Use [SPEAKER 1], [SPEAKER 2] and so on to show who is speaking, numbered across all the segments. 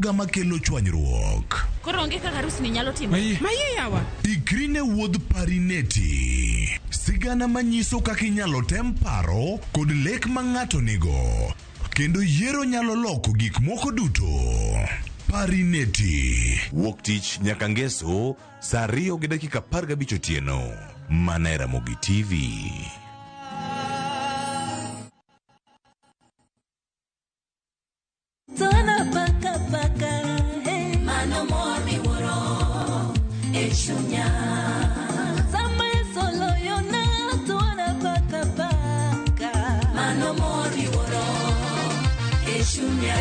[SPEAKER 1] Gama kelo chwanyruok.
[SPEAKER 2] Koro onge kaka arus ni nyalo timore.
[SPEAKER 3] Maye yawa.
[SPEAKER 1] Ikri ne wuodh Parineti. Sigana manyiso kaka inyalo tem paro kod lek ma ng'ato nigo. Kendo yiero nyalo loko gik moko duto. Parineti. Wuok tich nyaka ngeso saa 2:15 otieno. Mana e Ramogi TV.
[SPEAKER 4] Tona paka paka, hey. Mano mor miwuoro e chunya. Sama solo yona tona paka paka. Mano mor miwuoro e chunya.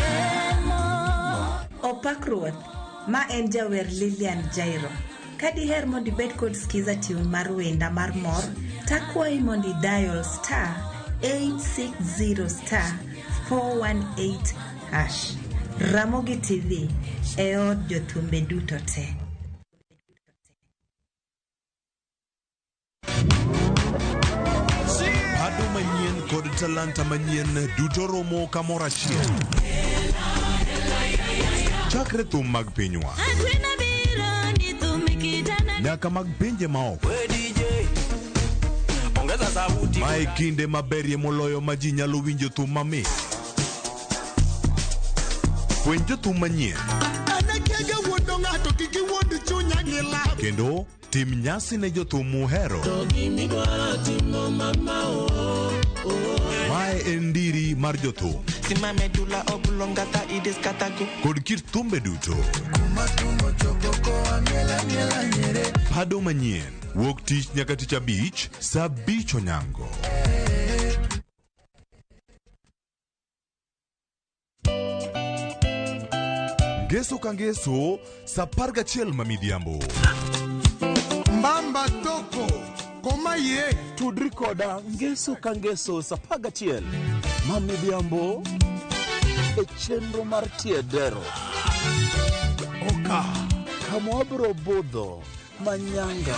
[SPEAKER 5] Opak Ruoth, ma en jawer Lilian Jairo. Ka diher mondo ibed kod skiza tune mar wenda mar mor, takwayi mondo idial star 860 star 418 hash. Ramogi TV e od jothumbe duto te.
[SPEAKER 1] Pado manyien kod talanta manyien duto romo kamoro achiel. Chakre thum mag pinywa
[SPEAKER 4] Agwena biro ni thum kitana.
[SPEAKER 1] Nyaka mag pinje maoko. Mae kinde maberie moloyo ma ji nyalo winjo thum mamit. Fweny jothum manyien
[SPEAKER 6] Anekega wuondo ng'ato kik iwuond chunya gi lab.
[SPEAKER 1] Kendo tim nyasi ne jothum muhero. Mae en ndiri mar jothum kod kit thumbe duto. Pado manyien wuok tich nyaka tich abich saa 5 onyango. Ngeso ka ngeso saa 11 ma midhiambo.
[SPEAKER 6] Mbamba toko koma ye.
[SPEAKER 7] Tudri koda ngeso ka ngeso sa 11 ma midhiambo e chenro mar Tiedero.
[SPEAKER 6] Oka.
[SPEAKER 7] Kama wabiro budho manyanga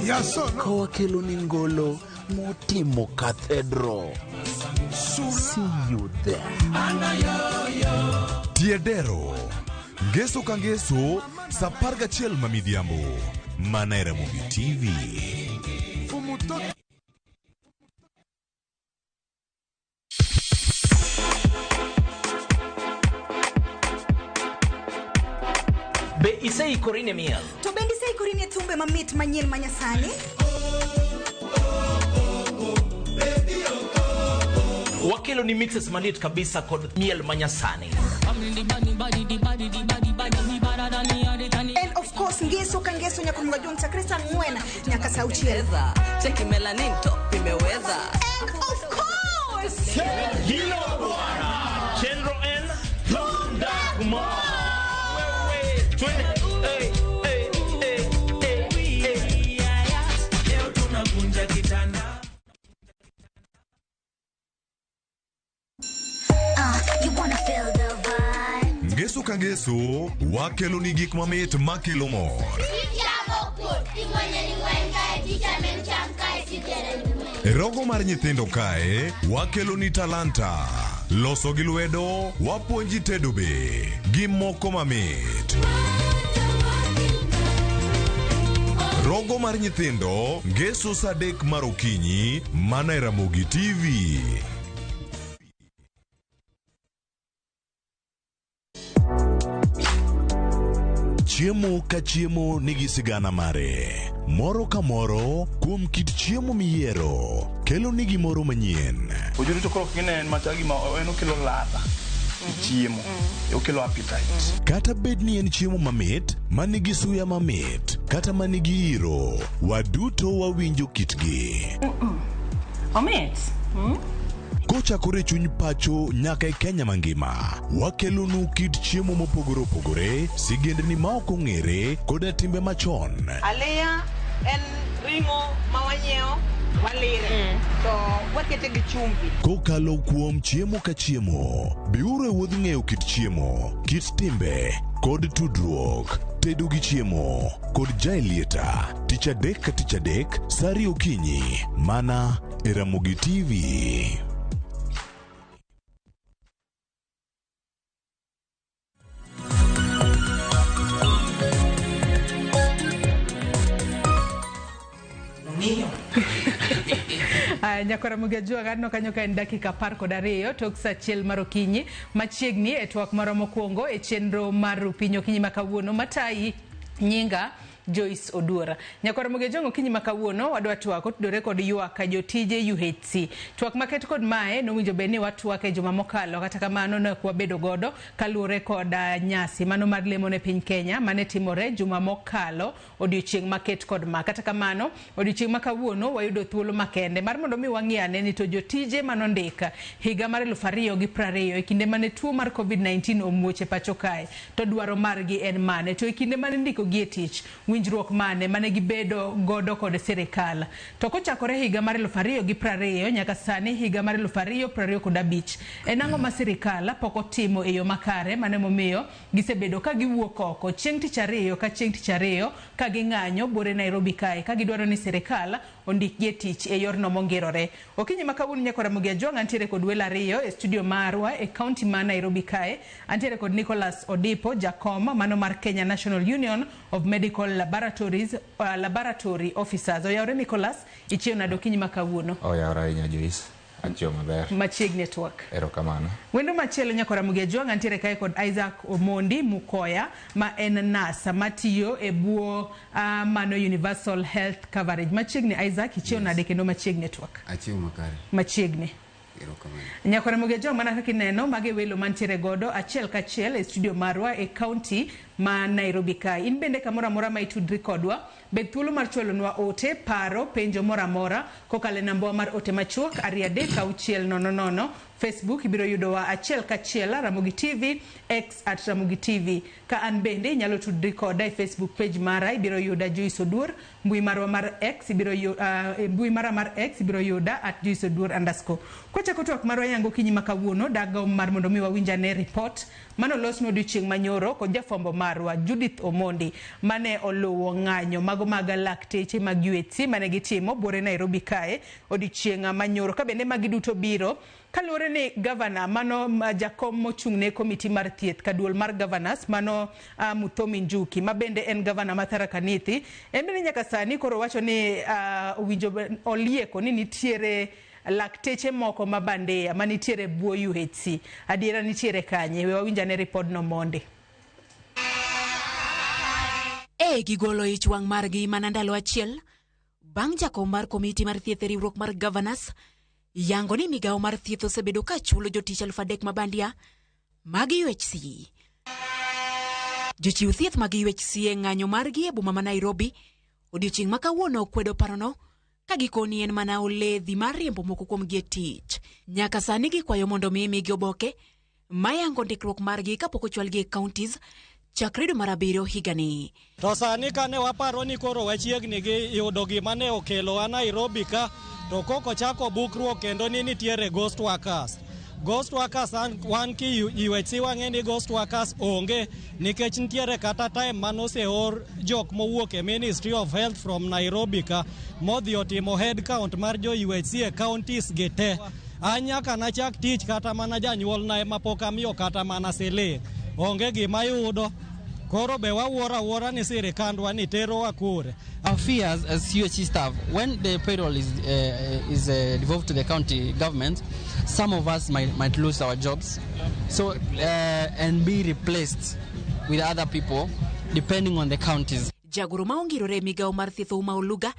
[SPEAKER 6] Yasono.
[SPEAKER 7] ka wakelo ni ngolo motimo cathedral. See you there.
[SPEAKER 1] Tiedero. Ngeso ka ngeso saa 11 ma midhiambo. Mana e Ramogi TV.
[SPEAKER 6] Fumutoto.
[SPEAKER 8] Be iseikori ne miel?
[SPEAKER 9] To bende iseikori ne thumbe mamit manyien manyasani?
[SPEAKER 8] Wakelo ni mixes maliet kabisa kod miel manyasani.
[SPEAKER 9] And of course ngeso ka ngeso nyaka onego jong chakre saa 4 nyaka saa 6.
[SPEAKER 10] Cheki melanin top imeweza.
[SPEAKER 9] And of course
[SPEAKER 8] Hilo bwana. Chenro en Tunda Kumar. Wewe, twende. Hey, hey, hey, hey, hey.
[SPEAKER 4] You wanna feel the vibe.
[SPEAKER 1] Ngeso ka ngeso wakelo ni gik mamit makelo mor. E rogo mar nyithindo kae wakelo ni talanta. Loso gi lwedo wapuonji tedo be gi moko mamit. Rogo mar nyithindo ngeso saa 3 mar okinyi mana e Ramogi TV. Chiemo ka chiemo nigi sigana mare. Moro ka moro kuom kit chiemo miyiero kelo ni gimoro manyien.
[SPEAKER 11] Ojuri to koro king'e en machal gima en okelo ladha e chiemo, okelo appetite.
[SPEAKER 1] Kata bed ni en chiemo mamit, manigi suya mamit, kata manigi iro, waduto wawinjo kitgi.
[SPEAKER 10] Omit.
[SPEAKER 1] Kochakore e chuny pacho nyaka e Kenya mangima, wakelonu kit chiemo mopogore opogore, sigendni ma ok ong'ere, koda timbe machon.
[SPEAKER 12] Aliya en ring'o ma wanyiewo walire to wakete gi chumbi.
[SPEAKER 1] Kokalo kuom chiemo ka chiemo, biuru e wuodh ng'eyo kit chiemo, kit timbe, kod tudruok. Tedo gi chiemo kod Jaelieta, tich adek ka tich adek, saa 2 okinyi, mana e Ramogi TV.
[SPEAKER 3] Nyakwara Mugejuaga aneno kanyo ka en dakika 12 tok sa 1 mar okinyi machiegni e twak marwa mokwongo e chenro mar Rupiny okinyi ma kawuono matayi nyinga Joyce Oduora. Nyakwara Mugejuaga okinyi ma kawuono wadwa twak otudore kod ywak jotije UHC. Twak maket kod mae nowinjo bed ni watwak e juma mokalo, kata kamano ne ok wabedo godo kaluwore kod nyasi mano mar lemo ne piny Kenya mane timore juma mokalo odiochieng' maket kod ma. Kata kamano, odiochieng' ma kawuono wayudo thuolo makende mar mondo mi wang'i ane ni to jotije manondik higa mar 2020 e kinde mane tuo mar COVID-19 omuoch e pacho kae, to dwaro margi en mane, to e kinde mane ndiko gi e tich, winjruok mane mane gibedo godo kod sirikal. To kochakore higa mar 2020 nyaka sani higa mar 2025, en ang'o ma sirikal pok otimo e yo makare mane momiyo gisebedo ka giwuok oko chieng' tich ariyo ka chieng' tich ariyo ka ging'anyo buore Nairobi kae ka gidwaro ni sirikal ondikgi e tich e yorno mongirore. Okinyi ma kawuono nyakwara Ramogi Ajwang' antiere kod welo ariyo e studio marwa e kaunti ma Nairobi kae. Antiere kod Nicholas Odipo, jakom mano mar Kenya National Union of Medical Laboratories, Laboratory Officers. Oyawre Nicholas, ichiew nade okinyi ma kawuono?
[SPEAKER 13] Oyawre ahinya Joyce, achiew maber.
[SPEAKER 3] Machiegni e twak.
[SPEAKER 13] Erokamano.
[SPEAKER 3] Wendo machielo nyakwara Ramogi Ajwang' antiere kae kod Isaac Omondi Mukoya ma en nurse matiyo e buo mano Universal Health Coverage. Machiegni Isaac, ichiew nade kendo machiegni e twak?
[SPEAKER 14] Achiew makare.
[SPEAKER 3] Machiegni.
[SPEAKER 14] Erokamano.
[SPEAKER 3] Nyakwara Ramogi Ajwang' mana kaka ineno mage welo mantiere godo achiel kachiel e studio marwa e kaunti ma Nairobi kae. In bende kamoro amora ma itudri kodwa, bed thuolo mar chwalonwa ote, paro, penjo moro amora kokalo e namba wa mar ote machuok 23600. Facebook ibiro yudowa achiel kachiel Ramogi TV, X at Ramogi TV. Ka an bende inyalo tudri koda e Facebook page mara, ibiro yuda Joyce Oduor. Mbui marwa mar X ibiro mbui mara mar X ibiro yuda at Joyce Oduor underscore. Kwachako twak marwa yango okinyi ma kawuono, dagomb mar mondo mi wawinj ane report mano losno odiochieng' manyoro kod jafwambo marwa Judith Omondi mane oluwo ng'anyo mago mag lakteche mag UHC mane gitimo buore Nairobi kae odiochieng' manyoro. Ka bende magi duto biro kaluwore ni gavana mano jakom mochung' ne komiti mar thieth ka duol mar governors mano Muthomi Njuki ma bende en gavana ma Tharaka Nithi, en bende nyaka sani koro wacho ni owinjo olieko ni nitiere lakteche moko ma bandia manitiere bwo UHC. Adiera nitiere kanye? We wawinj ane ripodno mondi.
[SPEAKER 15] E gigolo ich wang' margi mana ndalo achiel bang' jakom mar komiti mar thieth e riwruok mar governors yango ni migawo mar thieth osebedo ka chulo jotich 3,000 mabandia mag UHC. Jochiw thieth mag UHC e ng'anyo margi e boma ma Nairobi odiochieng' ma kawuono okwedo parono ka gikoni en mana oledhi mar riembo moko kuomgi e tich. Nyaka sani gikwayo mondo mi migi oboke mayango ndikruok margi kapok ochwalgi e counties chakre dwe mar 7 higani.
[SPEAKER 16] To sani kane waparo ni koro wachiegni gi yudo gima ne okelowa Nairobi ka, to koko chako bukruok kendo ni nitiere ghost workers. Ghost workers wan ki UHC wang'e ni ghost workers onge nikech nitiere kata time manoseor jok mowuok e Ministry of Health from Nairobi ka modhi otimo head count mar jo UHC e counties gi te. An nyaka nachak tich kata mana janyuolna ema pok amiyo kata mana siling. Onge gima yudo. Koro be wawuoro awuora ni sirikandwa ni terowa kure.
[SPEAKER 17] Our fears as UHC staff, when the payroll is devolved to the county government, some of us might lose our jobs, so and be replaced with other people depending on the counties.
[SPEAKER 15] Jagoro ma ongirore e migawo mar thieth Ouma Oluga,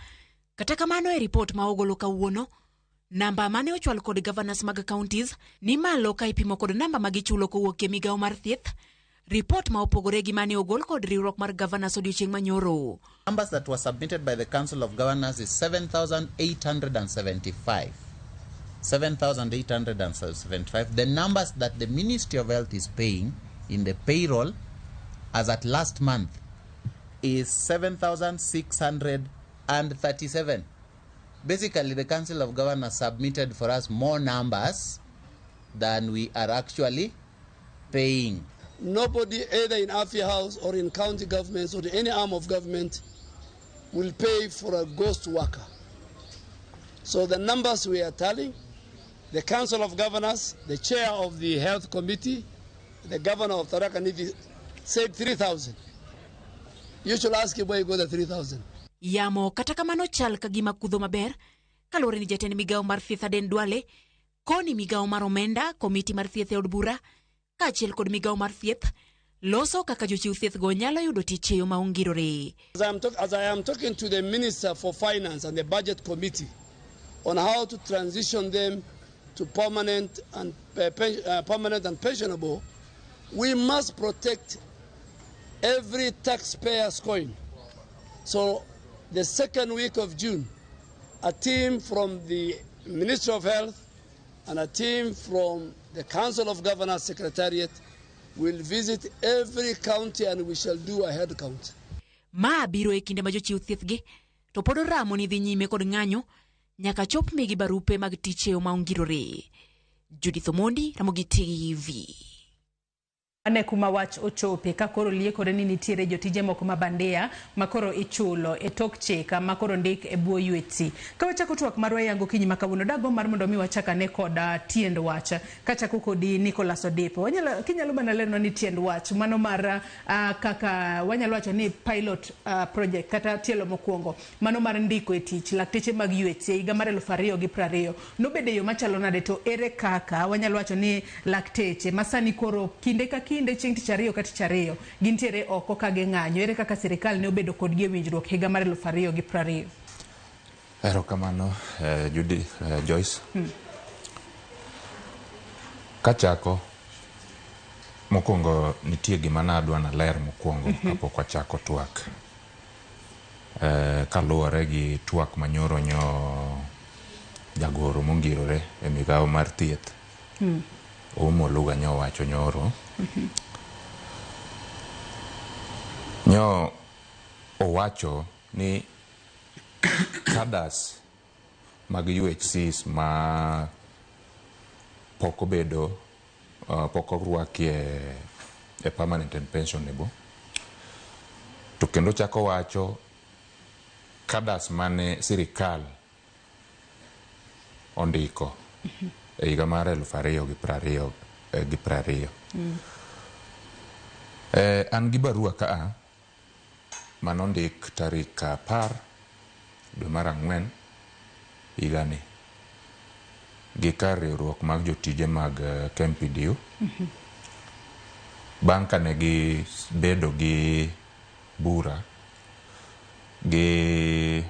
[SPEAKER 15] kata kamano e ripot ma ogolo kawuono, namba mane ochwal kod governors mag counties ni malo ka ipimo kod namba ma gichulo kowuok e migawo mar thieth. Report ma opogore gi mane ogol kod riwruok mar governors odiochieng' manyoro.
[SPEAKER 18] Numbers that were submitted by the Council of Governors is 7,875. 7,875. The numbers that the Ministry of Health is paying in the payroll as at last month is 7,637. Basically, the Council of Governors submitted for us more numbers than we are actually paying.
[SPEAKER 6] Nobody, either in Afia House or in county governments or any arm of government, will pay for a ghost worker. So the numbers we are tallying, the Council of Governors, the chair of the Health Committee, the governor of Tharaka Nithi said 3,000. You should ask him where you got the 3,000.
[SPEAKER 15] Yamo kata kamano chal ka gima kudho maber Kaluwore ni jatend migawo mar thieth Aden Duale, koni migawo mar omenda, komiti mar thieth e od bura, kaachiel kod migawo mar thieth loso kaka jochiw thieth go nyalo yudo tich e yo ma ongirore.
[SPEAKER 6] As I am talking to the Minister for Finance and the Budget Committee on how to transition them to permanent and pensionable, we must protect every taxpayer's coin. So the second week of June, a team from the Ministry of Health and a team from the Council of Governors Secretariat will visit every county and we shall do a head count.
[SPEAKER 15] Ma biro e kinde ma jochiw thieth gi to pod oramo ni dhi nyime kod ng'anyo nyaka chop migi barupe mag tich e yo ma ongirore. Judith Omondi, Ramogi TV.
[SPEAKER 3] Ane kuma wach ochope ka koro liekore ni nitiere jotije moko ma bandia ma koro ichulo e tok chik ma koro ndik e bwo UHC. Ka wachako twak marwa yango kinyi ma kawuono, dago mar mondo mi wachak ane kod tiend wach. Kachako kodi Nicholas Odipo. Wanyalo kinyalo mana lernwa ni tiend wach mano mar kaka wanyalo wacho ni pilot project kata tielo mokwongo mano mar ndiko e tich lakteche mag UHC e higa mar 2020 nobedo e yo machalo nade, to ere kaka wanyalo wacho ni lakteche masani koro kinde ka kinde chieng' tich ariyo ka tich ariyo gintiere oko ka ging'anyo, ere kaka sirikal ne obedo kodgi e winjruok higa mar 2020?
[SPEAKER 13] Erokamano, Judy, Joyce. Kachako mokwongo nitie gima nadwa naler mokwongo kapok wachako twak. Kaluwore gi twak manyoro nyo jagoro mongirore e migawo mar thieth Ouma Oluga nyo owacho nyoro. Nyo owacho ni cadres mag UHCs ma pok obedo pok orwaki e permanent and pensionable, to kendo chako wacho cadres mane sirikal ondiko e higa mar 2020 gi 20. An gi barua kaa manondik tarik 10 dwe mar ang'wen higani gi kar riwruok mag jotije mag KMPDU bang' kane gibedo gi bura gi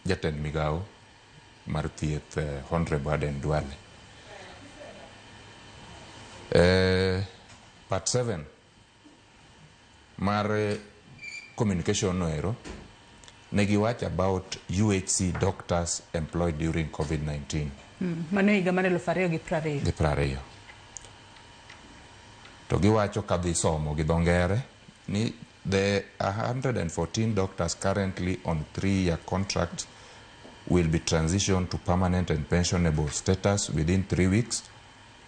[SPEAKER 13] jatend migawo mar thieth, Honorable Aden Duale. Part 7 mar communication no ero ne giwacho about UHC doctors employed during COVID-19.
[SPEAKER 3] Mano higa mar 2020.
[SPEAKER 13] Gi 20. To giwacho kadhi somo gi dho ngere ni the 114 doctors currently on 3-year contract will be transitioned to permanent and pensionable status within 3 weeks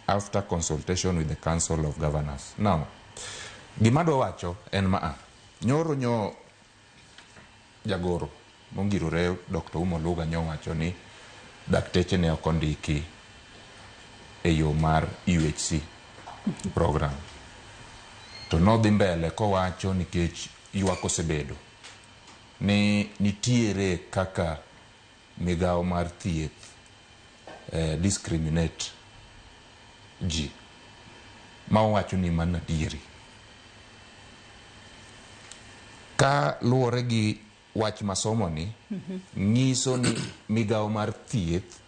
[SPEAKER 13] after consultation with the Council of Governors. Now, gima adwa wacho en maa. Nyoro nyo jagoro mongirore Dr. Ouma Oluga nyo wacho ni dakteche ne ok ondiki e yo mar UHC program. To nodhi mbele kowacho nikech ywak osebedo ni nitiere kaka migawo mar thieth discriminate ji, ma owacho ni mano adieri. Ka luwore gi wach masomoni, nyiso ni migawo mar thieth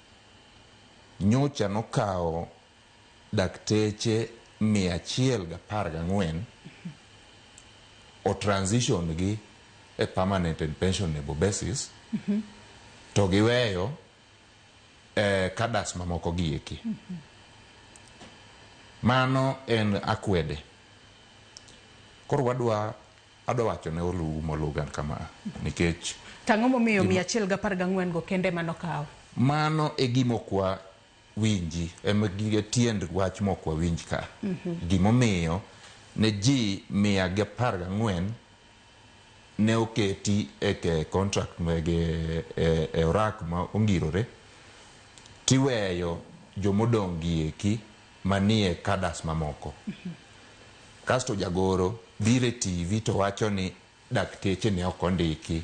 [SPEAKER 13] nyocha nokawo dakteche 114 o transition gi e permanent and pensionable basis, to giweyo cadres mamoko gi eki. Mano en akwede. Koro wadwa adwa wacho ne Ouma Oluga kama nikech
[SPEAKER 3] Tang'o momiyo 114 go kende manokaw?
[SPEAKER 13] Mano e gima ok winji, ema gige tiend wach mok wawinj ka. Gimomiyo ne ji 114 ne oketi e ke contract mege e orak ma ongirore, tiweyo jomodong' gi eki manie cadres mamoko. Kasto jagoro biro e TV to wacho ni dakteche ne ok ondiki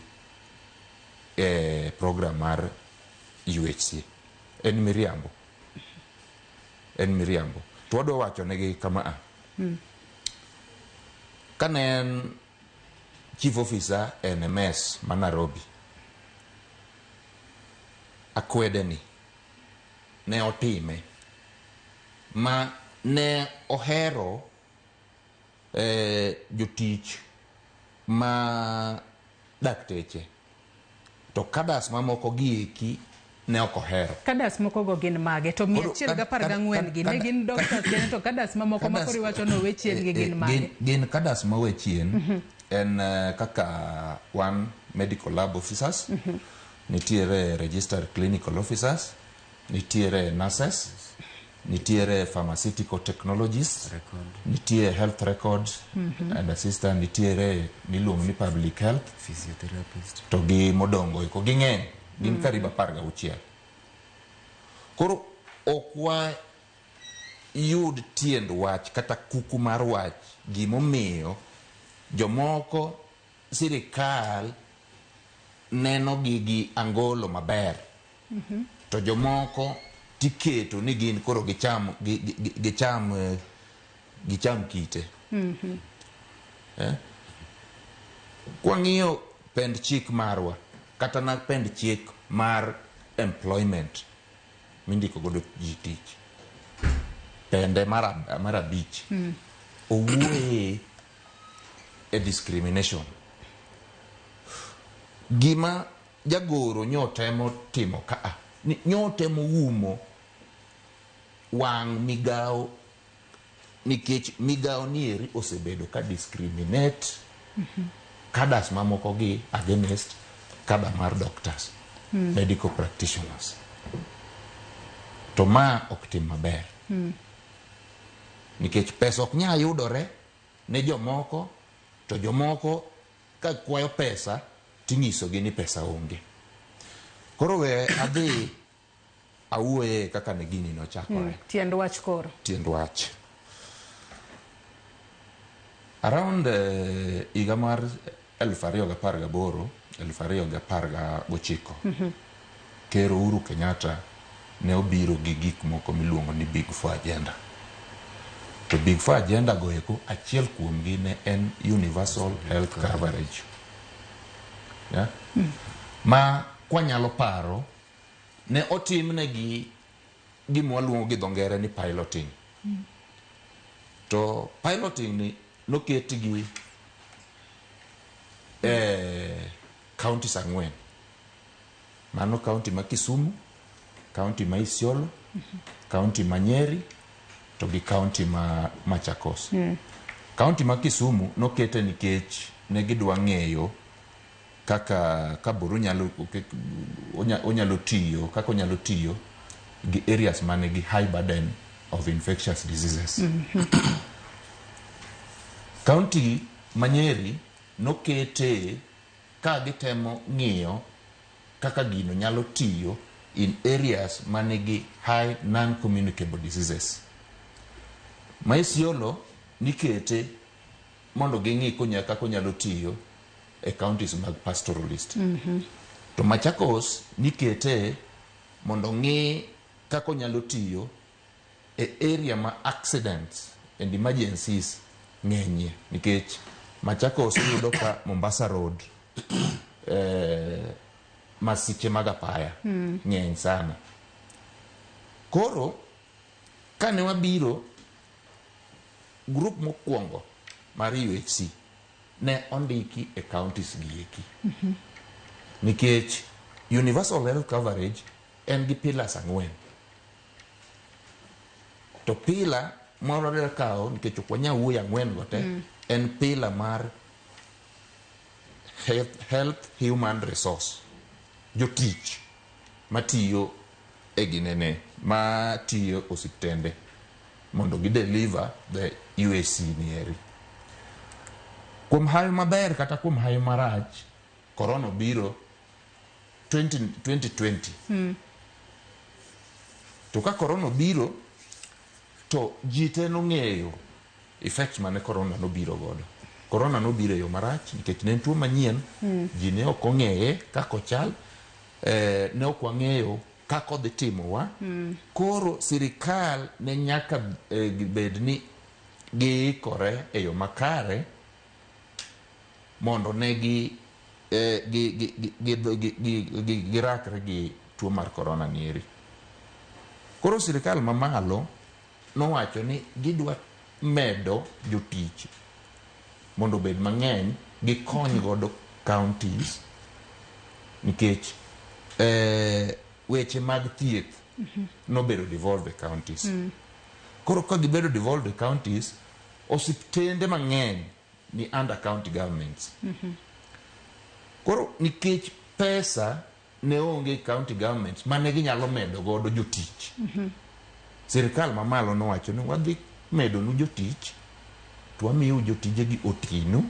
[SPEAKER 13] e program mar UHC. En miriambo. En miriambo. To wadwa wacho negi kama a. Kane en chief officer NMS ma Nairobi, akwede ni ne otime ma ne ohero jotich ma dakteche to kadas mamoko gieki ne ok ohero.
[SPEAKER 3] Kadas moko go gin mage? To 114 gi ne gin doctors kendo to kadas mamoko ma koro iwacho ni owe chien gi gin mage?
[SPEAKER 13] Gin kadas mowe chien en kaka wan medical lab officers, nitiere registered clinical officers, nitiere nurses, nitiere pharmaceutical technologists, nitie health records and assistant, nitiere miluongo ni public health,
[SPEAKER 14] physiotherapist,
[SPEAKER 13] to gi modongo eko ging'eny, gin karibu 16. Koro ok wayud tiend wach kata kuku mar wach gimomiyo jomoko sirikal neno gi gi angolo maber to jomoko tiketo ni gin koro gicham gicham kite. Kwang'iyo pend chik marwa kata na pend chik mar employment mindiko godo ji tich, pende mar 5 owuoye e discrimination. Gima jagoro nyotemo timo ka nyotemo umo wang' migao nikech migao nieri osebedo ka discriminate kadas mamoko gi against kada mar doctors, medical practitioners. To ma ok tim maber. Nikech pesa ok nyal yudore ne jomoko to jomoko ka kwayo pesa tinyisogi ni pesa onge. Koro we adhi awuoye kaka ne gini nochakore.
[SPEAKER 3] Tiend wach koro.
[SPEAKER 13] Tiend wach. Around higa mar 2018, 2019, Ker Uhuru Kenyatta ne obiro gi gik moko miluongo ni Big Four Agenda. To Big Four Agenda go eko achiel kuomgi ne en universal health coverage. Yeah? Ma kwanyalo paro ne otimnegi gima waluongo gi dho ngere ni piloting. To piloting ni noketgi counties 4. Mano county ma Kisumu, county ma Isiolo, county ma Nyeri, to gi county ma Machakos. County ma Kisumu nokete nikech ne gidwa ng'eyo kaka kaburu onyalo tiyo, kaka onyalo tiyo gi areas manigi high burden of infectious diseases. County ma Nyeri nokete ka gitemo ng'iyo kaka gino nyalo tiyo in areas manigi high non-communicable diseases. Ma Isiolo nikete mondo ging'i kaka onyalo tiyo e counties mag pastoralist. To Machakos nikete mondo ng'i kaka onyalo tiyo e area ma accidents and emergencies ng'enyie, nikech Machakos iyudo ka Mombasa Road masiche mag apaya ng'eny sana. Koro kane wabiro group mokwongo mar UHC ne ondiki e counties gi eki. Nikech universal health coverage en gi pillars 4. To pillar moro wadwa kawo nikech ok wanyal wuoyo 4 go te, en pillar mar health human resource. Jotich matiyo e ginene, matiyo osiptende mondo gi deliver the UHC nieri. Kuom hayo maber kata kuom hayo marach, corona biro 2020. To ka corona biro to ji te nong'eyo effect mane corona nobiro godo. Corona nobiro e yo marach nikech ne en tuo manyien, ji ne ok ong'eye kaka ochal, ne ok wang'eyo kaka odhi timowa. Koro sirikal ne nyaka bed ni giikore e yo makare mondo ne gi girakre gi tuo mar corona nieri. Koro sirikal mamalo nowacho ni gidwa medo jotich mondo obed mang'eny gikony godo counties nikech weche mag thieth nobedo devolved e counties. Koro ka gibedo devolved e counties, osiptende mang'eny ni under county governments. Koro nikech pesa ne onge county governments mane ginyalo medo godo jotich. Sirikal mamalo nowacho ni wadhi medonu jotich to wamiyo jotijegi otinu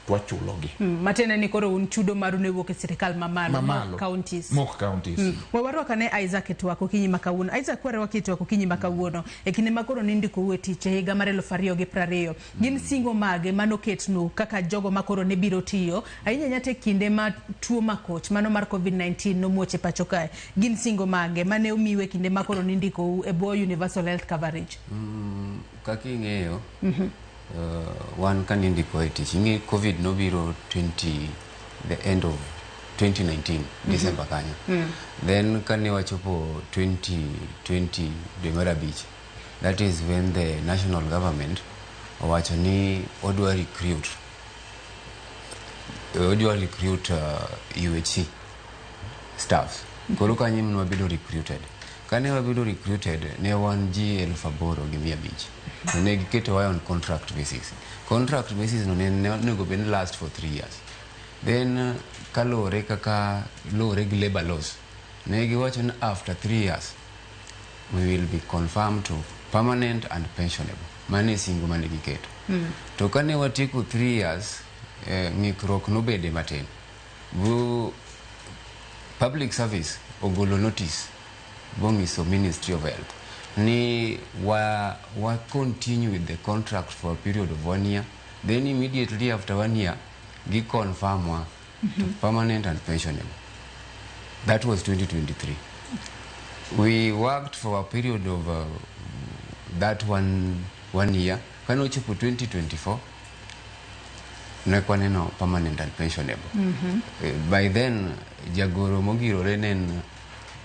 [SPEAKER 13] to wachulogi.
[SPEAKER 3] Matiende ni koro un chudo maru ne wuok e sirikal mamalo, mok counties.
[SPEAKER 13] Mok counties.
[SPEAKER 3] We warwak ane Isaac e twak okinyi ma kawuono. Isaac, warwaki e twak okinyi ma kawuono. E kinde ma koro nindikou e tich e higa mar 2020. Gin singo mage manoketnu kaka jogo ma koro ne biro tiyo ahinya ahinya te kinde ma tuo makoch mano mar COVID-19 nomuoch e pacho kae. Gin singo mage mane omiu e kinde ma koro nindikou e bwo Universal Health Coverage?
[SPEAKER 14] Kaka ing'eyo, wan kane indiko e tich, ing'e COVID nobiro 20 the end of 2019 December kanyo. Then kane wachopo 2020 dwe mar abich, that is when the national government owacho ni odwa recruit UHC staff. Koro kanyo ema wabedo recruited. Kane wabedo recruited, ne wan ji 8,500. To ne giketowa on contract basis. Contract basis no ne onego bed ni last for 3 years. Then kaluwore kaka luwore gi labor laws, ne giwacho ni after 3 years we will be confirmed to permanent and pensionable. Mano e singo mane giketo. To kane watieko 3 years, ng'ikruok nobede matin. Bu public service ogolo notice bongiso Ministry of Health ni wa continue with the contract for a period of 1 year, then immediately after 1 year gi confirm wa to permanent and pensionable. That was 2023. We worked for a period of that one year. Kane ochopo 2024 ne kwaneno permanent and pensionable. By then jagoro mogirore ne en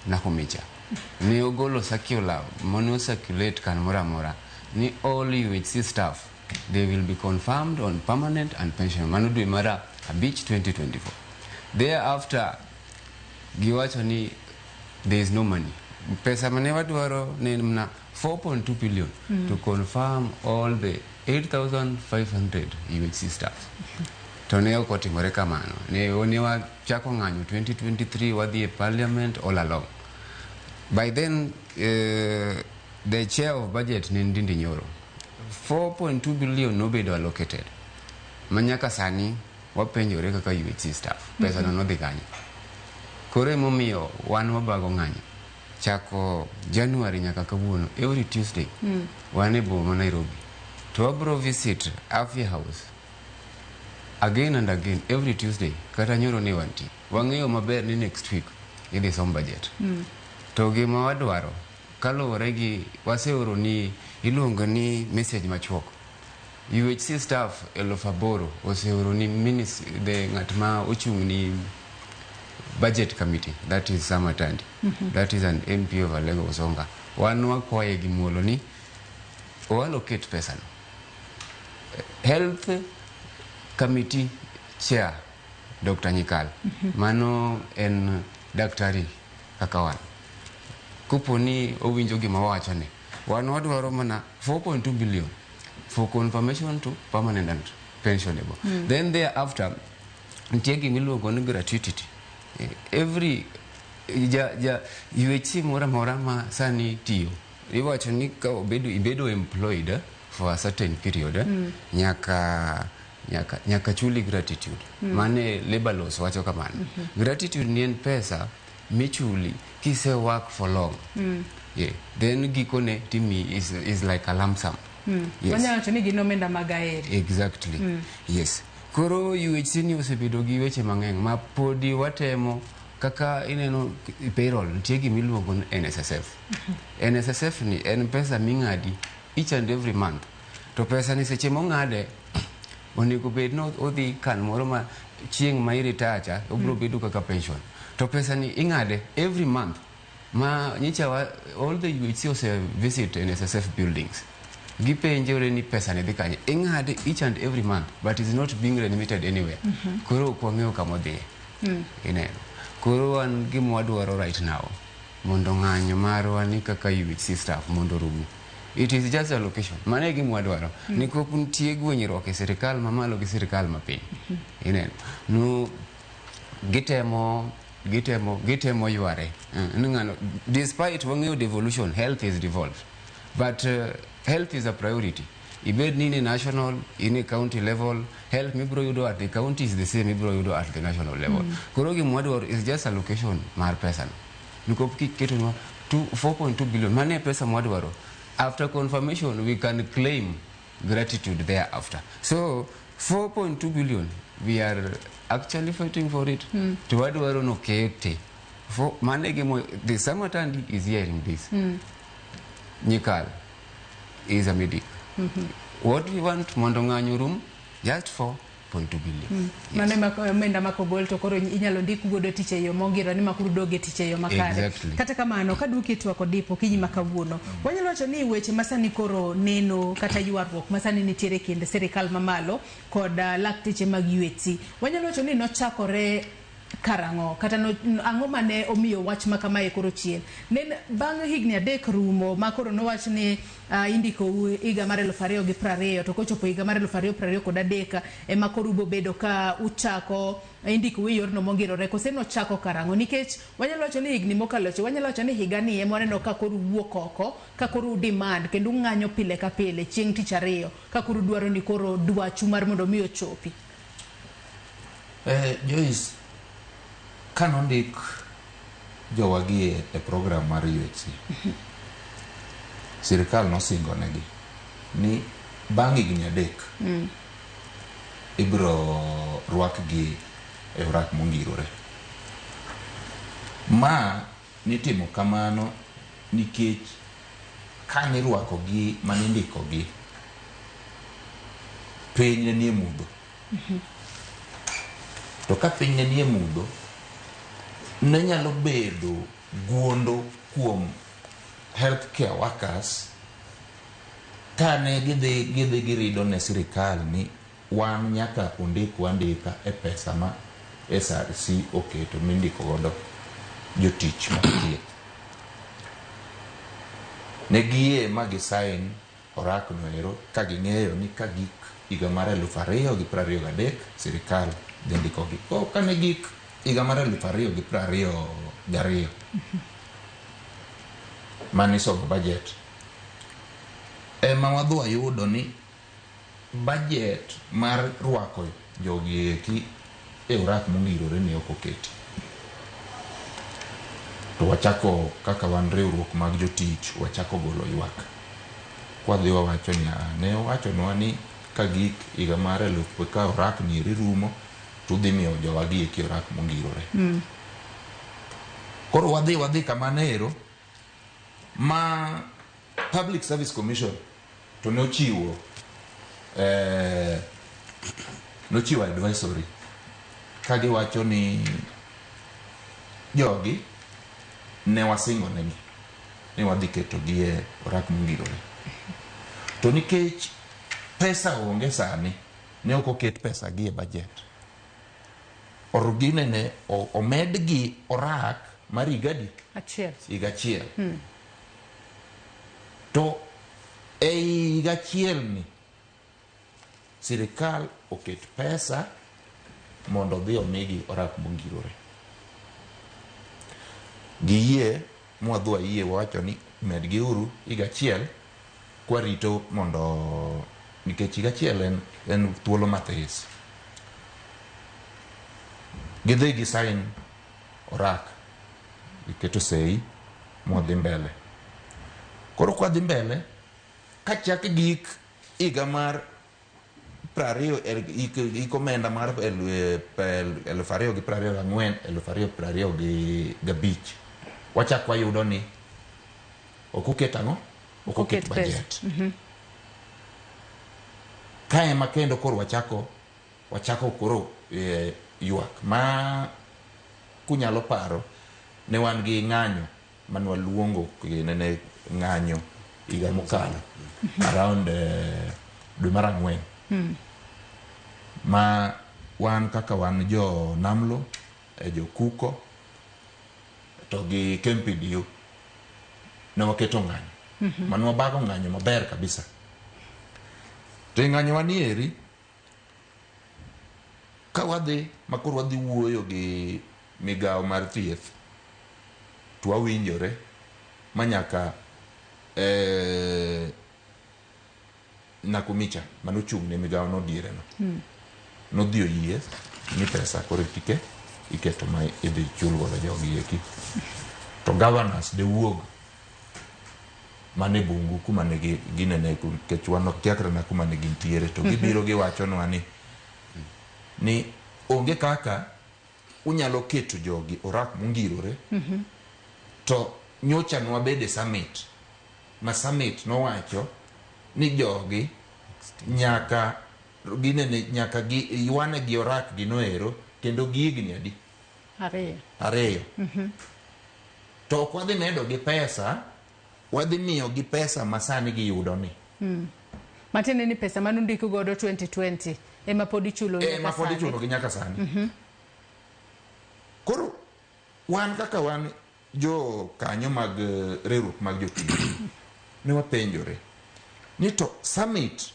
[SPEAKER 14] Nakhumicha. Ne ogolo circular mane circulate kan moro amora ni all UHC staff they will be confirmed on permanent and pensionable. Mano dwe mar abich 2024. Thereafter giwacho ni there is no money. Pesa mane wadwaro ne en mana 4.2 billion to confirm all the 8,500 UHC staff. To ne ok otimore kamano. Ne wachako ng'anyo 2023 wadhi e parliament all along. By then the chair of budget ne Ndindi Nyoro. 4.2 billion nobedo allocated. Ma nyaka sani wapenjore kaka UHC staff. Pesa no nodhi kanye. Koro emomiyo wan wabago ng'anyo. Chako January nyaka kawuono every Tuesday wan e boma Nairobi. To wabro visit Afya House again and again every Tuesday. Kata nyoro ne wantie. Wang'eyo maber ni next week idhi som budget. To gima wadwaro kaluwore gi waseoro ni iluongo ni message machuok. UHC staff 8,000 oseoro ni the ng'at ma ochung' ni budget committee, that is Sam Atandi. That is an MP of Alego Usonga. Wan wakwaye gi muolo ni oallocate pesa no. Health committee chair Dr. Nyikal. Mano en daktari kaka wan. Kopo ni owinjo gima wawacho ni wan wadwaro mana 4.2 billion for confirmation to permanent and pensionable. Then thereafter nitie gima iluongo ni gratuity. Every ja UHC moro amora ma sani tiyo iwacho ni ka ibedo employed for a certain period nyaka chuli gratitude. Mane labor laws wacho kamano. Gratitude ni en pesa michuli kise work for long. Yeah. Then gikone timi is like a lump sum. Yes.
[SPEAKER 3] Wanyalo wacho ni gin omenda mag aheri.
[SPEAKER 14] Exactly. Yes. Koro UHC ni osebedo gi weche mang'eny ma podi watemo Kaka ineno payroll nitie gima iluongo ni NSSF. NSSF ni en pesa ming'adi each and every month. To pesa ni seche mong'ade onego bed ni odhi kan moro ma chieng' ma i-retire cha obiro bedo kaka pension. To pesa ni ing'ade every month ma nyicha wa, all the UHC ose visit NSSF buildings. Gipenjore ni pesa ni dhi kanye. Ing'ade each and every month but is not being remitted anywhere. Koro ok wang'eyo kama odhiye. Ineno. Koro wan gima wadwaro right now mondo ng'anyo marwa ni kaka UHC staff mondo orum. It is just allocation. Mano e gima wadwaro. Nikop nitie gwenyruok e sirikal mamalo gi sirikal mapiny. Ineno. No gitemo yware. Ni ng'ano despite wang'eyo devolution, health is devolved. But health is a priority. Ibed ni in national, in a county level, health mibiro yudo at the county is the same mibiro yudo at the national level. Koro gima wadwaro is just allocation mar pesa no. Nikop kiketonwa 4.2 billion, mano e pesa mwadwaro. After confirmation, we can claim gratitude thereafter. So 4.2 billion, we are actually fighting for it. To wadwaro nokete. For mano e gima the Samatandi is hearing this. Nyikal is a medic. What we want mondo ng'anyo rum just 4.2 billion.
[SPEAKER 3] Mano ema omenda ma kogol to koro inyalo ndik godo tich e yo mongirore ni makuru dog e tich e yo makare. Kata kamano kaduoki e twak odipo okinyi ma kawuono, wanyalo wacho ni weche masani koro neno kata ywaruok masani nitiere e kind sirikal mamalo kod lakteche mag UHC. Wanyalo wacho ni nochakore karang'o kata no, ang'o mane omiyo wach ma kamae koro chien ne bang' higni 3 rumo ma koro nowach ni indikou higa mar 2020 to kochopo higa mar 2023 ema koro ubo bedo ka uchako indikou e yorno mongirore kose nochako karang'o nikech wanyalo wacho ni higni mokalo cha wanyalo wacho ni higa ni ema waneno ka koro wuok oko ka koro demand kendo ung'anyo pile ka pile chieng' tich ariyo ka koro dwaro ni koro dwachu mar mondo mi ochopi.
[SPEAKER 13] Joyce, kanondik jowagi e program mar UHC, sirikal nosingo negi ni bang' higni 3 ibiro rwakgi e orak mongirore. Ma nitimo kamano nikech kanirwakogi manindikogi piny ne nie mudho. To ka piny ne nie mudho, ne nyalo bedo guondo kuom healthcare workers kane gidhi girido ne sirikal ni wan nyaka undikwa andika e pesa ma SRC oketo mindiko godo jotich mag thieth. Ne giyie ma gisign orak no ero ka ging'eyo ni ka gik higa mar 2023 sirikal dhi ndikogi. Ko kane gik higa mar 2022 manisomo budget ema wadhi wayudo ni budget mar rwako jogi eki e orak mongirore ne ok oketi. To wachako kaka wan riwruok mag jotich wachako golo ywak. Kwadhi wawacho ni ne owachonwa ni ka gik higa mar 1000 ka orak ni eri rumo to udhi miyo jowagi eki orak mongirore. Koro wadhi kamano ero ma Public Service Commission to nochiwo advisory ka giwacho ni jogi ne wasingo negi ni wadhi ketogi e orak mongirore. To nikech pesa onge sani, ne ok oket pesa gi e budget. Orgine ne omedgi orak mar higa adi?
[SPEAKER 3] Achiel.
[SPEAKER 13] Higa achiel. To e higa achiel ni sirikal oket pesa mondo odhi omigi orak mongirore. Giyie mwadhi wayie wawacho ni medgiuru higa achiel kwarito mondo nikech higa achiel en thuolo mathis. Gidhi gi sign orak, giketo sei mwadhi mbele. Koro kwadhi mbele, kachak gik higa mar 20 hik omenda mar 2024 2025 wachak wayudo ni ok oket ang'o? Ok oket budget. Ka ema kendo koro wachako koro ywak ma kunyalo paro ne wan gi ng'anyo mane waluongo nene ng'anyo higa mokalo around dwe mar 4 ma wan kaka wan jo Namlo, jo Kuko to gi KMPDU ne waketo ng'anyo mane wabago ng'anyo maber kabisa. To ng'anyo wanieri ka wadhi makoro wadhi wuoyo gi migawo mar thieth to wawinjore manyaka Nakumicha manochung' ne migawo no diere no nodhi oyie ni pesa koro itike iketo ma idhi chul godo jogi eki. To governors de wuog mane bungu kuma ne ginene nikech wan ok kiakre na kuma ne gintiere to gibiro giwachonwa ni onge kaka unyalo keto jogi orak mongirore to nyocha nwabede summit ma summit nowacho ni jogi nyaka ginene nyaka gi ywane gi orak gi noero kendo gi higni adi? 2. To ok wadhi medo gi pesa, wadhi miyo gi pesa ma sani giyudo ni.
[SPEAKER 3] Matiende ni pesa manundiko godo 2020 ema pod ichulo nyaka sani.
[SPEAKER 13] Ema pod ichulo gi nyaka sani. Koro wan kaka wan jo kanyo mag riwruok mag jotich ne wapenjore ni to summit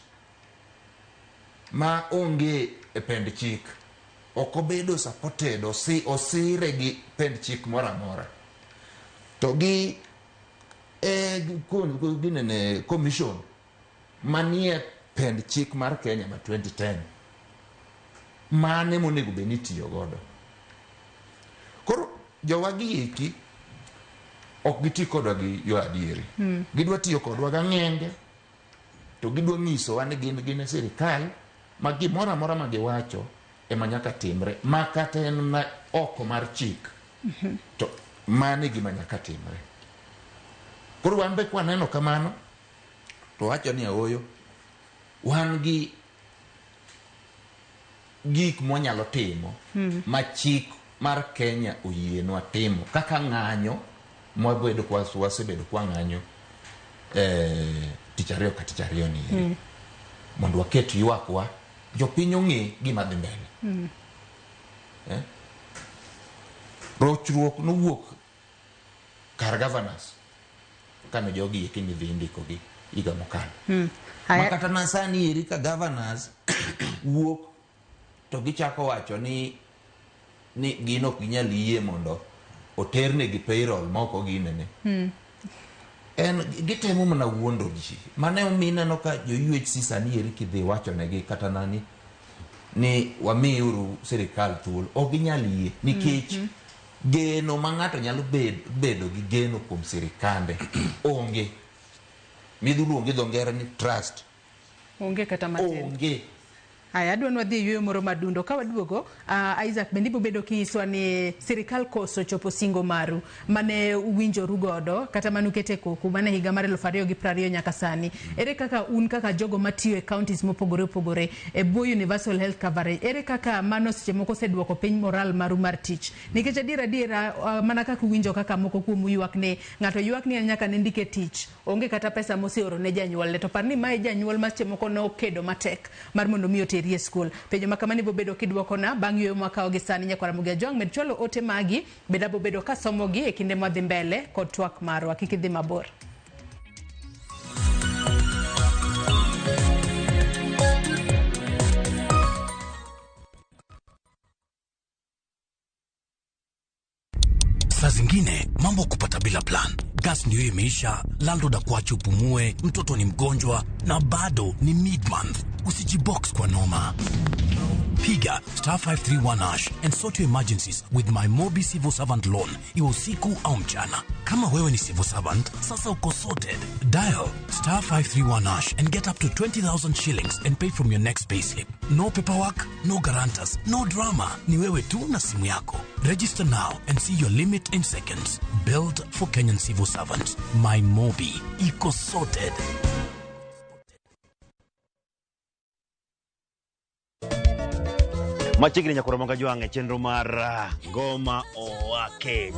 [SPEAKER 13] ma onge e pend chik ok obedo supported osire gi pend chik moro amora to gi ginene commission manie pend chik mar Kenya ma 2010 mane monego bed ni itiyo godo. Koro jowagi eki ok giti kodwa gi yo adieri. Gidwa tiyo kodwa gang'enge to gidwa nyisowa ni gin e sirikal ma gimoro amora ma giwacho ema nyaka timre ma kata en ma oko mar chik to mano e gima nyaka timre. Koro wan be kwaneno kamano to wacho ni ooyo wan gi gik mwanyalo timo ma chik mar Kenya oyienwa timo kaka ng'anyo mwabedo kwa wasebedo kwa ng'anyo tich ariyo ka tich ariyo ni mondo waket ywakwa jopiny ong'e gima dhi mbele. Rochruok nowuok kar governors kane jogi eki nidhi ndikogi higa mokalo. Ma kata na sani eri ka governors wuok to gichako wacho ni gin ok ginyal yie mondo oternegi payroll ma ok ginene. En gitemo mana wuondo ji. Mane omiyo ineno ka jo UHC sani eri kidhi wachonegi kata nani ni wamiuru sirikal thuolo ok ginyal yie nikech geno ma ng'ato nyalo bedo gi geno kuom sirikande onge. Midhuluongo gi dho ngere ni trust.
[SPEAKER 3] Onge kata matin.
[SPEAKER 13] Onge.
[SPEAKER 3] Aya, adwa ni wadhi e yueyo moro madundo. Ka waduogo, Isaac bende ibiro bedo kinyiswa ni sirikal koso chopo singo maru mane uwinjoru godo kata mane ukete koku mane higa mar 2020 nyaka sani. Ere kaka un kaka jogo matiyo e counties mopogore opogore e bwo universal health coverage, ere kaka mano seche moko oseduoko piny moral maru mar tich? Nikech adiera mana kaka uwinjo kaka moko kuomu ywak ni ng'ato ywak ni en nyaka ne ndike tich, onge kata pesa moseoro ne janyuolne, to par ni mae janyuol ma seche moko nokedo matek mar mondo mi oter e skul. Penjo ma kamani bobedo kidwokona bang' yueyo mwakawo gi sani. Nyakwara Ramogi Ajwang' med chwalo ote magi bende abobedo kasomogi e kinde mwadhi mbele kod twak marwa. Kik idhi mabor.
[SPEAKER 19] Saa zingine mambo kupata bila plan. Gas ndio imeisha, landlord akuache upumue, mtoto ni mgonjwa na bado ni mid-month. Usijibox kwa noma. Piga star 531 hash and sort your emergencies with my Mobi Civil Servant Loan, iwe usiku au mchana. Kama wewe ni civil servant, sasa uko sorted. Dial star 531 hash and get up to 20,000 shillings and pay from your next payslip. No paperwork, no guarantors, no drama. Ni wewe tu na simu yako. Register now and see your limit in seconds. Built for Kenyan civil servants. My Mobi. Iko sorted.
[SPEAKER 20] Machiegni nyakoro manga jwang' e chenro mar ngoma owake.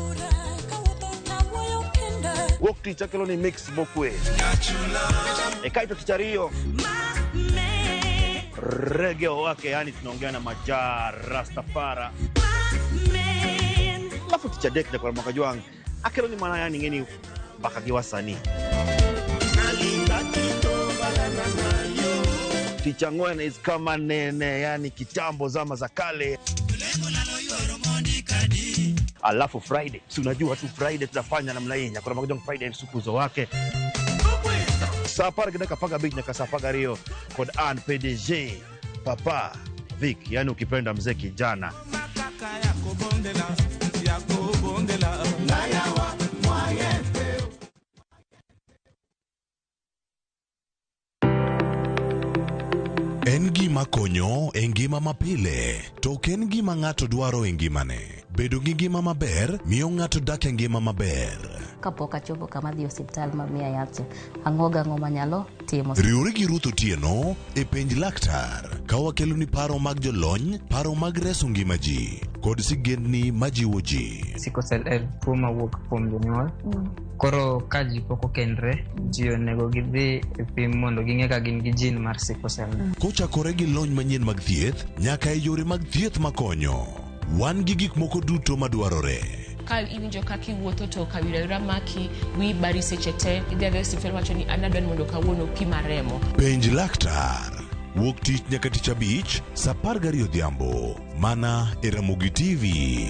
[SPEAKER 20] Wuok tich akelo ni mix mokwe. E kaeto tich ariyo rege owake, yani tunaongea na Maja Rastafara. Alafu tich adek nyakoro manga jwang' akelo ni mana yani ng'eni mbaka gi wasanii. Tich ang'wen is kama nene, yani kitambo zama za kale. Alafu Friday, si unajua tu Friday tunafanya namna hii. Nyakoro manga jwang' Friday msukuzo wake. Saa apar gi dakika 15 nyaka saa 12 kod an PDG Papa Vic, yani ukipenda mzee kijana.
[SPEAKER 1] En gima konyo e ngima mapile, to ok en gima ng'ato dwaro e ngimane. Bedo gi ngima maber miyo ng'ato dak e ngima maber.
[SPEAKER 21] Kapok achopo kama dhi osiptal ma miya yath, ang'o gang'o manyalo timo.
[SPEAKER 1] Riwri gi Ruth Otieno e penj laktar ka wakeloni paro mag jolony, paro mag reso ngima ji kod sigendni majiwo ji.
[SPEAKER 22] Sickle cell en tuo mawuok kuom jonyuol. Koro ka ji pok okendre, ji onego gidhi e pim mondo ging'e ka gin gi gene mar sickle cell.
[SPEAKER 1] Kochakore gi lony manyien mag thieth nyaka e yore mag thieth makonyo, wan gi gik moko duto madwarore.
[SPEAKER 23] Ka iwinjo kaka iwuotho to kawira maki, wiyi bari seche te, idhi adhiya e osiptal wacho ni an adwa ni mondo kawuono pima remo.
[SPEAKER 1] Penj laktar wuok tich nyaka tich abich saa 12 odhiambo mana e Ramogi TV.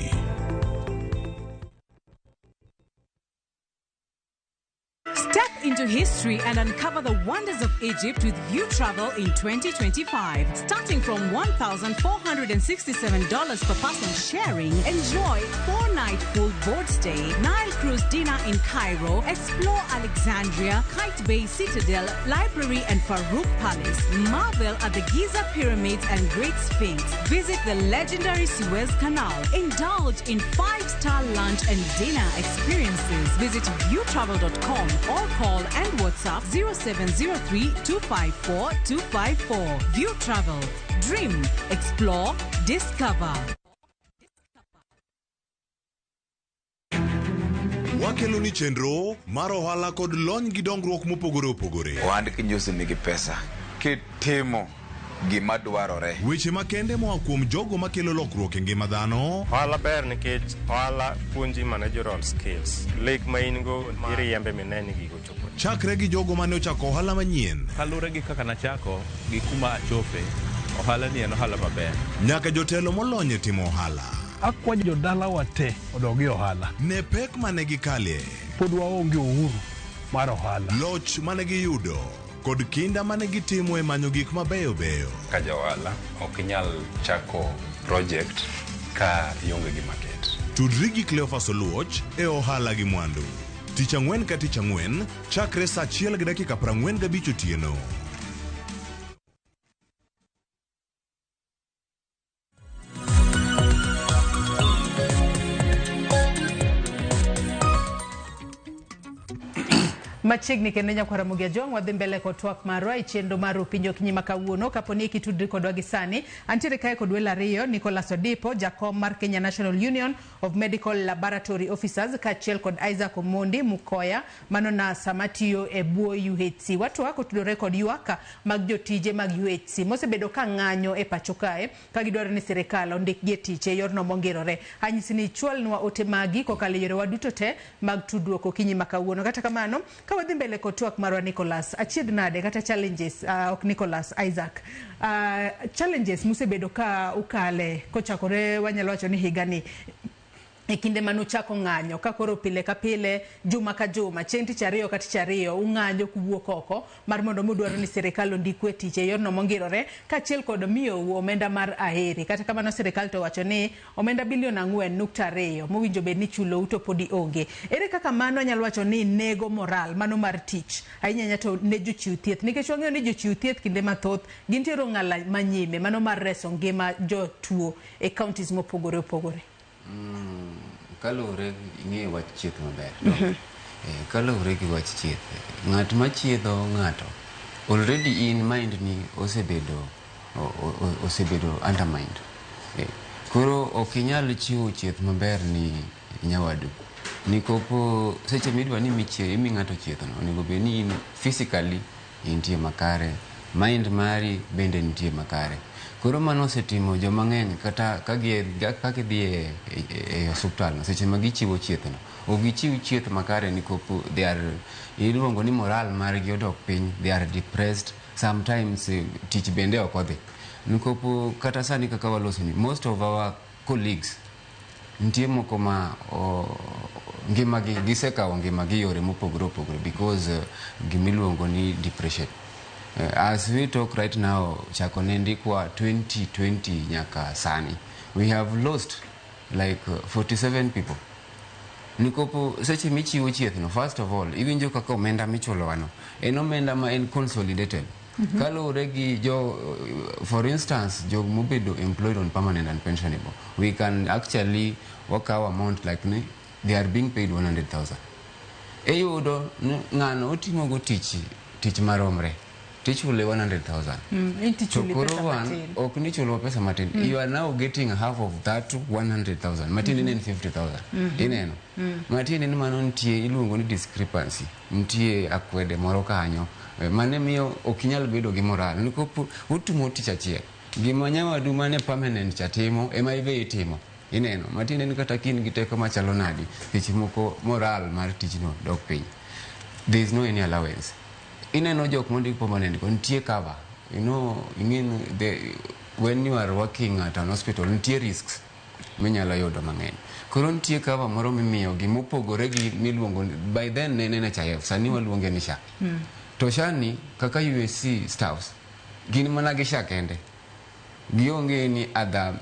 [SPEAKER 24] Step into history and uncover the wonders of Egypt with View Travel in 2025. Starting from $1,467 per person sharing, enjoy 4-night full board stay, Nile cruise dinner in Cairo, explore Alexandria, Kite Bay Citadel, Library and Farouk Palace, marvel at the Giza Pyramids and Great Sphinx, visit the legendary Suez Canal, indulge in 5-star lunch and dinner experiences. Visit viewtravel.com or call and WhatsApp 0703 254 254. View Travel. Dream, explore, discover.
[SPEAKER 1] Wakeloni chenro mar ohala kod lony gi dongruok mopogore opogore.
[SPEAKER 25] Ohand kinyosi nigi pesa kitimo gima dwarore.
[SPEAKER 1] Weche makende moa kuom jogo makelo lokruok e ngima dhano.
[SPEAKER 26] Ohala ber nikech ohala puonji managerial skills. Lek ma in go iriembe mine ni gigo chopo.
[SPEAKER 1] Chakre gi jogo mane ochako ohala manyien.
[SPEAKER 27] Kaluwore gi kaka nachako gi kuma achope, ohala ni en ohala maber.
[SPEAKER 1] Nyaka jotelo molony e timo ohala.
[SPEAKER 28] Akwayo jodalawa te odog e ohala.
[SPEAKER 1] Ne pek mane gikale.
[SPEAKER 28] Pod waonge uhuru mar ohala.
[SPEAKER 1] Loch mane giyudo kod kinda mane gitimo e manyo gik mabeyo beyo.
[SPEAKER 29] Ka ja ohala ok inyal chako project ka ionge gi market.
[SPEAKER 1] Tudri gi Cleophas Oluoch e ohala gi mwandu. Tich ang'wen ka tich ang'wen chakre saa 1:45 otieno.
[SPEAKER 3] Machiegni kendo nyakwar Ramogi Ajwang' wadhi mbele kod twak marwa e chenro mar Rupinj Okinyi ma kawuono. Kapo ni ikitudri kodwa gi sani, antiere kae kod welo ariyo, Nicholas Odipo, jakom mar Kenya National Union of Medical Laboratory Officers, kaachiel kod Isaac Omondi Mukoya, mano nasa matiyo e bwo UHC. Watwak otudore kod ywak mag jotije mag UHC mosebedo ka ng'anyo e pacho kae ka gidwaro ni sirikal ondikgi e tich e yorno mongirore. Anyisi ni ichwalnwa ote magi kokalo e yorewa duto te mag tudruok okinyi ma kawuono. Kata kamano, ka wadhi mbele kod twak marwa Nicholas, achiedh nade kata challenges, ok Nicholas, Isaac, challenges musebedo ka ukale kochakore wanyalo wacho ni higani E kinde mane uchako ng'anyo ka koro pile ka pile, juma ka juma, chieng' tich ariyo ka tich ariyo, ung'anyo kuwuok oko mar mondo mudwaro ni sirikal ondiku e tich e yorno mongirore kaachiel kod miyou omenda mar aheri. Kata kamano sirikal to wacho ni omenda bilion 4.2 mowinjo bed ni chulou to podi onge. Ere kaka mano anyalo wacho ni nego moral mano mar tich ahinya ahinya to ne jochiw thieth, nikech wang'eyo ni jochiw thieth kinde mathoth gintiere ong'ala manyime mano mar reso ngima jotuo e counties mopogore opogore.
[SPEAKER 14] Kaluwore ing'eyo wach chieth maber. Kaluwore gi wach chieth, ng'at ma chiedho ng'ato already in mind ni osebedo undermined. Koro ok inyal chiwo chieth maber ni nyawadu. Nikopo seche midwa ni imi ng'ato chieth no, onego bed ni in physically intie makare, mind mari bende nitie makare. Koro mano osetimo joma ng'eny kata ka gidhi e osuptal no, seche ma gichiwo chieth no, ok gichiw chieth makare nikop they are, iluongo ni moral margi odok piny, they are depressed, sometimes tich bende ok odhi. Nikop kata sani kaka waloso ni, most of our colleagues nitie moko ma ngimagi gisekawo ngimagi yore mopogore opogore because gimiluongo ni depression. As we talk right now, chako ne ndikwa 2020 nyaka sani, we have lost like 47 people. Nikopo seche michiwo chieth no, first of all, iwinjo kaka omenda michulowa no, en omenda ma en consolidated. Kaluwore gi jo, for instance, jok mobedo employed on permanent and pensionable, we can actually wakaw amount like ni they are being paid 100,000. Iyudo ni ng'ano otimo go tich tich maromre tichule 100,000.
[SPEAKER 3] In
[SPEAKER 14] To
[SPEAKER 3] tichuli
[SPEAKER 14] koro
[SPEAKER 3] pesa
[SPEAKER 14] wan
[SPEAKER 3] matin.
[SPEAKER 14] ok ni chulwa pesa matin. You are now getting half of that 100,000. Matiende ni en 50,000. Ineno? Matiende ni mano nitie iluongo ni discrepancy. Nitie akwede moro kanyo. Mane miyo ok inyal bedo gi moral. Nikop utimo tich achiel. Gima nyawadu mane permanent cha timo ema ibe itimo. Ineno? Matiende ni kata ka in gi teko machalo nadi, seche moko moral mar tijno dok piny. There is no any allowance. Ineno jok mondik permanent go nitie cover. You know, ing'e when you are working at an hospital nitie risks minyalo yudo mang'eny. Koro nitie cover moro mimiyo gi mopogore gi miluongo by then ne en NHIF, sani waluonge ni SHA. To SHA ni kaka UHC staffs gin mana gi SHA kende. Gionge ni other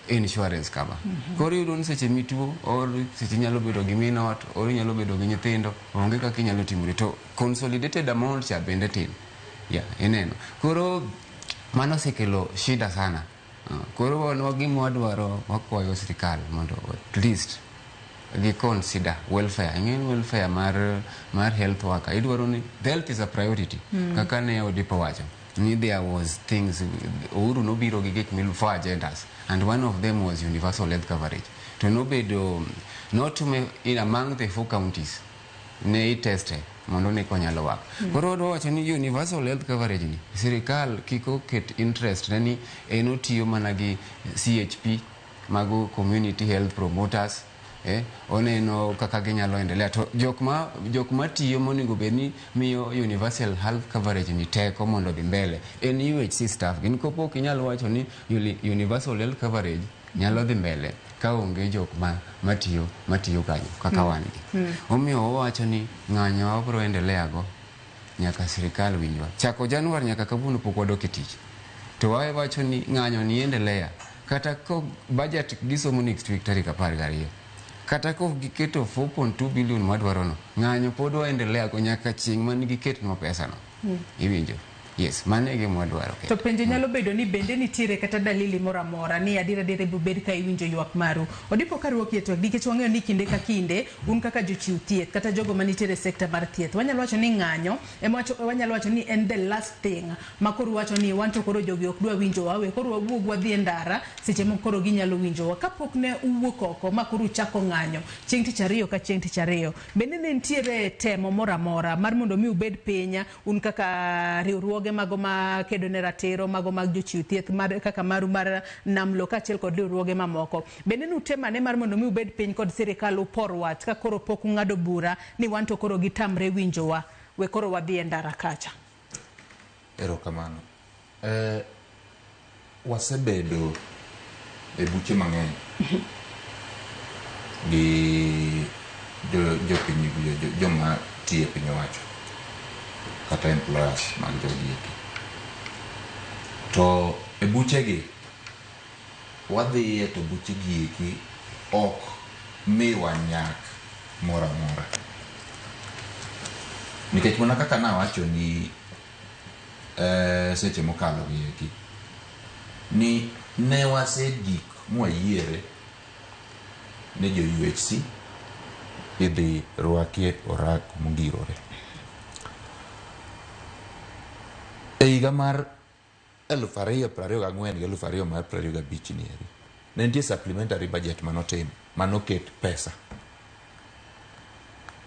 [SPEAKER 14] insurance cover. Koro iyudo ni seche mituo or seche inyalo bedo gi min ot or inyalo bedo gi nyithindo, onge kaka inyalo timori to consolidated amount cha bende tin. Yeah, ineno. Koro mano osekelo shida sana. Koro wan gima wadwaro wakwayo sirikal mondo at least gi consider welfare. Ing'e ni welfare mar health worker idwaro ni health is a priority. Kaka ne Odipo wacho ni there was things Uhuru nobiro gi gik milu four agendas and one of them was universal health coverage. To nobedo notime in among the four counties ne iteste mondo ne konyalo work. Koro wadwa wacho ni universal health coverage ni sirikal kik oket interest ne ni en otiyo mana gi CHP mago community health promoters, oneno kaka ginyalo endelea to jok ma tiyo monego bed ni miyo universal health coverage ni teko mondo odhi mbele en UHC staff gin kopo ok inyal wacho ni universal health coverage nyalo dhi mbele ka onge jok ma matiyo kanyo kaka wan gi. Omiyo wawacho ni ng'anyo wabro endelea go nyaka sirikal winjwa. Chako Januar nyaka kawuono pok wadok e tich. To wawacho ni ng'anyo ni endelea kata ko budget gisomo next week tarik 12. Kata kok giketo 4.2 billion madwaro no, ng'anyo pod waendelea go nyaka chieng' man giketnwa pesa no. Iwinjo? Yes, mano e gima wadwaro.
[SPEAKER 3] To penjo nyalo bedo ni bende nitiere kata dalili moro amora ni adier adier ibiro bed ka iwinjo ywak maru. Odipo ka ruoki e twak nikech wang'eyo ni kinde ka kinde un kaka jochiw thieth kata jogo manitiere e sekta mar thieth wanyalo wacho ni ng'anyo ema wanyalo wacho ni en the last thing ma koro wacho ni wan to koro jogi ok dwa winjowa, we koro wawuog wadhi e ndara seche moko koro ginyalo winjowa. Kapok ne uwuok oko ma koro uchako ng'anyo chieng' tich ariyo ka chieng' tich ariyo, bende ne nitiere temo moro amora mar mondo mi ubed piny un kaka riwruoge mago ma kedo ne ratiro mago mag jochiw thieth mar, kaka maru mar Namlo kaachiel kod riwruoge mamoko, bende nutemane mar mondo mi ubed piny kod sirikal upor wach ka koro pok ung'ado bura ni wan to koro gitamre winjowa, we koro wadhi e ndara kacha?
[SPEAKER 13] Erokamano. Wasebedo e buche mang'eny. gi jopiny joma tiyo e piny owacho kata employers mag jogi eki. To e buchegi wadhiye to buchegi eki ok miwa nyak moro amora. Nikech mana kaka nawacho ni seche mokalo gi eki ni ne wasegik mwayiere ni jo UHC idhi rwakie orak mongirore. E higa mar 2024 gi 2025 ni eri, ne nitie supplementary budget manotim manoket pesa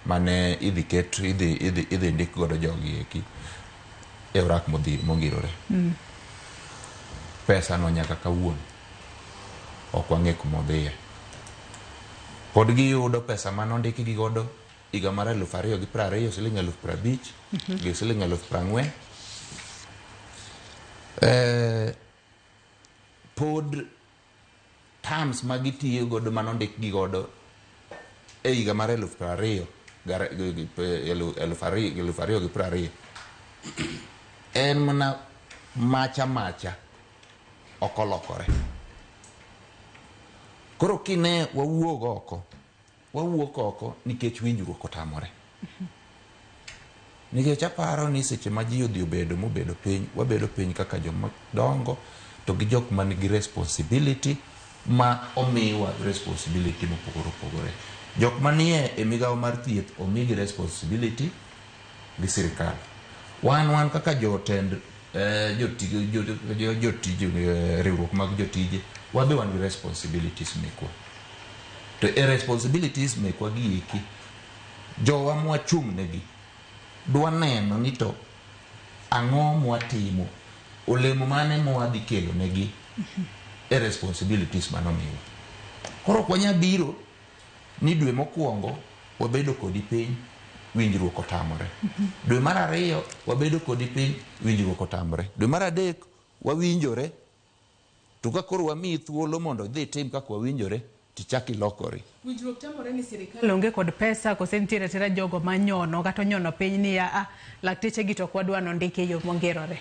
[SPEAKER 13] mane idhi ket idhi ndik godo jogi eki e orak mongirore. Pesa no nyaka kawuono ok wang'e kuma odhiye. Pod giyudo pesa manondikgi gi godo higa mar 2020 siling 50,000 gi siling 40,000. Pod terms ma gitiyo godo manondik gi godo e higa mar 2020 en mana macha ok olokore. Koro kine wawuok oko nikech winjruok otamore. Nikech aparo ni seche ma ji odhi obedo mobedo piny, wabedo piny kaka joma dongo to gi jok man gi responsibility ma omiwa responsibility mopogore opogore. Jok manie e migawo mar thieth omigi responsibility gi sirikal. Wan kaka jotend jotij riwruok mag jotije, wabe wan gi responsibilities mekwa. To e responsibilities mekwa gi eki, jowa mwachung' negi dwa neno ni to ang'o mwatimo, olemo mane mwadhi kelo negi e responsibilities manomiwa. Koro ok wanyal biro ni dwe mokwongo wabedo kodi piny, winjruok otamore. Dwe mar ariyo wabedo kodi piny, winjruok otamore. Dwe mar adek wawinjore, to ka koro wamiyi thuolo mondo idhi itim kaka wawinjore, tichak ilokori.
[SPEAKER 3] Winjruok tamore ni sirikal onge kod pesa, kose nitiere atera jogo manyono kata onyono piny ni a lakteche gi to ok wadwa nondiki e yo mongirore.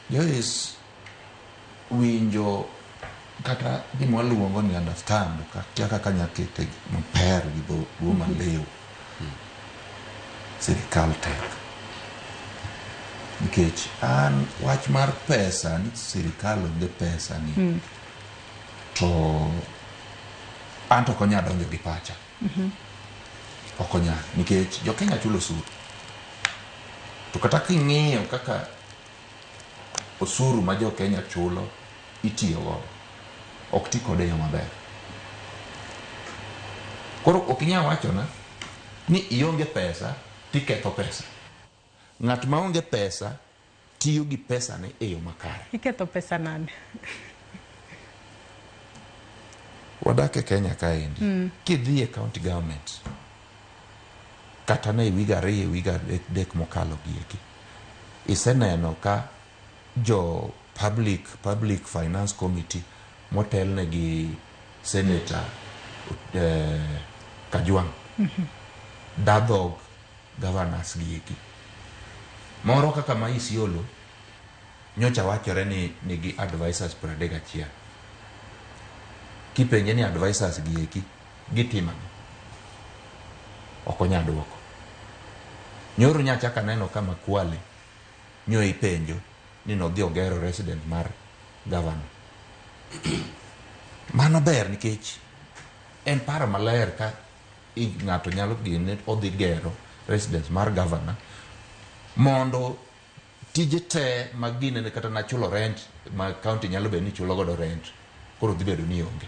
[SPEAKER 13] Joyce, winjo kata gima waluongo ni understand, akia kaka anyalo kete maber gi dholuo maliw. Sirikal tek. Nikech an wach mar pesa ni sirikal onge pesa ni to an to ok onyal donjo gi pacha. Ok onyal, nikech jo Kenya chulo osuru. To kata king'iyo kaka osuru ma jo Kenya chulo itiyo godo, ok ti kode e yo maber. Koro ok inyal wachona ni ionge pesa tiketho pesa. Ng'at maonge pesa tiyo gi pesane e yo makare.
[SPEAKER 3] Iketho pesa nade?
[SPEAKER 13] Wadak e Kenya kaendi. Kidhi e county government, kata ne wiga 2 wiga 3 mokalo gieki, iseneno ka jo public finance committee motelne gi Senator Kajwang' dadhog governors gieki. Moro kaka ma Isiolo nyocha wachore ni nigi advisors 31. Kipenje ni advisors gieki gitimo ang'o, ok onyal duoko. Nyoro nyachaka neno kama Kwale nyo ipenjo ni nodhi ogero resident mar governor. Mano ber nikech en paro maler ka ng'ato nyalo gine odhi gero residence mar governor mondo tije te mag ginene kata na chulo rent ma county nyalo bedo ni chulo godo rent koro dhi bedo ni onge.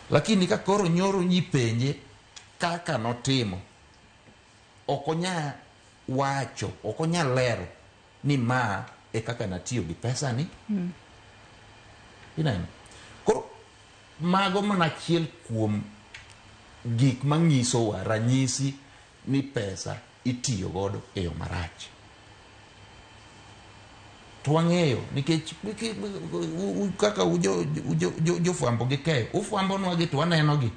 [SPEAKER 13] Lakini ka koro nyoro nyipenje kaka notimo, ok onya wacho, ok onya lero ni ma e kaka natiyo gi pesa ni. Ineno? Koro mago mana achiel kuom gik manyisowa ranyisi ni pesa itiyo godo e yo marach. To wang'eyo nikech kaka jofwambo gi keyo, ufwambonwa gi to waneno gi.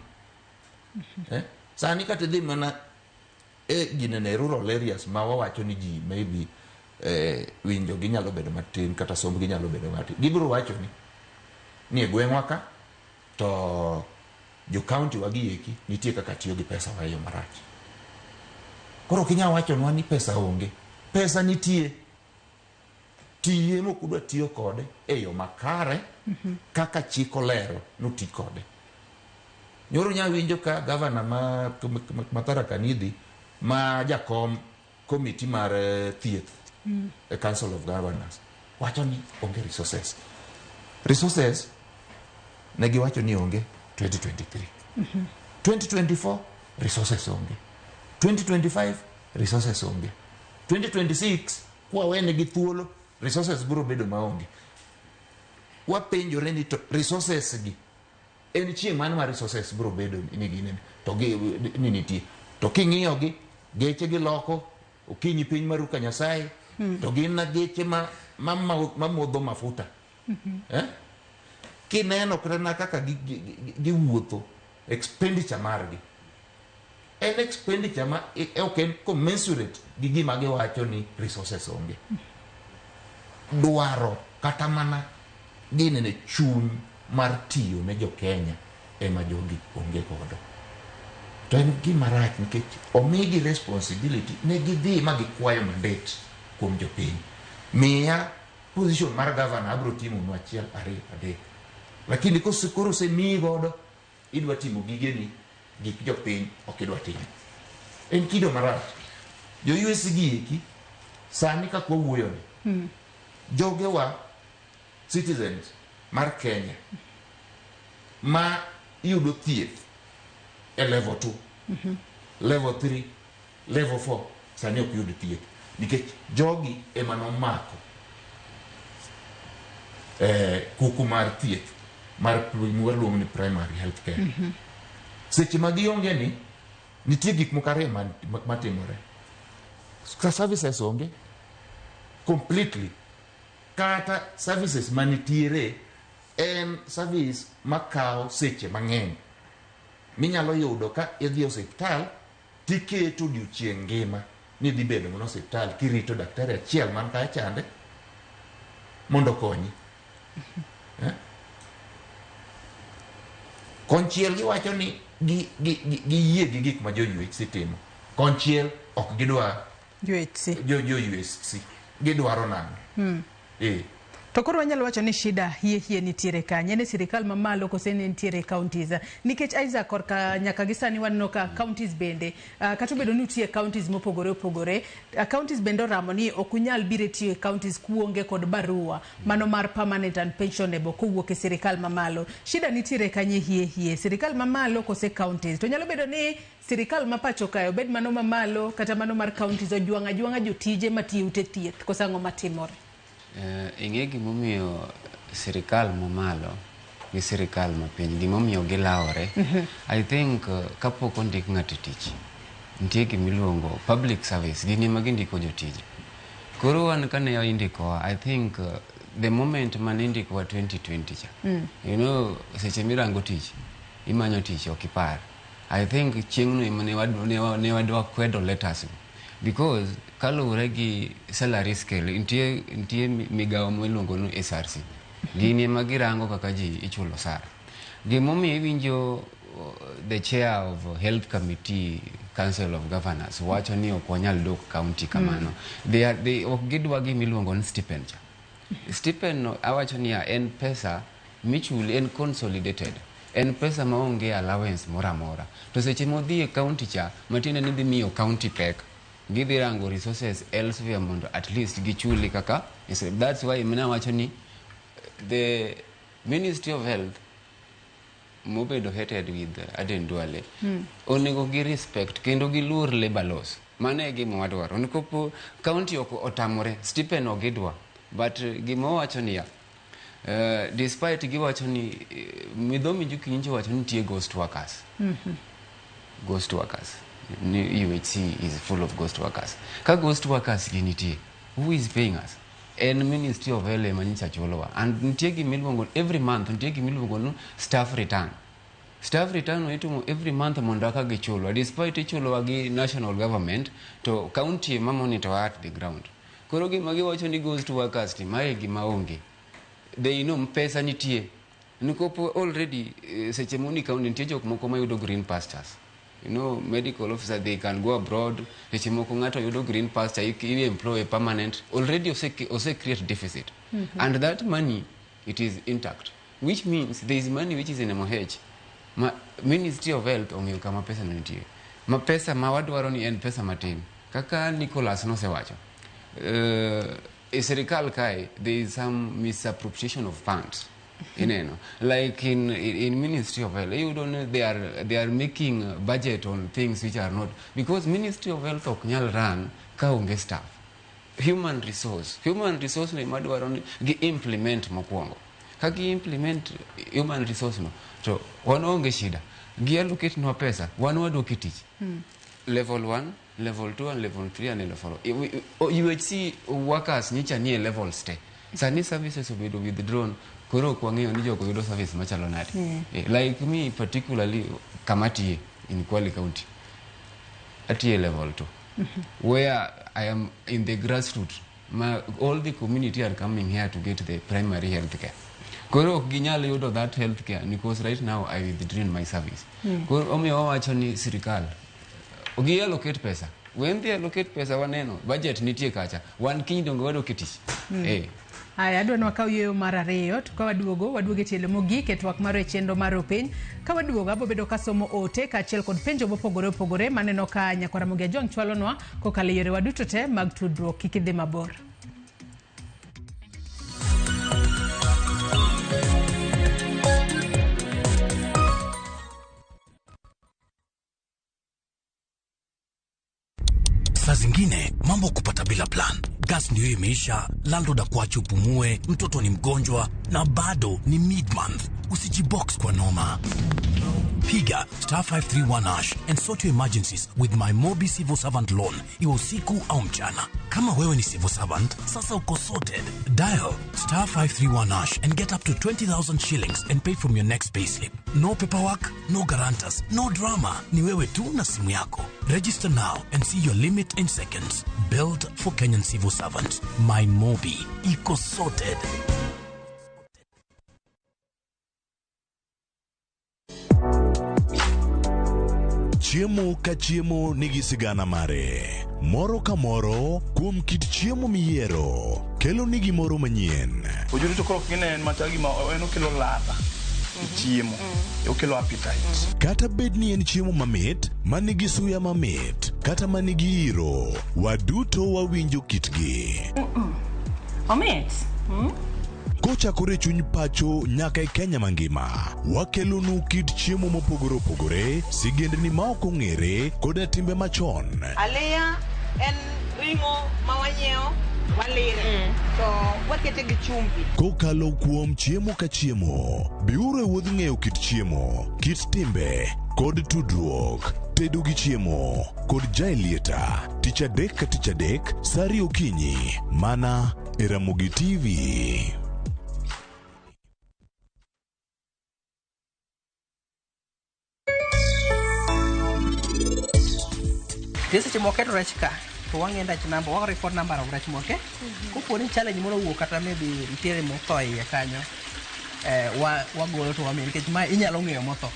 [SPEAKER 13] Eh? Sani kata idhi mana e ginene rural areas ma wawacho ni ji maybe winjo gi nyalo bedo matin kata somb gi nyalo bedo matin. Gibiro wacho ni e gweng'wa ka to jo county wagi eki nitie kaka tiyo gi pesa wa e yo marach. Koro ok inyal wachonwa ni pesa onge. Pesa nitie. Tiye mok udwa tiyo kode e yo makare kaka chik olero noti kode. Nyoro nya winjo ka gavana ma Tharaka Nithi ma jakom komiti mar thieth e Council of Governors wacho ni onge resources. Resources ne giwacho ni onge 2023. 2024 resources onge. 2025 resources onge. 2026 kwawene gi thuolo resources biro bedo maonge. Wapenjore ni to resources gi en chieng' mane ma resources biro bedo ni ginene to gi ni nitie. To king'iyo gi geche gi loko okinyi piny maru ka Nyasaye to gin na geche ma mamodho mafuta. Kineno kata na kaka giwuotho expenditure margi en expenditure ma ok en commensurate gi gima giwacho ni resources onge. Dwaro kata mana ginene chuny mar tiyo ne jo Kenya ema jogi onge godo. To en gima rach nikech omigi responsibility ne gidhi ma gikwayo mandate kuom jopiny. Miya position mar governor abiro timonu 1 2 3. Lakini koro osemiyi godo idwa timo gigeni gik jopiny ok idwa timo. En kido marach. Jo USG eki sani kaka wawuoyo ni jogewa citizens mar Kenya ma yudo thieth e level 2, level 3, level 4 sani ok yud thieth nikech jogi ema nomako kuku mar thieth mar waluongo ni primary health care. Seche ma gionge ni nitie gik moko ariyo matimore. Ka services onge completely, kata services manitiere en service makawo seche mang'eny minyalo yudo ka idhi osiptal tiketo odiochieng' ngima ni dhi bedo mana osiptal kirito daktari achiel man kacha chande mondo okonyi. Konchiel giwacho ni giyie gi gik ma jo UHC timo. Konchiel ok gidwa
[SPEAKER 3] UHC.
[SPEAKER 13] Jo UHC gidwaro nang'o?
[SPEAKER 3] To koro wanyalo wacho ni shida hie nitiere kanye, ne sirikal mamalo kose ne nitiere counties. Nikech Isaac korka nyaka gi sani waneno ka counties bende kata obedo ni nitie counties mopogore opogore, counties bende oramo ni ok unyal biro tiyo e counties kuonge kod barua mano mar permanent and pensionable kowuok e sirikal mamalo. Shida nitiere kanye hie sirikal mamalo kose counties. To nyalo bedo ni sirikal ma pacho kae obed mano mamalo kata mano mar counties ojwang'a jwang'a jotije matiyo ute thieth koso ang'o matimore?
[SPEAKER 14] Ing'e gimomiyo sirikal mamalo gi sirikal mapiny gimomiyo gilawore. I think kapok ondik ng'ato e tich nitie gimiluongo public service, gin ema gindiko jotije. Koro wan kane indikowa, I think the moment mane indikowa 2020 cha, you know, seche mirango tich imanyo tich ok ipar. I think chieng'no ema ne wadwa kwedo letters go. Because kaluwore gi salary scale nitie migawo miluongo ni SRC. Gin ema girango kaka ji ichulo osara. Gimomiyo iwinjo the chair of health committee council of governors wacho ni ok wanyal dok county kamano. They ok gidwa gimiluongo ni stipend cha. Stipend no awacho niya en pesa michuli, en consolidated. En pesa maonge allowance moro amora. To seche modhi e county cha, matiende ni dhi miyo county pek. Gidhi rango resources elsewhere mondo at least gichuli kaka. That's why mina wacho ni the Ministry of Health mobedo headed with Aden Duale onego gi respect kendo giluor labor laws. Mano e gima wadwaro. Nikopo county ok otamore stipend ok gidwa, but gima wacho niya despite giwacho ni Midhomi Njuki nyicho wacho ni nitie ghost workers. Ghost workers. Ni UHC is full of ghost workers. Ka ghost workers gi nitie, who is paying us? En Ministry of Health ema nyicha chulowa. And nitie gima iluongo every month nitie gima iluongo ni staff return. Staff return no itimo every month mondo aka gichulwa. Despite ichulowa gi national government, to county ema monitor at the ground. Koro gima giwacho ni ghost workers ni mae gima onge. They know pesa nitie. Nikop already seche moni county nitie jok moko mayudo green pastures. You know, medical officer, they can go abroad. Seche moko ng'ato yudo green pasture, i employ permanent. Already ose create deficit. And that money, it is intact. Which means there is money which is in MOH. Ma Ministry of Health ong'eyo kama pesa no nitie. Ma pesa ma wadwaro ni en pesa matin. Kaka Nicholas nosewacho. E sirikal kae, there is some misappropriation of funds. Ineno. Like in Ministry of Health, you don't know, they are making budget on things which are not, because Ministry of Health ok nyal run ka onge staff. Human resource. Human resource ni madwaro ni gi implement mokwongo. Ka gi implement human resource no, to wan onge shida. Gi allocate nwa pesa, wan waduok e tich. Level 1, level 2 and level 3 and level 4. UHC workers nyicha nie levels te. Sani services obedo withdrawn, koro ok wang'eyo ni jogo yudo service machalo nade. Like me particularly, kama atiye in Kwale County, atiye level 2, where I am in the grassroots. Ma, all the community are coming here to get the primary health care. Koro ok ginyal yudo that health care because right now I withdrawn my service. Koro omiyo wawacho ni sirikal gi allocate pesa. When they allocate pesa, waneno budget nitie kacha. Wan kiny donge wadok e tich.
[SPEAKER 3] Aya, adwa ni wakaw yueyo mar ariyo, to ka waduogo, waduogo e tielo mogik e twak mar e chenro mar opiny. Ka waduogo, abo bedo kasomo ote kaachiel kod penjo mopogore opogore maneno ka nyakwar Ramogi Ajwang' chwalonwa kokalo e yorewa duto te mag tudruok. Kik idhi mabor.
[SPEAKER 19] Saa zingine mambo kupata bila plan. Gas ndio imeisha, landlord akuache upumue, mtoto ni mgonjwa na bado ni mid-month. Usijibox kwa noma. Piga *531# and sort your emergencies with my Mobi Civil Servant Loan, iwe usiku au mchana. Kama wewe ni civil servant, sasa uko sorted. Dial *531# and get up to 20,000 shillings and pay from your next payslip. No paperwork, no guarantors, no drama. Ni wewe tu na simu yako. Register now and see your limit in seconds. Built for Kenyan civil servants. My Mobi. Iko sorted.
[SPEAKER 1] Chiemo ka chiemo nigi sigana mare. Moro ka moro kuom kit chiemo miyiero kelo ni gimoro manyien.
[SPEAKER 2] Ojuri to koro kine en machal gima en okelo ladha e chiemo, okelo appetite.
[SPEAKER 1] Kata bed ni en chiemo mamit, manigi suya mamit, kata manigi iro, waduto wawinjo kitgi.
[SPEAKER 4] Omit.
[SPEAKER 1] Kochakore chuny pacho nyaka e Kenya mangima, wakelonu kit chiemo mopogore opogore, sigendni ma ok ong'ere, koda timbe machon.
[SPEAKER 4] Aliya en ring'o ma wanyiewo, walire to wakete gi chumbi.
[SPEAKER 1] Kokalo kuom chiemo ka chiemo, biuru e wuodh ng'eyo kit chiemo, kit timbe, kod tudruok. Tedo gi chiemo kod Jaelieta, tich adek ka tich adek, sa 2 okinyi, mana e Ramogi TV.
[SPEAKER 5] Nitie seche mwaketo rech ka to wang'iyo rech number, wa record number of rech moke. Kopo ni challenge moro owuok kata maybe nitiere motho e iye kanyo, wagolo to wamiyo nikech ma inyalo ng'eyo motho.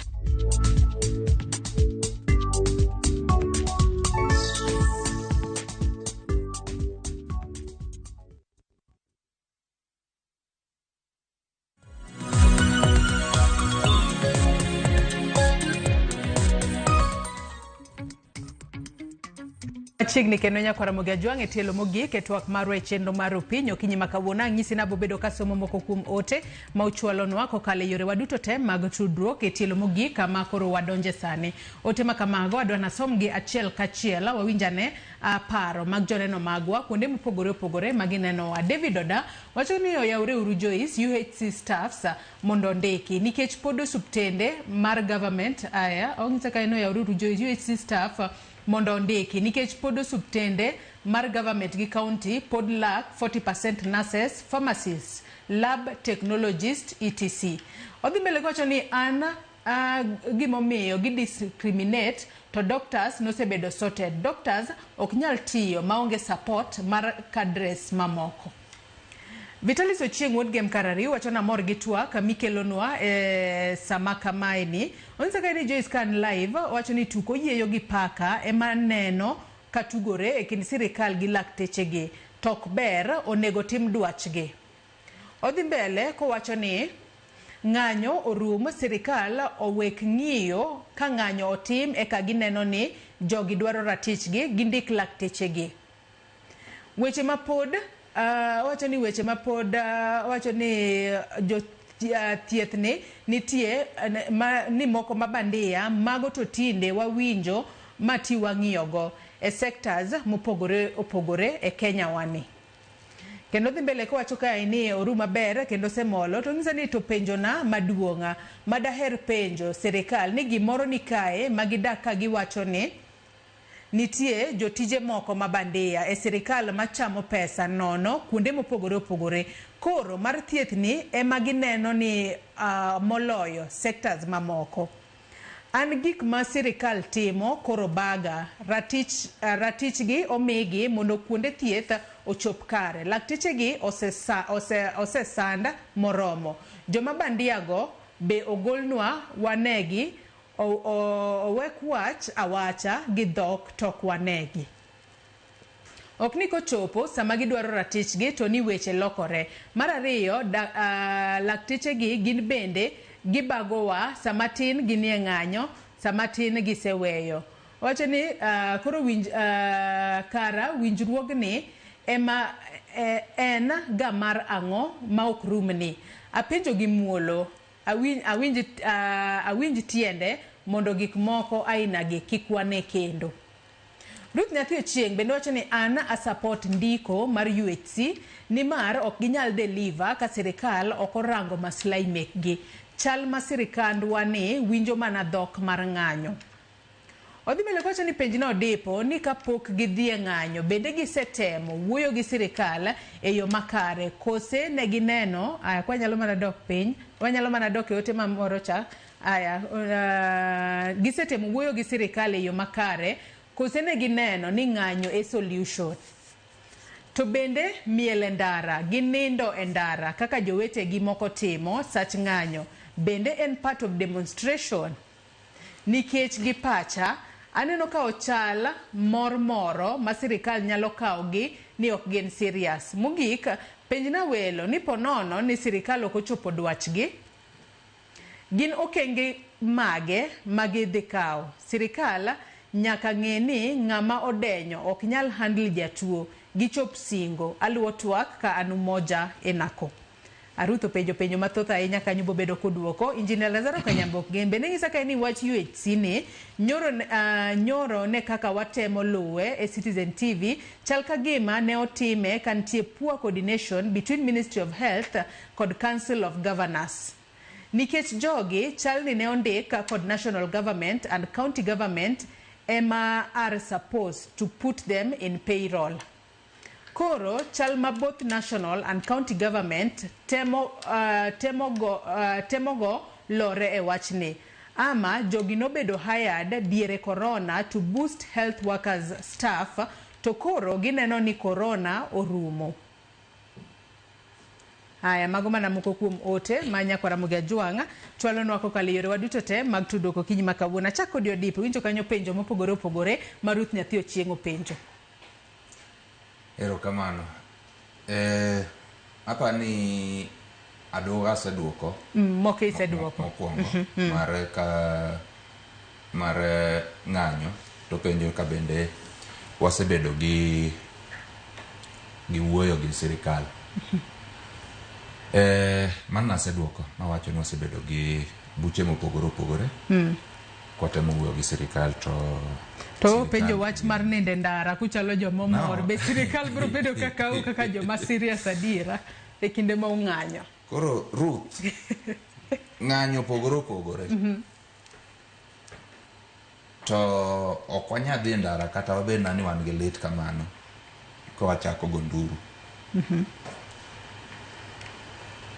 [SPEAKER 3] Machiegni kendo nyakwar Ramogi Ajwang' e tielo mogik e twak marwa e chenro mar opiny okinyi ma kawuono. Ang'isi nabo bedo kasomo moko kuom ote ma uchwalonwa kokalo e yorewa duto te mag tudruok e tielo mogik kama koro wadonje sani. Ote ma kamago adwa nasomgi achiel kachiel, wawinj ane paro mag joneno magwa kuonde mopogore opogore ma ginenowa. David Oda wacho ni oyawre uru Joyce, UHC staffs mondo ondiki nikech pod osuptende mar government. Aya, ong'isa ka en oyawre uru Joyce, UHC staff mondo ondiki nikech pod osuptende mar government gi county pod lack 40% nurses, pharmacists, lab technologists, etc. Odhi mbele kowacho ni an Gimomiyo gi discriminate to doctors nosebedo sorted. Doctors ok nyal tiyo maonge support mar cadres mamoko. Vitalis Ochieng' wuod Gem Karari wacho namor gi twak mikelonwa e sama kamae ni. Onyisa kae ni Joyce Kan live wacho ni tuk oyieyo gi paka ema neno ka tugore e kind sirikal gi laktechegi. To ok ber, onego tim dwachgi. Odhi mbele kowacho ni ng'anyo orum, sirikal owek ng'iyo ka ng'anyo otim eka gineno ni jogi dwaro ratichgi, gindik laktechegi. Weche ma pod wacho ni weche ma pod wacho ni jo thieth ni nitie ni moko ma bandia mago to tinde wawinjo ma ti wang'iyogo e sectors mopogore opogore e Kenya wani. Kendo dhi mbele kowacho kae ni oru maber kendo semolo to nyisa ni to penjona maduong' madaher penjo sirikal ni gimoro ni kae ma gidak ka giwacho ni nitie jotije moko ma bandia e sirikal machamo pesa nono kuonde mopogore opogore. Koro mar thieth ni ema gineno ni moloyo sectors mamoko. An gik ma sirikal timo koro baga, ratichgi omigi mondo kuonde thieth ochop kare. Laktechegi osesand moromo. Joma bandiago be ogolnwa wanegi, owek wach awacha gi dhok tok wanegi. Ok ni kochopo sama gidwaro ratichgi to ni weche lokore. Mar ariyo, laktechegi gin bende gibagowa sama tin ginie ng'anyo, sama tin giseweyo. Wacho ni koro kara winjruogni ema en ga mar ang'o ma ok rumni. Apenjo gi muolo, awinj tiende mondo gik moko aina gi kik wane kendo. Ruth Nyathi Ochieng' bende wacho ni an a support ndiko mar UHC nimar ok ginyal deliver ka sirikal ok orango maslahi mekgi. Chal ma sirikandwa ni winjo mana dhok mar ng'anyo. Odhi mbele kowacho ni penjno odipo ni kapok gidhi e ng'anyo bende gisetemo wuoyo gi sirikal e yo makare kose ne gineno aya kwanyalo mana dok piny wanyalo mana dok e ote mamoro cha aya gisetemo wuoyo gi sirikal e yo makare kose ne gineno ni ng'anyo e solution. To bende miel e ndara gi nindo e ndara kaka jowetegi moko timo sach ng'anyo bende en part of demonstration. Nikech gi pacha aneno ka ochal mor moro ma sirikal nyalo kawogi ni ok gin serious. Mogik, penjna welo ni ponono ni sirikal ok ochopo dwachgi, gin okenge mage ma gidhi kawo? Sirikal nyaka ng'e ni ng'ama odenyo ok nyal handle jatuo, gichop singo. Aluwo twak ka an Umoja Enako. Aruth openjo penjo mathoth ahinya kanyo bobedo koduoko. Engineer Lazaro Kanyambok Gembe ne nyisa kae ni wach UHC ni nyoro ne kaka watemo luwe e Citizen TV chal ka gima ne otime ka nitie poor coordination between Ministry of Health kod Council of Governors. Nikech jogi chal ni ne ondik kod national government and county government ema are supposed to put them in payroll. Koro chal ma both national and county government temo go lore e wachni. Ama jogi nobedo hired diere corona to boost health workers staff to koro gineno ni corona orumo. Aya, mago mana moko kuom ote ma nyakwara Ramogi Ajwang' chwalonwa kokalo e yorewa duto te mag tudruok okinyi ma kawuono. Achak kodi Odipo, winjo kanyo penjo mopogore opogore ma Ruth Nyathi Ochieng' openjo.
[SPEAKER 13] Erokamano. Apani aduogo aseduoko.
[SPEAKER 3] Moko iseduoko.
[SPEAKER 13] Mokwongo mar ka mar ng'anyo to penjo ka bende wasebedo gi wuoyo gi sirikal. Mano aseduoko mawacho ni wasebedo gi buche mopogore opogore. Kwatemo wuoyo gi sirikal to
[SPEAKER 3] penjo wach mar nindo ndara kuchalo joma mor. Be sirikal biro bedo kaka u kaka joma serious adiera e kinde ma ung'anyo?
[SPEAKER 13] Koro Ruth, ng'anyo opogore opogore. To ok wanyal dhi ndara kata wabed na ni wan gi lit kamano ka wachako go nduru.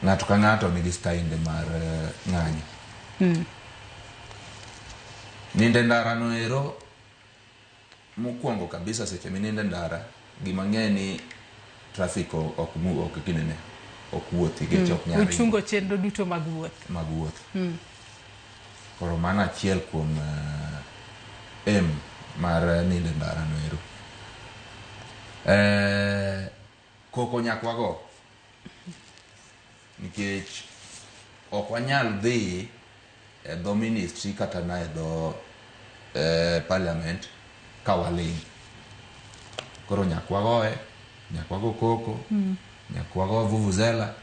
[SPEAKER 13] Ng'ato ka ng'ato nigi style mar ng'anyo. Nindo e ndara no ero mokwongo kabisa seche minindo e ndara gima ng'e ni traffic ok ok ginene ok wuothi geche ok nyal ringo
[SPEAKER 3] Uchungo chenro duto mag wuoth.
[SPEAKER 13] Mag wuoth. Koro mano achiel kuom aim mar nindo e ndara no ero. Koko nyaka wago nikech ok wanyal dhi e dho ministry kata na e dho parliament ka waling'. Koro nyaka wagoye, nyaka wago koko, nyaka wago vuvuzela,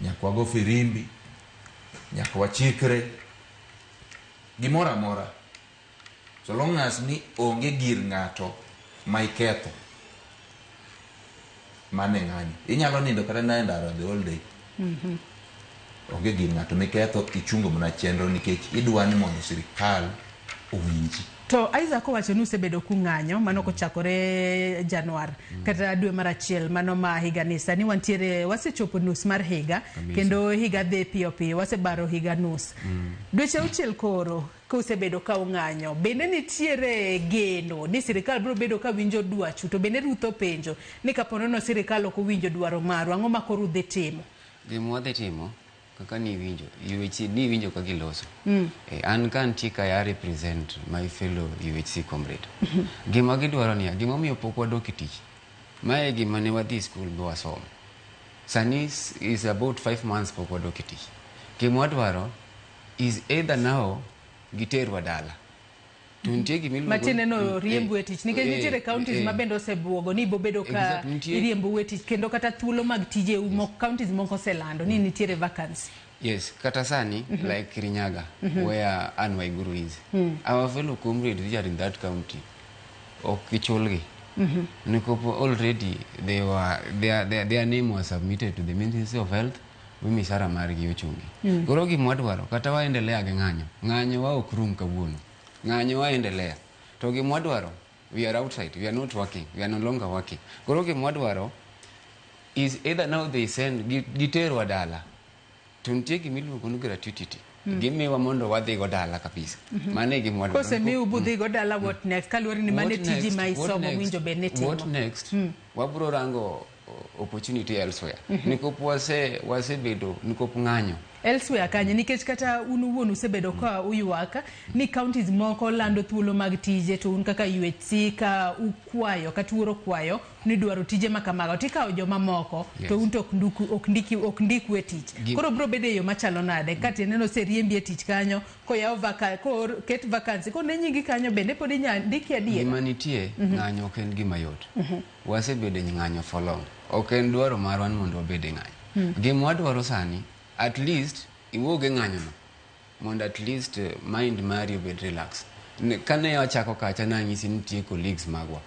[SPEAKER 13] nyaka wago firimbi, nyaka wachikre gimoro amora so long as ni onge gir ng'ato ma iketho. Mano e ng'anyo. Inyalo nindo kata na e ndara the whole day, onge gir ng'ato miketho, ichungo mana chenro nikech idwa ni mondo sirikal owinji.
[SPEAKER 3] To Isaac owacho ni usebedo kung'anyo mano kochakore Januar kata dwe mar achiel mano ma higani. Sani wantiere wasechopo nus mar higa.
[SPEAKER 14] Kabisa.
[SPEAKER 3] Kendo higa dhi piyo piyo, wasebaro higa nus. Dweche 6 koro kusebedo ka ung'anyo, bende nitiere geno ni sirikal biro bedo ka winjo dwachu? To bende Ruth openjo ni kapo nono sirikal ok owinjo dwaro maru, ang'o ma koro udhi timo?
[SPEAKER 14] Gima wadhi timo kaka niwinjo UHC niwinjo ka giloso. An ka antie ka I represent my fellow UHC comrade. Gima gidwaro niya, gimomiyo pok wadok e tich. Mae gima ne wadhi e school be wasomo. Sani is about 5 months pok wadok e tich. Gima wadwaro is either now giterwa dala. To nitie gima iluongo
[SPEAKER 3] Matiende no riembu e tich nikech nitiere counties ma bende osebuogo ni bobedo ka iriembou e tich kendo kata thuolo mag tijeu moko counties moko oselando ni nitiere vacancy.
[SPEAKER 14] Yes, kata sani, like Kirinyaga, where Anne Waiguru is, our fellow comrades which are in that county, ok gichulgi. Nikop already they were, their name was submitted to the Ministry of Health, wi mishahara margi ochungi. Koro gima wadwaro, kata waendelea gi ng'anyo, ng'anyo wa ok rum kawuono. Ng'anyo waendelea. To gima wadwaro, we are outside, we are not working, we are no longer working. Koro gima wadwaro is either now they send, giterwa dala, to nitie gima iluongo ni gratuity. Gimiwa mondo wadhigo dala kabisa. Mano e gima wadwaro.
[SPEAKER 3] Kosemiu budhigo dala, what next? Kaluwore ni mane
[SPEAKER 14] What
[SPEAKER 3] tiji
[SPEAKER 14] next?
[SPEAKER 3] ma
[SPEAKER 14] What
[SPEAKER 3] isomo
[SPEAKER 14] next?
[SPEAKER 3] winjo bed ni
[SPEAKER 14] What
[SPEAKER 3] timo.
[SPEAKER 14] next? Wabro rango opportunity elsewhere. Nikop wasebedo nikop ng'anyo.
[SPEAKER 3] Elsewhere kanye? Nikech kata un owuon usebedo ka uywak ni counties moko lando thuolo mag tije, to un kaka UHC ka ukwayo kata uoro kwayo ni dwaro tije ma kamago, tikawo joma moko to un to ok ndiku e tich. Koro biro bedo e yo machalo nade ka tiende noseriembi e tich kanyo koyaw ket vacancy kone nyingi kanyo, bende pod inya ndiki adiera?
[SPEAKER 14] Gima nitie, ng'anyo ok en gima yot. Wasebedo e ng'anyo for long. Ok en dwaro marwa ni mondo wabed e ng'anyo. Gima wadwaro sani, at least iwuog e ng'anyono mondo at least mind mari obed relax. Kane wachako kacha nanyisi ni nitie colleagues magwa.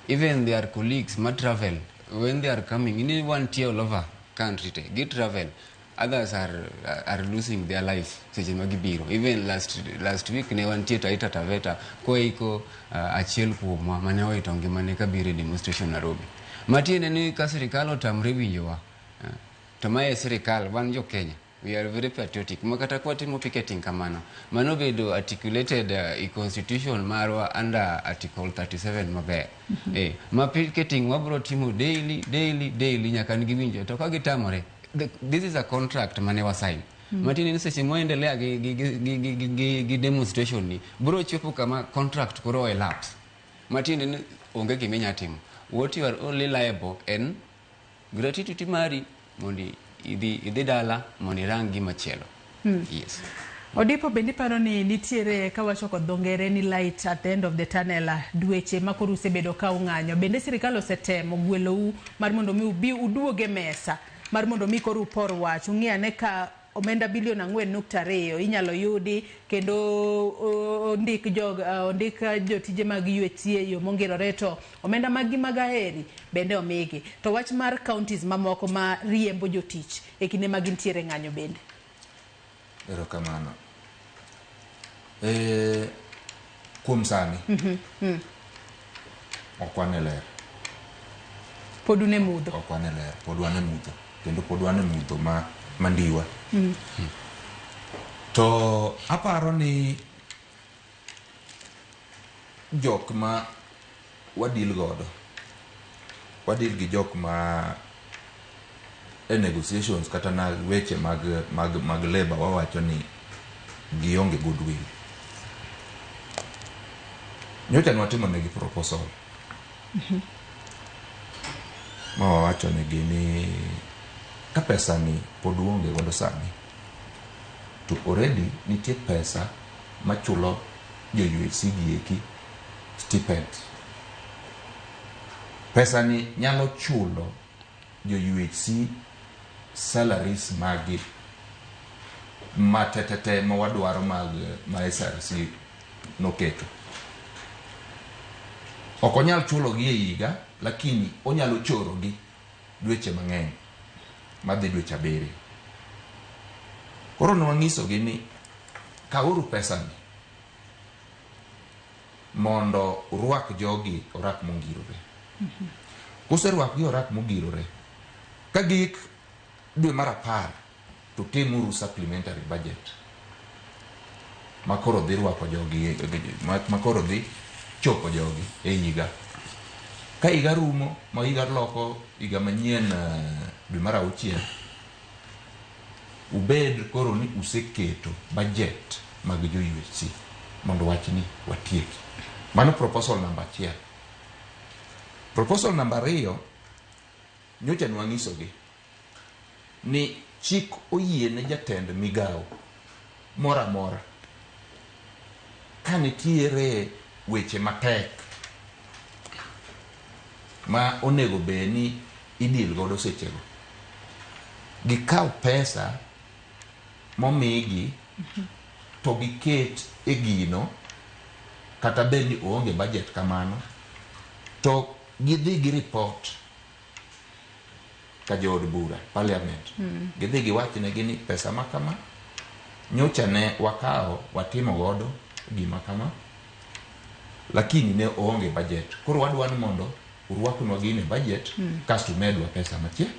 [SPEAKER 14] Even their colleagues ma travel when they are coming, ini wantie all over country te, gi travel. Others are losing their life seche ma gibiro. Even last week ne wantie Taita Taveta koiko achiel kuomwa mane owito ngimane kabiro e demonstration Nairobi. Matiende ni ka sirikal otamre winjowa, to mae e sirikal, wan jo Kenya. We are very patriotic. Ma kata kwatimo picketing kamano, mano bedo articulated e constitution marwa under article 37 maber. Ma picketing wabro timo daily, daily, daily nyaka ne giwinjo. To ka gitamore, this is a contract mane wasign. Matiende ni seche mwaendelea gi demonstration ni, bro chopo kama contract koro elapse. Matiende ni onge gima inya timo. What you are only liable en gratuity mari mondo idhi dala mondo irang gimachielo. Yes.
[SPEAKER 3] Odipo, bende iparo ni nitiere kawacho kod dho ngere ni light at the end of the tunnel dweche ma koro usebedo ka ung'anyo, bende sirikal osetemo gwelou mar mondo mi ubi uduog e mesa mar mondo mi koro upor wach ung'i ane ka omenda bilion 4.2 inyalo yudi kendo ondik jotije mag UHC e yo mongirore, to omenda mag gi mag aheri bende omigi, to wach mar counties mamoko ma riembo jotich e kinde ma gintiere ng'anyo bende?
[SPEAKER 13] Erokamano. Kuom sani ok wan e ler.
[SPEAKER 3] Pod un e mudho.
[SPEAKER 13] Ok wan e ler, pod wan e mudho kendo pod wan e mudho ma mandiwa. To aparo ni jok ma wadil godo, wadil gi jok ma e negotiations kata na weche mag mag mag labor wawacho ni gionge goodwill. Nyocha ne watimo negi proposal ma wawacho negi ni ka pesa ni pod uonge godo sani to already nitie pesa machulo jo UHC gi eki stipend. Pesa ni nyalo chulo jo UHC salaries magi matetete ma wadwaro mag ma SRC noketo. Ok onyal chulogi e higa, lakini onyalo chorogi dweche mang'eny madhi dweche 7. Koro ne wang'isogi ni kawuru pesani mondo urwak jogi orak mongirore. Kuserwakgi orak mogirore, ka gik dwe mar 10 to timuru supplementary budget ma koro dhi rwako jogi, ma koro dhi chopo jogi e higa. Ka higa rumo, ma higa loko higa manyien dwe mar 6, ubed koro ni useketo budget mag jo UHC mondo wachni watieki. Mano proposal namba 1. Proposal namba 2, nyocha ne wang'isogi ni chik oyie ne jatend migawo moro amora ka nitiere weche matek ma onego bed ni idil godo sechego, gikaw pesa momigi to giket e gino, kata bed ni oonge budget kamano, to gidhi gi report ka jood bura parliament. Gidhi giwachnegi ni pesa ma kama nyocha ne wakawo watimo godo gima kama, lakini ne oonge budget, koro wadwa ni mondo urwaknwa gini e budget kasto umedwa pesa machielo,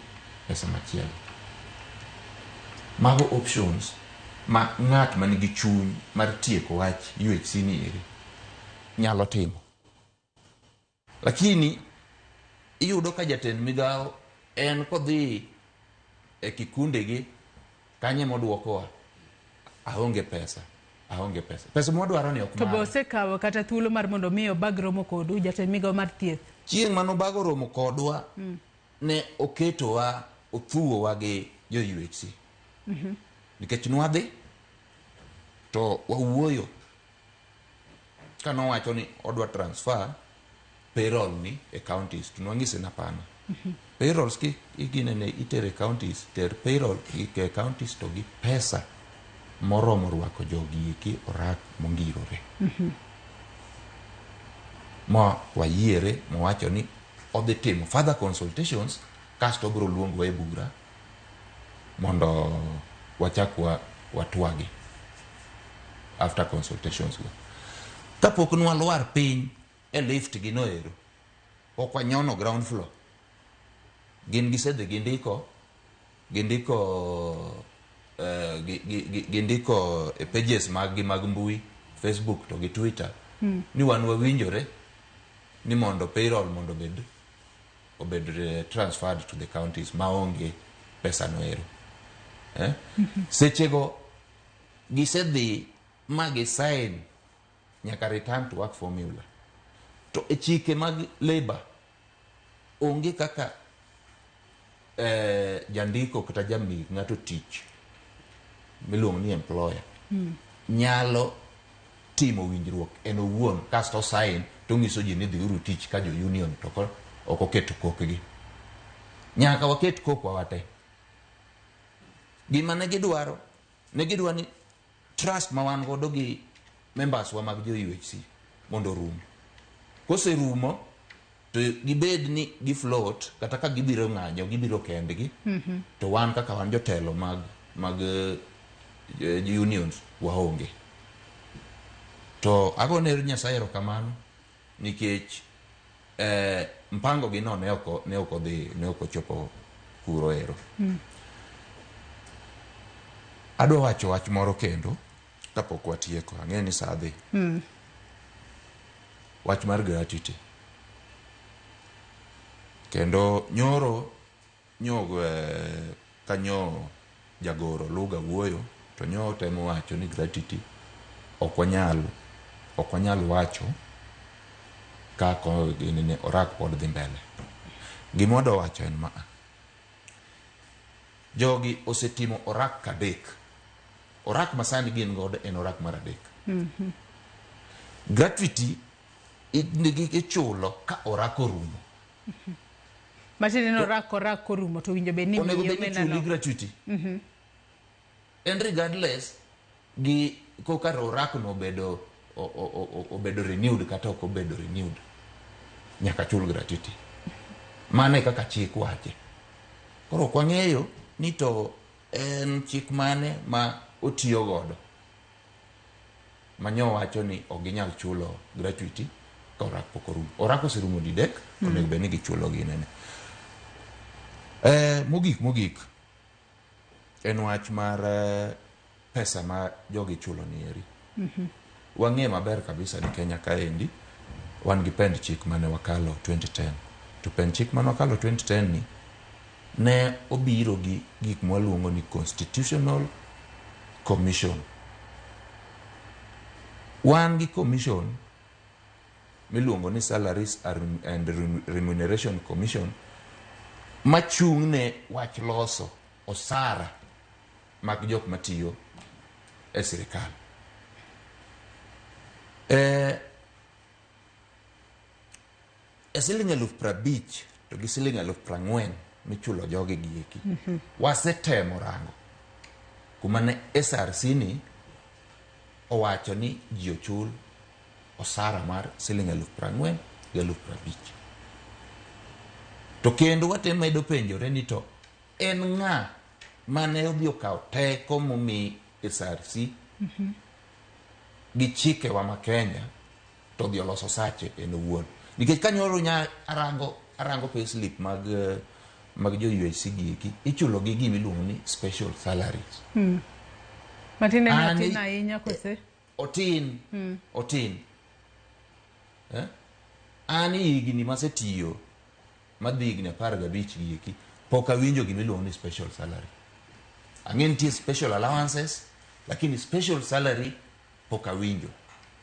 [SPEAKER 13] pesa machielo. Mago options ma ng'at man gi chuny mar tieko wach UHC ni eri nyalo timo. Lakini iyudo ka jatend migawo en kodhi e kikundegi kanye modwokowa, aonge pesa, aonge pesa. Pesa mwadwaro ni ok
[SPEAKER 3] To be
[SPEAKER 13] mare.
[SPEAKER 3] osekawo kata thuolo mar mondo mi obag romo kodu jatend migawo mar thieth?
[SPEAKER 13] Chieng' manobago romo kodwa, ne oketowa, othuwowa gi jo UHC. Nikech nwadhi to wawuoyo ka nowacho ni odwa transfer payroll ni e counties, to nwang'ise ni hapana. Payrolls ki iginene itere counties, ter payroll e counties to gi pesa moromo rwako jogi eki orak mongirore. Ma wayiere mowacho ni odhi timo further consultations kasto obiro luongowa e bura mondo wachak watwagi after consultations go. Kapok nwalwar piny e lift gi noero, pok wanyono ground floor, gin gisedhi gindiko gindiko e pages mag gi mag mbui, Facebook to gi Twitter, ni wan wawinjore ni mondo payroll mondo obed transferred to the counties maonge pesa noero. Sechego gisedhi ma gisign nyaka return to work formula. To e chike mag labor onge kaka jandiko kata jami ng'ato tich miluongo ni employer nyalo timo winjruok en owuon kasto sign to nyiso ji ni dhiuru tich ka jo union to ok oketo kokgi. Nyaka waket kokwa wate. Gima ne gidwaro, ne gidwa ni trust ma wan godo gi members wa mag jo UHC mondo orum. Koserumo to gibed ni gi float kata ka gibiro ng'anyo gibiro kendgi, to wan kaka wan jotelo mag unions waonge. To agone Nyasaye erokamano nikech mpango gi no ne ok odhi, ne ok ochopo kuro ero. Adwa wacho wach moro kendo kapok watieko, ang'eyo ni saa dhi. Wach mar gratuity. Kendo nyoro nyo kanyo jagoro Luga wuoyo to nyo temo wacho ni gratuity ok wanyal wacho kaka ginene orak pod dhi mbele. Gima wadwa wacho en ma. Jogi osetimo orak kadek. Orak masani gin godo en orak mar adek. Gratuity ichulo ka orak orumo.
[SPEAKER 3] Matiende ni orak orumo to winjo bed ni
[SPEAKER 13] onego bed ni ichuli gratuity. En regardless gi koka orak no obedo obedo renewed kata ok obedo renewed, nyaka chul gratuity. Mano e kaka chik wache. Koro ok wang'eyo ni to en chik mane ma otiyo godo manyo wacho ni ok ginyal chulo gratuity ka orak pok orumo. Orak oserumo didek, onego bed ni gichulo ginene. Mogik en wach mar pesa ma jogi chulo ni eri. Wang'e maber kabisa ni Kenya kaendi wan gi pend chik mane wakalo 2010. To pend chik mane wakalo 2010 ni ne obiro gi gik mwaluongo ni Constitutional Commission. Wan gi commission miluongo ni Salaries and Remuneration Commission machung' ne wach loso osara mag jok matiyo e sirikal. E siling 50,000 to gi siling 40,000 michulo jogi gieki. Wasetemo rango kuma ne SRC ni owacho ni ji ochul osara mar siling 40,000 gi 50,000. To kendo watemedo penjore ni to en ng'a mane odhi okawo teko momi SRC gi chikewa ma Kenya to odhi oloso sache en owuon. Nikech kanyoro nya arango payslip mag jo UHC gieki, ichulo gi gima iluongo ni special salaries.
[SPEAKER 3] Matiende ni otin ahinya kose?
[SPEAKER 13] Otin. Otin. An higni masetiyo madhi higni 15 gieki pok awinjo gima iluongo ni special salary. Ang'e nitie special allowances, lakini special salary pok awinjo.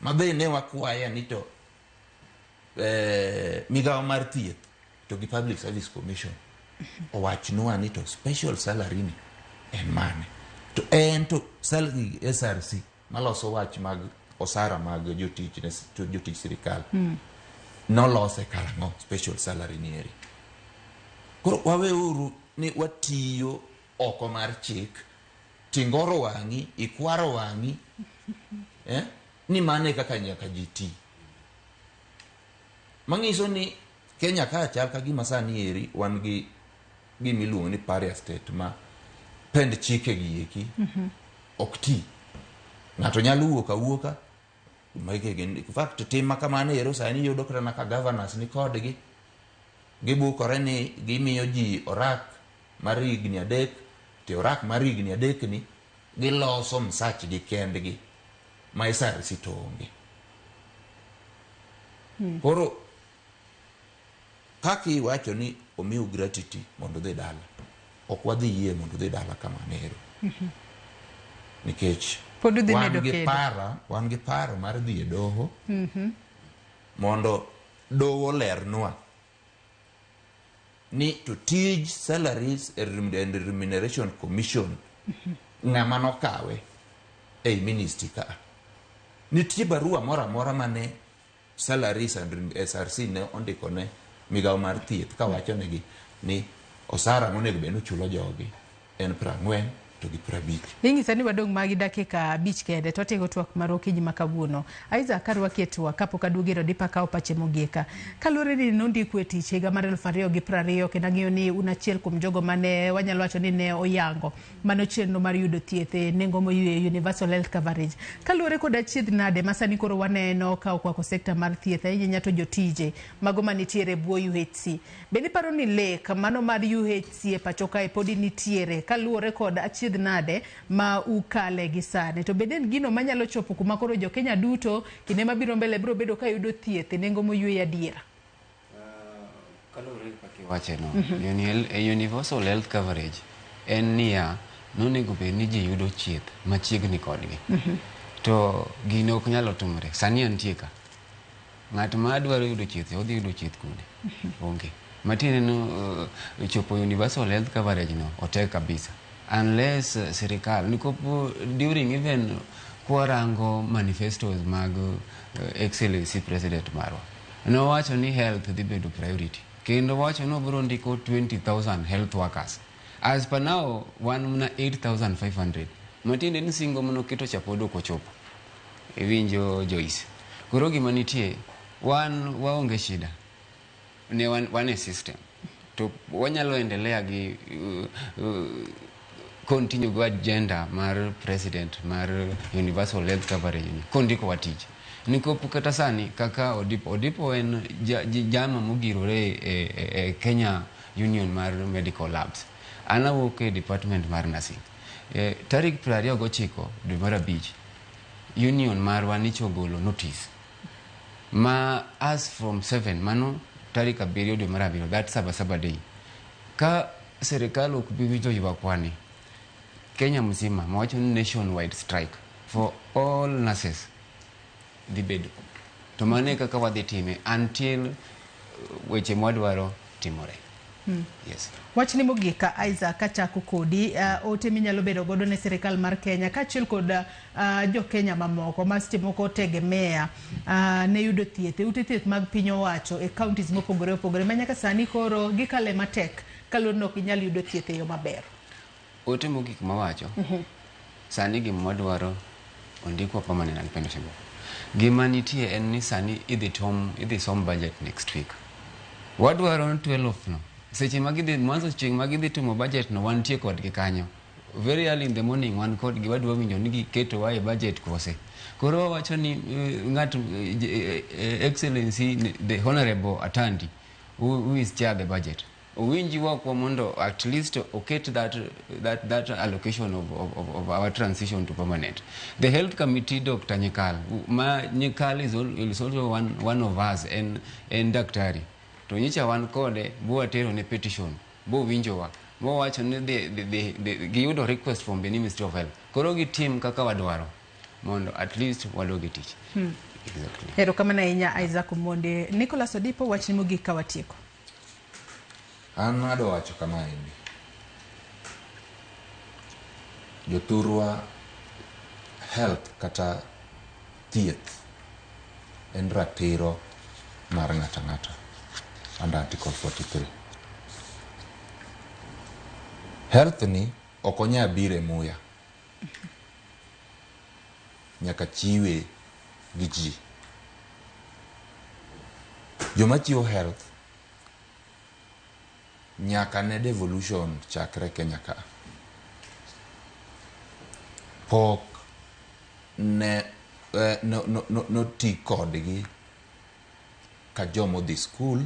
[SPEAKER 13] Mabe ne wakwaya ni to migawo mar thieth to gi Public Service Commission owachnwa ni to special salary ni en mane. To en to salary SRC maloso wach mag osara mag jotich ne jotich sirikal nolose karang'o special salary ni eri. Koro waweuru ni watiyo oko mar chik, tingoro wang'i, ikwaro wang'i, ni mane kaka nyaka ji ti. Manyiso ni Kenya ka chal ka gima sani eri wan gi gima iluongo ni pariah state ma pend chike gi eki ok ti. Ng'ato nyalo wuok awuoka. In fact, tim ma kamano ero sani yudo kata ka governors ni kodgi. Gibukore ni gimiyo ji orak mar higni 3, to orak mar higni 3 ni giloso msachgi kendgi ma SRC to onge. Koro kaka iwacho ni omiu gratuity mondo udhi dala, ok wadhi yie mondo udhi dala kamano ero. Nikech wan gi paro mar dhi e doho mondo doho olernwa ni to tij Salaries and Remuneration Commission ng'ama nokawe ei ministry ka. Nitie barua moro amora mane Salaries and SRC ne ondiko ne migawo mar thieth kawacho negi ni osara monego bed ni uchulo jogi en 40 to gi 50.
[SPEAKER 3] Inyisa ni wadong' magi dakika 5 kende to watego twak mar okinyi ma kawuono. Isaac karwaki e twak kapok aduogo e odipa kawo pache mogieka. Kaluwore ni nondikwa e tich higa mar 2020 kendo ang'eyo ni un achiel kuom jogo mane wanyalo wacho ni ne oyango mano chenro mar yudo thieth e nengo moywe universal health coverage. Kaluwore kod achiedh nade ma sani koro waneno ka okwako sekta mar thieth ahinya to jotije mago manitiere e bwo UHC. Bende iparo ni lek mano mar UHC e pacho kae podi nitiere kaluwore kod achiedh achiedh nade ma ukale gi sani. To bende en gino manyalo chopo kuma koro jo Kenya duto kinde mabiro mbele biro bedo ka yudo thieth e nengo moyweyo adiera.
[SPEAKER 14] Kaluwore gi kaka iwacheno, universal health coverage en niya, nonego bed ni ji yudo thieth machiegni kodgi. To gino ok nyalo timore. Sani antie ka. Ng'at ma dwaro yudo thieth, odhi yudo thieth kune? Onge. Matiende ni chopo universal health coverage no otek kabisa. Unless sirikal, nikop during even kwarango manifestos mag Excellency President marwa, nowacho ni health dhi bedo priority. Kendo wacho ni obiro ndiko 20,000 health workers. As per now, wan mana 8,500. Matiende ni singo manoketo cha pod ok ochopo. Iwinjo Joyce. Koro gima nitie, wan waonge shida. Ne wan e system. To wanyalo endelea gi continue go agenda mar president mar universal health coverage ni kondiko wa tich. Nikop kata sani kaka Odipo, Odipo en jama mogirore e Kenya Union mar Medical Labs. An awuok e department mar nursing. Tarik 29 dwe mar 5, union marwa nicho ogolo notice ma as from 7 mano tarik 7 dwe mar 7, that Saba Saba day, ka sirikal ok bi winjo ywakwa ni Kenya mzima mawacho ni nationwide strike for all nurses dhi bedo to mano e kaka wadhi time until weche mwadwaro timore. Yes.
[SPEAKER 3] Wachni mogik ka Isaac kachako kodi, ote minyalo bedo godo ne sirikal mar Kenya kaachiel kod jo Kenya mamoko ma seche moko tegemea ne yudo thieth e ute thieth mag piny owacho e counties mopogore opogore ma nyaka sani koro gikale matek kaluwore ni ok ginyal yudo thieth e yo maber.
[SPEAKER 14] Ote mogik mawacho sani gima wadwaro ondikwa permanent and pensionable. Gima nitie en ni sani idhi som budget next week. Wadwaro ni 12 no. Seche ma gidhi mwanzo chieng' ma gidhi timo budget no wantie kodgi kanyo. Very early in the morning wan kodgi wadwa winjo ni giketowa e budget kose. Koro wawacho ni ng'at Excellency the Honorable Atandi who is chair the budget owinji wakwa mondo at least oket that allocation of our transition to permanent. The health committee, Dr. Nyikal, ma Nyikal is also one of us en daktari. To nyicha wan kode bwatero ne petition, bowinjowa, bowacho ni giyudo request from the Ministry of Health. Koro gitim kaka wadwaro mondo at least wadog e tich. Exactly.
[SPEAKER 3] Erokamano ahinya Isaac Omonde. Nicholas Odipo, wachni mogik ka watieko.
[SPEAKER 13] An adwa wacho kamaendi. Jothurwa, health kata thieth en ratiro mar ng'ato ang'ata under Article 43. Health ni ok onyal biro e muya. Nyaka chiwe gi ji. Joma chiwo health nyaka ne devolution chakre Kenya ka. Pok ne no, no, no, noti kodgi ka joma odhi skul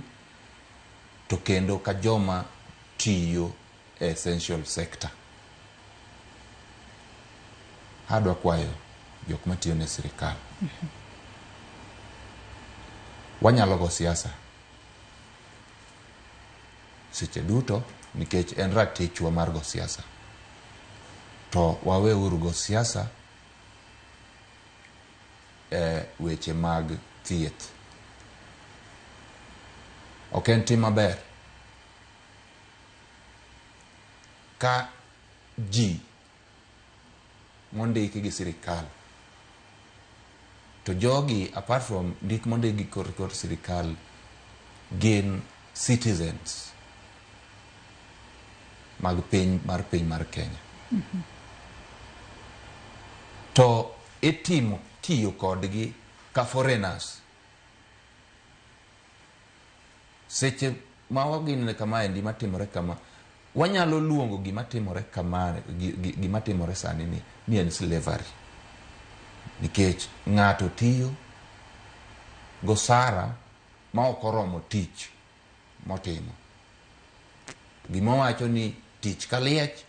[SPEAKER 13] to kendo ka joma tiyo e essential sector. Adwa kwayo jok matiyo ne sirikal. Wanyalo go siasa seche duto nikech en ratichwa mar go siasa. To waweuru go siasa e weche mag thieth. Ok en tim maber ka ji mondiki gi sirikal to jogi apart from ndik mondik gi kor sirikal gin citizens mag piny mar Kenya. To itimo tiyo kodgi ka foreigners. Seche ma waginene kamaendi matimore kama, wanyalo luongo gima timore kama, gima timore sani ni en slavery. Nikech ng'ato tiyo gosara ma ok oromo tich motimo. Gima wacho ni tich ka liech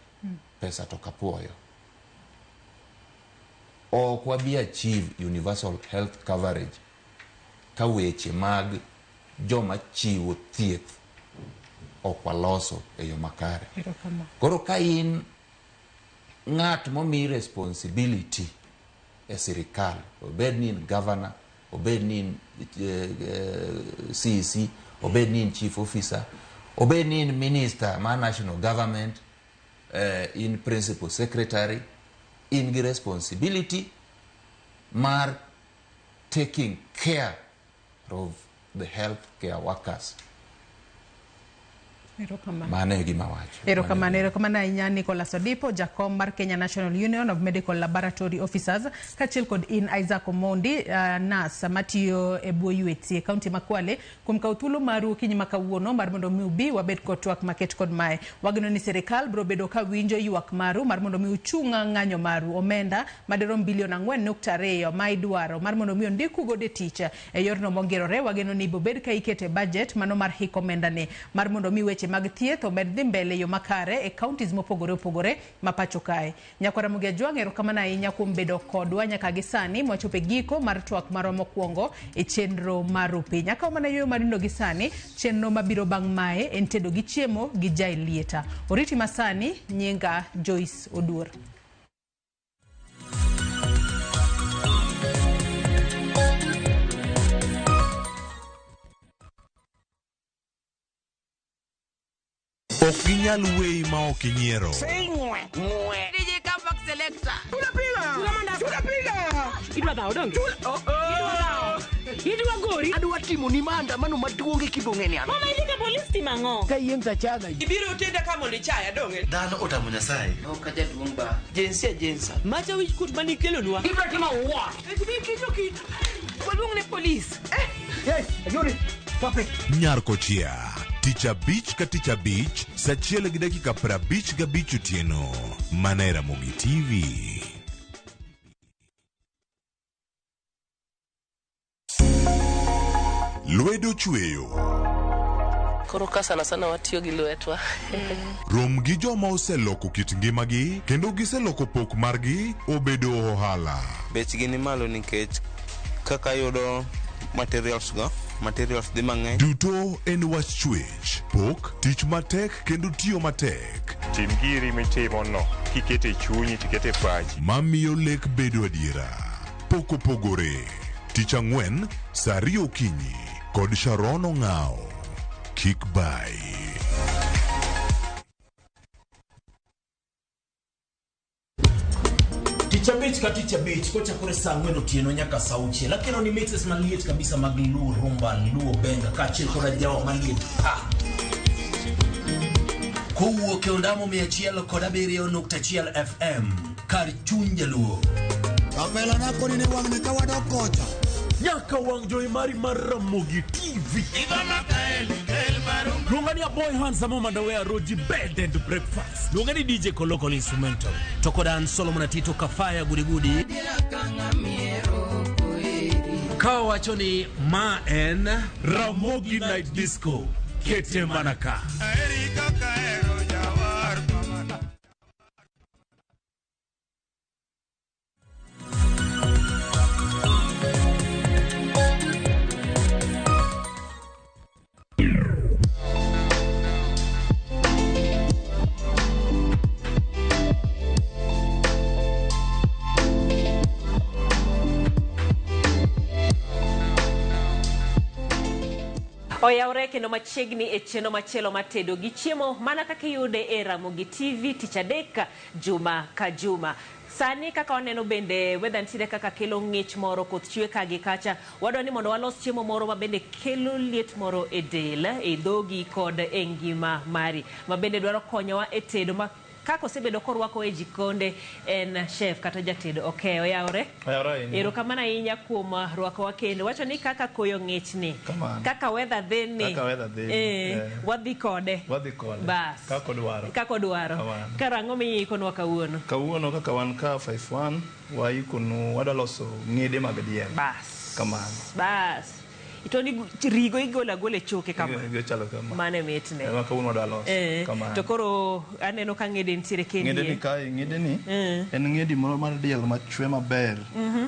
[SPEAKER 13] pesa to kapuoyo. Ok wabi achieve universal health coverage ka weche mag joma chiwo thieth ok waloso e yo makare. Koro ka in ng'at momi responsibility e sirikal, obed ni in governor, obed ni in CEC, obed ni in chief officer, obed ni in minister mar national government, in principal secretary, in gi responsibility mar taking care of the health care workers. Mano e gima wacho.
[SPEAKER 3] Erokamano, erokamano ahinya Nicholas Odipo, jakom mar Kenya National Union of Medical Laboratory Officers, kaachiel kod in Isaac Omondi, nurse matiyo e bwo UHC e kaunti ma Kwale, kuom kawo thuolo maru okinyi ma kawuono mar mondo mi ubi wabed kod twak maket kod mae. Wageno ni sirikal biro bedo ka winjo ywak maru mar mondo mi uchung ng'anyo maru omenda madirom bilion 4.2 ma idwaro mar mondo mi ondiku godo e tich e yorno mongirore. Wageno ni bobed ka ikete budget mano mar hik omenda ni mar mondo mi weche mag thieth omed dhi mbele yo makare e counties mopogore opogore ma pacho kae. Nyakwara Ramogi Ajwang', erokamano ahinya kuom bedo kodwa nyaka gi sani mwachopo e giko mar twak marwa mokwongo e chenro mar Rupiny. Akawo mana yueyo marindo gi sani, chenro mabiro bang' mae en tedo gi chiemo gi Jai Lieta. Oriti masani, nyinga Joyce Oduor.
[SPEAKER 1] Ok ginyal weyi ma ok inyiero.
[SPEAKER 4] DJ Comeback Selector.
[SPEAKER 7] Idwa dhawo donge? Idwa dhawo. Idwa gori.
[SPEAKER 8] Adwa timo ni maandamano maduong' e kibong'e ni an.
[SPEAKER 7] Mama idhi ka polis timo ang'o?
[SPEAKER 8] Ka yieng' tachaga.
[SPEAKER 4] Ibiro tenda ka mondo ichaya donge?
[SPEAKER 8] Dhano otamo Nyasaye.
[SPEAKER 4] Ok ajaduong' ba.
[SPEAKER 8] Jinsia jinsa.
[SPEAKER 7] Macha wich kuot manikelonwa.
[SPEAKER 4] Ibiro timo what? Ibiro kito. Waluong ne polis.
[SPEAKER 8] Hey, Ayuri. Stop it.
[SPEAKER 1] Nyar Kochia. Tich abich ka tich abich, saa 1:55 otieno. Mana e Ramogi TV. Lwedo chweyo.
[SPEAKER 9] Koro ka sana sana watiyo gi lwetwa.
[SPEAKER 1] Rom gi joma oseloko kit ngimagi kendo giseloko pok margi obedo ohala.
[SPEAKER 10] Bechgi ni malo nikech kaka yudo materials go, materials dhi mang'eny.
[SPEAKER 1] Duto en wach chwech, pok, tich matek kendo tiyo matek.
[SPEAKER 26] Tim giri mitimo no, kikete chunyi tikete pachi.
[SPEAKER 1] Mamiyo lek bedo adiera. Pok opogore. Tich ang'wen, saa 2 okinyi kod Sharon Ong'ao. Kik bai.
[SPEAKER 11] Tich abich ka tich abich kochakore saa 4 otieno nyaka saa 6 akelo ni mixes maliet kabisa mag Luo Rumba, Luo Benga kaachiel koda jawa maliet pa.
[SPEAKER 12] Kowuok e ondamo 107.1 FM kar chuny Jaluo.
[SPEAKER 16] Kamela nako ni wang'ni ka wadok kocha.
[SPEAKER 17] Nyaka wang' jowi mari mar Ramogi TV. Luonga ni Aboy Handsome Mandawe Roji Bed and Breakfast.
[SPEAKER 12] Luonga ni DJ Koloko Instrumental. To koda an Solomon Atito Kafaya Gudi Gudi. Ka wacho ni ma en
[SPEAKER 17] Ramogi Night Disco. Kete mana ka.
[SPEAKER 23] Oyawre kendo machiegni e chenro machielo matedo gi chiemo mana kaka iyude e Ramogi TV tich adek juma ka juma. Sani kaka waneno bende weather nitiere kaka kelo ng'ich moro, koth chwe ka gi kacha. Wadwa ni mondo walos chiemo moro ma bende kelo liet moro e del, e dhogi kod e ngima mari. Ma bende dwaro konyowa e tedo ma kaka osebedo korwako e jikonde en chef kata jatedo. Okay, oyawre?
[SPEAKER 2] Oyawre ahinya.
[SPEAKER 23] Erokamano ahinya kuom rwakowa kendo. Wacho ni kaka koyo ng'ich ni.
[SPEAKER 2] Kamano.
[SPEAKER 23] Kaka weather dhi ni.
[SPEAKER 2] Kaka weather dhi ni.
[SPEAKER 23] Wadhi kode.
[SPEAKER 2] Wadhi kode.
[SPEAKER 23] Bas.
[SPEAKER 2] Kaka odwaro.
[SPEAKER 23] Kaka odwaro.
[SPEAKER 2] Kamano.
[SPEAKER 23] Karang'o miikonwa kawuono?
[SPEAKER 2] Kawuono kaka wan ka 51 waikonu wadwa loso ng'ede mag diel.
[SPEAKER 23] Bas.
[SPEAKER 2] Kamano.
[SPEAKER 23] Bas. To ni rigo igolo agola e choke kama.
[SPEAKER 2] Rigo chalo kama.
[SPEAKER 23] Mano e mitne.
[SPEAKER 2] Ema kawuono wadwa loso. Kamano.
[SPEAKER 23] To koro aneno ka ng'ede nitiere kendi.
[SPEAKER 2] Ng'ede ni kae, ng'ede ni en ng'edi moro mar diel machwe maber.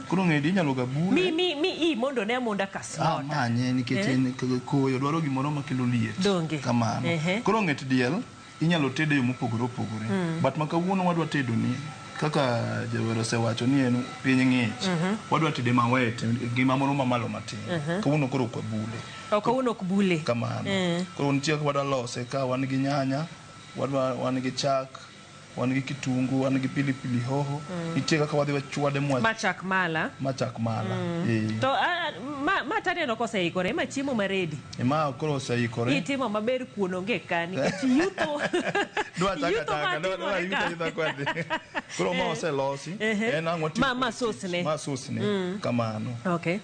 [SPEAKER 2] Koro ng'edi inyalo ga bule.
[SPEAKER 23] Mi i mondo ne amonda ka slaughter.
[SPEAKER 2] Manye nikech en koyo dwaro gimoro makelo liet.
[SPEAKER 23] Donge.
[SPEAKER 2] Kamano. Koro ng'et diel inyalo tede e yo mopogore opogore. But ma kawuono wadwa tedo ni kaka jawer osewacho ni en piny ng'ich. Wadwa tede mawet, ngima moro mamalo matin. Kawuono koro ok wabule.
[SPEAKER 23] Ok kawuono ok bule.
[SPEAKER 2] Kamano. Koro nitie kaka wadwa lose ka wan gi nyanya, wan gi chak, wan gi kitungu, wan gi pilipili hoho. Nitie kaka wadhi wachwade
[SPEAKER 23] ma chak mala.
[SPEAKER 2] Ma chak mala.
[SPEAKER 23] To ma taneno koseikore, ma chiemo ma ready.
[SPEAKER 2] Ma koro oseikore.
[SPEAKER 23] Itimo maber kuon onge ka nikech yuto.
[SPEAKER 2] Dwa chaka dwa yuto kwadi. Koro ma oselosi, en ang'o
[SPEAKER 23] ma sauce ne.
[SPEAKER 2] Ma sauce ne. Kamano.
[SPEAKER 23] Okay.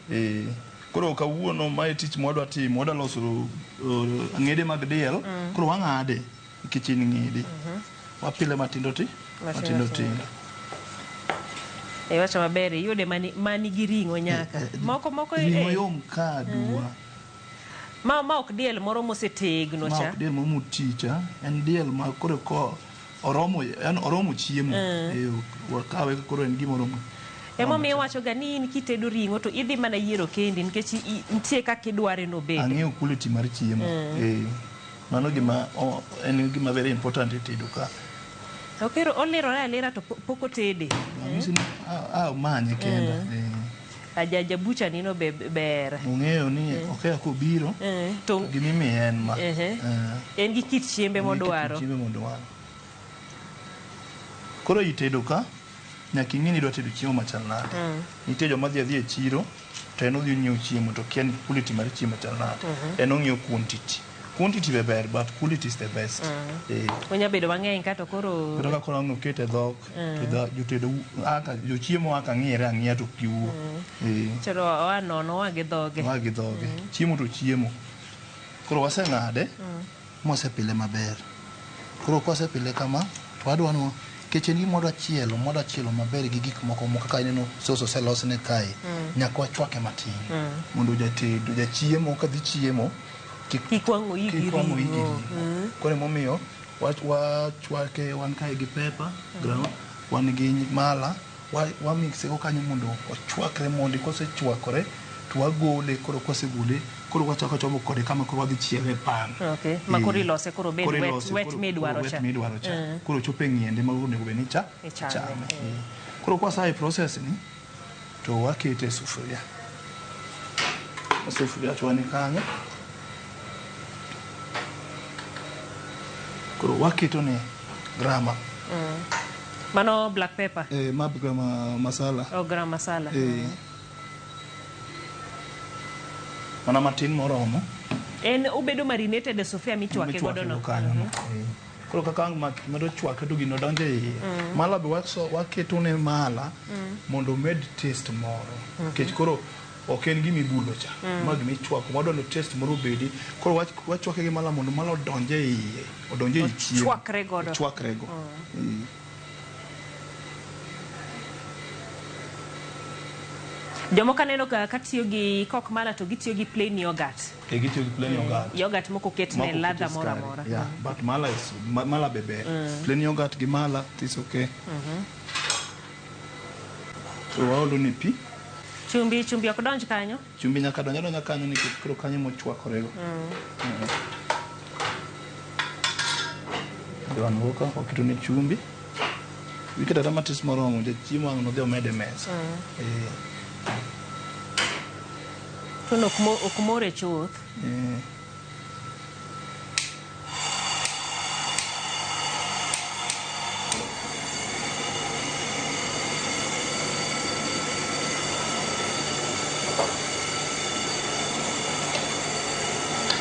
[SPEAKER 2] Koro kawuono mae tich mwadwa timo, wadwa loso ng'ede mag diel. Koro wang'ade nikech en ng'ede. Wapile matindo matindo tindo.
[SPEAKER 23] Iwacho maber, iyude mani gi ring'o nyaka. Moko
[SPEAKER 2] ring'o yom ka dua.
[SPEAKER 23] Ma ok diel moro mosetegno cha.
[SPEAKER 2] Ma ok diel moro moticha, en diel ma koro ko oromo, en oromo chiemo. Wakawe koro en gima oromo.
[SPEAKER 23] Emomiyo wacho ga ni in kitedo ring'o to idhi mana yiero kendi nikech nitie kaka idware no bede.
[SPEAKER 2] Ang'eyo quality mar chiemo. Mano gima en gima very important e tedo ka.
[SPEAKER 23] Okero olirore alira to pok otede.
[SPEAKER 2] Anyisi ni manye kenda.
[SPEAKER 23] Ajaja bucha nino be ber.
[SPEAKER 2] Ong'eyo ni okeya kobiro
[SPEAKER 23] to
[SPEAKER 2] gimimiye en ma.
[SPEAKER 23] En gi kit chiembe modwaro.
[SPEAKER 2] Chiembe modwaro. Koro itedo ka nyaka ing'e ni idwa tedo chiemo machal nade. Nitie joma dhi adhiya e chiro to en odhi onyiewo chiemo to kia ni quality mar chiemo chal nade. En ong'iyo quantity. Quantity be ber, but quality is the best.
[SPEAKER 23] Onya bedo mang'eny ka to koro
[SPEAKER 2] kata ka koro ang' okete e dhok to jotedo aka jochiemo aka ng'iyre ang'iya to ok giwuo.
[SPEAKER 23] Choro oa nono oa gi dhoge.
[SPEAKER 2] Oa gi dhoge. Chiemo to chiemo. Koro waseng'ade mosepile maber. Koro kwasepile kama to wadwa ni nikech en gima wadwa chielo maber gi gik moko kaka ineno sauce oselosne kae. Nyaka wachwake matin mondo jatedo jachiemo kadhi chiemo
[SPEAKER 23] kik wang' oyi gi ring'o.
[SPEAKER 2] Koro emomiyo wachwake wan kae gi pepper ground, wan gi mala, wamixe go kanyo mondo ochwakre mondi. Kosechwakore to wagole. Koro kwasegole koro wachako chomo kode kama koro wadhi chiele e pan.
[SPEAKER 23] Okay. Ma koro ilose koro obed wet midwaro cha.
[SPEAKER 2] Koro chopo e ng'iende ma onego bed ni ichame. Koro kwasaye process ni to wakete e sufuria. Sufuria chwani kanyo. Koro waketo ne grama.
[SPEAKER 23] Mano black pepper.
[SPEAKER 2] Ma grama masala.
[SPEAKER 23] Oh, gram masala.
[SPEAKER 2] Mana matin moromo.
[SPEAKER 23] En obedo marinated e sufuria michwake godo no.
[SPEAKER 2] Koro kaka ang' medo chwake to gino donjo e iye. Mala be waketo ne mala mondo omed taste moro. Nikech koro ok en gima ibulo cha. Ma gima ichwako. Wadwa ni taste moro obedi. Koro wachwake gi mala mondo mala odonj e iye. Odonj ei chiemo.
[SPEAKER 23] Ochwakre godo.
[SPEAKER 2] Ochwakre go.
[SPEAKER 23] Jomoko aneno ka tiyo gi kok mala to gitiyo gi plain yogurt.
[SPEAKER 2] Gitiyo gi plain yogurt.
[SPEAKER 23] Yogurt moko oket ne ladha moro amora.
[SPEAKER 2] Yeah, but mala is mala be ber. Plain yogurt gi mala is okay. So waolo ni pi.
[SPEAKER 23] Chumbi ok donj kanyo?
[SPEAKER 2] Chumbi nyaka donj adonja kanyo nikech koro kanyo mochwakorego. Wan ka waketo ne chumbi. Wiketo ata matis moromo, jachiemo ang' nodhi omed e mesa.
[SPEAKER 23] To ok more chuth.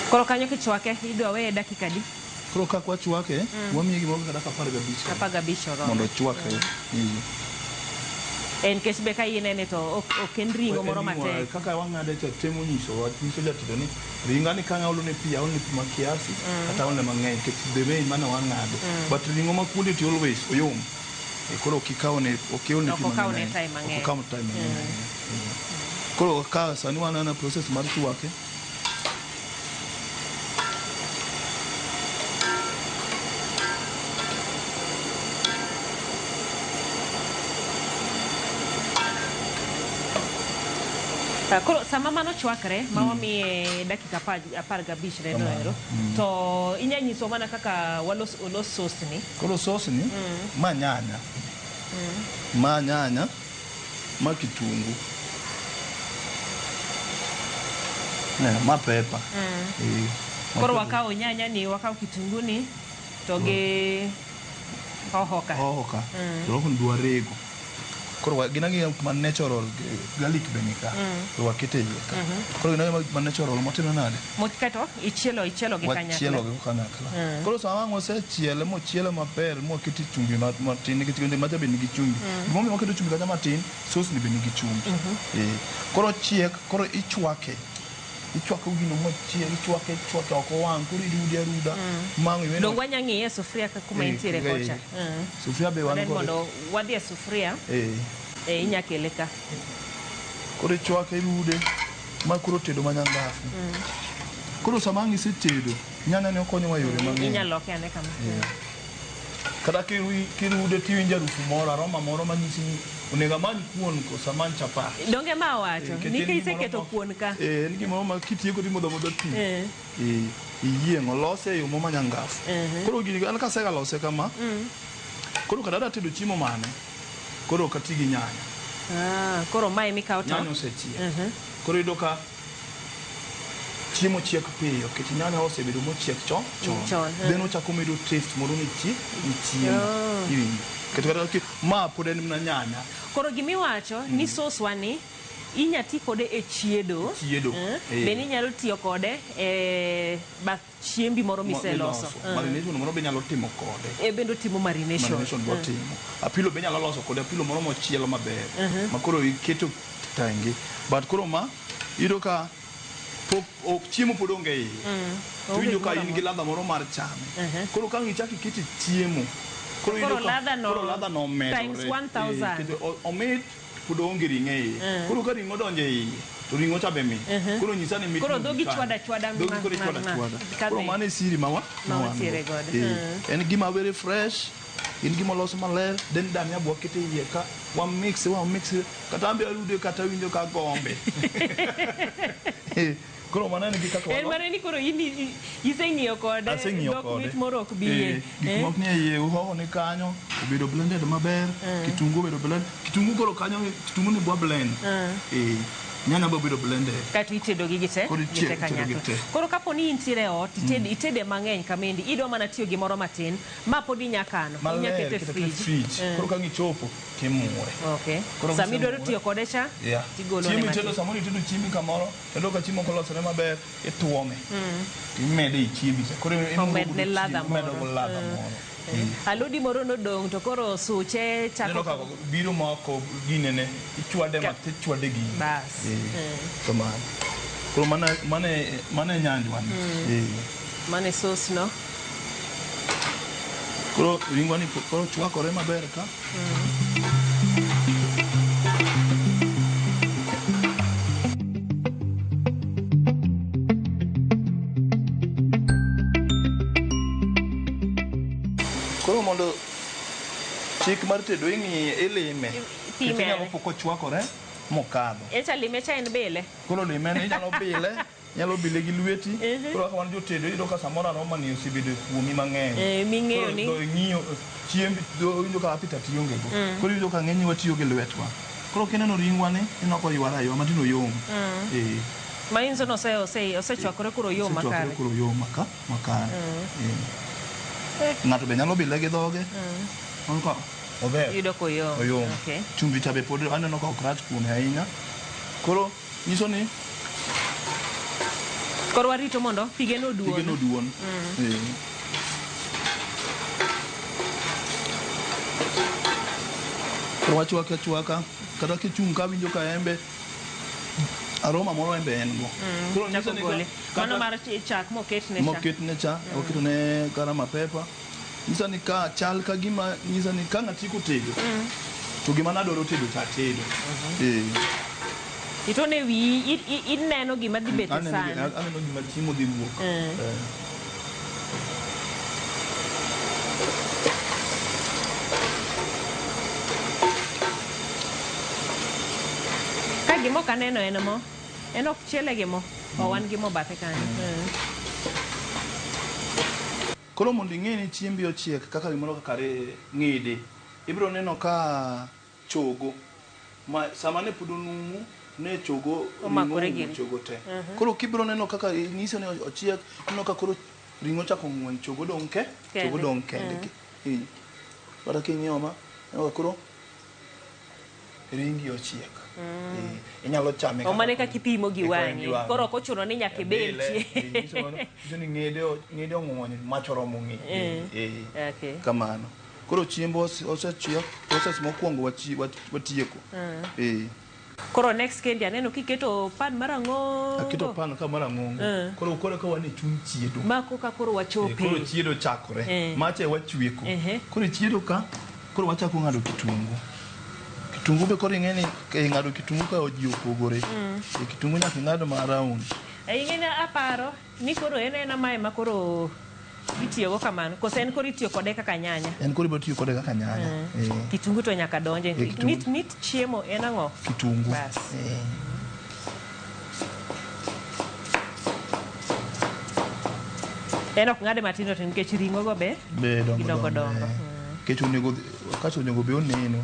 [SPEAKER 23] Koro kanyo kichwake idwa weye dakika di?
[SPEAKER 2] Koro kaka wachwake, wamiye gimoro kaka dakika 15.
[SPEAKER 23] 15 oromo.
[SPEAKER 2] Mondo ochwakre.
[SPEAKER 23] En nikech be ka inene to ok en ring'o moro matek.
[SPEAKER 2] Kaka wang'ade cha temo nyiso jatedo ni ringa ni ka aolo ne pi, aolo ne pi ma kiasi kata aolo ne mang'eny nikech the way mane wang'ade. But ring'o ma quality always oyom. Koro ok ikawne ok iol ne pi mang'eny. Ok okaw time mang'eny. Koro ka sani waneno process mar chwake.
[SPEAKER 23] Koro sama mano chwakre ma wamiye dakika 15 neno
[SPEAKER 2] Kamano.
[SPEAKER 23] ero to inya nyiso mana kaka walos olos sauce ni.
[SPEAKER 2] Koro sauce ni ma nyanya. Ma nyanya, ma kitungu. Ne, ma pepper. Ma
[SPEAKER 23] Koro
[SPEAKER 2] pepper.
[SPEAKER 23] wakawo nyanya ni, wakawo kitungu ni to gi hoho ka.
[SPEAKER 2] Hoho ka. To ok dwa rego. Koro gin agina ma natural garlic be ni ka. To wakete iye ka. Koro gin agina ma natural motimo nade?
[SPEAKER 23] Moketo ichielo ichielo gi kanyakla.
[SPEAKER 2] Wachielo gi kanyakla. Koro sama ang' osechiele mochiele maber mokete chumbi matin nikech kendo macha be nigi chumbi. Gimomiyo waketo chumbi kacha matin, sauce ni be nigi chumbi. Koro chiek, koro ichwake. Ichwako gino mochiek, ichwake ichwake ok owang', koro irude aruda. Ma ang' iwene.
[SPEAKER 23] Dong wanya ng'iye e sufuria ka kuma entiere kocha.
[SPEAKER 2] Sufuria be wan
[SPEAKER 23] Then
[SPEAKER 2] kode.
[SPEAKER 23] mondo wadhi e sufuria inya kele ka.
[SPEAKER 2] Koro ichwake irude ma koro tedo manyangafu. Koro sama ang' isetedo, nyanya ni okonyowa e yore mang'eny.
[SPEAKER 23] Inya loke ane kama.
[SPEAKER 2] Kata kirude tiwinjo harufu moro, aroma moro manyisi ni onego amany kuon koso amany chapat.
[SPEAKER 23] Donge ma owacho
[SPEAKER 2] Nikech
[SPEAKER 23] ni
[SPEAKER 2] en gimoro
[SPEAKER 23] iseketo kuon ka.
[SPEAKER 2] En gimoro ma kitieko timodho amodha pi. Iyieng' olose e yo mo manyangafu. Koro gini an kasega lose kama, koro kata adwa tedo chiemo mane, koro ok ati gi nyanya.
[SPEAKER 23] Koro mae mikawo to.
[SPEAKER 2] Nyanya osechiek. Koro iyudo ka chiemo chiek piyo nikech nyanya osebedo mochiek chon chon.
[SPEAKER 23] Chon,
[SPEAKER 2] Then ochako medo taste moro ni chiemo. Iwinjo. Kata ma pod en mana nyanya.
[SPEAKER 23] Koro gimiwacho ni sauce wa ni inya ti kode e chiedo.
[SPEAKER 2] Chiedo.
[SPEAKER 23] Bende inyalo tiyo kode e bath chiembi moro miseloso.
[SPEAKER 2] Marination moro be inyalo timo kode.
[SPEAKER 23] Bende otimo marination.
[SPEAKER 2] Marination be otimo. Apilo be inyalo loso kode, apilo moro mochielo maber. Ma koro iketo tenge. But koro ma iyudo ka pok chiemo pod onge iye. To iwinjo ka in gi ladha moro mar chame. Koro ka ang' ichako iketo chiemo, koro iyudo
[SPEAKER 23] Koro
[SPEAKER 2] ka
[SPEAKER 23] ladha no
[SPEAKER 2] koro ladha no omedore.
[SPEAKER 23] times 1000.
[SPEAKER 2] Nikech omit pod oonge ring'o e iye. Koro ka ring'o odonjo e iye, to ring'o cha be mit. Koro nyisa ni mit
[SPEAKER 23] Koro
[SPEAKER 2] no
[SPEAKER 23] dhogi
[SPEAKER 2] kanyo.
[SPEAKER 23] chwada chwada
[SPEAKER 2] Dhogi koro ichwada chwada.
[SPEAKER 23] kadhi.
[SPEAKER 2] Koro mano e siri ma
[SPEAKER 23] Ma
[SPEAKER 2] wan
[SPEAKER 23] wantiere
[SPEAKER 2] go.
[SPEAKER 23] godo.
[SPEAKER 2] En gima very fresh, en gima olos maler, then dania be wakete iye ka, wa mix, kata an be arude kata awinjo ka gombe. Koro mano en gi kaka
[SPEAKER 23] En mana ni koro in iseng'iyo kode.
[SPEAKER 2] Aseng'iyo
[SPEAKER 23] dhok
[SPEAKER 2] kode.
[SPEAKER 23] mit moro ok biye.
[SPEAKER 2] Gik moko nie iye, hoho ni kanyo, obedo blended maber, kitungu obedo blend. Kitungu koro kanyo, kitungu ni bwa blend. Nyanya be obedo blended.
[SPEAKER 23] Kaeto itedo gi gite,
[SPEAKER 2] Koro
[SPEAKER 23] gite
[SPEAKER 2] itedo gi
[SPEAKER 23] kanyakla.
[SPEAKER 2] te.
[SPEAKER 23] Koro kapo ni intiere e ot, itede mang'eny kamendi, idwa mana tiyo gimoro matin, ma pod inya kano, inya
[SPEAKER 2] Maler,
[SPEAKER 23] kete
[SPEAKER 2] kete
[SPEAKER 23] fridge.
[SPEAKER 2] fridge. Koro ka gichopo, timure.
[SPEAKER 23] Okay.
[SPEAKER 2] Koro
[SPEAKER 23] Sama idwaro
[SPEAKER 2] kisemure-
[SPEAKER 23] tiyo kode cha, tigolo ne
[SPEAKER 2] Chiemo
[SPEAKER 23] matin.
[SPEAKER 2] itedo, samoro itedo chiembi kamoro, iyudo ka chiemo kolosore maber, ituome. Timede e chiembi cha. Koro imuro
[SPEAKER 23] Omedne
[SPEAKER 2] godo
[SPEAKER 23] ladha
[SPEAKER 2] chiemo, imedo
[SPEAKER 23] moro.
[SPEAKER 2] go ladha moro.
[SPEAKER 23] Alodi moro nodong' to koro suche chako
[SPEAKER 2] Ineno ka biro moko ginene, ichwade ma ichwade gini.
[SPEAKER 23] Bas.
[SPEAKER 2] Kamano. Koro mano e nyanjwa ni.
[SPEAKER 23] Mano e sauce no.
[SPEAKER 2] Koro ringwa ni koro chwakore maber ka. Koro mondo chik mar tedo ing'iye, ilime.
[SPEAKER 23] Pime.
[SPEAKER 2] Nikech inyalo po kochwakore mokadho.
[SPEAKER 23] Echa lime cha en bile.
[SPEAKER 2] Koro lime ni inyalo bile, inyalo bile gi lweti. Koro kaka wan jotedo iyudo ka samoro aroma ni osebedo kuomi mang'eny.
[SPEAKER 23] Ming'eyo ni-
[SPEAKER 2] Koro ing'iyo chiembi, iwinjo ka appetite ionge go. Koro iyudo ka ng'eny watiyo gi lwetwa. Koro kineno ringwa ni, ineno koyware aywa matin oyom.
[SPEAKER 23] Manyiso ni osechwakore koro oyom
[SPEAKER 2] Osechwakore
[SPEAKER 23] makare.
[SPEAKER 2] koro oyom makare. Ng'ato be nyalo bile gi dhoge. Aneno ka ober.
[SPEAKER 23] Iyudo koyom.
[SPEAKER 2] Oyom.
[SPEAKER 23] Okay.
[SPEAKER 2] Chumbi cha be pod aneno ka ok rach kuome ahinya. Koro nyiso ni
[SPEAKER 23] Koro warito mondo pige no oduon.
[SPEAKER 2] pige no oduon. Koro wachwake achwaka, kata kichung' ka winjo ka embe aroma moro embe en go. Koro nyiso
[SPEAKER 23] Chako
[SPEAKER 2] ni
[SPEAKER 23] gole. Mano mar chak moketne cha.
[SPEAKER 2] moketne cha, oketne karama pepper. Nyiso ni ka chal ka gima nyiso ni ka ng'ati kotedo, to gima nadwaro tedo cha atedo.
[SPEAKER 23] Itone wiyi ineno gima dhi bet e san.
[SPEAKER 2] Aneno gima chiemo dhi wuok.
[SPEAKER 23] Ka gima ok aneno en mo. En ok chiele gi mo. O wan gi mo bathe kanyo.
[SPEAKER 2] Koro mondo ing'e ni chiembi ochiek kaka gimoro kaka ng'ede, ibiro neno ka chogo ma sama ne pod onumu ne chogo
[SPEAKER 23] Omakore
[SPEAKER 2] ring'o oumo
[SPEAKER 23] gini.
[SPEAKER 2] chogo te. Koro kibiro neno kaka nyiso ni ochiek, ineno ka koro ring'o chako ng'wony, chogo dong' ke, chogo
[SPEAKER 23] Kende.
[SPEAKER 2] dong' kende. Kata king'iyo ma, ineno ka koro ringi ochiek. Inyalo chame
[SPEAKER 23] O mane kaka ipimo gi
[SPEAKER 2] Eh, koro
[SPEAKER 23] wang'i.
[SPEAKER 2] gi wang'i.
[SPEAKER 23] Koro ok ochuno ni nyaka ibed
[SPEAKER 2] Bile,
[SPEAKER 23] chie.
[SPEAKER 2] nyiso ni ng'ede ong'wony, mach oromo ng'e.
[SPEAKER 23] Okay.
[SPEAKER 2] Kamano. Koro chiemb osechiek, process mokwongo watieko.
[SPEAKER 23] Koro next kendi aneno kiketo pan marang'ongo.
[SPEAKER 2] Aketo pan ka marang'ongo. Koro ka wan e chuny chiedo.
[SPEAKER 23] Ma koka koro wachope.
[SPEAKER 2] Koro chiedo chakore. Macha e wachweko. Koro e chiedo ka, koro wachako ng'ado kitungu. Kitungu be koro ing'e ni ng'ado kitungu ka ji opogore. Kitungu nyaka ing'ad ma round.
[SPEAKER 23] Ing'e ni aparo ni koro en ena mae ma koro itiyogo kamano. Koso en koro itiyo kode kaka nyanya.
[SPEAKER 2] En koro ibiro tiyo kode kaka nyanya.
[SPEAKER 23] Kitungu to nyaka donje.
[SPEAKER 2] Kitungu.
[SPEAKER 23] Mit chiemo en ang'o?
[SPEAKER 2] Kitungu.
[SPEAKER 23] Bas. En ok ng'ade matindo tindo nikech ring'o go be
[SPEAKER 2] Be dongo
[SPEAKER 23] gidongo
[SPEAKER 2] dongo.
[SPEAKER 23] dongo.
[SPEAKER 2] Nikech onego kacha onego be oneno.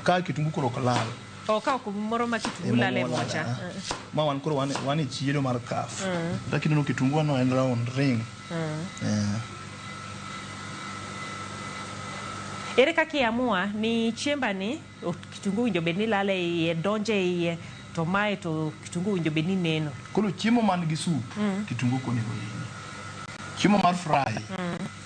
[SPEAKER 2] Ka kitungu koro ok lal.
[SPEAKER 23] O ka ok moro ma kitungu lal e mocha.
[SPEAKER 2] Ma wan koro wan e chiedo mar kaf. Kaka ineno kitungu no en round ring.
[SPEAKER 23] Ere kaka iamua ni chiemba ni kitungu owinjo bed ni lal e iye, donjo e iye, to mae to kitungu owinjo bed ni neno.
[SPEAKER 2] Koro chiemo man gi soup, kitungu ok onego neni. Chiemo mar fry,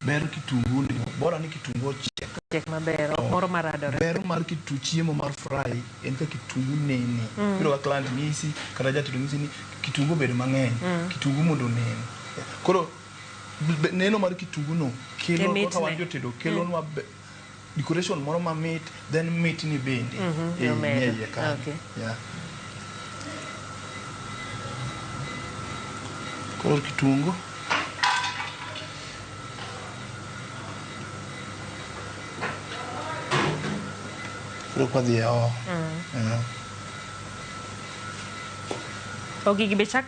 [SPEAKER 2] ber kitungu onego, bora ni kitungu ochiek.
[SPEAKER 23] Chiek maber, ok moro maradore.
[SPEAKER 2] Ber mar kitu chiemo mar fry en ka kitungu nene. Iyudo ka client nyisi kata jatedo nyisi ni kitungu obed mang'eny, kitungu mondo onen. Koro neno mar kitungu no kelo
[SPEAKER 23] E
[SPEAKER 2] kaka wan
[SPEAKER 23] mitne.
[SPEAKER 2] jotedo kelonwa decoration moro mamit, then mitni bende
[SPEAKER 23] Omedo.
[SPEAKER 2] nie iye kanyo.
[SPEAKER 23] Okay.
[SPEAKER 2] Yeah. Koro kitungu koro kwadhi e o
[SPEAKER 23] O gigi be chak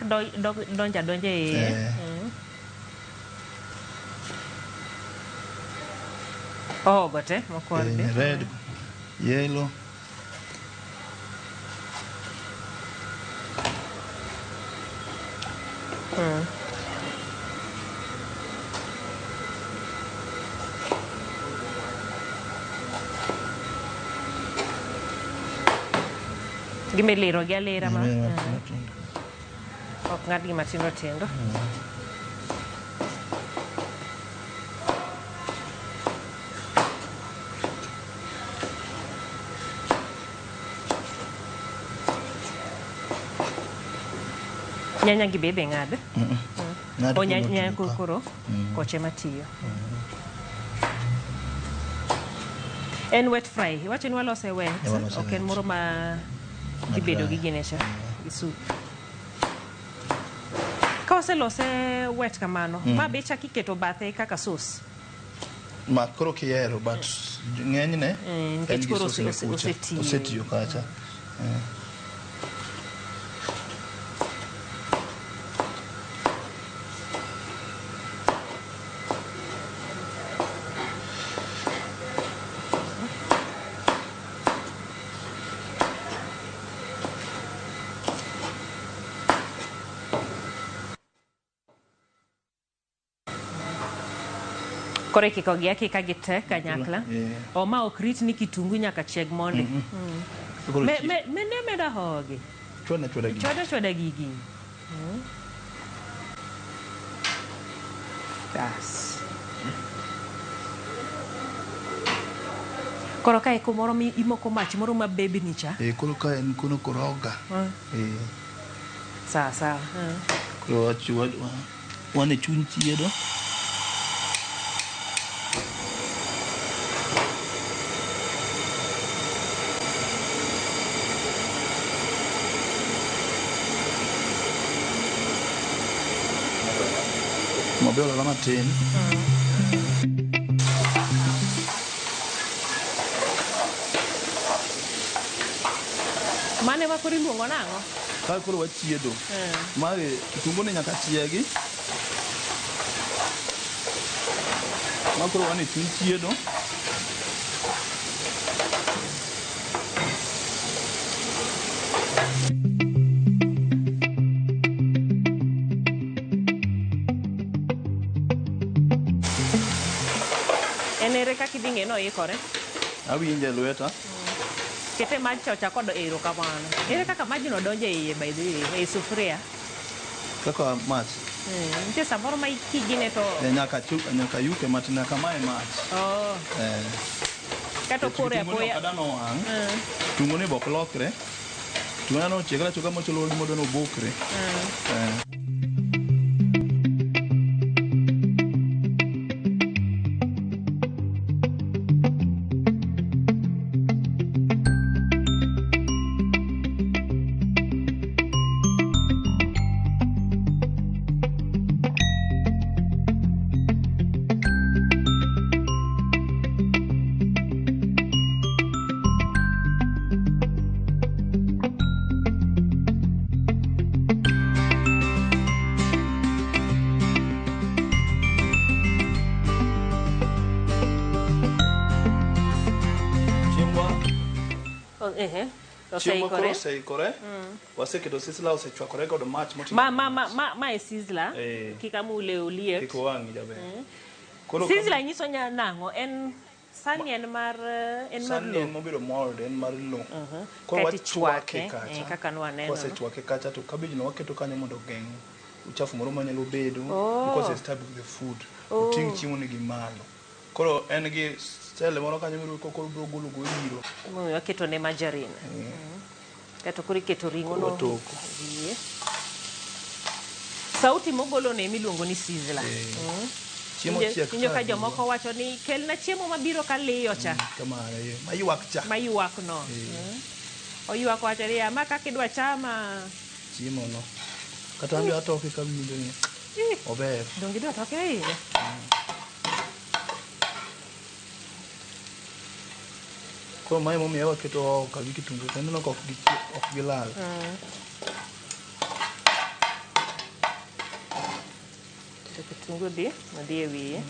[SPEAKER 23] donjo adonja e iye. Ohogo te mokwar be.
[SPEAKER 2] Red, yellow.
[SPEAKER 23] Gimiliro gi alira ma.
[SPEAKER 2] Gimiliro matindo tindo.
[SPEAKER 23] Ok ng'adgi matindo tindo. Nyanya gi be idhi ng'ad.
[SPEAKER 2] Ng'ad
[SPEAKER 23] O
[SPEAKER 2] koro
[SPEAKER 23] nyanya
[SPEAKER 2] otiyo ka.
[SPEAKER 23] koro koche matiyo. En wet fry. Iwacho ni walose wet.
[SPEAKER 2] Eh, walose
[SPEAKER 23] Ok en
[SPEAKER 2] wet.
[SPEAKER 23] moro ma dhi bedo gi
[SPEAKER 2] dry.
[SPEAKER 23] gine cha. Gi soup. Ka waselose wet kamano, ma be ichako iketo bathe kaka sauce.
[SPEAKER 2] Ma koro kihero but ng'enyne en
[SPEAKER 23] Nikech
[SPEAKER 2] gi
[SPEAKER 23] koro
[SPEAKER 2] sauce ne kucha.
[SPEAKER 23] osetiyo.
[SPEAKER 2] Osetiyo kacha.
[SPEAKER 23] Koro ikikogi akika gi te kanyakla. O ma ok rit ni kitungu nyaka chieg mondi.
[SPEAKER 2] Koro
[SPEAKER 23] Mende meda hogi.
[SPEAKER 2] Chwada chwada gigi.
[SPEAKER 23] Chwada chwada gigi. Bas. Koro kae kumoro mi imoko mach moro ma bebni cha.
[SPEAKER 2] Koro ka en kono koroga.
[SPEAKER 23] Sawa sawa.
[SPEAKER 2] Koro wan e chuny chiedo. Mo be olala matin.
[SPEAKER 23] Mane ma koro iluongo nang'o?
[SPEAKER 2] Ka koro wachiedo. Mae kitungu ni nyaka chiegi. Ma koro wan e chuny chiedo.
[SPEAKER 23] En ere kaka idhi ng'e ni oikore?
[SPEAKER 2] Awinje e lweta.
[SPEAKER 23] Kete maj cha ochako ero kamano. Ere kaka majno donjo e iye by the way, ei sufuria?
[SPEAKER 2] Kaka mach.
[SPEAKER 23] Nitie samoro ma ikigine to
[SPEAKER 2] Nyaka nyaka yuke matin nyaka mae mach.
[SPEAKER 23] Oh. Kata opore
[SPEAKER 2] Kitungu ni
[SPEAKER 23] apoya.
[SPEAKER 2] ok adwa nowang'. Kitungu ni be ok lokre. Kitungu ni ochiekre achieka mochalo gima odwa ni obokre. Chiembwa Chiemo koro
[SPEAKER 23] Oseikore.
[SPEAKER 2] oseikore. Waseketo sizzler osechwakore kod mach moting'o
[SPEAKER 23] Ma e sizzler. Kik amule oliet.
[SPEAKER 2] Kik owang'i jaber. Koro
[SPEAKER 23] Sizzler nyiso nang'o? En sani en mar en mar
[SPEAKER 2] sani en
[SPEAKER 23] lo.
[SPEAKER 2] mobedo mold, en mar lo. Koro
[SPEAKER 23] Kaeto
[SPEAKER 2] wachwake
[SPEAKER 23] ichwake,
[SPEAKER 2] kacha.
[SPEAKER 23] kaka nwaneno.
[SPEAKER 2] Kwasechwake kacha to cabbage no waketo kanyo mondo ogeng' uchafu moro manyalo bedo because it's type of the food. Oting' chiemo ni gi malo. Koro en gi stele moro kanyo miruko koro biro golo go iro.
[SPEAKER 23] Emomiyo waketo ne margarine. Kaeto koro iketo ring'o no.
[SPEAKER 2] Watoko.
[SPEAKER 23] Wiye. Sauti mogolo no emiluongo ni sizzler.
[SPEAKER 2] Chiemo chiek
[SPEAKER 23] Winjo ka
[SPEAKER 2] ka
[SPEAKER 23] jomoko wacho ni kelna chiemo mabiro ka liyo cha.
[SPEAKER 2] Kamano, maywak cha.
[SPEAKER 23] Maywak no. Oywak wacho ni ma kaka idwa chama.
[SPEAKER 2] Chiemo no. Kata an be atoke ka winjo ni ober.
[SPEAKER 23] Donge idwa toke ahinya?
[SPEAKER 2] Koro mae emomiyo waketo hoho gi kitungu kendo ineno ka ok gilal.
[SPEAKER 23] To kitungu dhi, odhi e wiye.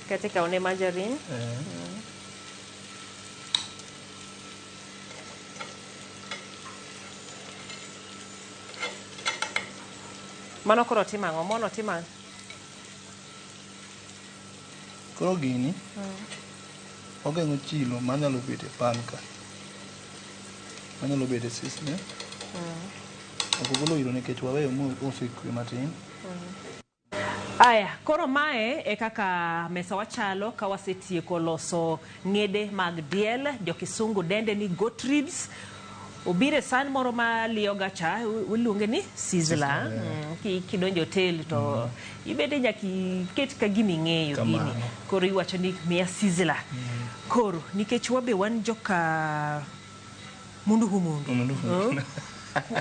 [SPEAKER 23] Kaeto ikawone margarine. Mano koro timo ang'o? Mono timo ang'o?
[SPEAKER 2] Koro gini ogeng'o chilo manyalo bet e pan ka. Manyalo bet e sisne. Ok ogolo iro nikech waweyo mosekwe matin.
[SPEAKER 23] Aya, koro mae e kaka mesa wachalo ka wasetieko loso ng'ede mag diel, jokisungu dende ni goat ribs. Obiro e san moro ma liyoga cha, iluonge ni sizzler. Kidonjo hotel to ibede nyaka iket ka gima ing'eyo gini. Koro iwacho ni miya sizzler. Koro nikech wabe wan joka mundu humundu.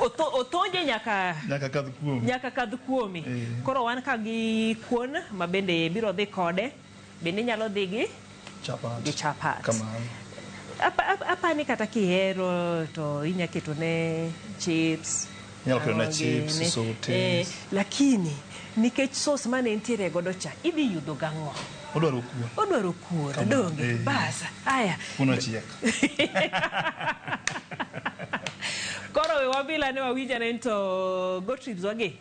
[SPEAKER 23] Othonje nyaka
[SPEAKER 2] kadh kuomi.
[SPEAKER 23] Nyaka kadh kuomi. Koro wan ka gi kuon ma bende biro dhi kode, bende nyalo dhi gi
[SPEAKER 2] chapat.
[SPEAKER 23] Gi chapat.
[SPEAKER 2] Kamano.
[SPEAKER 23] Apani kata kihero to inya keto ne chips.
[SPEAKER 2] Inyalo keto ne chips, sautés.
[SPEAKER 23] Lakini nikech sauce mane nitiere godo cha, idhi yudo gang'o?
[SPEAKER 2] Odwaro kuon.
[SPEAKER 23] Odwaro kuon, donge? Bas, aya.
[SPEAKER 2] Kuon ochiek.
[SPEAKER 23] Koro we wabila ne wawinja ne to goat ribs wagi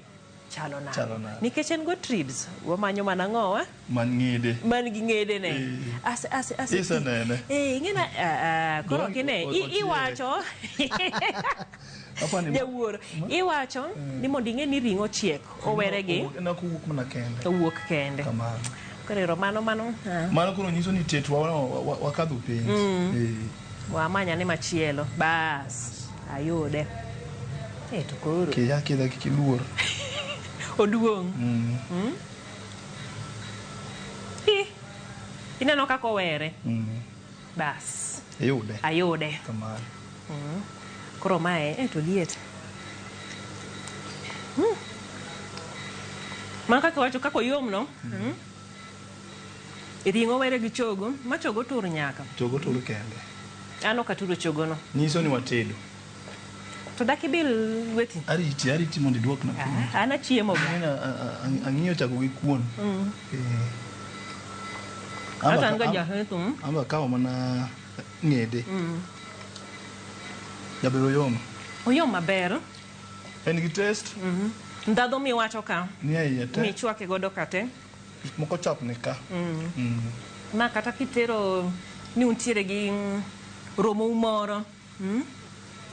[SPEAKER 23] chalo nade?
[SPEAKER 2] Chalo nade?
[SPEAKER 23] Nikech en goat ribs, wamanyo mana ng'owa?
[SPEAKER 2] Man ng'ede.
[SPEAKER 23] Man gi ng'ede ne. Ase
[SPEAKER 2] Isenene.
[SPEAKER 23] Ing'ena koro kine iwacho. Jawuoro, iwacho ni mondo ing'e ni ring'o chiek, owere gi.
[SPEAKER 2] Owuok mana kende.
[SPEAKER 23] Owuok kende.
[SPEAKER 2] Kamano.
[SPEAKER 23] Koro mano mano.
[SPEAKER 2] Mano koro nyiso ni tetwa wakadho penj.
[SPEAKER 23] Wamanya ne machielo. Bas. Ayude. To koro.
[SPEAKER 2] Kiya kidha kik iluor.
[SPEAKER 23] Oduong'. Ineno kaka owere. Bas.
[SPEAKER 2] Ayude.
[SPEAKER 23] Ayude.
[SPEAKER 2] Kamano.
[SPEAKER 23] Koro mae to liet. Mano kaka iwacho kaka oyom no. Ring'o were gi chogo, ma chogo tur nyaka.
[SPEAKER 2] Chogo tur kende.
[SPEAKER 23] An ok aturo chogo no.
[SPEAKER 2] Nyiso ni watedo.
[SPEAKER 23] To dak ibil lweti?
[SPEAKER 2] Ariti, ariti mondo iduokna.
[SPEAKER 23] Ah, an achiemo ga.
[SPEAKER 2] Ang'iyo chako gi kuon.
[SPEAKER 23] Hata an ga jahetho.
[SPEAKER 2] Amba kawo mana ng'ede. Jaber oyom.
[SPEAKER 23] Oyom maber.
[SPEAKER 2] En gi taste.
[SPEAKER 23] Ndhadhu miwacho ka.
[SPEAKER 2] Ni e iye te.
[SPEAKER 23] Michwake godo ka te.
[SPEAKER 2] Gik moko chapni ka.
[SPEAKER 23] Ma kata kitero ni untiere gi romou moro.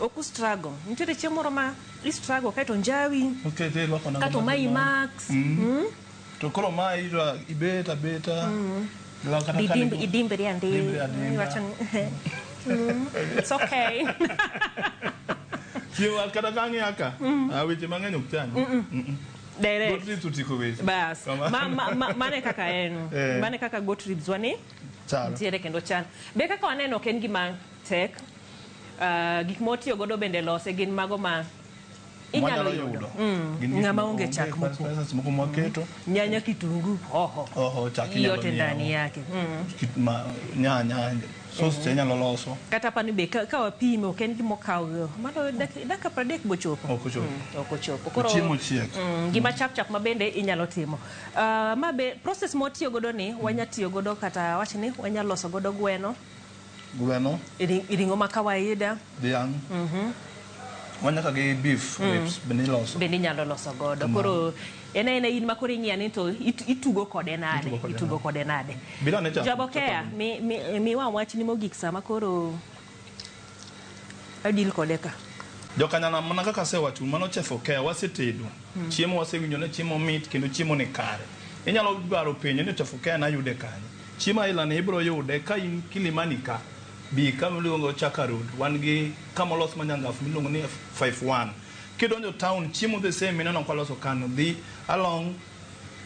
[SPEAKER 23] Ok u struggle. Nitiere chiemo moro ma i struggle kaeto njawi.
[SPEAKER 2] Okay, te irwako nanga
[SPEAKER 23] Kato
[SPEAKER 2] maber
[SPEAKER 23] mayi
[SPEAKER 2] ma-
[SPEAKER 23] max.
[SPEAKER 2] To koro ma ibet abeta. Kata ka
[SPEAKER 23] Idimbri andi.
[SPEAKER 2] Idimbri adimba.
[SPEAKER 23] Iwacho ni it's okay.
[SPEAKER 2] Chiemo kata ka ang'iya ka. Weche mang'eny ok chandi.
[SPEAKER 23] Direct.
[SPEAKER 2] Goat ribs otieko weche.
[SPEAKER 23] Bas.
[SPEAKER 2] Kamano.
[SPEAKER 23] Mane kaka en. Mane kaka goat ribs wani.
[SPEAKER 2] Chalo.
[SPEAKER 23] Nitiere kendo chal. Be kaka waneno ok en gima tek. Gik motiyo godo bende lose gin mago ma inyalo
[SPEAKER 2] Mwanyalo
[SPEAKER 23] yudo.
[SPEAKER 2] Gin gik
[SPEAKER 23] Ng'ama
[SPEAKER 2] moko
[SPEAKER 23] onge chak moko.
[SPEAKER 2] spices moko mwaketo.
[SPEAKER 23] Nyanya, kitungu, hoho.
[SPEAKER 2] Hoho, chak inyalo
[SPEAKER 23] Yote ndani
[SPEAKER 2] nyiewo.
[SPEAKER 23] yake.
[SPEAKER 2] Nyanya, sauce cha inyalo loso.
[SPEAKER 23] Kata pani be ka wapime ok en gima okawo mano dakika 30 bochopo.
[SPEAKER 2] Ok ochopo.
[SPEAKER 23] Ok ochopo.
[SPEAKER 2] To chiemo chiek.
[SPEAKER 23] Gima chap chap ma bende inyalo timo. Ma be process mwatiyo godo ni wanya tiyo godo kata wach ni wanya loso godo gweno.
[SPEAKER 2] Gweno.
[SPEAKER 23] Ring'o ma kawaida.
[SPEAKER 2] Dhiang'. Wanyaka gi beef ribs bende iloso.
[SPEAKER 23] Bende inyalo loso godo.
[SPEAKER 2] Kamano.
[SPEAKER 23] Koro en aena in ma koro ing'iya ni to itugo kode nade. Itugo kode nade.
[SPEAKER 2] Bila ne chako.
[SPEAKER 23] Jabokea, miwa wachni mogik sama koro adil kode ka.
[SPEAKER 2] Jokanyana mana kaka asewacho mano Chef Okeya wasetedo. Chiemo wasewinjo ni chiemo mit kendo chiemo ni kare. Inyalo dwaro penjo ni Chef Okeya nayude kanye. Chiemo aila ni ibiro yude ka in Kilimani ka. Bi kama iluongo Chaka Road. Wan gi kama olos manyangafu miluongo ni 51. Kidonjo town chiemo the same mineno kwa loso kano. Dhi along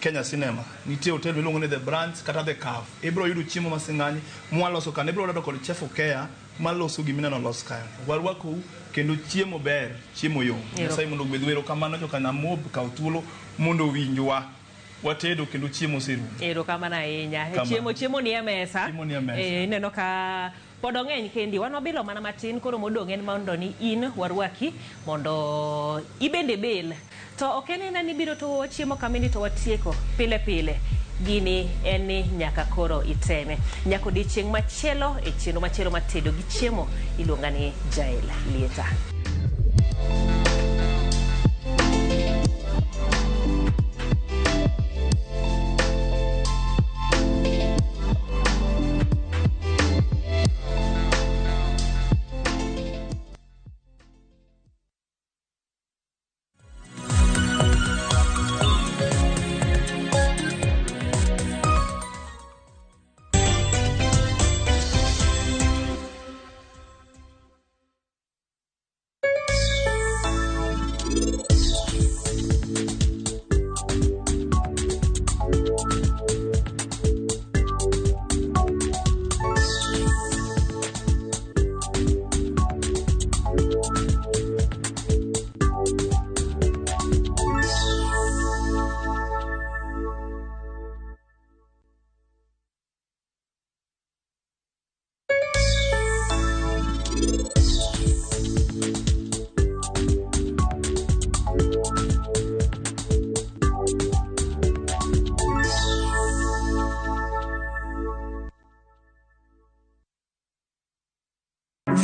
[SPEAKER 2] Kenya Cinema. Nitie hotel miluongo ni The Branch kata The Caf. Ibiro yudo chiemo masing'any mwaloso kano. Ibiro yudo kod Chef Okeya maloso gimineno los kae. Warwakou kendo chiemo ber, chiemo yom. Nyasaye mondo ogwedhu. Erokamano jokanamob kaw thuolo mondo owinjwa. Watedo kendo chiemo oserumo.
[SPEAKER 23] Erokamano ahinya.
[SPEAKER 2] Kamano.
[SPEAKER 23] Chiemo ni e mesa.
[SPEAKER 2] Chiemo ni e mesa.
[SPEAKER 23] Ineno ka pod ong'eny kendi. Wan wabilo mana matin koro modong' en mondo ni in warwaki mondo ibende bil. To ok en ena ni biro to wachiemo kamini to watieko pile pile. Gini en ni nyaka koro iteme. Nyaka odiechieng' machielo e chenro machielo matedo gi chiemo iluonga ni Jael Lieta.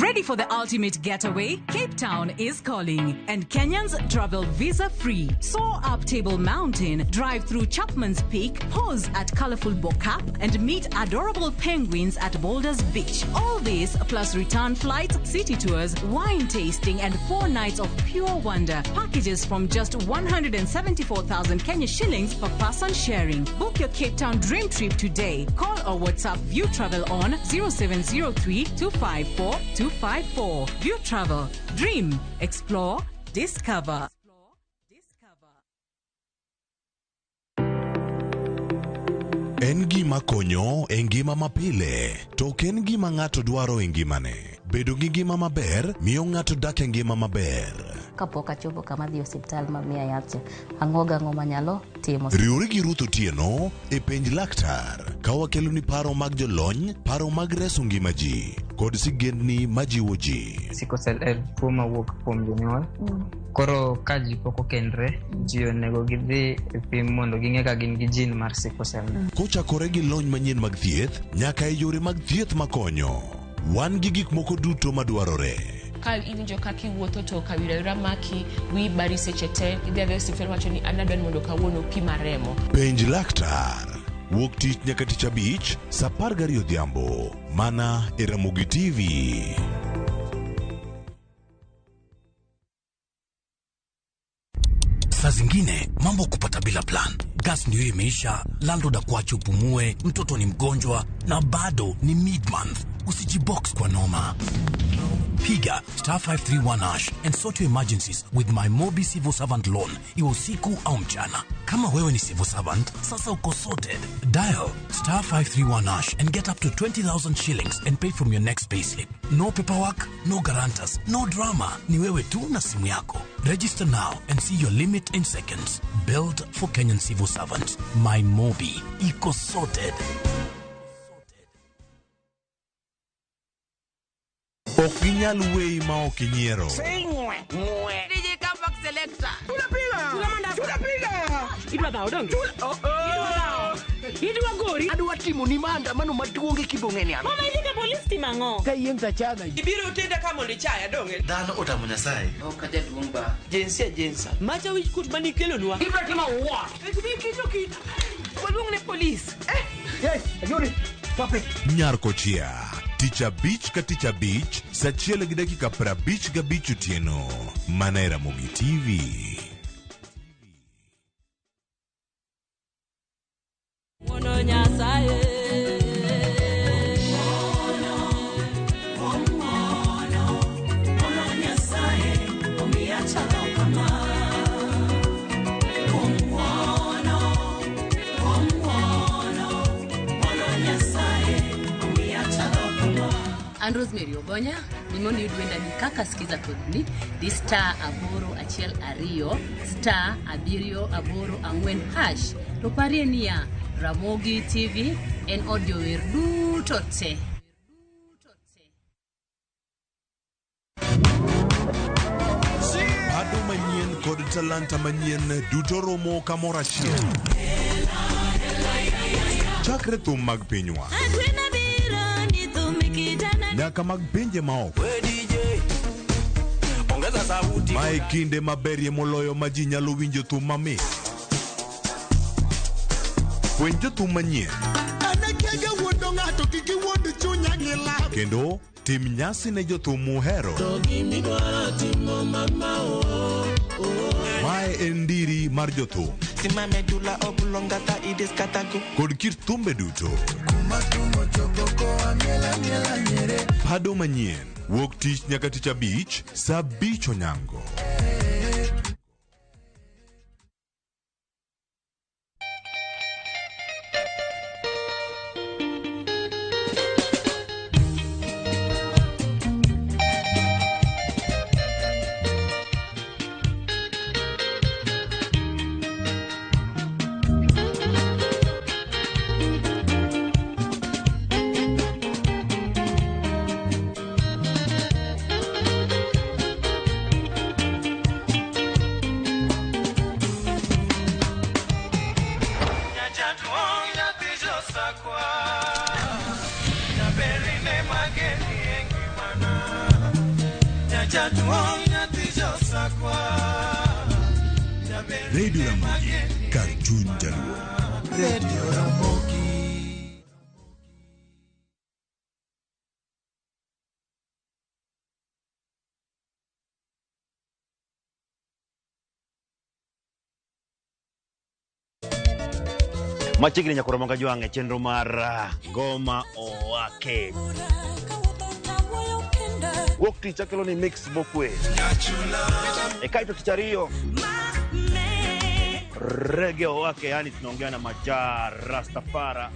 [SPEAKER 6] Ready for the ultimate getaway? Cape Town is calling, and Kenyans travel visa-free. Soar up Table Mountain, drive through Chapman's Peak, pause at colorful Bo-Kaap, and meet adorable penguins at Boulders Beach. All this plus return flights, city tours, wine tasting, and 4 nights of pure wonder. Packages from just 174,000 Kenya shillings per person sharing. Book your Cape Town dream trip today. Call or WhatsApp View Travel on 0703 254 254. View Travel. Dream, explore, discover.
[SPEAKER 1] En gima konyo e ngima mapile, to ok en gima ng'ato dwaro e ngimane. Bedo gi ngima maber miyo ng'ato dak e ngima maber.
[SPEAKER 15] Kapok achopo kama adhi e osiptal ma miya yath cha, ang'o gang'o manyalo timo.
[SPEAKER 1] Riwri gi Ruth Otieno e penj laktar ka wakeloni paro mag jolony, paro mag reso ngima ji kod sigendni majiwo ji.
[SPEAKER 18] Sickle cell en tuo mawuok kuom jonyuol. Koro ka ji pok okendre, ji onego gidhi e pim mondo ging'e ka gin gi gene mar sickle cell.
[SPEAKER 1] Kochakore gi lony manyien mag thieth nyaka e yore mag thieth makonyo. Wan gi gik moko duto madwarore.
[SPEAKER 20] Ka iwinjo kaka iwuotho to kawira wira maki, wiyi bari seche te, idhi adhiya e osiptal wacho ni an adwa ni mondo kawuono opima remo.
[SPEAKER 1] Penj laktar. Wuok tich nyaka tich abich saa 12 odhiambo mana e Ramogi TV.
[SPEAKER 19] Saa zingine mambo kupata bila plan. Gas ndio imeisha, landlord akuache upumue, mtoto ni mgonjwa na bado ni mid month. Usijibox kwa noma. Piga star 531 hash and sort your emergencies with my Mobi Civil Servant loan, iwe usiku au mchana. Kama wewe ni civil servant, sasa uko sorted. Dial star 531 hash and get up to 20,000 shillings and pay from your next payslip. No paperwork, no guarantors, no drama. Ni wewe tu na simu yako. Register now and see your limit in seconds. Built for Kenyan civil servants. My Mobi. Iko sorted.
[SPEAKER 1] Ok ginyal weyi ma ok inyiero.
[SPEAKER 7] DJ Comeback Selector. Tunapiga. Idwa dhawo donge? Idwa dhawo. Idwa gori.
[SPEAKER 8] Adwa timo ni maandamano maduong' e kibong'e ni an.
[SPEAKER 7] Mama idhi ka polis timo ang'o?
[SPEAKER 8] Ka yien tachaga.
[SPEAKER 4] Ibiro tenda ka mondo ichaya donge?
[SPEAKER 8] Dhano otamo Nyasaye.
[SPEAKER 4] Ok ajaduong' ba. Jinsia jinsa. Macha wich kuot manikelonwa.
[SPEAKER 7] Ibiro timo what? Ibiro kito. Waluong ne polis.
[SPEAKER 8] Yes, ayudi. Stop it.
[SPEAKER 1] Nyar Kochia. Tich abich ka tich abich saa 1:55 otieno mana e Ramogi TV.
[SPEAKER 7] Wuono Nyasaye.
[SPEAKER 21] An Rosemary Ogonya, gimondo iyud wendani kaka sikiza kodni, di star 812 star 784 hash. To parie niya, Ramogi TV en od jower duto te.
[SPEAKER 1] Pado manyien kod talanta manyien duto romo kamoro achiel. Chakre thum mag pinywa nyaka mag pinje maoko. Mae kinde maberie moloyo ma ji nyalo winjo thum mamit. Fweny jothum manyien kendo tim nyasi ne jothum muhero. Mae en ndiri mar jothum kod kit thumbe duto. Pado manyien wuok tich nyaka tich abich saa 5 onyango. Radio Ramogi, kar chuny jaluo.
[SPEAKER 2] Radio Ramogi.
[SPEAKER 8] Machiegni nyaka Ramogi Ajwang' e chenro mar Ngoma Owake. Wuok tich akelo ni mix mokwe. E kaito tich ariyo Reggae Owake, yani tunaongea na Majaa Rastafara.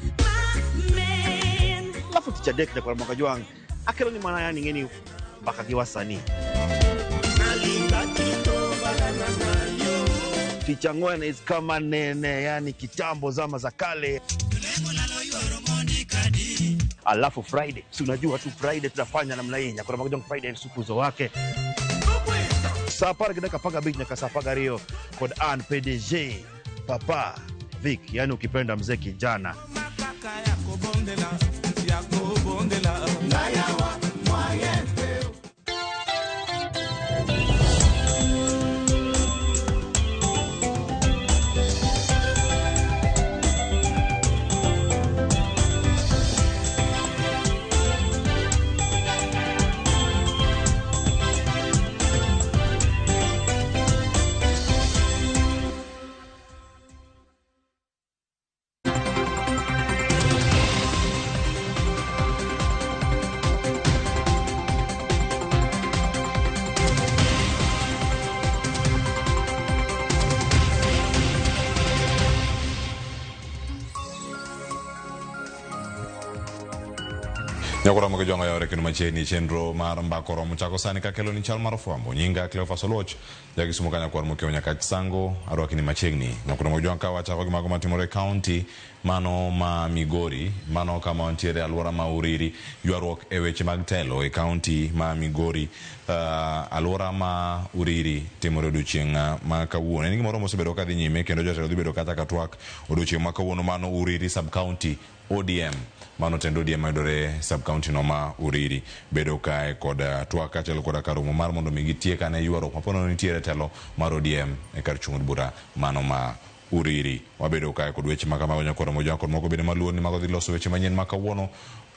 [SPEAKER 8] Alafu tich adek nyaka Ramogi Ajwang' akelo ni mana yani ng'eni mbaka gi wasanii. Tich ang'wen is kama nene, yani kitambo, zama za kale. Alafu Friday, si unajua tu Friday tunafanya namna hii, nyakora magojong Friday sukuzo wake saa apar gi dakika 15 nyaka saa 12 kod an PDG Papa Vic, yani ukipenda mzee kijana.
[SPEAKER 5] Nyakora moge jwang'o yawre kendo machiegni chenro mar mbako romo chako sani kakelo ni chal mar fwambo. Nyinga Cleophas Oluoch, jakisumo ka nyakwar mokiewo nyaka Sango, arwaki ni machiegni. Nyakora moge jwang' ka wachako gi mago matimore e kaunti mano ma Migori, mano kama wantiere alwora ma Uriri, ywaruok e weche mag telo e kaunti ma Migori, alwora ma Uriri timore odiochieng' ma kawuono. En gimoro mosebedo kadhi nyime kendo jotelo dhi bedo kata ka twak odiochieng' ma kawuono mano Uriri sub county ODM. Mano tend ODM mayudore sub county no ma Uriri bedo kae kod twak kaachiel koda kar romo mar mondo mi gitiek ane ywaruok mapono nitiere telo mar ODM e kar chung' od bura mano ma Uriri. Wabedo kae kod weche makamago nyakoro moja kod moko bende maluor ni mago dhi loso weche manyien ma kawuono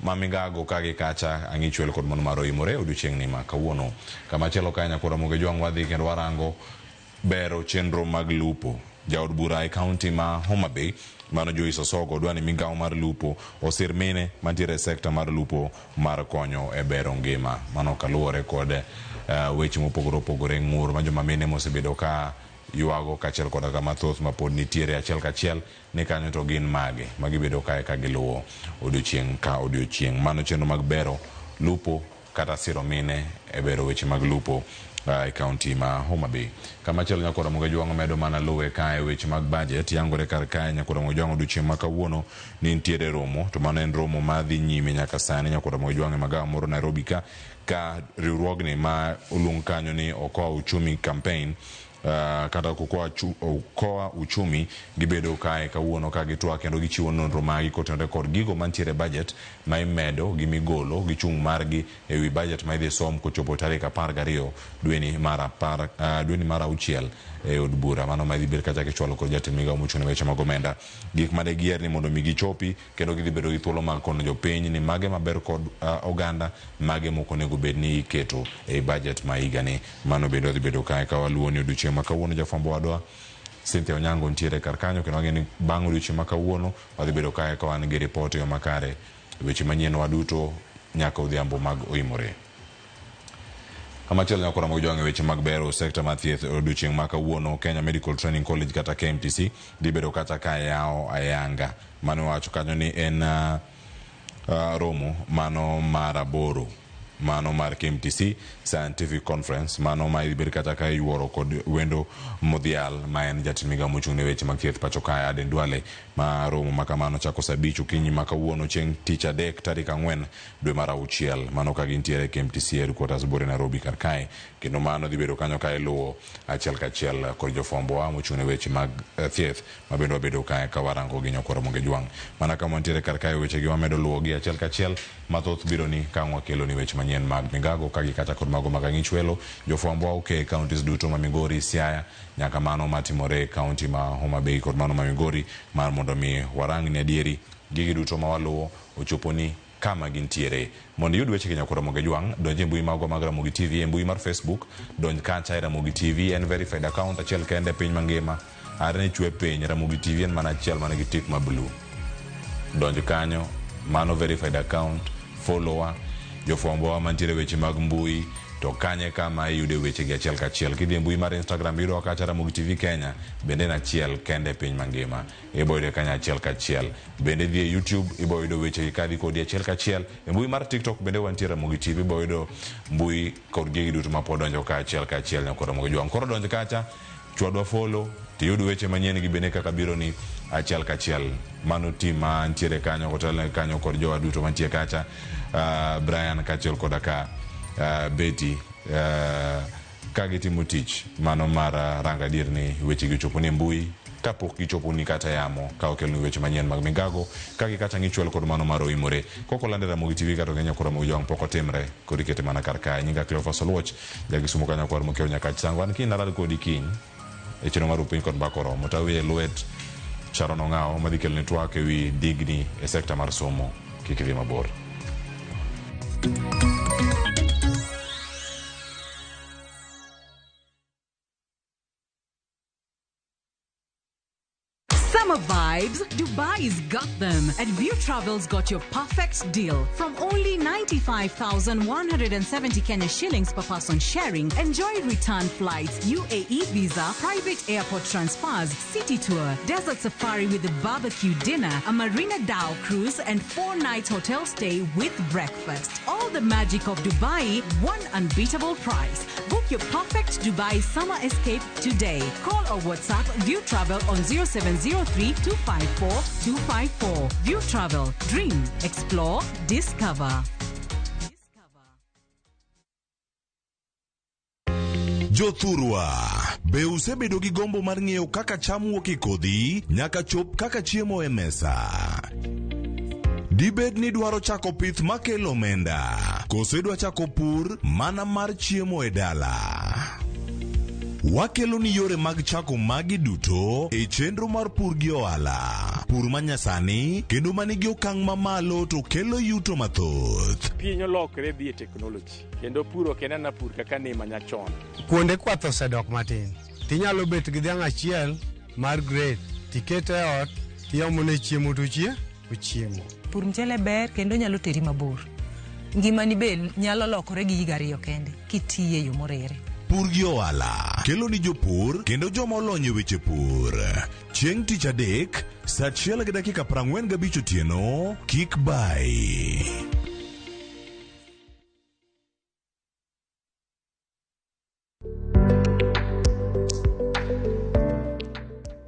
[SPEAKER 5] ma migago ka gi kacha ang'ichwel kod mano mar oimore odiochieng' ni ma kawuono. Kamachielo kae nyakoro moge jwang' wadhi kendo warango bero chenro mag lupo. Jaod bura e kaunti ma Homa Bay mano Joyce Osogo dwa ni migawo mar lupo osir mine mantiere e sekta mar lupo mar konyo e bero ngima. Mano kaluwore kod weche mopogore opogore ng'ur ma joma mine mosebedo ka ywago kaachiel koda ka mathoth ma pod nitiere achiel kachiel ni kanyo to gin mage magibedo kae ka giluwo odiochieng' ka odiochieng'. Mano chenro mag bero lupo kata siro mine e bero weche mag lupo e kaunti ma Homa Bay. Kamachielo nyakora moge jwang'o medo mana luwe kae weche mag budget yangore kar kae nyakora moge jwang'o odiochieng' ma kawuono ni nitiere romo to mano en romo madhi nyime nyaka sani nyakora moge jwang'o e magawa moro Nairobi ka riwruogni ma oluong kanyo ni Okoa Uchumi campaign kata Okoa Uchumi gibedo kae kawuono ka gitwak kendo gichiwo nonro magi kotenore kod gigo mantiere budget ma imedo gi migolo gi chung' margi ewi budget ma idhi som kochopo tarik 12 dweni mar dweni mar 6 e od bura mano ma idhi bed kacha kichwalo kod jatend migawo mochung' ne weche mag omenda. Gik mane giyier ni mondo mi gichopi kendo gidhi bedo gi thuolo mar kono jopiny ni mage maber kod oganda mage mok onego bed ni iketo e budget ma higani. Mano bende odhi bedo kae ka waluwo ni odiochieng' ma kawuono jafwambo wadwa Cynthia Onyango nitiere kar kanyo kendo wang'eyo ni bang' odiochieng' ma kawuono wadhi bedo kae ka wan gi ripot e yo makare weche manyien waduto nyaka odhiambo mag oimore. Kamachielo nyakora mag jwang'e weche mag bero sekta mar thieth odiochieng' ma kawuono Kenya Medical Training College kata KMTC dhi bedo kata ka yawo ayanga. Mano wacho kanyo ni en romo mano mar 8 mano mar KMTC Scientific Conference mano ma idhi bed kata ka iyworo kod wendo modhial ma en jatend migawo mochung' ne weche mag thieth pacho kae Aden Duale ma romo ma kamano chako saa 5 okinyi ma kawuono chieng' tich adek tarik 4 dwe mar 6 mano ka gintiere KMTC headquarters Bore Nairobi kar kae kendo mano dhi bedo kanyo ka iluwo achiel kachiel kod jofwambowa mochung' ne weche mag thieth ma bende wabedo kae ka warango gi nyakwar Ramogi Jwang'. Mana kama wantiere kar kae weche gi wamedo luwo gi achiel kachiel mathoth biro ni ka wakelo ni weche manyien mag migago ka gi kacha kod mago mag ang'ichwelo jofwambo oke counties duto ma Migori, Siaya nyaka mano matimore e county ma Homa Bay kod mano ma Migori mar mondo mi warang ni adieri gigi duto ma waluwo ochopo ni kama gintiere. Mondo iyud weche gi nyakwar Ramogi Jwang', donj e mbui magwa mag Ramogi TV e mbui mar Facebook, donj kacha e Ramogi TV en verified account achiel kende e piny mangima. Are ne chwe piny, Ramogi TV en mana achiel man gi tik ma blue. Donj kanyo, mano verified account, follower, jofwambowa mantiere weche mag mbui, to kanye kama iyude weche gi achiel kachiel. Kidhi e mbui mar Instagram iyudo kacha Ramogi TV Kenya, bende en achiel kende e piny mangima. Ibo yude kanyo achiel kachiel. Bende dhi e YouTube ibo yudo weche gi kadhi kodi achiel kachiel. E mbui mar TikTok bende wantie Ramogi TV, ibo yudo mbui kod gigi duto ma pod donjo ka achiel kachiel nyaka Ramogi Jwang'. Koro donj kacha, Chwadwa follow tiyud weche manyien gi bende kaka biro ni achiel kachiel. Mano team ma ntiere kanyo kotelne kanyo kod jowa duto mantie kacha, Brian kaachiel koda ka Betty, ka gitimo tich mano mar rango adier ni weche gi ochopo ni e mbui kapok gichopo ni kata yamo ka okeloni weche manyien mag migago ka gi kacha ng'ichwel kod mano mar oimore. Kok olande Ramogi TV kata ong'eny kod Ramogi Jowang' pok otimre koro ikete mana kar kae. Nyinga Cleophas Oluoch, ja Kisumu kanyo kwar mokiewo Nyakach Sango. An kiny naral kodi kiny e chenro mar Upiny kod Mbaka Oromo. To aweyo e lwet Sharon Ong'awo madhi keloni twak ewi digni e sekta mar somo. Kik idhi mabor.
[SPEAKER 6] Summer vibes, Dubai's got them. And View Travel's got your perfect deal. From only 95,170 Kenya shillings per person sharing, enjoy return flights, UAE visa, private airport transfers, city tour, desert safari with a barbecue dinner, a Marina Dhow cruise, and 4-night hotel stay with breakfast. All the magic of Dubai, one unbeatable price. Book your perfect Dubai summer escape today. Call or WhatsApp View Travel on 0703 254 254. View Travel. Dream, explore, discover.
[SPEAKER 1] Jothurwa, be usebedo gi gombo mar ng'eyo kaka cham wuok e kodhi nyaka chop kaka chiemo e mesa? Dibed ni dwaro chako pith makelo omenda, koso idwa chako pur mana mar chiemo e dala? Wakelo ni yore mag chako magi duto e chenro mar pur gi ohala. Pur manyasani kendo manigi okang' mamalo to kelo yuto mathoth.
[SPEAKER 3] Piny olokre dhi e technology kendo pur ok en ana pur kaka ne manyachon.
[SPEAKER 13] Kuonde kwath osedok matin. Tinyalo bet gi dhiang' achiel mar grade, tikete e ot, tiomone chiemo to ochiemo.
[SPEAKER 14] Pur mchele ber kendo nyalo teri mabor. Ngimani be nyalo lokore gi higa 2 kende kitiye e yo morere.
[SPEAKER 1] Pur gi ohala kelo ni jopur kendo joma olony e weche pur. Chieng' tich adek, saa 1:45 otieno, kik bai.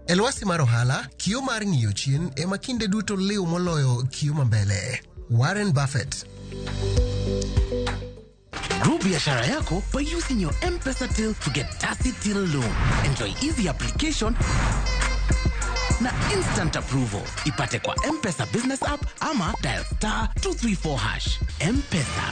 [SPEAKER 22] E lwasi mar ohala, kio mar ng'iyo chien ema kinde duto liw moloyo kio mambele. Warren Buffett.
[SPEAKER 24] Grow biashara yako by using your M-Pesa till to get Tasi Till Loan. Enjoy easy application na instant approval. Ipate kwa M-Pesa business app ama dial star 234 hash. M-Pesa.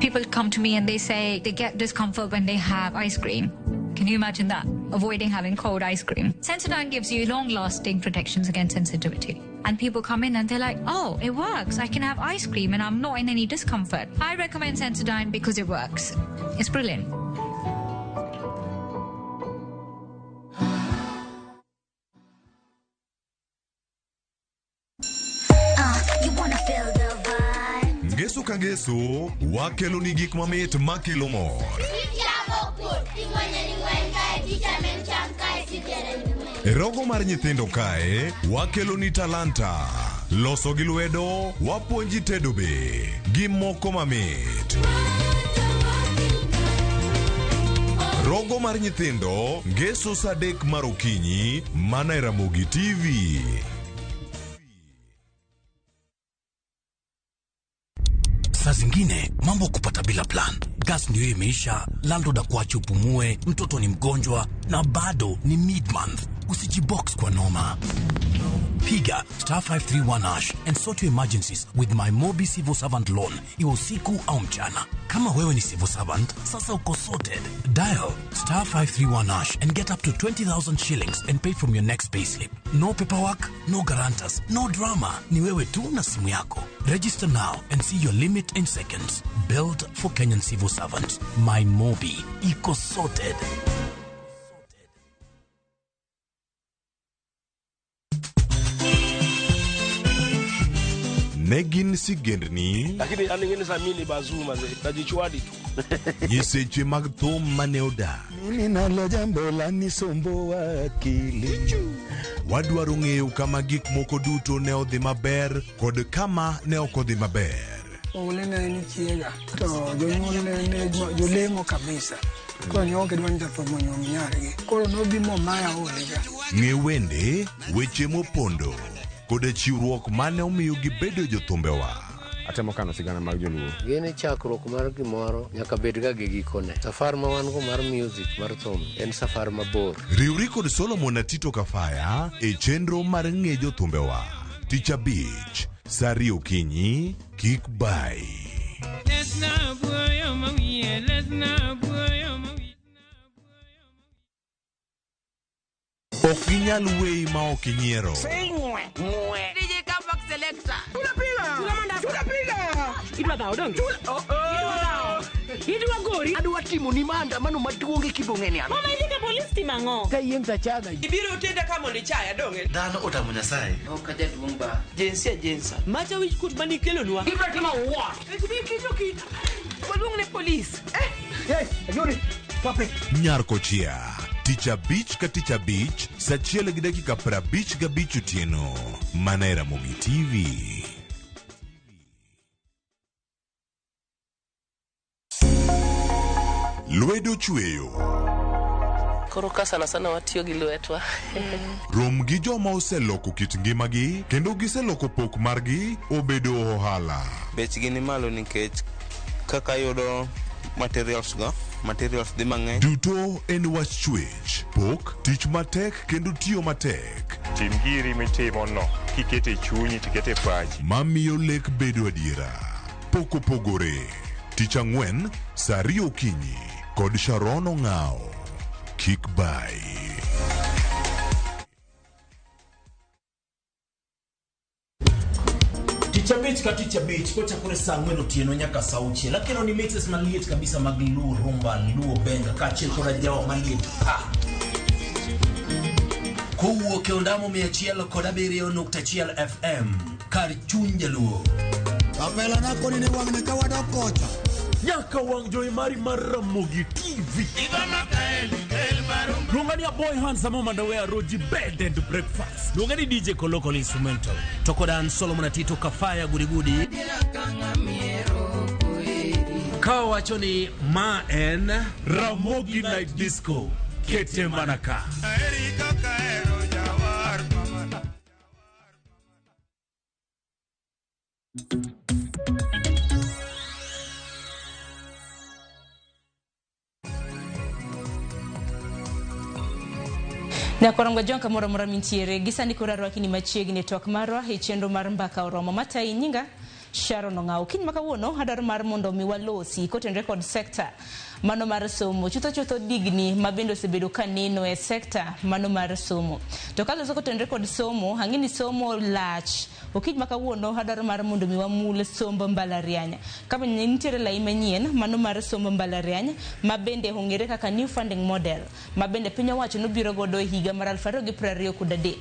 [SPEAKER 25] People come to me and they say they get discomfort when they have ice cream. Can you imagine that? Avoiding having cold ice cream. Sensodyne gives you long-lasting protections against sensitivity. And people come in and they're like, oh, it works. I can have ice cream and I'm not in any discomfort. I recommend Sensodyne because it works. It's brilliant.
[SPEAKER 27] You wanna feel the vibe.
[SPEAKER 1] Ngeso ka ngeso, wakelo ni gik mamit makelo mor. E rogo mar nyithindo kae, wakelo ni talanta. Loso gi lwedo, wapuonji tedo be, gi moko mamit. Rogo mar nyithindo, ngeso saa 3 mar okinyi, mana e Ramogi TV.
[SPEAKER 19] Saa zingine mambo kupata bila plan. Gas ndio imeisha, landlord akuache upumue, mtoto ni mgonjwa na bado ni mid-month. Usijibox kwa noma. Piga star 531 hash and sort your emergencies with my Mobi Civil Servant Loan, iwe usiku au mchana. Kama wewe ni civil servant, sasa uko sorted. Dial star 531 hash and get up to 20,000 shillings and pay from your next payslip. No paperwork, no guarantors, no drama. Ni wewe tu na simu yako. Register now and see your limit in seconds. Built for Kenyan civil servants. My Mobi. Iko sorted.
[SPEAKER 1] Ne gin sigendni,
[SPEAKER 28] Lakini an ing'eni sa mimi ni bazuma ze najichwadi tu.
[SPEAKER 1] nyiseche mag thum mane odak.
[SPEAKER 29] Mimi nalo jambo la nisomboa akili.
[SPEAKER 1] Wadwaro ng'eyo kama gik moko duto ne odhi maber kod kama ne ok odhi maber.
[SPEAKER 9] Oule ne en chiega to jonyuol ne jolemo kabisa. Koro ne ok gidwa ni jathum onyuom nyargi. Koro nobi momaya olega.
[SPEAKER 1] Ng'e wende, weche mopondo, koda chiwruok mane omiyo gibedo jothumbewa.
[SPEAKER 10] Atemo kano sigana mag joluo.
[SPEAKER 11] Gini chakruok mar gimoro nyaka bed ga gi gikone. Safar ma wan go mar music mar thum en safar mabor.
[SPEAKER 1] Riwri kod Solomon Atito Kafaya e chenro mar ng'e jothumbewa. Tich abich, saa ariyo okinyi, kik bai. Ok ginyal weyi ma ok inyiero.
[SPEAKER 4] DJ Comeback Selector.
[SPEAKER 7] Idwa dhawo donge? Idwa dhawo. Idwa gori.
[SPEAKER 12] Adwa timo ni maandamano maduong' e kibong'e ni an.
[SPEAKER 7] Mama idhi ka polis timo ang'o?
[SPEAKER 12] Ka yiem tachaga.
[SPEAKER 4] Ibiro tenda ka mondo ichaya donge?
[SPEAKER 12] Dhano otamo Nyasaye.
[SPEAKER 4] Ok ajaduong' ba. Jinsia jinsa. Macha wich kuot mane ikelonwa.
[SPEAKER 7] Ibro timo what?
[SPEAKER 4] Kik kik. Waluong ne polis.
[SPEAKER 12] Hey, Ayuri, stop it.
[SPEAKER 1] Nyar Kochia. Tich abich ka tich abich, saa achiel gi dakika 55 otieno. Mana e Ramogi TV. Lwedo chweyo.
[SPEAKER 16] Koro ka sana sana watiyo gi lwetwa.
[SPEAKER 1] Rom gi joma oseloko kit ngimagi kendo giseloko pok margi obedo ohala.
[SPEAKER 17] Bechgi ni malo nikech kaka yudo materials go, materials dhi mang'eny.
[SPEAKER 1] Duto en wach chwech, pok, tich matek kendo tiyo matek.
[SPEAKER 23] Tim giri mitimo no kikete chunyi tikete pachi.
[SPEAKER 1] Mamiyo lek bedo adiera. Pok opogore. Tich ang'wen, saa ariyo okinyi kod Sharon Ong'ao. Kik bai.
[SPEAKER 26] Tich abich ka tich abich kochakore saa ang'wen otieno nyaka saa auchiel akelo ni mixes maliet kabisa mag Luo rumba, Luo benga kaachiel kod ajawa maliet pa kowuok e ondamo 107.1 FM kar chuny jaluo.
[SPEAKER 29] Kamelana koni ni wang'ni ka wadok kocha.
[SPEAKER 26] Nyaka wang' jowi mari mar Ramogi TV. Luonga ni Aboy Handsome Mandawe Roji Bed and Breakfast. Luonga ni DJ Kolokol Instrumental. To kod an Solomon Atito Kafaya Gudigudi. Ka wacho ni ma en Ramogi Night Disco. Kete mana ka.
[SPEAKER 30] Nyakorongo John kamoro amora mintiere gi sani koro arwaki ni machiegni e twak marwa e chenro mar mbaka oromo matayi nyinga Sharon Ong'awo. Kiny ma kawuono adwaro mar mondo mi walosi kotenore kod sekta mano mar somo chutho chutho digni ma bende osebedo ka neno e sekta mano mar somo. To kaloso kotenore kod somo, ang'e ni somo lach. Okiny ma kawuono adwaro mar mondo mi wamul somb mbalariany. Ka nitiere lai manyien mano mar somb mbalariany ma bende ong'ere kaka new funding model ma bende piny owacho nobiro godo e higa mar 2023.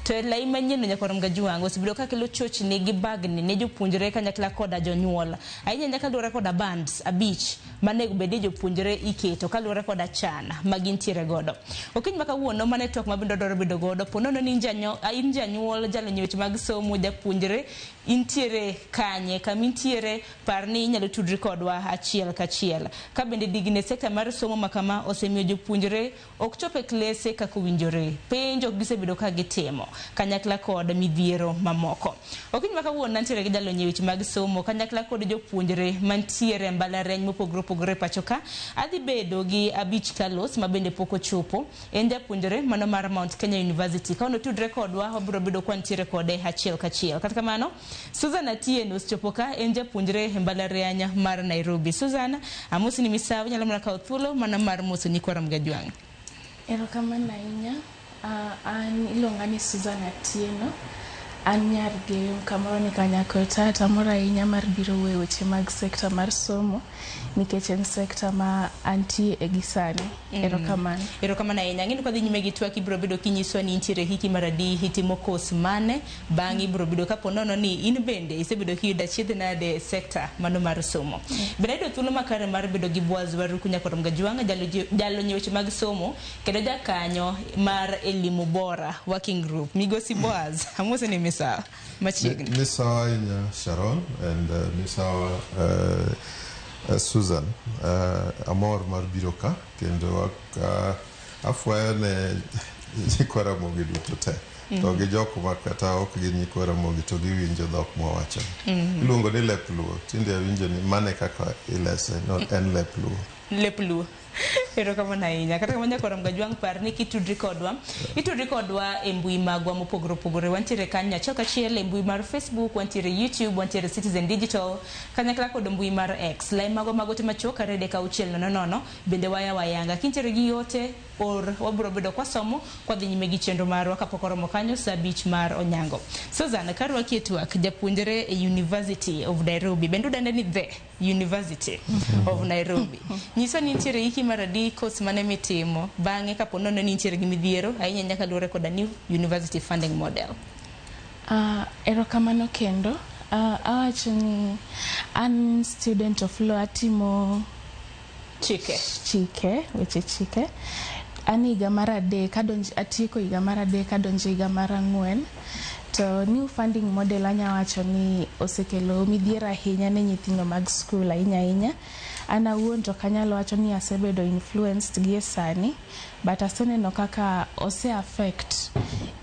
[SPEAKER 30] To e lai manyien no nyakwar Mgajuang' osebedo ka kelo chochni gi bagni ne jopuonjre kanyakla koda jonyuol. Ahinya ahinya kaluwore koda bands 5 manego bed ni jopuonjre iketo kaluwore koda chan ma gintiere godo. Okinyi ma kawuono mane twak ma bende dwaro bedo godo ponono ni in janyuol jalony e weche mag somo japuonjre intiere kanye kama intiere par ni inyalo tudri kodwa achiel kachiel. Ka bende digni e sekta mar somo ma kama osemiyo jopuonjre ok chop e klese kaka owinjore. Penj ok gisebedo ka gitimo kanyakla kod midhiero mamoko. Okinyi ma kawuono nantiere gi jalony e weche mag somo kanyakla kod jopuonjre mantiere e mbalariany mopogore opogore e pacho ka. Adhi bedo gi Abich Carlos ma bende pok ochopo. En japuonjre mano mar Mount Kenya University. Ka onotudre kodwa wabiro bedo kwantiere kode achiel kachiel. Kata kamano Susan Atieno osechopo ka en japuonjre e mbalariany mar Nairobi. Susan, amosi ni misawa inyalo mana kawo thuolo mana mar moso nyikwa Ramogi.
[SPEAKER 31] Erokamano ahinya. An iluonga ni Susan Atieno.
[SPEAKER 2] An nyar Geyo kamoro ni Kanyakweta to amor ahinya mar biro wuoyo e weche mag sekta mar somo nikech en sekta ma antie e gi sani. Erokamano.
[SPEAKER 30] Erokamano ahinya. Ang'e ni kwadhi nyime gi twak ibiro bedo kinyiswa ni intiere hiki mar adi, itimo kos mane, bang'e ibiro bedo kapo nono ni in bende isebedo kiyudo achiedh nade e sekta mano mar somo. Bende ayudo thuolo makare mar bedo gi Boaz Waruku Nyakwar Mgajwang', jalony e weche mag somo kendo jakanyo mar Elimu Bora Working Group. Migosi Boaz, amose ni misawa machiegni.
[SPEAKER 3] Misawa ahinya Sharon and misawa Susan. Amor mar biro ka kendo afwayo ne nyikwa Ramogi duto te. To gi jok ma kata ok gin nyikwa Ramogi to giwinjo dhok mwawacho. Iluongo ni lep Luo. Tinde awinjo ni mane kaka ilese, no en lep Luo.
[SPEAKER 30] Lep Luo. Erokamano ahinya. Kata kamano Nyakwar Mgajwang' par ni kitudri kodwa, itudri kodwa e mbui magwa mopogore opogore. Wantiere kanyo achiel kachiel e mbui mar Facebook, wantiere YouTube, wantiere Citizen Digital, kanyakla kod mbui mar X. Lai magwa mag ote machuok 236 00 bende waya wayanga. Kintiere gi ote or wabiro bedo kwasomo kwadhi nyime gi chenro marwa kapok oromo kanyo saa 5 mar onyango. Susan, karwaki e twak, japuonjre e University of Nairobi, bende udende ni The University of Nairobi. Nyiswa ni nitiere hiki mar adi, course mane mitimo, bang'e kapo nono ni nitiere gi midhiero, ahinya nyaka luwore koda new university funding model.
[SPEAKER 2] Erokamano kendo. Awacho ni an student of law atimo
[SPEAKER 30] chike.
[SPEAKER 2] Chike, weche chike. An higa mar 3 adonjo, atieko higa mar 3 adonjo higa mar 4. To new funding model anya wacho ni osekelo midhiero ahinya ne nyithindo mag skul ahinya ahinya. An awuon to ok anyal wacho ni asebedo influenced gi e sani, but aseneno kaka ose affect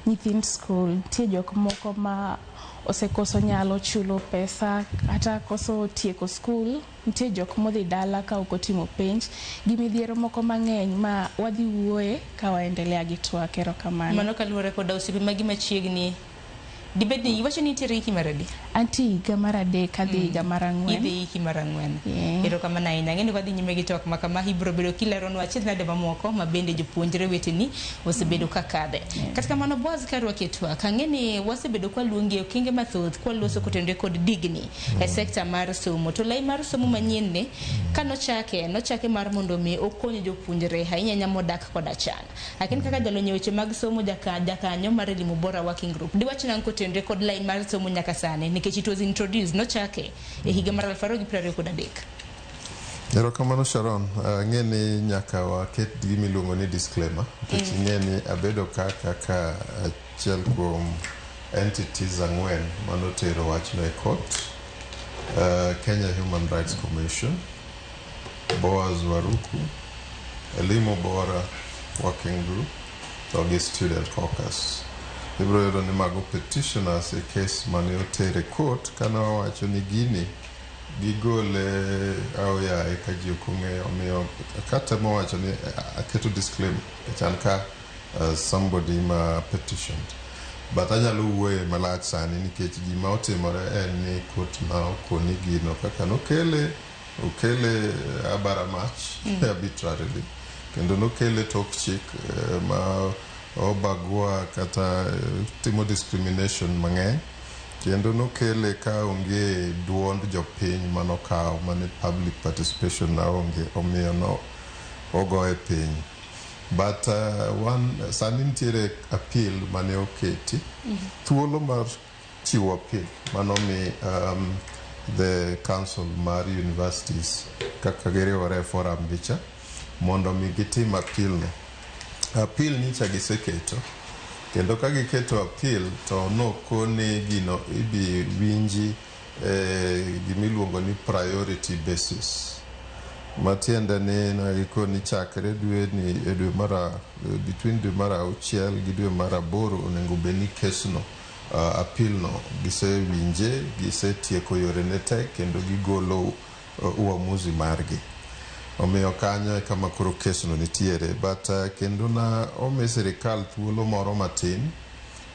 [SPEAKER 2] nyithind skul. Nitie jok moko ma osekoso nyalo chulo pesa kata koso tieko skul. Nitie jok modhi dala ka ok otimo penj gi midhiero moko mang'eny ma wadhi wuoye ka waendelea gi twak. Erokamano.
[SPEAKER 30] Mano kaluwore koda osiepe magi machiegni. Dibed ni iwacho ni nitiere hiki mar adi?
[SPEAKER 2] Antie higa mar 3 kadhi higa mar 4.
[SPEAKER 30] Idhi hiki mar 4. Erokamano ahinya. Ang'e ni wadhi nyime gi twak ma kama ibiro bedo kileronwa achiedh nade mamoko ma bende jopuonjre weteni osebedo ka kadhe. Kata kamano Boaz karwaki e twak, ang'e ni wasebedo kwaluongi e okenge mathoth kwaloso kotenore kod digni e sekta mar somo. To lai mar somo manyien ni kanochake, nochake mar mondo mi okony jopuonjre ahinya ahinya modak koda chan. Akin kaka jalony e weche mag somo jakanyo mar Elimu Bora Working Group. Diwach nang'o kotenore kod lai mar somo nyaka sani nikech it was introduced, nochake e higa mar 2023.
[SPEAKER 3] Erokamano Sharon. Ang'e ni nyaka waket gima iluongo ni disclaimer nikech ing'e ni abedo ka kaka achiel kuom entities 4 manotero wachno e court. Kenya Human Rights Commission, Boaz Waruku, Elimu Bora Working Group, to gi Student Caucus. Ibiro yudo ni mago petitioners e case mane oter e court kane wawacho ni gini gigole aoyaye ka ji ok ong'eyo. Omiyo katemo wacho ni aketo disclaimer nikech an ka somebody ma petitioned. But anyalo wuoye malach sani nikech gima otimore en ni court na okoni gino kaka nokele, okele abara mach arbitrarily kendo nokele tok chik ma obagua kata timo discrimination mang'eny kendo nokele ka onge duond jopiny manokaw mane public participation na onge omiyo no ogoye piny. But one sani nitiere appeal mane oketi thuolo mar chiwo appeal manomi the council mar universities kaka giriwore e forum gicha mondo mi gitim appeal no. Appeal nyicha giseketo kendo ka giketo appeal to nokoni gino ibi winji gimiluongo ni priority basis. Matiende ni gikoni chakre dwe ni e dwe mar between dwe mar 6 gi dwe mar 8 onego bed ni kesno appeal no gisewinje, gisetieko yorene te kendo gigolo uamuzi margi. Omiyo kanyo e kama koro kesno nitiere. But kendo na omi sirikal thuolo moro matin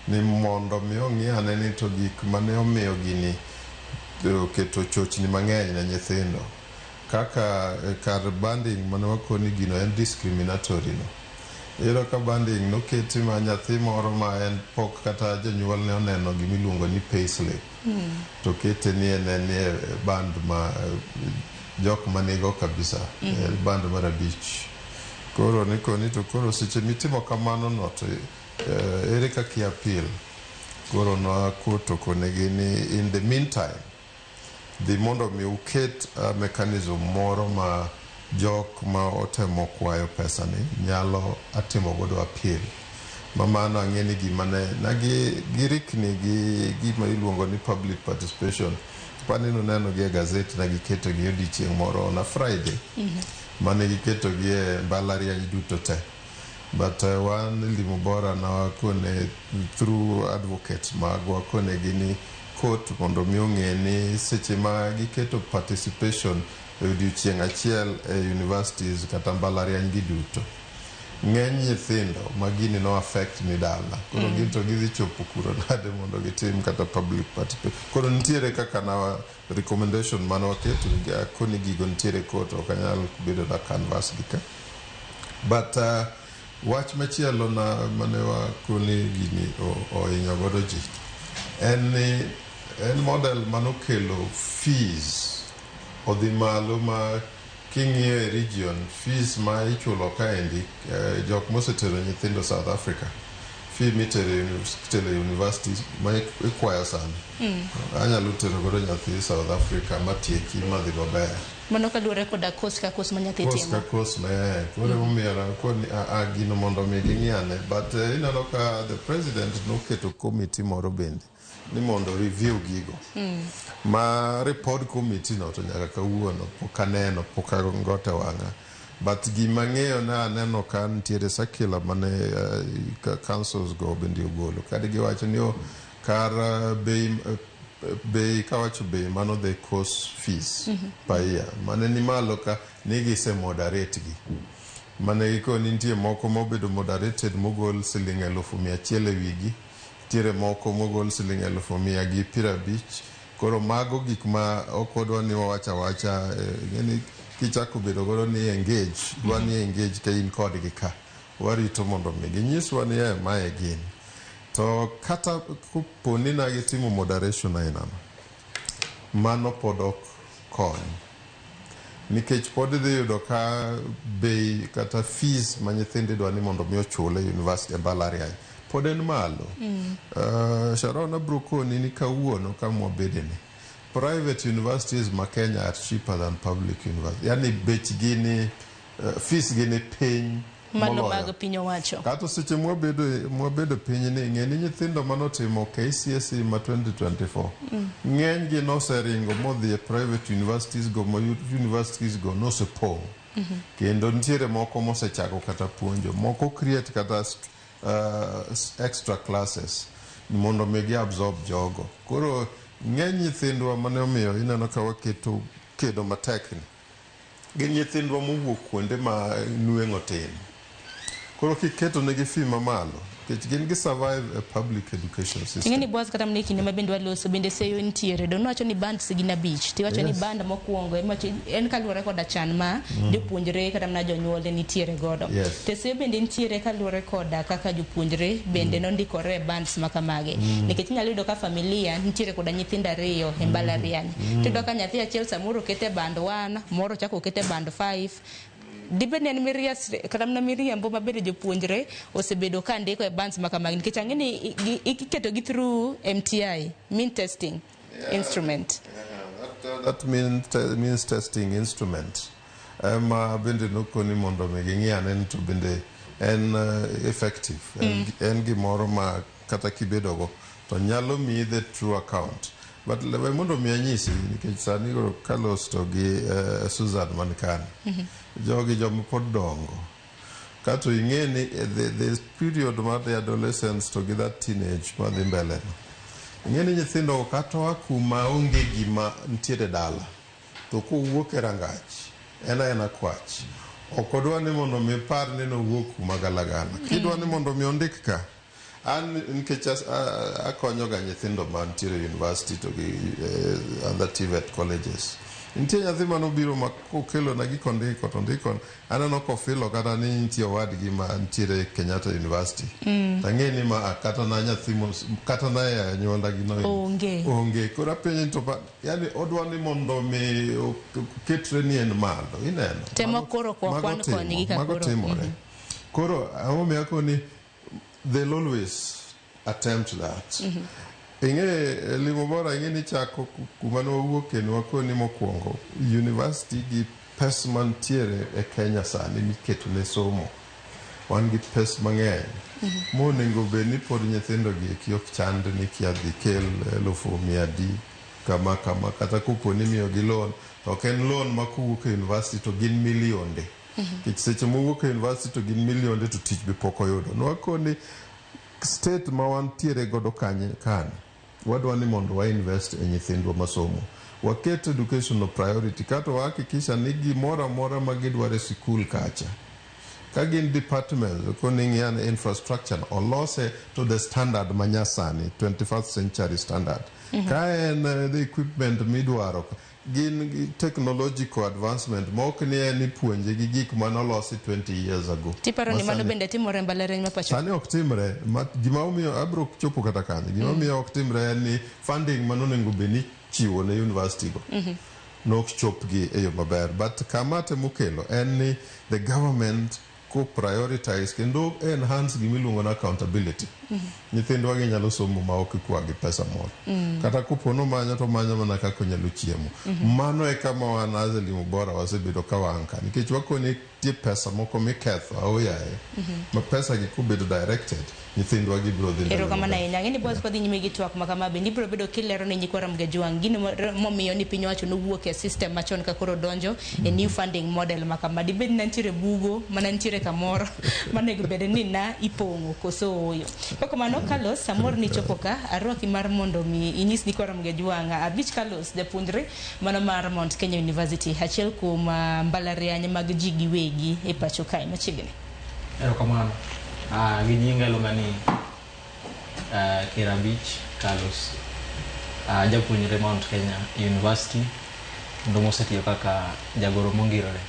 [SPEAKER 3] ni mondo mi ong'i ane ni to gik mane omiyo gini oketo chochni mang'eny ne nyithindo kaka kar banding mane wakoni gino en discriminatory no. Iyudo ka banding noketi ma nyathi moro ma en pok kata jonyuolne oneno gimiluongo ni payslip to kete ni en enie band ma jok manigo kabisa band mar 5. Koro nikoni to koro seche mitimo kamano no to ere kaka i appeal. Koro nakoto konegi ni in the meantime dhi mondo mi uket mechanism moro ma jok ma otemo kwayo pesa ni nyalo atimo godo appeal. Ma mano ang'e ni gima ne na gi girikni gi gima iluongo ni public participation. Paneno neno gi e gazet na giketo gi odiochieng' moro on a Friday mane giketo gi e mbalariany duto te. But wan Elimu Bora na wakone through advocates magwa konegi ni court mondo mi ong'e ni seche ma giketo participation e odiochieng' achiel e universities kata mbalariany gi duto, ng'eny nyithindo ma gini no affect ni dala. Koro gin to gidhi chopo kuro nade mondo gitim kata public participation. Koro nitiere kaka na recommendation mane waketo koni gigo nitiere court ok anyal bedo na canvas gi ka. But wach machielo na mane wakoni gini ohinyo godo ji en ni en model manokelo fees odhi malo ma king'iyo e region fees ma ichulo kaendi jok mosetero nyithindo South Africa fee mitero e university ma ikwayo sani anyalo tero godo nyathi South Africa matieki madhi maber.
[SPEAKER 30] Mano kaluwore koda course ka course ma nyathi
[SPEAKER 3] Course
[SPEAKER 30] timo.
[SPEAKER 3] ka course ne koro emomiyo koni gino mondo mi ging'iane. But ineno ka the president noketo committee moro bende ni mondo review gigo. Ma report committee no to nyaka kawuono pok aneno, pok agote wang'a. But gima ng'eyo na aneno ka nitiere circular mane councils go bende ogolo. Kadi giwacho ni kar bei kawacho bei mano the course fees per year mane ni malo ka ni gise moderate gi. Mane gikoni nitie moko mobedo moderated mogol siling 1,100 e wigi, nitiere moko mogol siling 1,150. Koro mago gik ma ok wadwa ni wawacho awacha, ing'eni kichako bedo godo ni engage, dwa ni engage ka in kodgi ka. Warito mondo mi ginyiswa ni mae gin. To kata koponi na gitimo moderation ainano, mano pod ok kony. Nikech pod idhi yudo ka bei kata fees ma nyithindo idwa ni mondo mi ochul e university e mbalariany pod en malo. Sharon abro koni ni kawuono kama wabede ni private universities ma Kenya are cheaper than public universities. Yani bechgi ni fees gi ni piny
[SPEAKER 30] Mano
[SPEAKER 3] moloyo.
[SPEAKER 30] mag piny owacho.
[SPEAKER 3] Kata seche mwabedo piny ni ng'e ni nyithindo manotimo KCSE ma 2024 ng'eny gi noseringo modhi e private universities go ma universities go nosepong'. Kendo nitiere moko mosechako kata puonjo, moko create kata extra classes mondo mi gi absorb jogo. Koro ng'eny nyithindwa mane omiyo ineno ka waketo kedo matek ni gin nyithindwa mowuok kuonde ma nweng'o tin. Koro kiketo negi fee mamalo, nikech gin gi survive a public education system.
[SPEAKER 30] Ting'eni Boaz kata mana e kinde ma bende waloso bende seyo nitiere. Don wacho ni bands gin 5. Tiwacho ni band mokwongo en kaluwore koda chan ma jopuonjre kata mana jonyuol nitiere godo. To seyo bende nitiere kaluwore koda kaka jopuonjre bende nondikore e bands ma kamagi. Nikech inyalo yudo ka familia nitiere koda nyithindo 2 e mbalariany. Tiyudo ka nyathi achiel samoro okete band 1, moro ochako okete band 5. Dibed ni en kata mana miriambo ma bende jopuonjre osebedo ka ndiko e bands ma kamagi, nikech ang'e ni iketo gi through MTI, mean testing instrument.
[SPEAKER 3] That means testing instrument. Ma bende nokoni mondo mi ging'i ane ni to bende en effective. En gimoro ma kata kibedogo to nyalo miyi the true account. But we mondo mi anyisi nikech sani koro kalos to gi Susan man kani. Jogi joma pod dongo. Kato ing'e ni the period mar the adolescence to gi that teenage madhi mbele no. Ing'e ni nyithindo kata oa kuma onge gima nitiere dala to kowuok e rangach en aena kwach. Ok odwa ni mondo mi par ni nowuok kuma galagala. Kidwa ni mondo mi ondik ka, an nikech akonyo ga nyithindo mantiere university to gi other TVET colleges. Nitie nyathi manobiro ma kokelona gik ondiko to ondiko aneno kofilo kata ni nitie owadgi ma nitiere Kenyatta University. Tang'e ni ma kata na nyathi kata na e anyuola gi no
[SPEAKER 30] Onge.
[SPEAKER 3] Onge. Koro apenje ni to yani odwa ni mondo mi oketre ni en malo ineno.
[SPEAKER 30] Temo koro kwa
[SPEAKER 3] Mago
[SPEAKER 30] kwan koni gi
[SPEAKER 3] mago
[SPEAKER 30] kakoro.
[SPEAKER 3] timore. Koro ang'o momiyo akoni they'll always attempt that. Ing'e elimu bora ing'e ni chako kuma ne wawuoke ne wakoni mokwongo university gi pes mantiere e Kenya sani miketo ne somo wan gi pes mang'eny monego bed ni pod nyithindo gi eki ok chand ni kia dhi kel 100,000 kama kama kata kopo ni imiyogi loan to ok en loan ma kowuok e university to gin milionde. Nikech seche mowuok e university to gin milionde to tich be pok oyudo. Nwakoni state ma wantiere godo kanye kani wadwa ni mondo wa invest e nyithindwa masomo waket education o priority kato wahakikisha ni gimoro amora ma gidwaro e sikul kacha ka gin departments koni ng'iya infrastructure olose to the standard manyasani 21st century standard. Ka en the equipment midwaro gin gi technological advancement ma ok ni en ipuonje gi gik manolosi 20 years ago.
[SPEAKER 30] Tiparo ni mano
[SPEAKER 3] Masani-
[SPEAKER 30] bende timore e mbalariany ma pacho.
[SPEAKER 3] Sani ok timre gima omiyo abro chopo kata kanyo gima omiyo ok timre en ni funding manonego bed ni chiwo ne university go nok chopgi e yo maber but kama temo kelo en ni the government ko prioritize kendo enhance gima iluongo ni accountability. Nyithindwa gi nyalo somo ma ok ikwa gi pesa moro. Kata kopo nomanyo to omanyo mana kaka onyalo chiemo. Mano e kama wan as Elimu Bora wasebedo ka wan ka nikech wakoni nitie pesa moko miketho aoyaye ma pesa gi kobedo directed nyithindwa gi biro dhi mbele
[SPEAKER 30] Erokamano
[SPEAKER 3] maber.
[SPEAKER 30] ahinya. Ang'e ni Boaz kwadhi nyime gi twak ma kama bende ibiro bedo kilero ne nyikwa Ramogi Ajwang' gino momiyo ni piny owacho nowuok e system machon ka koro donjo e new funding model ma kama. Dibed ni nitiere bugo mana nitiere kamoro manego bed ni na ipong'o koso ooyo. Kokamano Carlos, amor ni ichopo ka arwaki mar mondo mi inyis nyikwa Ramogi Ajwang' abich Carlos japuonjre mano mar Mount Kenya University achiel kuom mbalariany mag ji giwegi e pacho kae machiegni.
[SPEAKER 5] Erokamano. Gi nyinga iluonga ni Kerabich Carlos. Japuonjre Mount Kenya University kendo mosetiyo kaka jagoro mongirore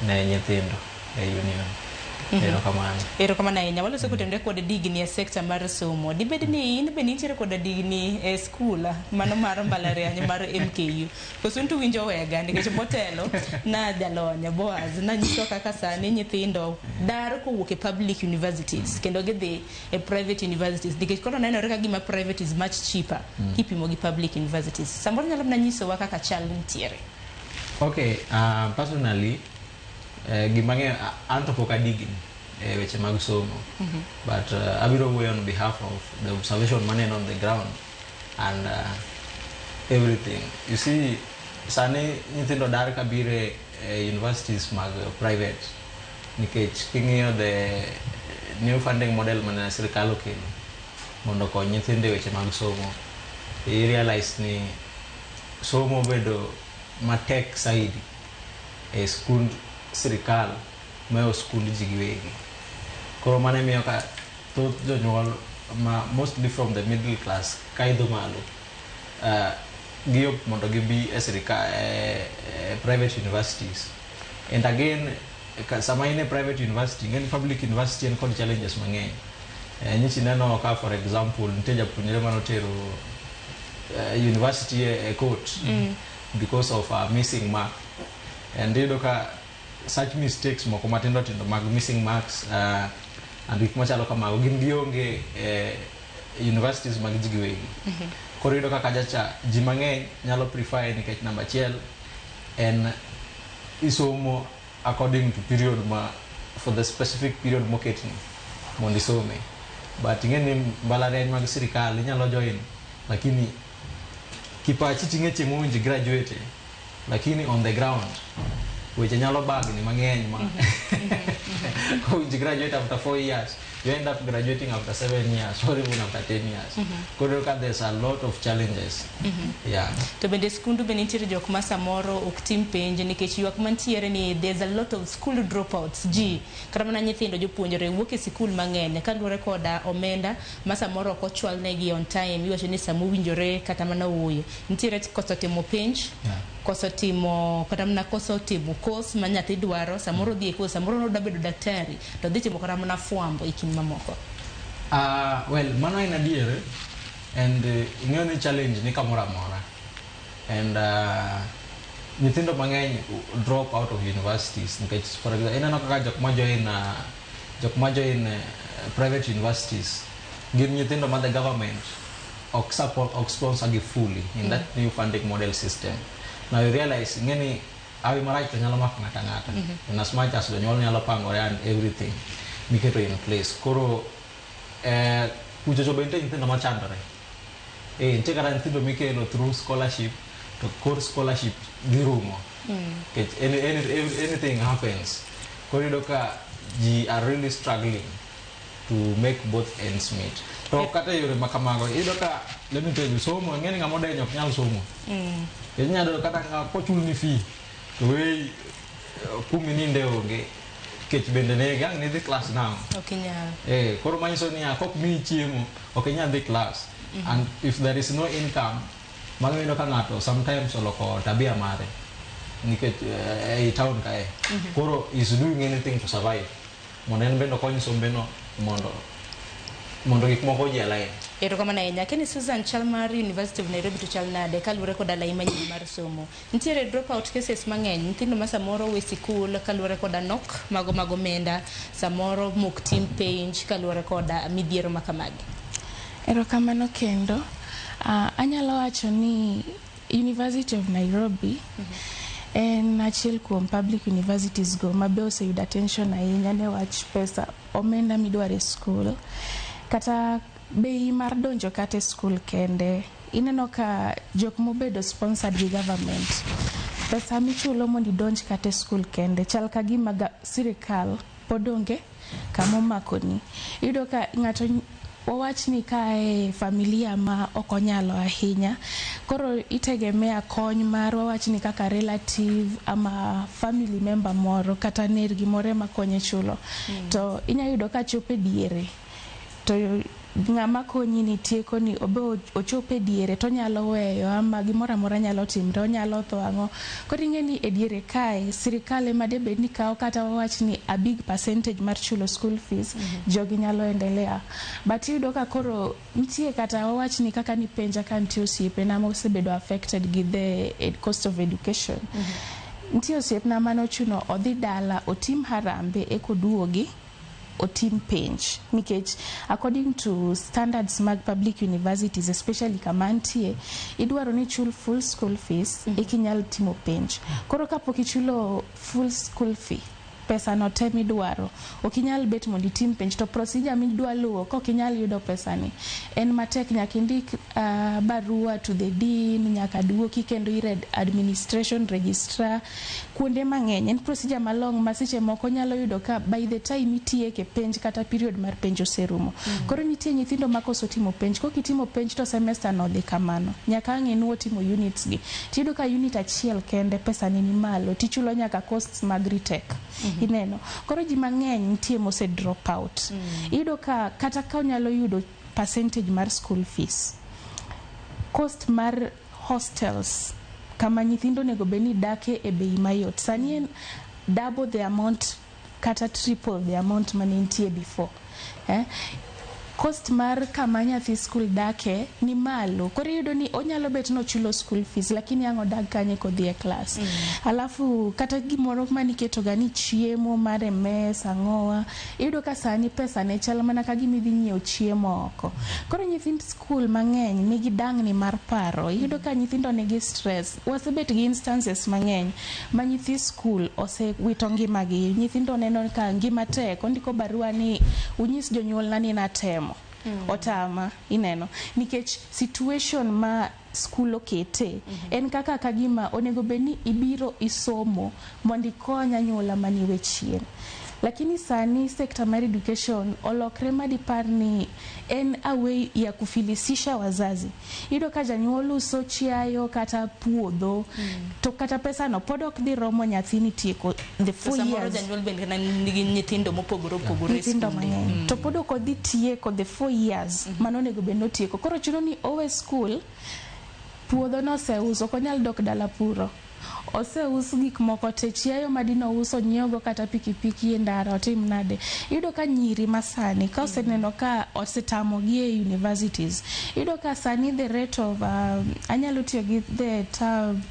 [SPEAKER 5] ne nyithindo e union. Erokamano.
[SPEAKER 30] Erokamano ahinya. Waloso kotenore kod digni e sekta mar somo. Dibed ni in be nitiere koda digni e skul mano mar mbalariany mar MKU. Koso in to winjo wega nikech motelo na jalony Boaz nanyiso kaka sani nyithindo dar kowuok e public universities kendo gidhi e private universities nikech koro nenore ka gima private is much cheaper kipimo gi public universities. Samoro nyalo mana nyisowa kaka chal nitiere.
[SPEAKER 5] Okay, personally gima ang'eyo an to pok adigni e weche mag somo. But abiro wuoyo on behalf of the observation maneno on the ground and everything. You see, sani nyithindo dar kabiro e universities mag private nikech king'iyo the new funding model mane sirikal okelo mondo okony nyithindo e weche mag somo, i realize ni somo bedo matek saidi e skund sirikal mohewo skund ji giwegi. Koro mano miyo ka thoth jonyuol ma mostly from the middle class kaidho malo giyo mondo gibi e sirikal e private universities. And again sama in e private university, ing'e ni public university en kod challenges mang'eny. Nyocha ineno ka for example nitie japuonjre manotero university e court because of a missing mark. And iyudo ka such mistakes moko matindo tindo mag missing marks and gik machalo kamago gin gionge e universities mag ji giwegi. Koro iyudo ka kacha cha ji mang'eny nyalo prefer nikech namba achiel en isomo according to period ma for the specific period moketni mondo isome. But ing'e ni mbalariany mag sirikal inyalo join lakini kipachi ting'e chieng' mowinjo graduate lakini on the ground weche nyalo bagni mang'eny ma kowinjo graduate after 4 years you end up graduating after 7 years or even after 10 years. Koro ka there's a lot of challenges. Yeah.
[SPEAKER 30] To bende skundu be nitiere jok ma samoro ok tim penj nikech ywak mantiere ni there's a lot of school dropouts. Ji kata mana nyithindo jopuonjre wuok e sikul mang'eny kaluwore koda omenda ma samoro ok ochwalnegi on time iwacho ni sama owinjore kata mana ooyo nitiere koso timo penj. Koso timo kata mana koso timo course ma nyathi dwaro, samoro dhi e course, samoro nodwa bedo daktari to dhi timo kata mana fwambo e kind mamoko.
[SPEAKER 5] Well, mano en adier and ing'eyo ni challenge ni kamoro amora and nyithindo mang'eny drop out of universities nikech, for example, ineno kaka jok ma join private universities gin nyithindo ma the government ok support, ok sponsor gi fully in that new funding model system. Now you realize, ing'e ni hawi marach to nyalo mako ng'ato ang'ata in as much as jonyuol nyalo pangore and everything miketo in place. Koro kuchocho be nitie nyithindo machandore. Nitie kata nyithindo mikelo through scholarship to kor scholarship dhi rumo nikech anything happens. Koro iyudo ka ji are really struggling to make both ends meet. To kata e yore ma kamago, iyudo ka, let me tell you, somo, ing'e ni ng'ama odenyo ok nyal somo. Inyalo yudo kata ng'a kochulni fee to wei kumininde onge, kech bende nege, ang' nidhi class now.
[SPEAKER 30] Ok inyal.
[SPEAKER 5] Koro manyiso niya, kok miyi chiemo ok inyal dhi class. And if there is no income, mano iyudo ka ng'ato sometimes oloko tabia mare nikech ei town kae. Koro is doing anything to survive mondo en bende okony sombe no mondo gik moko odhi e line.
[SPEAKER 30] Erokamano ahinya. Keni Susan, chal mar University of Nairobi to chal nade kaluwore koda lai manyien mar somo? Nitiere drop out cases mang'eny, nyithindo ma samoro we sikul kaluwore koda nok mago mag omenda, samoro mok tim penj kaluwore koda midhiero ma kamagi.
[SPEAKER 2] Erokamano kendo. Anyalo wacho ni University of Nairobi en achiel kuom public universities go ma be oseyudo attention ahinya ne wach pesa, omenda midwaro e skul, kata bei mar donjo kata e skul kende. Ineno ka jok mobedo sponsored gi government, pesa michulo mondo idonj kata e skul kende chal ka gima sirikal pod onge kamomakoni. Iyudo ka ng'ato, wawach ni kae familia ma ok onyalo ahinya, koro itegemea kony mar, wawach ni kaka relative ama family member moro kata nergi moro ema konye chulo. To inya yudo ka chopo e diere to ng'ama konyi ni tieko ni obe ochopo e diere tonyalo weyo ama gimoro amora nyalo timre, onyalo tho ang'o. Koro ing'e ni e diere kae sirikal ema debed ni kawo kata wawach ni a big percentage mar chulo school fees. Jogi nyalo endelea, but iyudo ka koro nitie kata wawach ni kaka nipenja ka nitie osiepena mosebedo affected gi the cost of education. Nitie osiepna manochuno odhi dala otim harambee ekoduogi otim penj, nikech according to standards mag public universities, especially kama antie, idwaro ni ichul full school fees ekinyal timo penj. Koro kapok ichulo full school fee, pesa no te midwaro, ok inyal bet mondo itim penj. To procedure midwa luwo kok inyal yudo pesani en matek. Nyaka indik barua to the dean, nyaka duoki kendo ir administration, registrar, kuonde mang'eny. En procedure malong ma seche moko nyalo yudo ka by the time itieke penj, kata period mar penj oserumo. Koro nitie nyithindo makoso timo penj. Kok itimo penj to semester no dhi kamano, nyaka ang' inuo timo units gi, tiyudo ka unit achiel kende pesa ne ni malo, tichulo nyaka costs mag retake. Ineno koro ji mang'eny nitie mose drop out. Iyudo ka kata ka onyalo yudo percentage mar school fees, cost mar hostels kama nyithindo onego bed ni dake e bei mayot sani en double the amount kata triple the amount mane nitie before, eh? Cost mar kama nyathi skul dake ni malo. Koro iyudo ni onyalo bet nochulo school fees, lakini ang' odag kanye kodhi e klas? Alafu kata gimoro maniketo ga ni chiemo mar e mesa ang'owa, iyudo ka sani pesa ne chal mana ka gima idhi nyiewo chiemo oko. Koro nyithind skul mang'eny nigi dangni mar paro. Iyudo ka nyithindo nigi stress. Wasebet gi instances mang'eny ma nyithi skul osewito ngimagi. Nyithindo neno ka ngima tek, ondiko barua ni unyis jonyuolna ni natemo, otama. Ineno nikech situation ma skul okete en kaka kagima onego bed ni ibiro isomo mondo ikony anyuola maniwe chien, lakini sani sekta mar education olokre madipar ni en a way ya kufilisisha wazazi. Iyudo ka janyuol uso chiayo kata puodho to kata pesa no pod ok dhi romo nyathini tieko the
[SPEAKER 30] To
[SPEAKER 2] 4
[SPEAKER 30] samoro
[SPEAKER 2] years.
[SPEAKER 30] Janyuol bende nigi nyithindo mopogore opogore e
[SPEAKER 2] Nyithindo
[SPEAKER 30] skunde.
[SPEAKER 2] mang'eny to pod ok odhi tieko the 4 years mano onego bed notieko. Koro chuno ni owe skul, puodho noseuso, ok onyal dok dala puro. Oseus gik moko te, chiayo madino uso nyiewogo kata pikipiki e ndara otim nade. Iyudo ka nyiri masani ka oseneno ka osetamogi e universities, iyudo ka sani the rate of anyalo tiyo gi the term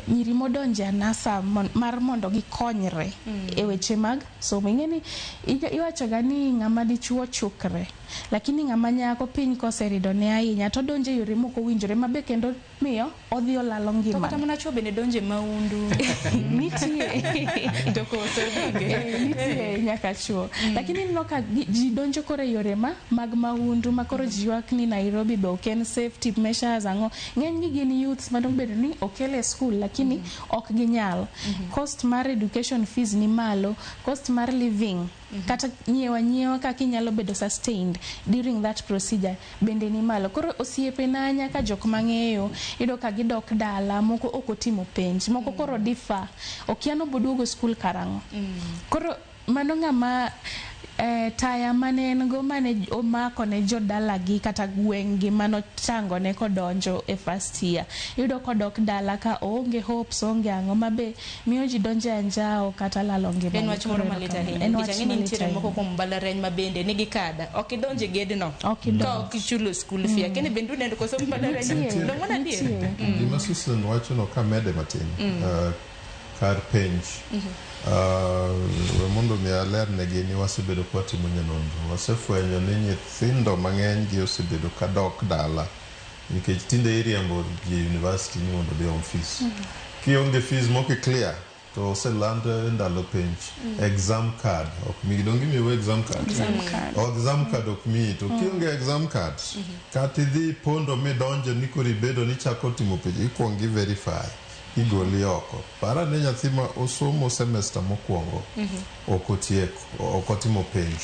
[SPEAKER 2] nyiri modonje anasa mar mondo gikonyre e weche mag somo. Ing'e ni iwachoga ni ng'ama dichuo chukre, lakini ng'ama nyako piny koseridone ahinya to odonjo e yore mok owinjore mabe kendo miyo odhi olalo
[SPEAKER 30] To
[SPEAKER 2] ngimane.
[SPEAKER 30] kata mana chuo bende donje maundu.
[SPEAKER 2] Nitie.
[SPEAKER 30] To koso bende.
[SPEAKER 2] Nitie nyaka chuo. Lakini ineno ka ji donjo koro e yore ma mag mahundu ma koro ji ywak ni Nairobi be ok en safety measures ang'o. Ng'eny gi gin youths manobedo ni okel e school lakini ok ginyal. Cost mar education fees ni malo, cost mar living kata nyiewo anyiewa kaka inyalo bedo sustained during that procedure bende ni malo. Koro osiepena nyaka jok mang'eyo iyudo ka gidok dala, moko ok otimo penj, moko koro defer, okia ni oboduogo school karang'o. Koro mano ng'ama taya mane en go mane omako ne jodalagi kata gweng'gi manochangone kodonjo e first year. Iyudo kodok dala ka oonge hopes, oonge ang'o mabe miyo ji donjo e anjawo kata lalo ngimagi.
[SPEAKER 30] En wach moro malit ahinya.
[SPEAKER 2] En
[SPEAKER 30] Nikech
[SPEAKER 2] wach
[SPEAKER 30] ang'e ni
[SPEAKER 2] malit
[SPEAKER 30] nitiere moko
[SPEAKER 2] ahinya.
[SPEAKER 30] kuom mbalariany ma bende nigi kada. Ok idonj e gedno.
[SPEAKER 2] Ok idonj.
[SPEAKER 30] Ka ok ichulo school fee. Akeni bende uneno koso mbalariany.
[SPEAKER 3] Nitie.
[SPEAKER 30] Donge mano adier?
[SPEAKER 3] Gima Susan wachono kamede matin, kar penj, we mondo mi alernegi ni wasebedo kwatimo nyanonro. Wasefwenyo ni nyithindo mang'eny gi osebedo kadok dala nikech tinde iriembo ji e university ni mondo odhi om fees. Kionge fees mok clear to oseland ndalo penj. Exam card ok miyi. Donge imiyowa exam card?
[SPEAKER 2] Exam card.
[SPEAKER 3] O, exam card ok miyi to kionge exam card kata idhi pondo midonjo ni koro ibedo ni chako timo penj ikuongo i verify igoli oko. Par ane nyathi ma osomo semester mokwongo ok otieko, ok otimo penj.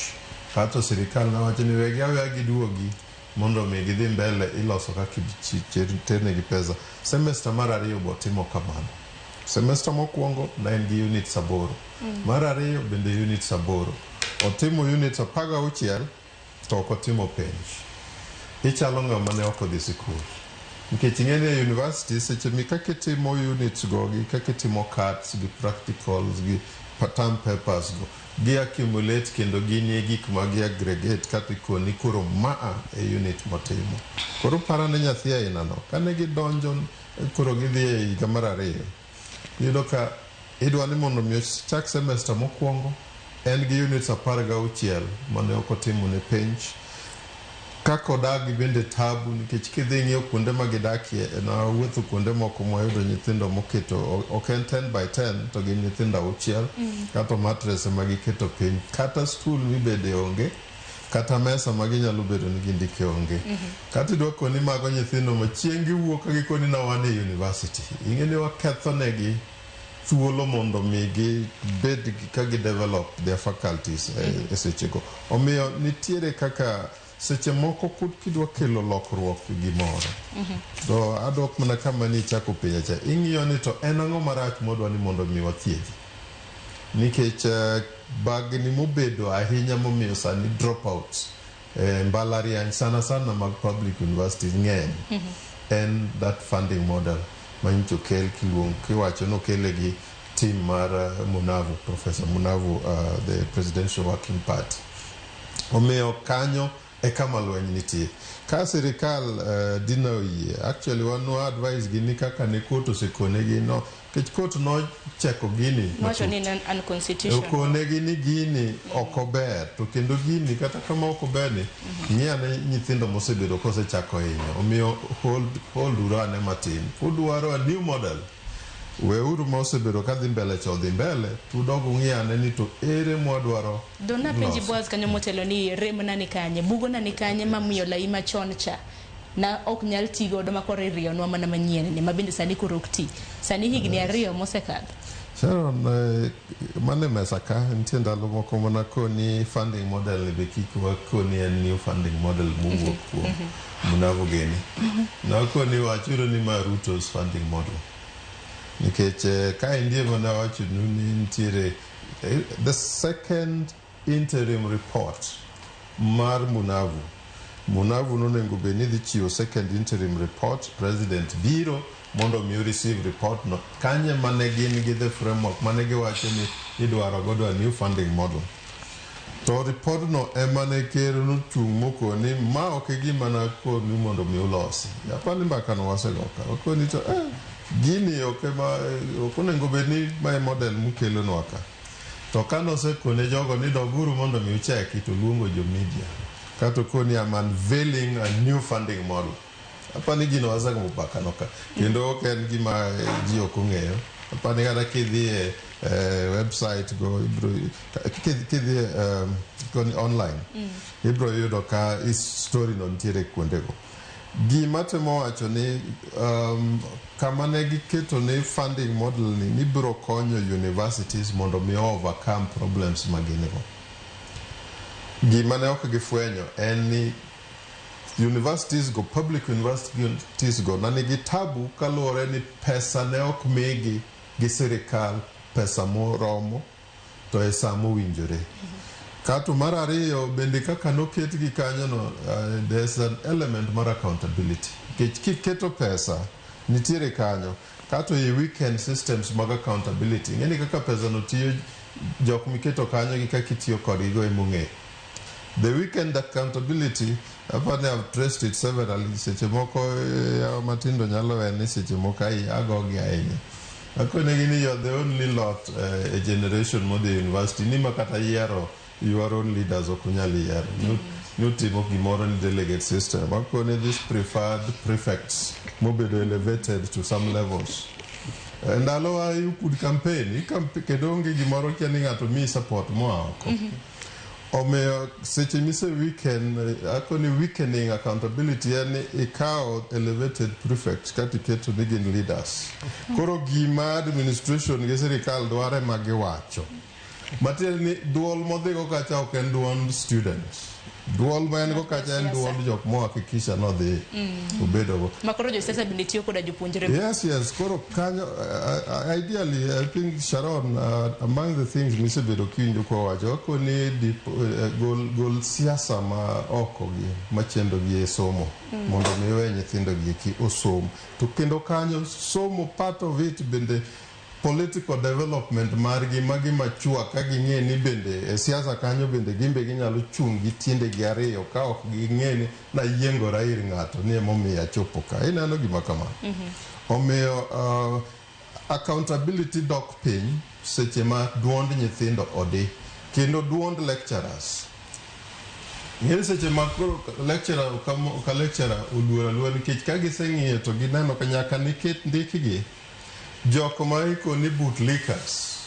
[SPEAKER 3] Kato sirikal nowacho ni wegi aweya giduogi mondo mi gidhi mbele iloso kaka ternegi pesa. Semester mar ariyo be otimo kamano. Semester mokwongo ne en gi units 8. Mar ariyo bende units 8. Otimo units 16 to ok otimo penj. Ichalo ng'ama ne ok odhi sikul. Nikech ing'e ni e university seche mi kaka itimo units go gi kaka itimo CATs gi practicals gi term papers go gi accumulate kendo ginie gik ma gi aggregate kata ikoni koro maa e unit motimo. Koro para ne nyathi aina no kane gidonjo koro gidhi e higa mar ariyo iyudo ka idwa ni mondo mi ochak semester mokwongo en gi units 16 mane ok otimo ne penj. Kaka odagi bende tabu nikech kidhi ng'iyo kuonde ma gidakie nawuotho kuonde moko mwayudo nyithindo moketo ok en 10 by 10 to gin nyithindo 6 kata mattress ema giketo piny kata stool mibede onge kata mesa ma ginyalo bedo ni gindike onge. Kata idwa koni mago nyithindo ma chieng' giwuok ka gikoni na wan e university ing'e ni waketho negi thuolo mondo mi gibed ka gi develop their faculties e sechego. Omiyo nitiere kaka seche moko kidwa kelo lokruok gimoro to adok mana kama nichako penja cha ing'iyo ni to en ang'o marach modwa ni mondo mi wathiedhi nikech bagni mobedo ahinya momiyo sani dropouts mbalariany sana sana mag public universities ng'eny en that funding model manyicho okel kiluong kiwacho nokele gi team mar Munavu, Professor Munavu, the Presidential Working Party. Omiyo kanyo e kama lweny nitie. Ka sirikal dina oyie, actually wan wa advise gi ni kaka ne court osekonegi no, nikech court nocheko gini
[SPEAKER 30] Nowacho ni en unconstitutional.
[SPEAKER 3] Okonegi ni gini ok ober to kendo gini kata kama ok ober ni ng'i ane nyithindo mosebedo kosechako hinyo. Omiyo hold uru ane matin. Udwaro a new model. Weuru ma osebedo kadhi mbele cha odhi mbele tudog ung'i ane ni to ere mwadwaro
[SPEAKER 30] Dona penji
[SPEAKER 3] loso.
[SPEAKER 30] Boaz kanyo motelo ni rem na ni kanye, bugo na ni kanye mamiyo lai machon cha na ok nyal ti godo ma koro iriyonwa mana manyien ni ma bende sani koro ok ti. Sani higni 2 mosekadho.
[SPEAKER 3] Sharon, mane mesa ka nitie ndalo moko mana koni funding model ni be kik wakoni en new funding model mowuok kuom Munavu gini. Nakoni wachuru ni ma Ruto's funding model. Nikech ka indie mana wachonu ni nitiere the second interim report mar Munavu Munavu nonego bed ni dhi chiwo second interim report, president biro mondo mi receive report no. Kanye mane gin gi the framework mane giwacho ni idwaro godo a new funding model. To report no ema ne ker nochung' mokoni ma ok e gima nakoni mondo mi ulosi. Apani mbaka no wasego ka. Okoni to gini ok ema ok onego bed ni mae model mukelonwa ka. To kanosekone jogo ni doguru mondo mi ucheki to luongo jo media. Kato koni I'm unveiling a new funding model. Apani gino wasego mbaka no ka. Kendo ok en gima ji ok ong'eyo. Apani kata kidhi e website go ibro kidhi koni online ibro yudo ka story no nitiere kuondego. Gima temo wacho ni kama ne giketo ni funding model ni nibiro konyo universities mondo mi overcome problems ma gin go. Gima ne ok gifwenyo en ni universities go, public universities go, na nigi tabu kaluwore ni pesa ne ok migi gi sirikal pesa moromo to e sa mowinjore. Kato mar ariyo bende kaka noketgi kanyo no, there's an element mar accountability. Nikech kiketo pesa nitiere kanyo, kato i weaken systems mag accountability. Ing'eni kaka pesa no tiyo, jok miketo kanyo gi kaka itiyo kodgi go emong'eyo. The weakened accountability, apani I've traced it severally. Seche moko yawa matindo nyalo wene, seche moko agogi ahinya. Akonegi ni you're the only lot e generation modhi e university ni ma kata yiero your own leaders ok unyal yiero. Nutimo gimoro ni delegate system. Akone these preferred prefects mobedo elevated to some levels. Ndalowa you could campaign, kendo onge gimoro kia ni ng'ato miyi support moa oko. Omiyo seche mise weaken, akoni weakening accountability en ni ikawo elevated prefects kata iketo ni gin leaders. Koro gima administration gi sirikal dwaro ema giwacho. Matiende ni duol modhigo kacha ok en duond students. Duol ma en go kacha en duond jok mohakikisha nodhi obedogo.
[SPEAKER 30] Makoro josiasa bende tiyo koda jopuonjre.
[SPEAKER 3] Yes. Koro kanyo, ideally, I think Sharon, among the things misebedo kiwinjo kwawacho, akoni gol siasa ma oko gi machendo gi e somo mondo mi we nyithindo gi eki osom. To kendo kanyo somo part of it bende political development margi magi machua ka ging'e ni bende e siasa kanyo bende gimbe ginyalo chung' gi tiendegi ariyo ka ok ging'e ni nayiengora ir ng'ato ni emomiyo achopo ka. Ineno gima kamano. Omiyo accountability dok piny seche ma duond nyithindo odi kendo duond lecturers. Ng'eni seche ma koro lecturer ka lecturer oluor aluora nikech ka giseng'iyo to gineno ka nyaka niket ndikgi jok ma ikoni bootlickers.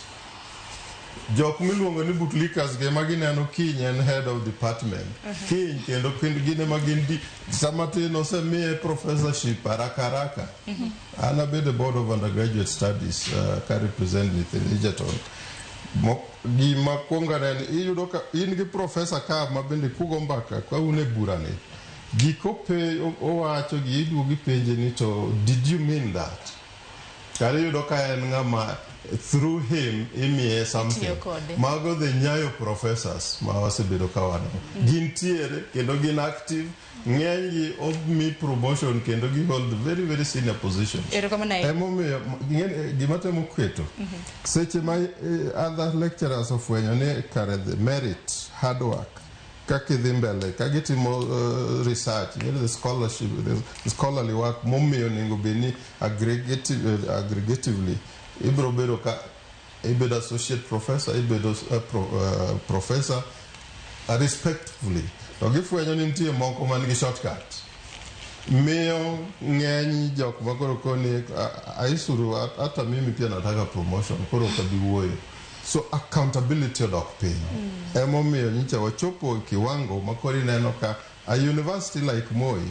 [SPEAKER 3] Jok miluongo ni bootlickers gi ema gineno kiny en head of department. Kiny kendo gin ema gin sama tin osemiye professorship haraka haraka. An abedo e board of undergraduate studies ka represent nyithind Egerton. Gima kuongo aneno iyudo ka in gi professor ka ma bende kugo mbaka ka un e burani. Giko pe owacho gi iduogo ipenje ni to did you mean that? Kare iyudo ka en ng'ama through him imiye something. Mago the nyayo professors ma wasebedo ka wan go. Gintiere kendo gin active. Ng'enygi omi promotion kendo gi hold very very senior positions. Emomiyo gima temo keto seche ma other lecturers ofwenyo ni kare the merit, hard work kaka idhi mbele ka gitimo research, the scholarship, the scholarly work momiyo onego bed ni aggregatively ibiro bedo ka ibedo associate professor, ibedo professor respectfully. To gifwenyo ni nitie moko man gi shortcut. Miyo ng'eny jok ma koro koni aisuru hata mimi pia nataka promotion koro ok abi wuoyo. So accountability odok piny. Emomiyo nyicha wachopo e kiwango ma koro ineno ka a university like Moi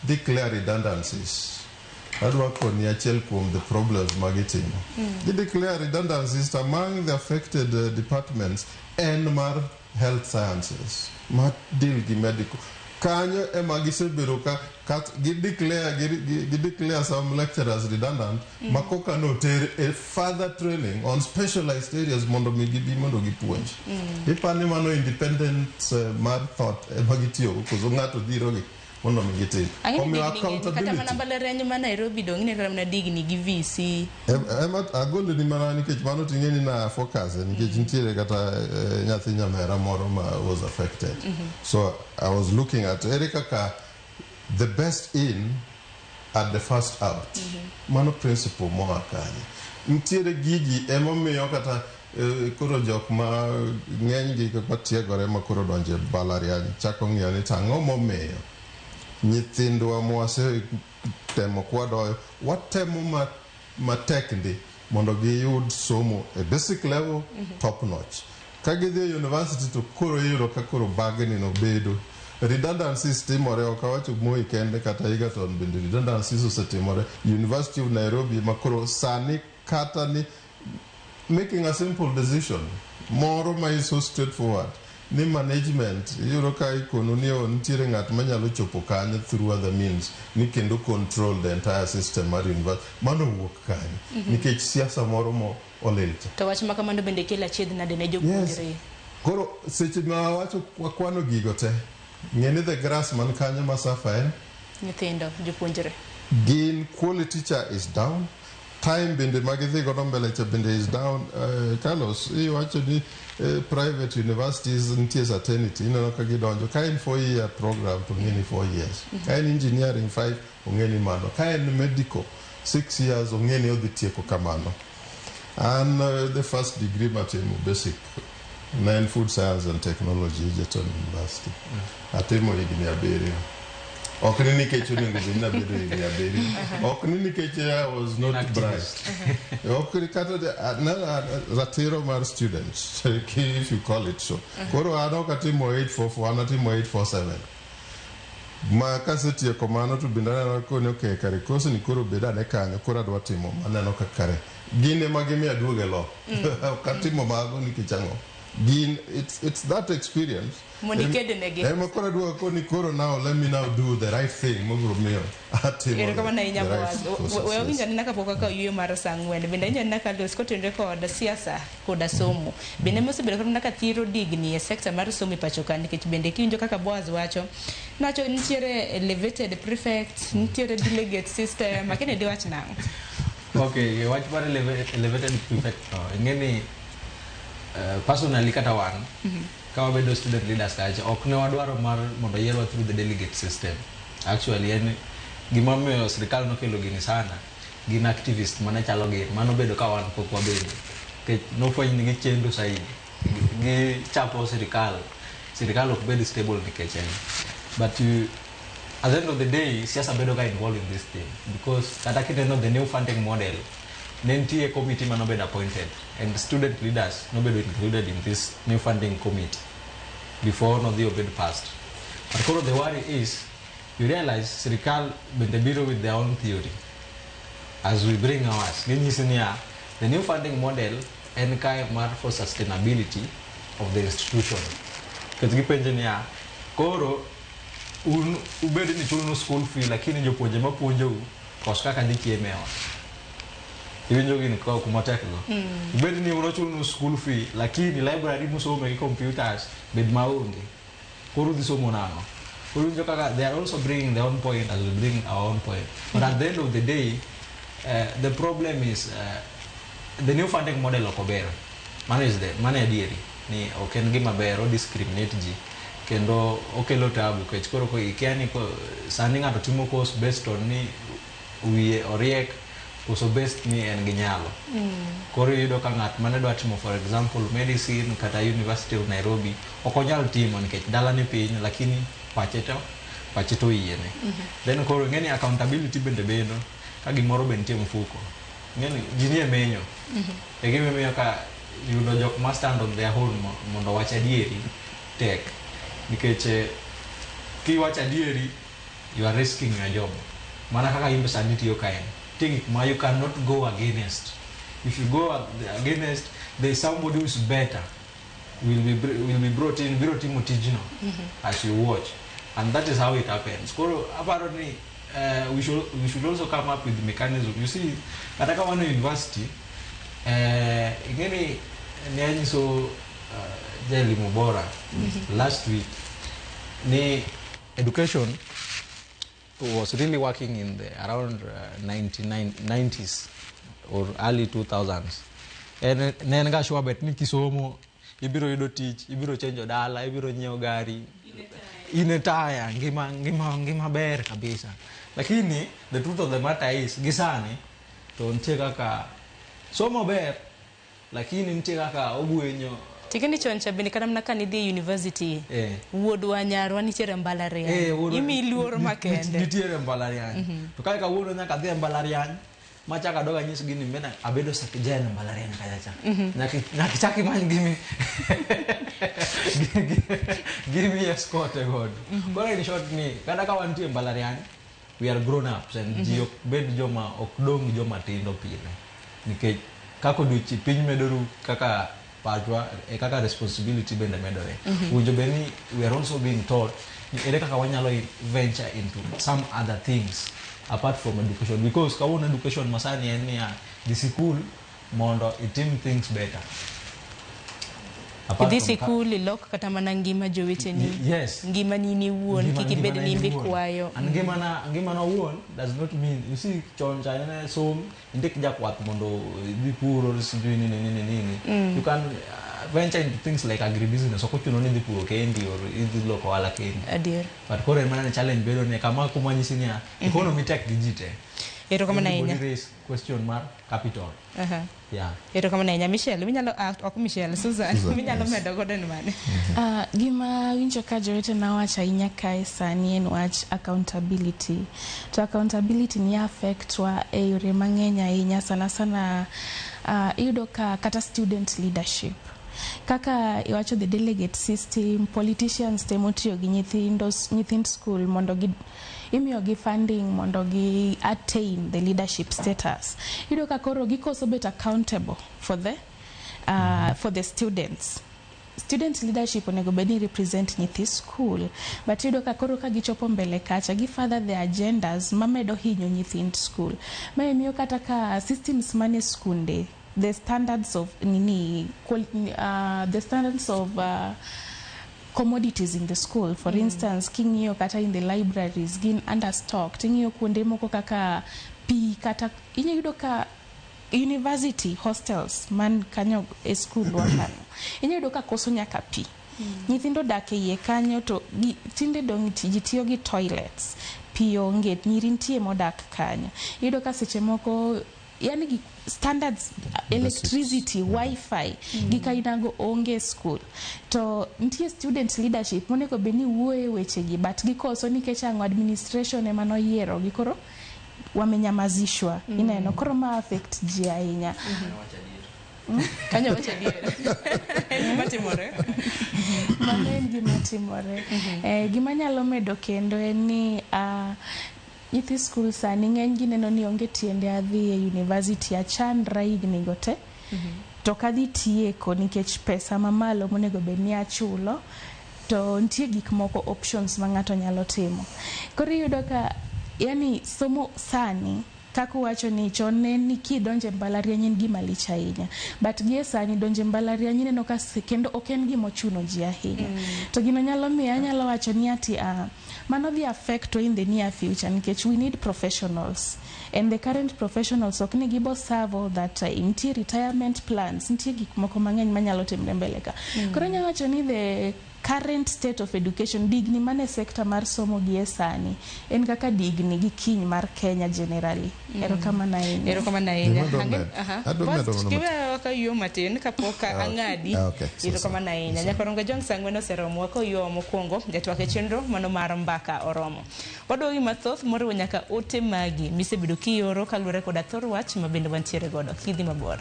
[SPEAKER 3] declare redundancies. Adwa koni achiel kuom the problems ma gitimo. Gi declare redundancies among the affected departments en mar health sciences ma deal gi medical. Kanyo ema gisebedo ka gi declare some lecturers redundant ma koka noter e further training on specialized areas mondo mi gibi mondo gipuonj. Ipani mano independent mar thought ema gitiyogo koso ng'ato dhirogi. Mondo mi gitim.
[SPEAKER 30] Ang'e ni
[SPEAKER 3] Omiyo
[SPEAKER 30] digni ng'eny, kata mana
[SPEAKER 3] accountability.
[SPEAKER 30] mbalariany ma Nairobi dong' ineno kata mana digni gi VC.
[SPEAKER 3] Ema agolo ni mana nikech mano ting'e ni na focus nikech nitiere kata nyathi nyamera moro ma was affected. So I was looking at ere kaka the best in at the first out. Mano principle moa kanye. Nitiere gigi emomiyo kata koro jok ma ng'eny gi matiegore ma koro donje e mbalariany chako ng'iyo ni to ang'o momiyo nyithindwa mwasetemo kwadoyo watemo matek ndi mondo giyud somo e basic level top notch. Ka gidhi e university to koro iyudo ka koro bagni no bedo redundancies timore. Ok awacho Moi kende, kata Egerton bende redundancies osetimore. University of Nairobi ma koro sani kata ni making a simple decision moro ma is so straightforward ni management iyudo ka ikonu ni o nitiere ng'at manyalo chopo kanyo through other means ni kendo control the entire system mar university. Mano wuok kanyo nikech siasa moro mo olil cha.
[SPEAKER 30] To wach ma kamano bende kelo achiedh nade ne jopuonjre?
[SPEAKER 3] Koro seche ma wawacho wakwano gigo te, ng'e ni the grass man kanyo ma suffer en
[SPEAKER 30] nyithindo, jopuonjre.
[SPEAKER 3] Gin quality cha is down, time bende ma gidhi godo mbele cha bende is down. Carlos, iwacho ni private universities nitie certainty. Ineno ka gidonjo ka en 4 year program to ong'e ni 4 years, ka en engineering 5 ong'e ni mano, ka en medical 6 years ong'e ni odhi tieko kamano. An the first degree matimo basic ne en food science and technology, Egerton University. Atimo higni 7. Ok ni nikech onego bed ni abedo higni 7, ok ni nikech I was not bright, ok ni kata ratiro mar students, if you call it so. Koro an ok atimo 844, an atimo 847. Ma kasetieko mano to bende aneno koni ok kare course ni koro bed ane kanyo. Koro adwa timo maneno ka kare gin ema gimiyo aduogo e law. Ok atimo mago nikech ang'o? Gin it's that experience.
[SPEAKER 30] Mondo iked negi.
[SPEAKER 3] Ema koro aduogo koni koro now let me now do the right thing mobiro miyo atimo
[SPEAKER 30] Erokamano ahinya,
[SPEAKER 3] the right
[SPEAKER 30] Boaz.
[SPEAKER 3] courses,
[SPEAKER 30] We
[SPEAKER 3] yes.
[SPEAKER 30] wawinjo anena kapok wakawo yueyo mar sa 4. Bende awinjo anena ka los kotenore kod siasa koda somo. Bende mosebedo kata mana ka thiro digni e sekta mar somo e pacho ka, nikech bende kiwinjo kaka Boaz wacho, nowacho nitiere elevated prefect, nitiere delegate system. Akia ni diwach nang'o?
[SPEAKER 5] Okay, wach mar elevated prefect no, ing'e ni personally kata wan ka wabedo student leaders kacha, ok ne wadwaro mar mondo yierwa through the delegate system. Actually, en gima omiyo sirikal nokelo gini sana gin activist mane chalo gin mano bedo ka wan pok wabedo nikech nofweny ni gichendo saidi, gichapo sirikal, sirikal ok bed stable nikech en. But you, at the end of the day, siasa bedo ga involved in this thing because kata kineno the new funding model, ne nitie committee manobedo appointed and student leaders nobedo included in this new funding committee before nodhi obed passed. But koro the worry is, you realize sirikal bende biro with their own theory as we bring ours. Ginyisi niya, the new funding model en kae mar for sustainability of the institution. Nikech gipenje niya, koro un ubed ni chulnu school fee, lakini jopuonje mapuonjou kos kaka dhi chiemo e ot. Iwinjo gini ka kuma tek go. Ubed ni un ochulnu school fee, lakini library musome gi computers bed maonge. Koro udhi somo nang'o? Koro iwinjo kaka they are also bringing their own point as we bring our own point. But at the end of the day, the problem is the new funding model ok ober. Mano is the mano e adieri ni ok en gima ber, o discriminate ji kendo okelo tabu nikech koro ikia ni sani ng'ato timo course based on ni wiye oriek koso based ni en gi nyalo. Koro iyudo ka ng'at mane dwa timo, for example, medicine kata University of Nairobi ok onyal timo nikech dala ni piny, lakini pache to oyiene. Then koro ing'e ni accountability bende bedo ka gimoro be nitie e mfuko. Ing'e ni ji nie menyo. E gima imiyo ka yudo jok ma stand on their own mondo owach adieri tek. Nikech kiwacho adieri, you are risking your job. Mana kaka in be sani tiyo kaen. Nitie gik ma you cannot go against. If you go against, there is somebody who is better will be brought in, biro timo tijno as you watch. And that is how it happens. Koro aparo ni we should also come up with mechanism. You see, kata ka wan e university, ing'e ni ne anyiso jaelimu bora last week ni education was really working in the around 99 90s or early 2000s, en ne en ga sure bet ni kisomo ibiro yudo tich, ibiro chenjo dala, ibiro nyiewo gari, in e taya, ngima ngima ngima ber kabisa. Lakini the truth of the matter is gi sani to nitie kaka somo ber, lakini nitie kaka ogwenyo.
[SPEAKER 30] Tikeni chon cha bende kata mana ka nidhi e university wuodwa nyarwa nitiere mbalariany imiyi luor makende.
[SPEAKER 5] Nitiere mbalariany. To kae kawuono nyaka adhi e mbalariany machak adog anyisgi ni mbena abedo sakjen e mbalariany kachacha. Nyaka ichak imany gimi escort godo. Koro in short ni kata ka wantie e mbalariany, we are grown ups and ji ok bed joma ok dong joma tindo pile, nikech kaka odiochieng' piny medoru kaka pachwa e kaka responsibility bende medore. Owinjo bed ni we are also being taught ni ere kaka wanyalo venture into some other things apart from education, because kawuono education masani en niya, dhi sikul mondo itim things better. Apart
[SPEAKER 30] Idhi
[SPEAKER 5] from
[SPEAKER 30] sikul ilok kata mana ngima joweteni.
[SPEAKER 5] Yes.
[SPEAKER 30] Ngimani in iwuon kik ibed
[SPEAKER 5] ngimana
[SPEAKER 30] ni
[SPEAKER 5] in
[SPEAKER 30] imbe
[SPEAKER 5] iwuon.
[SPEAKER 30] kwayo.
[SPEAKER 5] And ngimana owuon does not mean, you see, chon cha ne som indik jakwath mondo idhi puro sijui nini nini nini. You can venture into things like agribusiness. Ok ochuno ni idhi puro kendi or idhi loko ohala kendi.
[SPEAKER 30] Adier.
[SPEAKER 5] But koro en mana ni challenge bedo ni kama kuma nyisi niya, economy tek gi ji te.
[SPEAKER 30] Erokamano ahinya.
[SPEAKER 5] Everybody raise question mar capital. Yeah.
[SPEAKER 30] Erokamano ahinya. Michelle, minyalo ok Michelle, Susan,
[SPEAKER 2] Susan,
[SPEAKER 30] minyalo
[SPEAKER 2] yes.
[SPEAKER 30] medo godo en mane?
[SPEAKER 2] Gima winjo ka jowetena wacho ahinya kae sani en wach accountability. To accountability ni affect wa e yore mang'eny ahinya, sana sana iyudo ka kata student leadership. Kaka iwacho the delegate system, politicians temo tiyo gi nyithindo, nyithind school mondo gi imiyogi funding mondo gi attain the leadership status. Iyudo ka koro gikoso bet accountable for the students. Student leadership onego bed ni represent nyithi school, but iyudo ka koro ka gichopo mbele kacha gi further their agendas mamedo hinyo nyithind school. Mae miyo kata ka systems mane skunde, the standards of nini, the standards of commodities in the school, for instance, king'iyo kata in the libraries gin understocked. Ing'iyo kuonde moko kaka pi, kata inya yudo ka university hostels man kanyo e school wa kanyo inya yudo ka koso nyaka pi. Nyithindo dak e iye kanyo to tinde dong' ji tiyo gi toilets, pi onge, nyiri nitie modak kanyo. Iyudo ka seche moko yani gi standards, electricity, wifi, gik ainago onge e school. To nitie student leadership monego bed ni wuoyo e wechegi, but gikoso nikech ang'o? Administration ema noyiero gi, koro wamenyamazishwa. Ineno koro ma affect ji ahinya.
[SPEAKER 30] Kanyo wacho adier. En gima timore.
[SPEAKER 2] Mano en gima timore. Gima nyalo medo kendo en ni nyithi skul sani ng'eny gi neno ni onge tiende adhi e university achandra higni go te to ok adhi tieko nikech pesa mamalo monego bed ni achulo, to nitie gik moko, options ma ng'ato nyalo timo. Koro iyudo ka yani somo sani, kaka uwacho ni chon ne ni kidonjo e mbalariany en gima lich ahinya, but gie sani donjo e mbalariany ineno ka kendo ok en gima ochuno ji ahinya. To gino nyalo miyo anyalo wacho ni ati mano dhi affect in the near future, nikech we need professionals and the current professionals ok ni gibo serve all that time. Nitie retirement plans, nitie gik moko mang'eny manyalo timre mbele ka. Koro anyalo wacho ni the current state of education, digni mane sector mar somo gie sani en kaka digni gi kiny mar Kenya generally. Erokamano ahinya.
[SPEAKER 30] Erokamano ahinya.
[SPEAKER 3] Gima adwa
[SPEAKER 30] Ange-
[SPEAKER 3] medo. Adwa
[SPEAKER 30] Bas,
[SPEAKER 3] medo mana
[SPEAKER 30] kiwewa ka yuo matin kapok ang'adi.
[SPEAKER 3] Okay, so
[SPEAKER 30] Erokamano ahinya. Nyakorongo Jong saa 4 oseromo waka oyuowa mokwongo jatwak e chenro mano mar mbaka oromo. Wadwogi mathoth moriwo nyaka ote magi misebedo kioro kaluwore koda thor wach ma bende wantiere godo. Kidhi mabor.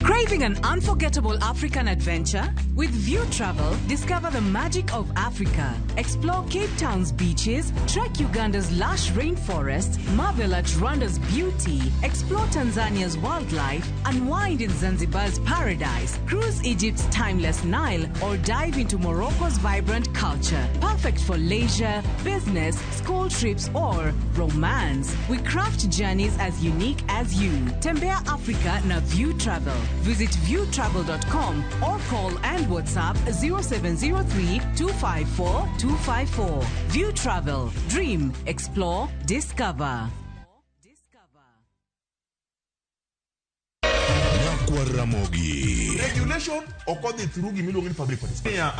[SPEAKER 7] Craving
[SPEAKER 6] Craving an unforgettable African adventure? With View Travel, discover the magic of Africa. Explore Cape Town's beaches, trek Uganda's lush rainforests, marvel at Rwanda's beauty, explore Tanzania's wildlife, unwind in Zanzibar's paradise, cruise Egypt's timeless Nile, or dive into Morocco's vibrant culture. Perfect for leisure, business, school trips, or romance. We craft journeys as unique as you. Tembea Africa na View Travel. Visit viewtravel.com or call and WhatsApp 0703 254 254. View Travel. Dream, explore, discover.
[SPEAKER 1] Nyakwar Ramogi.
[SPEAKER 8] Regulation ok odhi through gimiluongo ni public participation.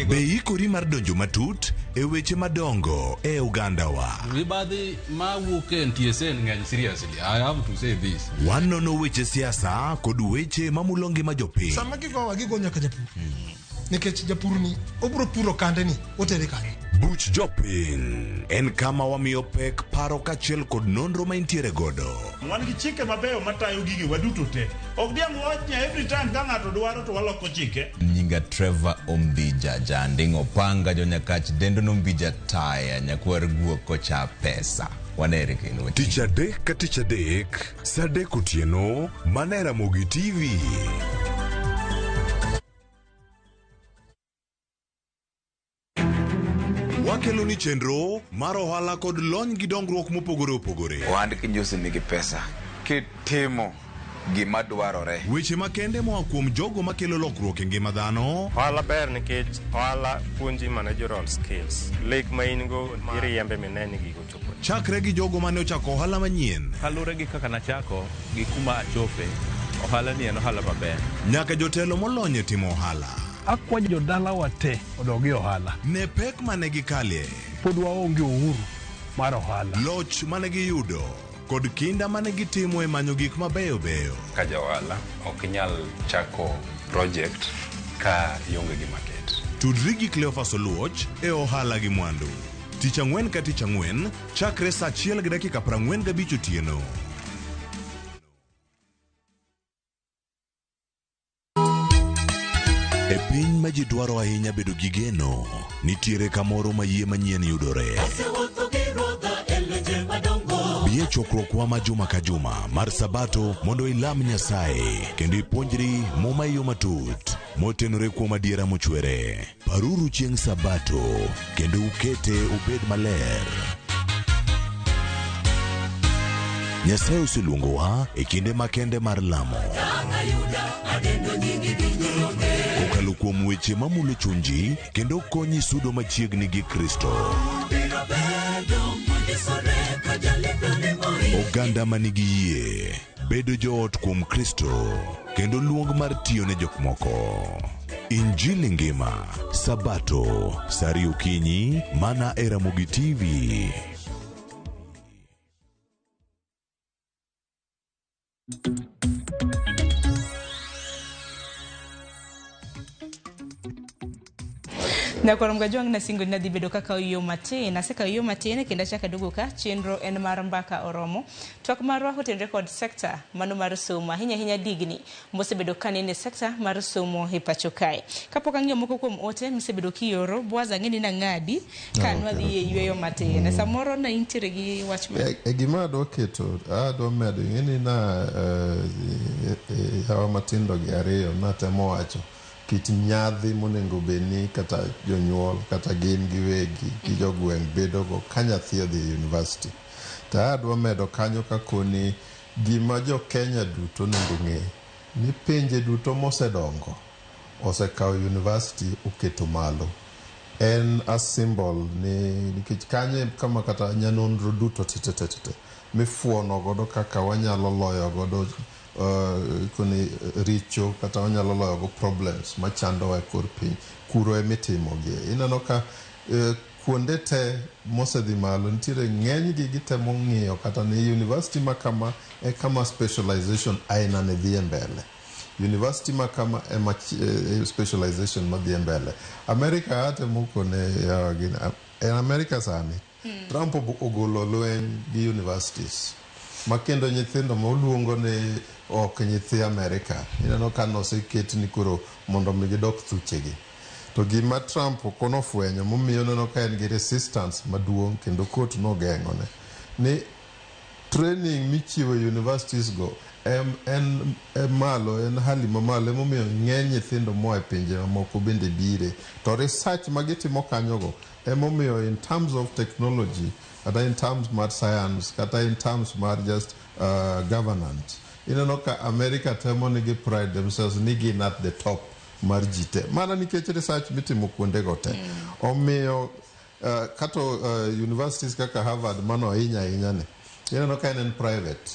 [SPEAKER 1] Be ikori mar donjo matut e weche madongo e ogandawa.
[SPEAKER 13] Mibadhi mawuok e NTSA ng'eny seriously. I have to say this.
[SPEAKER 1] Wanono weche siasa kod weche mamulo ngima jopiny.
[SPEAKER 14] Sama gigowa gigo nyaka japur. Nikech japur ni obiro puro kande ni otere kanye.
[SPEAKER 1] Buch jopiny en kama wamiyo pek paro kaachiel kod nonro ma intiere godo.
[SPEAKER 8] Wan gi chike mabeyo matayo gigi waduto te. Ok diang' wach ni every time ka ng'ato dwaro to waloko chike.
[SPEAKER 15] Nyinga Trevor Ombija Janding Opanga Jonyakach Dendo Nombija Taya Nyakwar Guok Kocha Pesa. Wanere kendo.
[SPEAKER 1] Tich adek ka tich adek, saa adek otieno, mana e Ramogi TV. Wakelo ni chenro mar ohala kod lony gi dongruok mopogore opogore.
[SPEAKER 18] Ohand kinjusi nigi pesa kitimo gima dwarore.
[SPEAKER 1] Weche makende moa kuom jogo makelo lokruok e ngima dhano.
[SPEAKER 23] Ohala ber nikech ohala puonji managerial skills. Lek ma in go iriembe mine ni gigo chopo.
[SPEAKER 1] Chakre gi jogo mane ochako ohala manyien.
[SPEAKER 20] Kaluwore gi kaka nachako gi kuma achope, ohala ni en ohala maber.
[SPEAKER 1] Nyaka jotelo molony e timo ohala.
[SPEAKER 21] Akwa jodalawa te odog e ohala.
[SPEAKER 1] Ne pek mane gikalie.
[SPEAKER 21] Pod waonge uhuru mar ohala.
[SPEAKER 1] Loch mane giyudo kod kinda mane gitimo e manyo gik mabeyo beyo.
[SPEAKER 23] Ka ja ohala ok inyal chako project ka ionge gi market.
[SPEAKER 1] Tudri gi Cleophas Oluoch e ohala gi mwandu. Tich ang'wen ka tich ang'wen, chakre saa 1:45 otieno. E piny ma ji dwaro ahinya bedo gi geno, nitiere kamoro ma yie manyien yudore. Bi e chokruokwa ma juma ka juma mar Sabato mondo ilam Nyasaye kendo ipuonjri Muma e yo matut motenore kuom adiera mochwere. Paruru chieng' Sabato kendo ukete obed maler. Nyasaye oseluongowa e kinde makende mar lamo. Kokalo kuom weche mamulo chunji kendo konyi sudo machiegni gi Kristo. Oganda manigi yie, bedo joot kuom Kristo kendo luong mar tiyo ne jok moko. Injili ngima, Sabato, saa ariyo okinyi, mana e Ramogi TV.
[SPEAKER 30] Nyakwar Mgajwang' nasingo ni nadhi bedo kaka yo matin. Asekawo yo matin kendo achako aduogo ka chenro en mar mbaka oromo. Twak marwa otenore kod sekta mano mar somo, ahinya ahinya digni mosebedo kanene sekta mar somo e pacho kae. Kapok ang'iyo moko kuom ote misebedo kioro, Boaz ang'e ni nang'adi ka nwadhi e yweyo matin. Samoro ne intiere gi wach ma
[SPEAKER 3] E gima adwa keto, adwa medo, ing'e ni na hawa matindo gi ariyo natemo wacho kit nyadhi monego bed ni kata jonyuol kata gin giwegi gi jogweng' bedogo ka nyathi odhi e university. To adwa medo kanyo kakoni gima jo Kenya duto onego ng'e ni pinje duto mosedongo osekawo university oketo malo. En a symbol ni nikech kanyo e kama kata nyanonro duto te mifuono godo kaka wanyalo loyo godo koni richo kata wanyalo loyo go problems machandowa e kor piny. Kuro emitimogie. Ineno ka kuonde te mosedhi malo nitiere ng'enygi gitemo ng'iyo kata ni university ma kama e kama specialization aina ne dhi e mbele. University ma kama ema specialization madhi e mbele. America atemo kone en America sani. Trump ogolo lweny gi universities. Ma kendo nyithindo ma oluongo ni ok nyithi Amerika. Ineno ka noseket ni koro mondo mi gidok thuchegi. To gima Trump ok nofwenyo momiyo neno ka en gi resistance maduong' kendo court nogeng'one ni training michiwo e universities go en, en, en malo en hali mamalo emomiyo ng'eny nyithindo moa e pinje mamoko bende bire to research ma gitimo kanyogo emomiyo in terms of technology kata in terms mar science kata in terms mar just governance ineno ka America temo ni gi pride themselves ni gin at the top mar ji te mana nikech research mitimo kuondego te omiyo kato universities kaka Harvard mano ahinya ahinya ni ineno ka en en private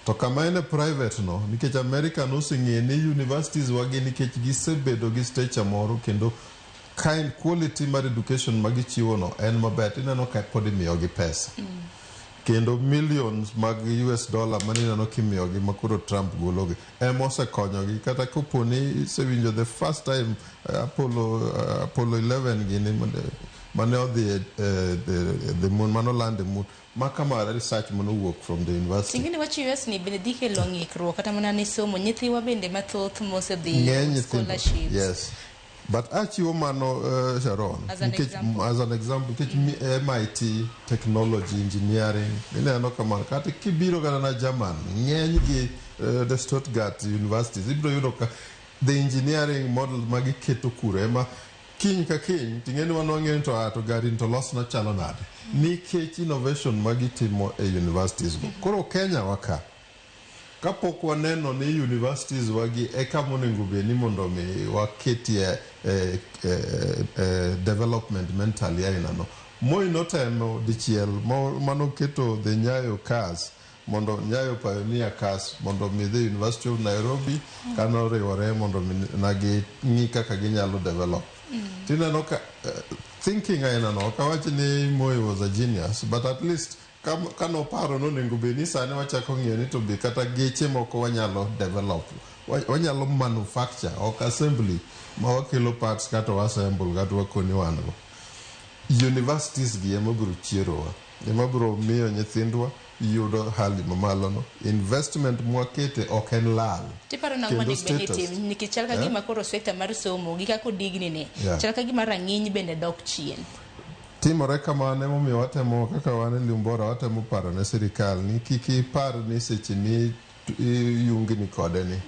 [SPEAKER 3] to kama en e private no nikech America noseng'e ni universities wagi nikech gisebedo gi stature moro kendo kind quality mar education ma gichiwo no en maber tineno ka pod imiyogi pesa kendo millions mag US dollar manineno kimiyogi ma koro Trump gologi ema osekonyogi kata kopo ni isewinjo the first time Apollo 11 gini mane odhi the moon mano land the moon ma kama research manowuok from the university.
[SPEAKER 30] Ting'eni wach US ni bende dhi kelo ng'ikruok kata mana ne somo nyithiwa bende mathoth mosedhi
[SPEAKER 3] ng'eny nyithindo
[SPEAKER 30] scholarships.
[SPEAKER 3] Yes, but achiwo mano, Sharon,
[SPEAKER 30] As an
[SPEAKER 3] nikech
[SPEAKER 30] example.
[SPEAKER 3] As an example nikech MIT technology engineering ineno kamano kata kibiro kata na German ng'eny gi the Stuttgart universities ibiro yudo ka the engineering model ma giketo kuro ema kiny ka kiny ting'e ni wan wang'eyo ni to to gari ni to los chalo nade nikech innovation ma gitimo e universities go. Koro Kenya wa ka kapok waneno ni universities wagi e kama onego bed ni mondo mi waketie development mentally aina no. Moi notemo dichiel manoketo the Nyayo cars mondo Nyayo Pioneer cars mondo mi the University of Nairobi kanoriwore mondo mi nagi ng'i kaka ginyalo develop. Tineno ka thinking aina no ok awach ni Moi was a genius, but at least kanoparo nonego bed ni sani wachako ng'iyo ni to be kata geche moko wanyalo develop, wanyalo manufacture ok assembly ma wakelo parts kata waassemble kata wakoni wan go universities gi ema biro chierowa ema biro miyo nyithindwa yudo hali mamalo no investment mwakete ok en lal.
[SPEAKER 30] Tiparo nang'o
[SPEAKER 3] Kendo
[SPEAKER 30] monego bed ni
[SPEAKER 3] status.
[SPEAKER 30] tim nikech chal ka
[SPEAKER 3] Eh?
[SPEAKER 30] gima koro sekta mar somo gi kaka odigni ni chal ka gima rang'iny bende dok chien.
[SPEAKER 3] Timore kamano emomiyo watemo kaka wan e Lumbora watemo paro ne sirikal ni kik ipar ni seche mi iyungni kode ni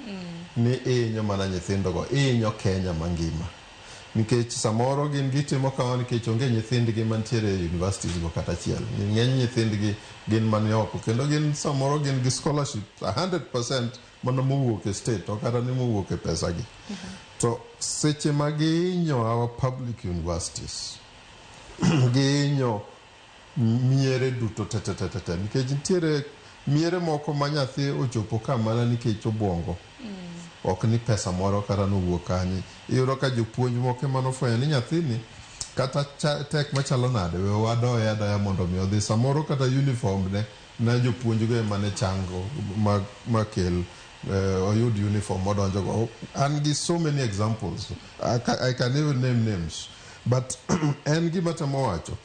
[SPEAKER 3] ni ihinyo mana nyithindogo, ihinyo Kenya mangima nikech samoro gin gitimo kamano nikech onge nyithindgi mantiere e universities go kata achiel. Ng'eny nyithindgi gin mani oko kendo gin samoro gin gi scholarship 100% mana mowuok e state ok kata ni mowuok e pesagi. To seche ma gihinyo our public universities gihinyo miere duto te te te te te nikech nitiere miere moko ma nyathi ochopo ka mana nikech obwongo ok ni pesa moro kata nowuok kanye. Iyudo ka jopuonj moko ema nofwenyo ni nyathini kata tek machalo nade we wadoye adoya mondo mi odhi samoro kata uniform ne na jopuonj go ema ne chango ma, ma kel oyud uniform modonjo go. An gi so many examples. I can even name names, but en gima temo wacho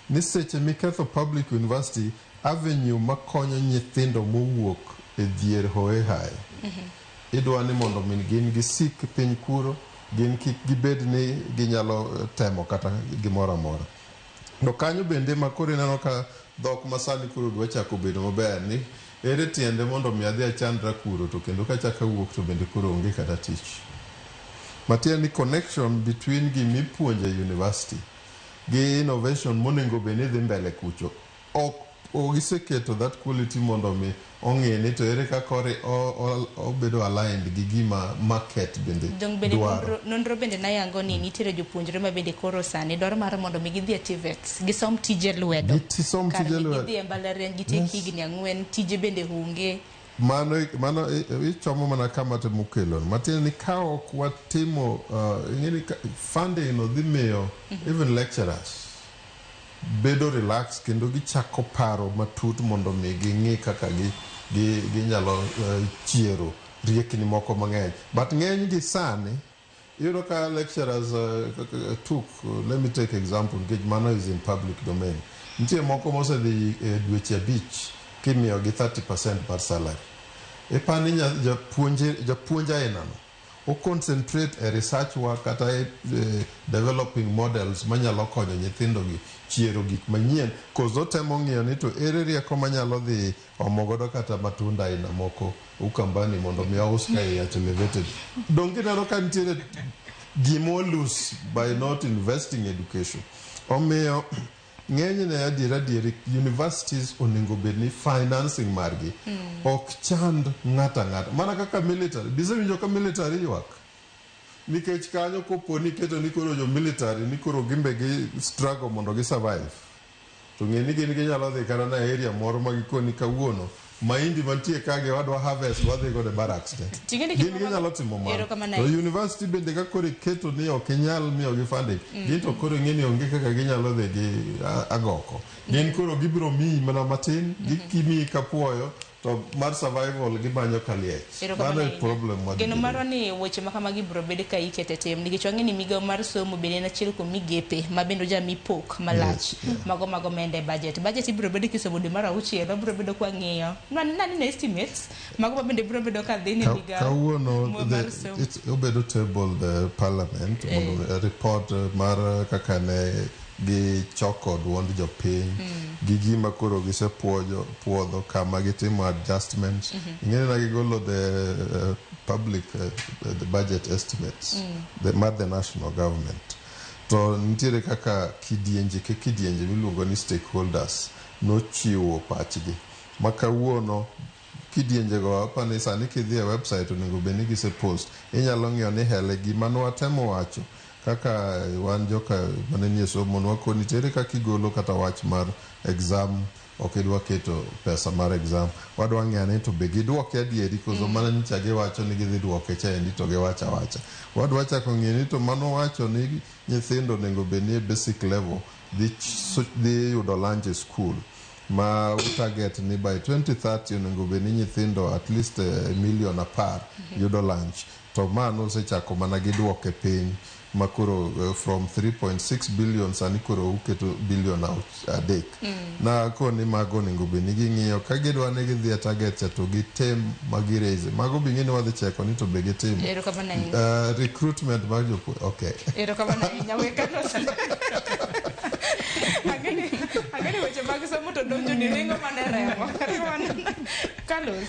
[SPEAKER 3] ni seche miketho public university avenue makonyo nyithindo mowuok e dhier hoehae idwa ni mondo min gin gisik piny kuro gin kik gibed ni ginyalo temo kata gimoro amora. To kanyo bende ma koro ineno ka dhok masani koro dwa chako bedo maber ni ere tiende mondo mi adhi achandra kuro to kendo kachako awuok to bende koro onge kata tich. Matiende ni connection between gimipuonjo e university gi innovation monego bed ni dhi mbele kucho ok giseketo that quality mondo mi ong'e ni to ere kaka obedo aligned gi gima market bende
[SPEAKER 30] Dong bende
[SPEAKER 3] dwaro.
[SPEAKER 30] Nonro bende nayango ni nitiere jopuonjre ma bende koro sani dwaro mar mondo mi gidhi e TVETs gisom tije lwedo.
[SPEAKER 3] Gisom
[SPEAKER 30] Kar
[SPEAKER 3] tije
[SPEAKER 30] ni
[SPEAKER 3] lwedo.
[SPEAKER 30] gidhi e mbalariany gitiek higni 4 tije bende onge.
[SPEAKER 3] Mano ichomo mana kama temo kelo matiende ni ka ok watimo ing'e ni funding no dhi miyo even lecturers bedo relax kendo gichako paro matut mondo mi ging'i kaka ginyalo chiero riekni moko mang'eny. But ng'eny gi sani iyudo ka lecturers took let me take example nikech mano is in public domain, nitie moko mosedhi dweche 5. Kimiyogi 30% mar salary. Ipani japuonj ainano o concentrate e research work kata e developing models manyalo konyo nyithindo gi chiero gik manyien, koso temo ng'iyo ni to ere rieko manyalo dhi omo godo kata matunda aina moko Ukambani mondo mi aus ka at elevated. Donge ineno ka nitiere gima lose by not investing education. Omiyo ng'enyne adier adier universities onego bed ni financing margi ok chand ng'ato ang'ata mana kaka military bisewinjo ka military ywak nikech kanyo kopo ni iketo ni koro jo military ni koro gimbe gi struggle mondo gi survive to ng'e ni gin ginyalo dhi kata na area moro ma gikoni kawuono mahindi mantie kagi wadwa harvest wadhi godo e barracks te
[SPEAKER 30] Ting'eni
[SPEAKER 3] gin ginyalo timo mano
[SPEAKER 30] Erokamano
[SPEAKER 3] to
[SPEAKER 30] ahinya.
[SPEAKER 3] university bende ka koro iketo ni ok inyal miyogi funding gin to koro ing'e ni onge kaka ginyalo dhi gi agoko gin koro gibiro miyi mana matin gimiyi kapuoyo to mar survival gimanyo kaliech
[SPEAKER 30] Erokamano
[SPEAKER 3] mano e
[SPEAKER 30] ahinya.
[SPEAKER 3] problem wadhi
[SPEAKER 30] Geno
[SPEAKER 3] bedo.
[SPEAKER 30] marwa ni weche ma kamagi biro bedo ka ikete tim nikech wang'e ni migawo mar somo bende en achiel kuom migepe ma bende ojami pok malach
[SPEAKER 3] Yes, yeah.
[SPEAKER 30] mago mago omenda e budget. Budget ibiro bedo kisomo dwe mar auchiel wabiro bedo kwang'iyo naneno estimates mago ma bende biro bedo ka dhi ne migawo
[SPEAKER 3] Kawuono
[SPEAKER 30] mar somo.
[SPEAKER 3] Obedo table the parliament mondo report mar kaka ne gichoko duond jopiny gi gima koro gisepuojo puodho kama gitimo adjustments. Ing'eni na gigolo the public the budget estimates the, mar the national government to nitiere kaka kidienje ke kidienje miluongo ni stakeholders nochiwo pachgi ma kawuono kidienjego apani sani kidhi e website onego bed ni gisepost inyalo ng'iyo ni hele gima nwatemo wacho kaka wan joka mane nie somo nwakoni tere kaka igolo kata wach mar exam ok idwa keto pesa mar exam wadwa ng'eyo ni to be giduoke adieri koso mana nyicha giwacho ni gidhi duoke chaendi to giwacho awacha wadwa chako ng'eyo ni to mano wacho ni nyithindo onego bed ni e basic level dhi yudo lunch e school ma target ni by 2030 onego bed ni nyithindo at least milion 10 yudo lunch to ma nosechako mana giduoke piny ma koro from 3.6 billion sani koro uketo billion 3. Na koni mago onego bed ni ging'iyo ka gidwa ni gidhi e target cha to gitem ma giraise mago be ing'e ni wadhi cheko ni to be gitimo
[SPEAKER 30] Erokamano ahinya.
[SPEAKER 3] Recruitment mar jopuonj okay.
[SPEAKER 30] Erokamano ahinya we Carlos. Ang'eni weche mag somo to donjo ni ringo mana e remo. Carlos,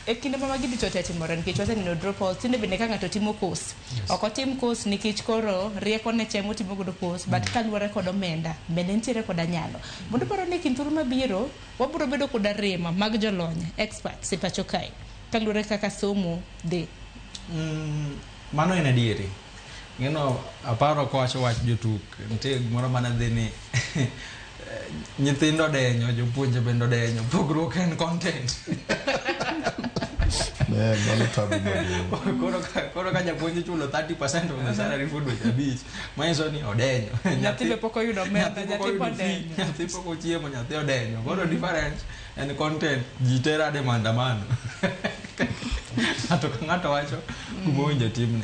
[SPEAKER 30] e kinde ma magi duto te timore nikech waseneno dropouts tinde bende ka ng'ato timo course ok otim course nikech koro rieko ne chemo timo godo course but kaluwore kod omenda bende nitiere koda nyalo mondo paro ni kind thuolo mabiro wabiro bedo koda rema mag jolony experts e pacho kae kaluwore kaka somo dhi.
[SPEAKER 5] Mano en adieri. Ng'eno aparo kowacho wach jotuk nitie gimoro mane dhi ni nyithindo odenyo jopuonje bende odenyo pogruok en content.
[SPEAKER 3] Ne mano tabu maduong'.
[SPEAKER 5] Koro ka japuonj ichulo 30% of the salary for dweche 5 manyiso ni odenyo.
[SPEAKER 30] Nyathi be pok oyudo omenda, nyathi pod odenyo.
[SPEAKER 5] Nyathi pok ochiemo, nyathi odenyo. Koro difference en content. Ji terade maandamano. Ng'ato ka ng'ato wacho kuma owinjo timne.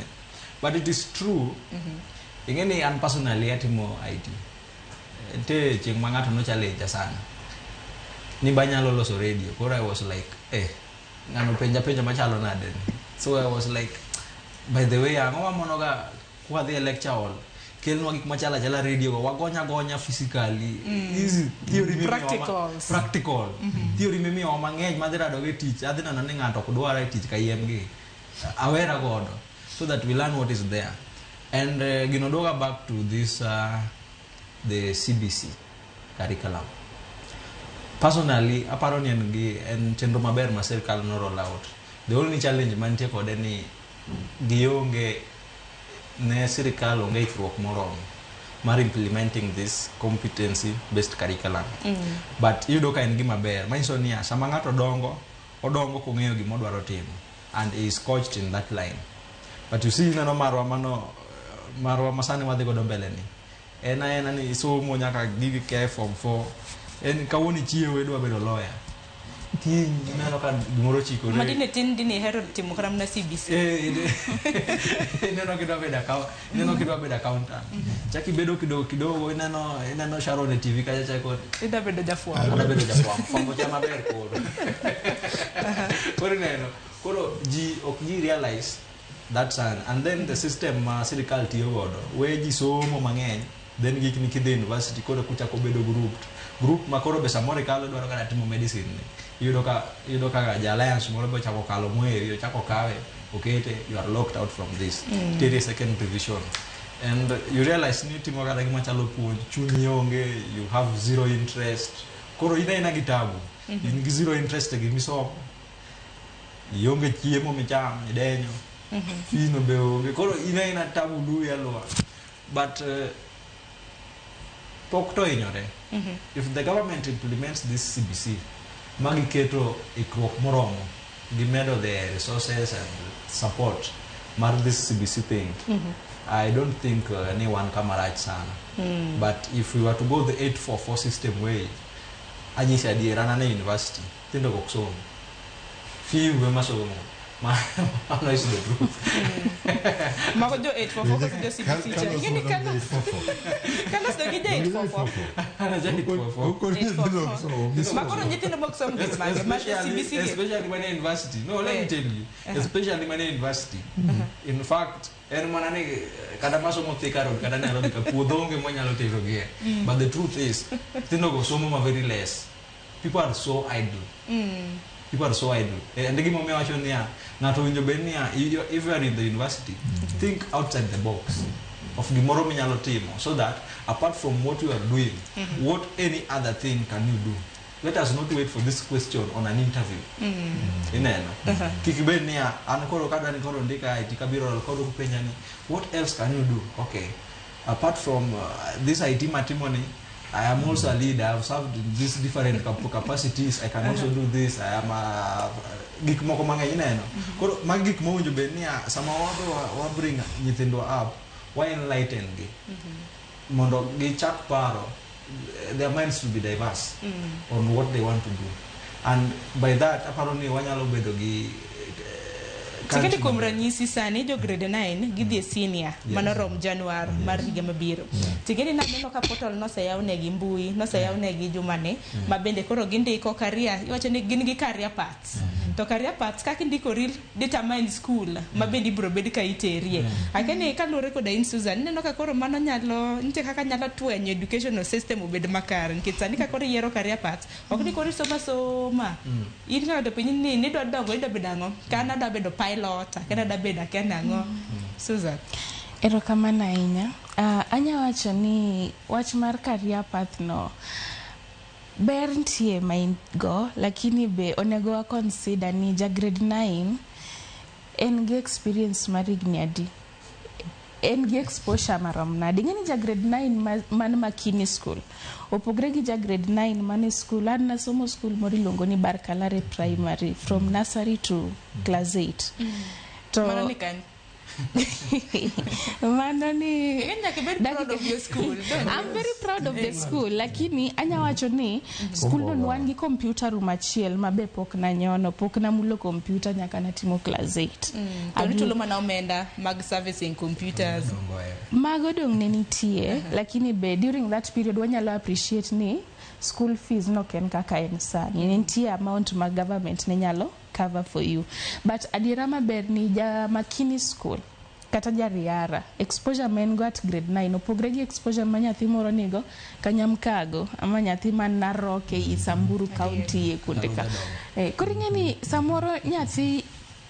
[SPEAKER 5] But it is true. Ing'e ni an personally atimo IT. Nitie chieng' ma ng'ato no challenge sana. Ni banyalo loso radio. Koro I was like, ng'ano penja penjo machalo nade ni. So I was like, by the way, ang'o mamonoga kwadhi e lecture hall kelnwa gik machalo achala radio go wagonya gonya physically. Easy theory mimiyowa
[SPEAKER 30] Practicals.
[SPEAKER 5] Practical. Theory mimiyowa mang'eny madhi rado go e tich adhi neno ni ng'ato ok dwara e tich kayiem gi awera godo so that we learn what is there and gino duoga back to this the CBC curriculum. Personally aparo ni en gi en chenro maber ma sirkal no roll out. The only challenge mantie kode ni gionge ne sirikal onge ikruok moromo mar implementing this competency based curriculum. But iyudo ka en gima ber manyiso niya sama ng'ato dongo odongo kong'eyo gima odwaro timo and he is coached in that line. But you see ineno marwa mano marwa masani wadhi godo mbele ni en aena ni isomo nyaka gigi ke form 4 en kawuono ichiewo idwa bedo lawyer Kiny ineno ka gimoro chikore.
[SPEAKER 30] Madine tin dine ihero timo kata mana CBC.
[SPEAKER 5] Eh, ineno kidwa bedo account, ineno kidwa bedo accountant. Chak ibedo kidogo kidogo, ineno Sharon e TV kacha chako
[SPEAKER 30] Idwa bedo jafwambo.
[SPEAKER 5] Adwa bedo jafwambo. Fwambo cha maber koro. Koro ineno, koro ji ok ji realize that sign. And then the system ma sirikal tiyo godo, we ji somo mang'eny, then gikni kidhi university koro kuchako bedo grouped. Group ma koro be samoro ikalo idwaro kata timo medicine ni. Iyudo ka ja alliance moro be ochako kalo moeri, ochako kawe, okete, you are locked out from this. Tere second revision. And you realize ni itimo kata gima chalo puonj, chunyi onge, you have zero interest. Koro in aina gi tabu. In gi zero interest e gimisomo. Ionge chiemo micham, idenyo. Fee no be onge. Koro in aina tabu luwi aluwa. But pok to hinyore. If the government implements this CBC, magiketo ikruok moromo, gimedo the resources and support mar this CBC thing, I don't think ni wan kama rach sana. But if we were to go the 844 system way, anyisi adiera, an e university, nyithindo ok som. Few ema somo. Mano is the truth.
[SPEAKER 30] Mago jo 844 koso jo CBC cha. Ing'e ni Carlos dong gi ja 844. Makoro nyithindo mok som gin mage? Ma CBC gi.
[SPEAKER 5] Especially when in university. No, let me tell you. Especially when in university. In fact, en mana ni kata masomo Thika Road kata Nairobi ka puodho onge mwanyalo terogie. But the truth is, nyithindo go somo ma very less. People are so idle. People are so idle. And gimomiyo awacho niya, ng'ato owinjo bed niya, if you are in the university, think outside the box of gimoro minyalo timo so that apart from what you are doing, what any other thing can you do? Let us not wait for this question on an interview. Ineno. Kik bed niya, an koro kadwa ni koro ndika IT kabiro koro kupenja ni, what else can you do? Okay. Apart from this IT matimoni, I am also a leader. I've served in these different capacities. I can also do this. I am a gik moko mang'eny ineno. Koro magi gik mowinjo bed niya, sama wadhi wa bring nyithindwa up, wa enlighten gi mondo gichak paro, their minds will be diverse on what they want to do. And by that, aparo ni wanyalo bedo gi
[SPEAKER 30] Tiketi
[SPEAKER 5] country
[SPEAKER 30] kuom
[SPEAKER 5] maber.
[SPEAKER 30] Ranyisi sani jo grade 9 gidhi e senior mano rom Januar mar higa mabiro. Tiketi naneno ka portal noseyaw negi mbui, noseyaw negi jumani ma bende koro gindiko career, iwacho ni gin gi career paths. To career paths kaka indikori determine school ma bende ibiro bed ka iterie. Akia ni kaluwore koda in Susan, ineno ka koro mano nyalo nitie kaka nyalo twenyo educational system obed makare nikech sani ka koro iyiero career paths ok ni koro isomo asoma. In ka ng'ato penji ni nidwa dongo idwa bedo ang'o? Ka an adwa bedo pilot, akia ni adwa bedo akia nang'o. Susan.
[SPEAKER 2] Erokamano ahinya. Anya wacho ni wach mar career path no ber nitie ma in go, lakini be onego wa consider ni ja grade 9 en gi experience mar higni adi, en gi exposure marom nade. Ing'e ni ja grade 9 man Makini School opogre gi ja grade 9 man e school an nasomo school moro iluongo ni Barkalare Primary from nursery to class 8 to
[SPEAKER 30] Mano ni kanye?
[SPEAKER 2] Mano ni
[SPEAKER 30] Ing'e nyaka ibed proud of your school, don't you?
[SPEAKER 2] I'm very proud of the school, lakini anya wacho ni school no wan gi computer room achiel ma be pok nanyono, pok namulo computer nyaka natimo class 8.
[SPEAKER 30] To nichulo mana omenda mag servicing computers.
[SPEAKER 2] Mago dong ne nitie, lakini be during that period wanyalo appreciate ni school fees nok en kaka en sani. Ne nitie amount ma government ne nyalo cover for you, but adiera maber ni ja Makini School kata ja Riara, exposure ma en go at grade 9 opogre gi exposure ma nyathi moro nigo Kanyamkago ama nyathi man Narok ei Samburu County e kuonde ka. Koro ing'e ni samoro nyathi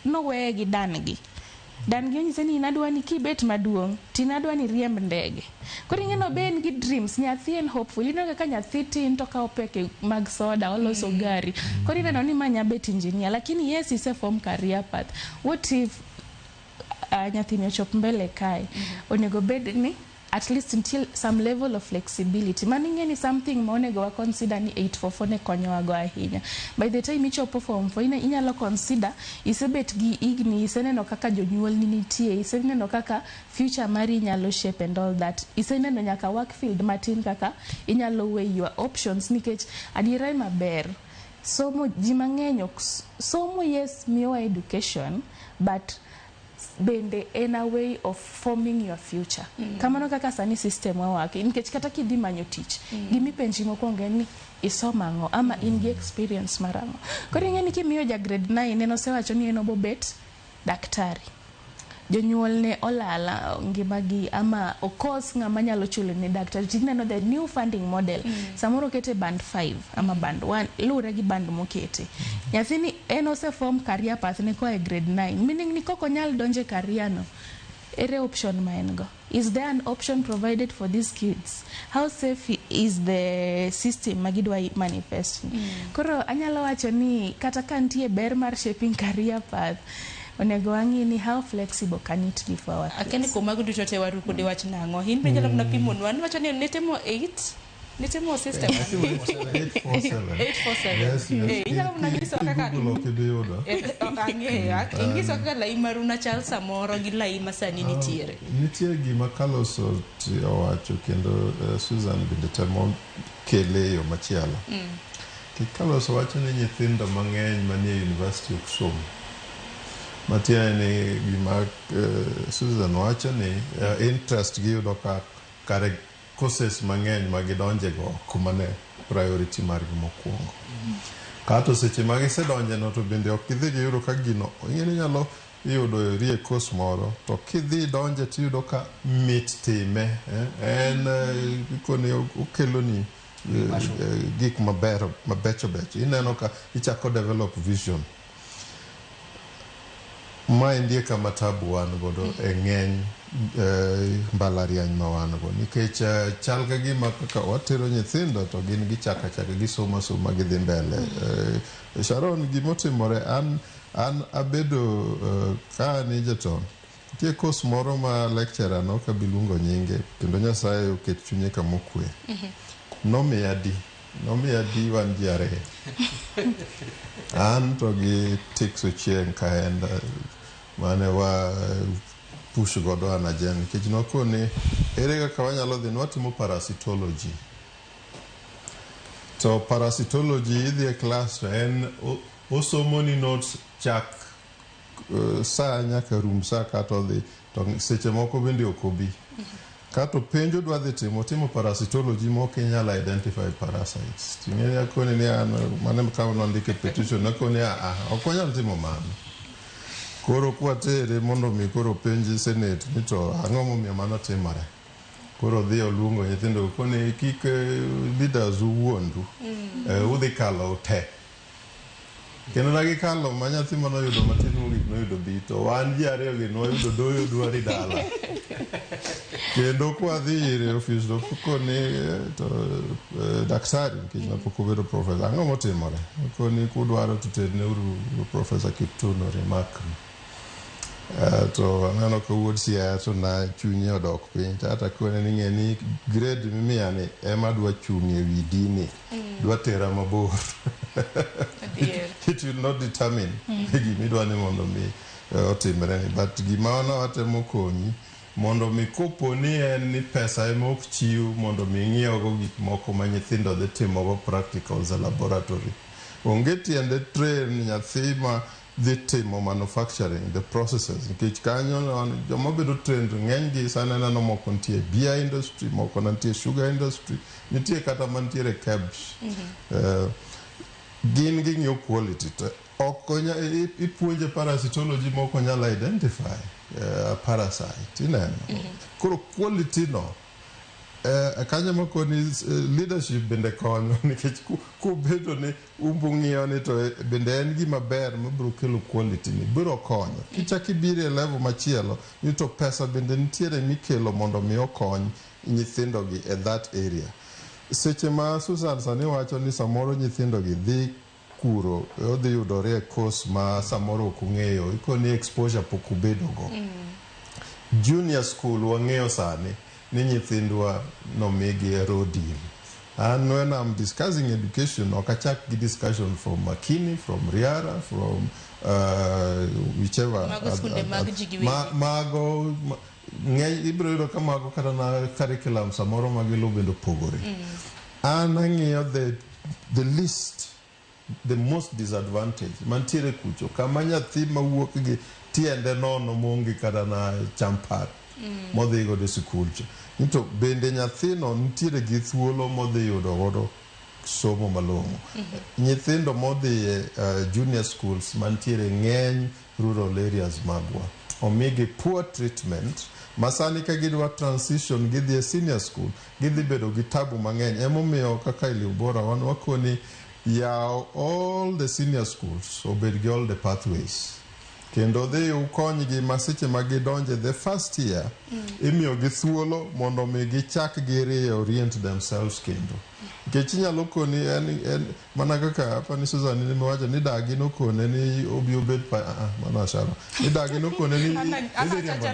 [SPEAKER 2] noweye gi dan gi dan gi onyise ni in adwa ni kibet maduong' to in adwa ni riemb ndege. Koro ing'e no be en gi dreams, nyathi en hopeful. Ineno kaka nyathi tin to kawo peke mag soda oloso gari, koro ineno ni ma nya bet engineer. Lakini yes, ise form career path, what if nyathini ochop mbele kae? Onego bed ni at least until some level of flexibility. Mano ing'e ni something ma onego wa consider ni 844 ne konyowa go ahinya. By the time ichopo form 4 inyalo consider isebet gi higni, iseneno kaka jonyuolni nitie, iseneno kaka future mari inyalo shape and all that, iseneno nyaka work field matin kaka inyalo weigh your options, nikech adiera ema ber. Somo ji mang'eny ok somo, yes, miyowa education, but bende en a way of forming your future. Kamano kaka sani system wa wake, nikech kata kidhi manyo tich, gimipenji mokwongo en ni isomo ang'o ama in gi experience mar ang'o. Koro ing'e ni kimiyo ja grade 9 en osewacho ni en obobet daktari, jonyuol ne olala ngimagi ama okos ng'ama nyalo chulo ne daktari. Tineno the new funding model, samoro okete band 5 ama band 1, luwre gi band mokete. Nyathini en oseform career path ne koa e grade 9, meaning ni kok onyal donjo e career no, ere option ma en go? Is there an option provided for these kids? How safe is the system ma gidwa manifest ni? Koro anyalo wacho ni kata ka nitie ber mar shaping career path, onego wang'i ni how flexible can it be for our kids.
[SPEAKER 30] Akeni kuom mago duto te waruko diwach nang'o? In be inyalo mana pimonwa. Niwacho ni nitimo 8, nitimo system
[SPEAKER 3] 847.
[SPEAKER 30] 847.
[SPEAKER 3] Yes.
[SPEAKER 30] Inyalo mana nyiso kaka
[SPEAKER 3] Google ok ibi yudo.
[SPEAKER 30] Ok ang'eyo. Inyiso kaka lai maru na chal samoro gi lai ma sani nitiere.
[SPEAKER 3] Nitie gima Carlos owacho kendo Susan bende temo kele e yo machielo. Carlos wacho ni nyithindo mang'eny manie university ok som. Matiende ni gima Susan wacho ni interest giyudo ka kare courses mang'eny ma gidonje go kuma ne priority margi mokwongo. Kato seche ma gisedonje no to bende ok gidhi giyudo ka gino ing'e ni inyalo yudo rie course moro to kidhi donje tiyudo ka mit time en ikoni okeloni gik maber mabecho becho, ineno ka ichako develop vision. Maendi e kama tabu wan godo e ng'eny mbalariany ma wan go, nikech chal ka gima kaka watero nyithindo to gin gichako achaka gisomo asoma gidhi mbele. Sharon, gimotimore an abedo ka an Egerton, nitie course moro ma lecturer no ok abi luongo nyinge kendo Nyasaye oket chunye kama okwe, nomiya D, nomiya D wan ji ariyo, an to gi Tix Ochieng ka en mane wa push godo an agenda, nikech nokoni ere kaka wanyalo dhi nwatimo parasitology. To parasitology idhi e class to en osomo ni notes chak saa nyaka rum saa kata odhi to seche moko bende ok obi kato penjo dwa dhi timo timo parasitology ma ok inyal identify parasites. Ting'eni akoni ni an mane ka nondike petition akoni a ok wanyal timo mano. Koro kwatere mondo mi koro penji senate ni to ang'o momiyo mano timore. Koro odhi oluongo nyithindo koni kik leaders uwuondu, udhi kalo te. Kendo na gikalo ma nyathi manoyudo matin mogik noyudo B to wan ji ariyo gi nwayudo doyo dwari dala. Kendo kwadhi ire e ofis to koni to daktari, nikech napok obedo professor, ang'o motimore? Koni kudwaro to terneuru Professor Kiptuno remark. To aneno ka wuod Siaya to na chunye odok piny to ata kone ni ng'e ni grade mimiya ni ema dwa chung' e wi dini, dwa tera mabor. It will not determine gimidwa ni mondo mi otimre ni, but gima ne watemo konyi mondo mi kopo ni en ni pesa ema ok chiw mondo mi ing'iewgo gik moko ma nyithindo dhi timogo practicals e laboratory. Onge tiende train nyathi ma dhi timo manufacturing the processes, nikech kanyo joma bedo trained ng'eny gi sani aneno moko nitie beer industry, moko nitie sugar industry, nitie kata mantiere KEBS. Gin ging'iyo quality to ok ipuonje parasitology ma ok onyal identify parasite ineno. Koro quality no kanyo makoni leadership bende konyo, nikech kubedo ni umbu ng'iyo ni to bende en gima ber mabiro kelo quality ni biro konyo. Kichak ibiro e level machielo ni to pesa bende nitiere mikelo mondo mi okony nyithindo gi e that area. Seche ma Susan sani wacho ni samoro nyithindo gi dhi kuro odhi yudore e course ma samoro ok ong'eyo, ikoni exposure pok obedo go. Junior school wang'eyo sani ni nyithindwa nomigi raw deal. And when I'm discussing education, ok achak gi discussion from Makini, from Riara, from whichever.
[SPEAKER 30] Mago skunde mag ji giwegi.
[SPEAKER 3] Mago ng'eny ibiro yudo ka mago kata na curriculum samoro magiluwo bende opogore. An ang'iyo the list the most disadvantaged mantiere kucho kama nyathi mawuok gi tiende nono moonge kata na champat modhi godo e sikul cha ni to bende nyathino nitiere gi thuolo modhi yudo godo somo malong'o. Nyithindo modhi e junior schools mantiere ng'eny rural areas magwa omigi poor treatment ma sani ka gidwa transition gidhi e senior school gidhi bedo gi tabu mang'eny. Emomiyo kaka Elimu Bora wan wakoni yaw all the senior schools obed gi all the pathways kendo dhi ukonygi ma seche ma gidonje the first year imiyogi thuolo mondo mi gichak gi reorient themselves kendo nikech inyalo koni en mana kaka apani Susan miwacho ni dagi nokone ni obi obed pa mano ashara ni dagi nokone ni idhi riembo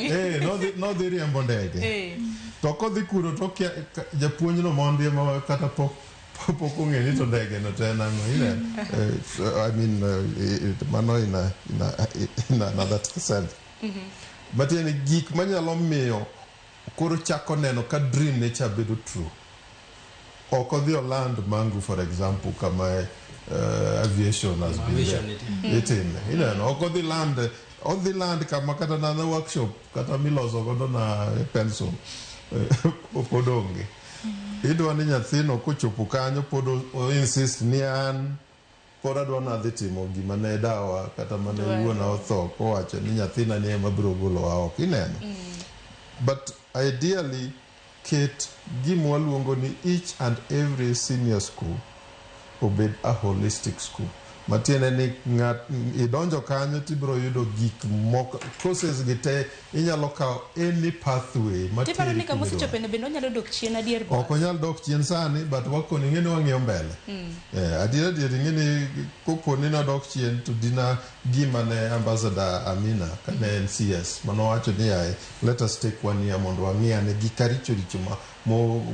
[SPEAKER 3] ndege. Nodhi riembo ndege to kodhi kuro to japuonjno mondi ema kata pok ong'e ni to ndege no to en ang'o ineno. So, I mean mano in another sense. Matiende gik manyalo miyo koro chako neno ka dream ne cha bedo true. Ok odhi oland Mangu for example kama aviation has been
[SPEAKER 5] Aviation
[SPEAKER 3] there. Itime. Ineno ok odhi land odhi land kama kata na workshop kata miloso godo na pencil pod onge. Idwa ni nyathino kochopo kanyo pod o insist ni an pod adwa nadhi timo gima ne dawa kata mane wuona otho kowacho ni nyathina ni ema biro golowa oko ineno. But ideally ket gima waluongo ni each and every senior school obed a holistic school. Matiende ni ng'at idonjo kanyo tibiro yudo gik moko courses gi te inyalo kawo any pathway
[SPEAKER 30] Tiparo ni
[SPEAKER 3] materi
[SPEAKER 30] kama
[SPEAKER 3] kuma idwaro.
[SPEAKER 30] osechope no bende onyalo dok chien adier
[SPEAKER 3] Ok onyal dok chien sani but wakoni ing'e ni wang'iyo mbele. Adier adier ing'e ni kopo ni nodok chien to dina gima ne ambassador Amina kane en CS manowacho ni yaye let us take 1 year mondo wang'i ane gik richo richo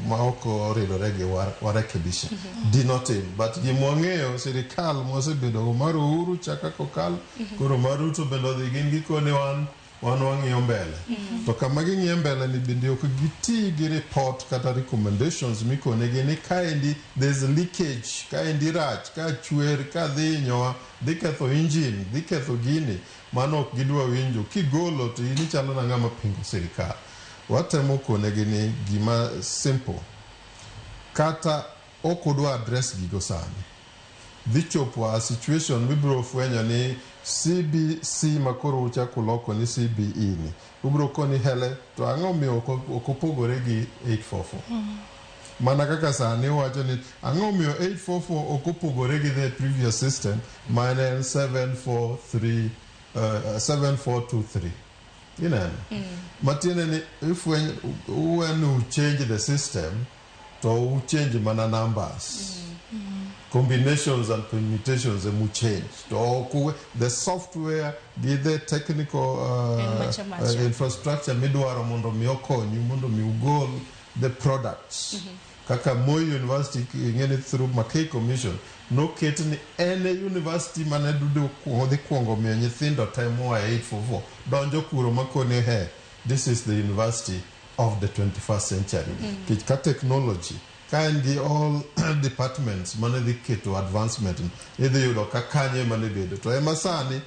[SPEAKER 3] ma ok oridore gi warekebisha. Dinotim but gima wang'eyo sirikal mosebedo mar Uhuru chaka kokal koro mar Ruto bende odhi gin gikone wan wang'iyo mbele. To kama ging'iyo mbele ni bende ok giti gi report kata recommendations mikonegi ni kaendi there's leakage, kaendi rach, ka chwer, ka dhi hinyowa, dhi ketho engine, dhi ketho gini, mano ok gidwa winjo. Kigolo to in ichalo na ng'ama pingo sirikal. Watemo konegi ni gima simple. Kata ok udwa address gigo sani. Dhi chopo a situation mibiro fwenyo ni CBC makoro uchako loko ni CBE ni ubiro koni hele to ang'o miyo ok opogore gi 844. Mana kaka sani wacho ni ang'o miyo 844 ok opogore gi the previous system ma ne en 743 7423. Ineno? Matiende ni if when you change the system to u change mana numbers. Combinations and permutations emu change. To ok the software gi the technical
[SPEAKER 30] En macha macha.
[SPEAKER 3] Infrastructure midwaro mondo mi okonyu mondo mi ugol the products. Kaka Moi University ing'eni through Mackay Commission noket ni en e university mane dudo dhi kuongo miyo nyithindo te moa e 844 donjo kuro makoni he this is the university of the 21st century. Nikech ka technology ka en gi all departments mane dhi keto advancement idhi yudo ka kanyo ema ne bedo to ema sani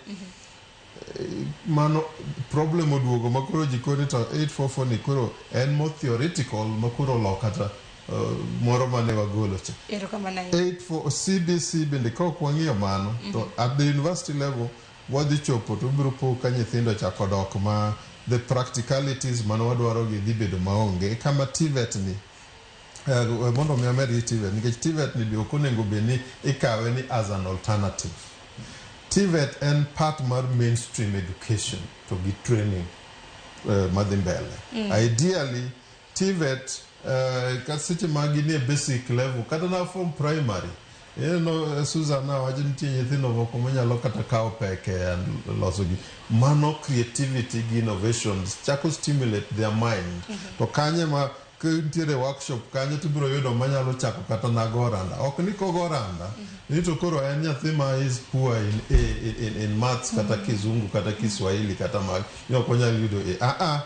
[SPEAKER 3] mano problem oduogo ma koro ji koni to 844 ni koro en more theoretical ma koro olok kata moro mane wagolo cha.
[SPEAKER 30] Erokamano ahinya.
[SPEAKER 3] 84 CBC bende ka ok wang'iyo mano to at the university level wadhi chopo to ubiro po ka nyithindo chako dok ma the practicalities mane wadwaro gi dhi bedo maonge. Kama TVET ni mondo mi amed gi TVET nikech TVET ni be ok onego bed ni ikawe ni as an alternative. TVET en part mar mainstream education to gi training madhi mbele. Ideally TVET ka seche ma gin e basic level kata na from primary ineno Susan wacho nitie nyithindo moko manyalo kata kawo peke and loso gi mano creativity gi innovations chako stimulate their mind to kanye ma ka nitiere workshop kanyo tibiro yudo manyalo chako kata na go randa ok ni kogo randa ni to koro en nyathi ma is poor in maths kata kizungu kata kiswahili kata mag ni ok onyal yudo A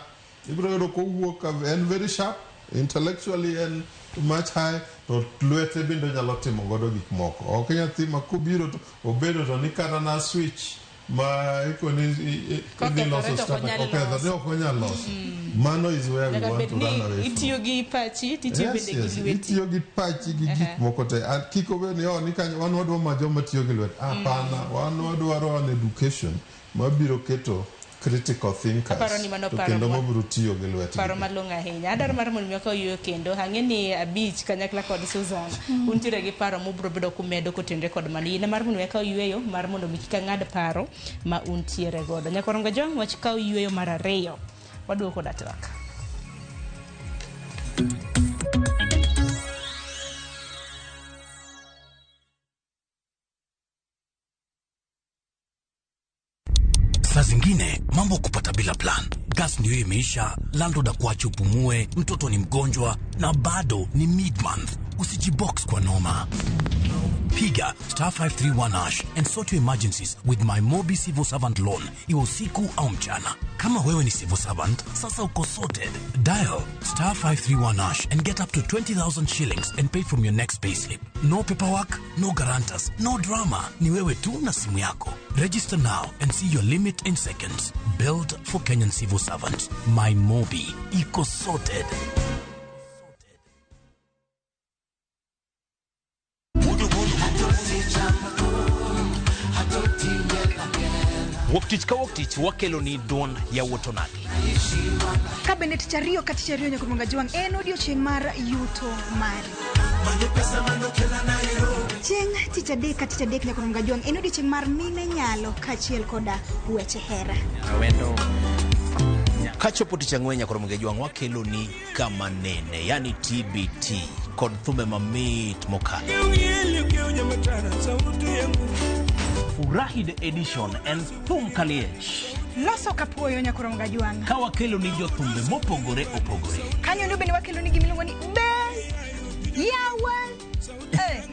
[SPEAKER 3] ibiro yudo kowuok ka en very sharp intellectually en much high to to lwete bende onyalo timo godo gik moko. Ok nyathi ma kobiro to obedo to ni kata na switch ma ikoni idhi loso
[SPEAKER 2] Kokethore to ok
[SPEAKER 3] starter
[SPEAKER 2] onyal
[SPEAKER 3] okethore
[SPEAKER 2] loso.
[SPEAKER 3] ok onyal loso. Mano is where we
[SPEAKER 30] Nyaka
[SPEAKER 3] want
[SPEAKER 30] bed
[SPEAKER 3] to run
[SPEAKER 30] ni
[SPEAKER 3] away from.
[SPEAKER 30] itiyo gi pachi titiyo
[SPEAKER 3] Yes,
[SPEAKER 30] bende
[SPEAKER 3] yes.
[SPEAKER 30] gi lweti.
[SPEAKER 3] Itiyo gi pachi gi gik moko te. And kik obed ni oh, ni kanyo wan wadwa ma joma tiyo gi lwet. Hapana, wan wadwaro an education mabiro keto critical thinkers
[SPEAKER 30] Aparo ni mano
[SPEAKER 3] to
[SPEAKER 30] paro
[SPEAKER 3] kendo
[SPEAKER 30] ma-
[SPEAKER 3] mabiro tiyo gi lwetgi.
[SPEAKER 30] Paro malong'o ahinya. Adwaro mar mondo mi akaw yueyo kendo. Ang'e ni abich kanyakla kod Susan. Untiere gi paro mubiro bedo kumedo kotenore kod mano. Yina mar mondo mi akaw yueyo mar mondo mi kik ang'ad paro ma untiere godo. Nyakwarongo Jong, wach kaw yueyo mar ariyo. Waduogo koda twak.
[SPEAKER 4] Saa zingine mambo kupata bila plan. Gas ndiyo imeisha, landlord akuache upumue, mtoto ni mgonjwa na bado ni mid month. Usijibox kwa noma. Piga star 531 hash and sort your emergencies with my Mobi Civil Servant Loan, iwe usiku au mchana. Kama wewe ni civil servant, sasa uko sorted. Dial star 531 hash and get up to 20,000 shillings and pay from your next payslip. No paperwork, no guarantors, no drama. Ni wewe tu na simu yako. Register now and see your limit in seconds. Built for Kenyan civil servants. My Mobi. Iko sorted.
[SPEAKER 26] Wuok tich ka wuok tich wakelo ni duond yawuot onagi.
[SPEAKER 9] Ka bende tich ariyo ka tich ariyo nyaka Mwanga Jwang' en odiochieng' mar yuto mari. Chieng' tich adek ka tich adek nyaka Mwanga Jwang' en odiochieng' mar mine nyalo kaachiel koda weche hera.
[SPEAKER 26] Kachopo tich ang'wen nyaka Ramogi Jwang' wakelo ni kama nene, yani TBT kod thumbe mamit mokalo. Furahi the edition and thum kaliech.
[SPEAKER 9] Loso kapuoyo nyaka Ramogi Jwang'.
[SPEAKER 26] Ka wakelo ni jothumbe mopogore opogore.
[SPEAKER 9] Kanyo ndo bende wakelo ni gimiluongo ni be yawa. Eh.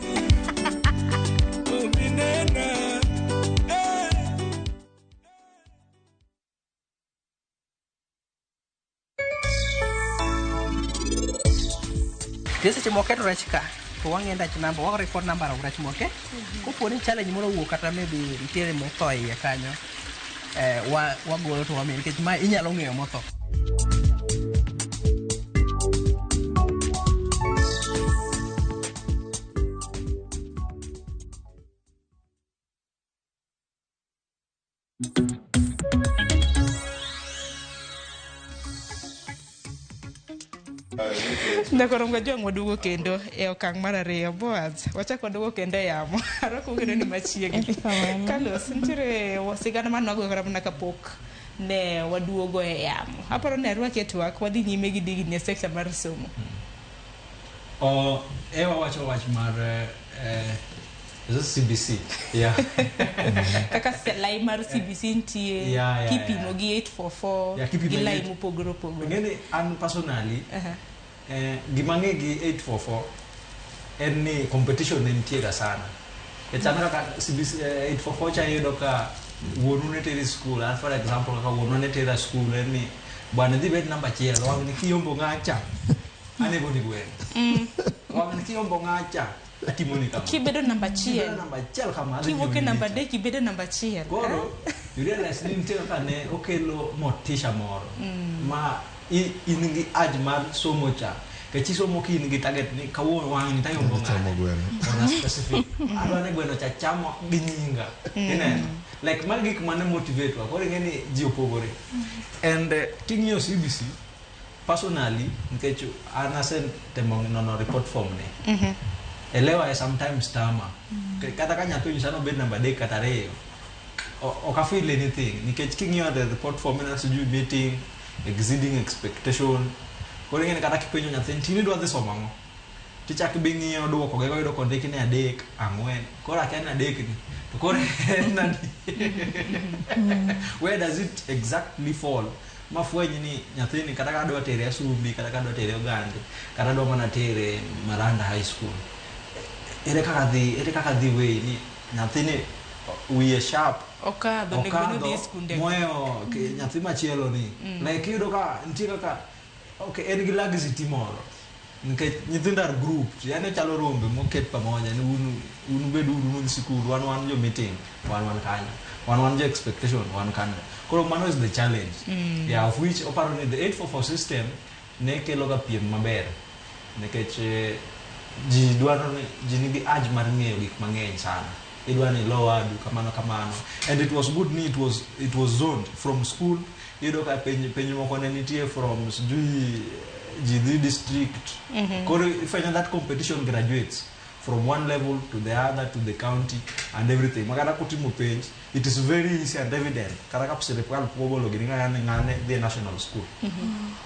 [SPEAKER 10] Nitie seche ma waketo rech ka to wang'iyo ndach namba wa record number of rech moke kopo ni challenge moro owuok kata maybe nitiere motho e iye kanyo wagolo to wamiyo nikech ma inyalo ng'eyo motho.
[SPEAKER 30] Nyakwarongo Jwang' waduogo kendo e okang' mar ariyo. Boaz, wachako waduogo kendo e yamo. Arwako kendo ni machiegni. Carlos, nitiere sigana mane wagoyo kata mana kapok ne waduogo e yamo. Aparo ni arwaki e twak, wadhi nyime gi digni e sekta mar somo.
[SPEAKER 5] O, ewa wacho wach mar is it CBC? Yeah.
[SPEAKER 30] Kaka lai mar CBC nitie, kipimo gi 844,
[SPEAKER 5] Yeah, kipimo
[SPEAKER 30] gi lai
[SPEAKER 5] gi
[SPEAKER 30] mopogore opogore.
[SPEAKER 5] Ng'eni an personally, gima ang'e gi 844 en ni competition ne nitie ga sana. Nikech an kaka CBC 844 cha iyudo ka wuonu ne teri school. An for example kaka wuonwa ne tera school en ni bwana dhi bed namba achiel, wang' ni kiyombo ng'acha anego ni gweno. Wang' ni kiyombo ng'acha atimoni kama.
[SPEAKER 30] Kibedo namba achiel.
[SPEAKER 5] Kibedo namba achiel kama adhi
[SPEAKER 30] Kiwuok e
[SPEAKER 5] nyiewo
[SPEAKER 30] namba
[SPEAKER 5] gini.
[SPEAKER 30] adek ibedo namba achiel.
[SPEAKER 5] Koro you realize ni nitie kaka ne okelo motisha moro ma in gi urge mar somo cha. Nikech isomo ka in gi target ni kawuono wang' ni tayombo
[SPEAKER 3] Chamo
[SPEAKER 5] ng'ane.
[SPEAKER 3] gweno.
[SPEAKER 5] On a specific. Adwa ni gweno cha chamo gi nyinga. Ineno? Like magi gik mane motivate wa. Koro ing'e ni ji opogore. And king'iyo CBC personally nikech an asetemo nono report form ni. Elewa e sometimes tama. Kata ka nyathi onyisa ni obed namba adek kata ariyo, ok afeel anything nikech king'iyo the report form ineno sijui meeting, exceeding expectation. Koro ing'e ni kata kipenjo nyathi ni tinde idwa dhi somo ang'o? Tichak ibi ng'iyo duoko ge iyudo kondiki ni adek, ang'wen. Koro akia ni adek ni. To koro en adi? Where does it exactly fall? Mafweny ni nyathini kata ka adwa tere Asumbi, kata ka adwa tere Ogande, kata adwa mana tere Maranda High School. Ere kaka dhi, ere kaka dhi weyi ni nyathini wiye sharp
[SPEAKER 30] Okadho, onego bed ni odhi e skunde.
[SPEAKER 5] mohewo nyathi machielo ni. Like iyudo ka nitie kaka okay, en gi laxity moro. Nikech nyithindo are grouped, yani chalo rombe moket pamoja ni un un bed uru un sikul, wan wan jo meeting, wan wan kanyo, wan wan jo expectation, wan kanyo. Koro mano is the challenge. Yeah, of which oparo ni the 844 system ne kelo ga piem maber nikech ji dwaro ni ji nigi urge mar ng'eyo gik mang'eny sana, idwa ni ilo wadu kamano kamano, and it was good ni it was zoned from school. Iyudo ka penj penj moko ne nitie from sijui ji dhi district. Koro ifwenyo that competition graduates from one level to the other, to the county and everything, makata kutimo penj, it is very easy and evident kata ka sirikal pok ogolo gini ng'ane ng'ane dhi e national school.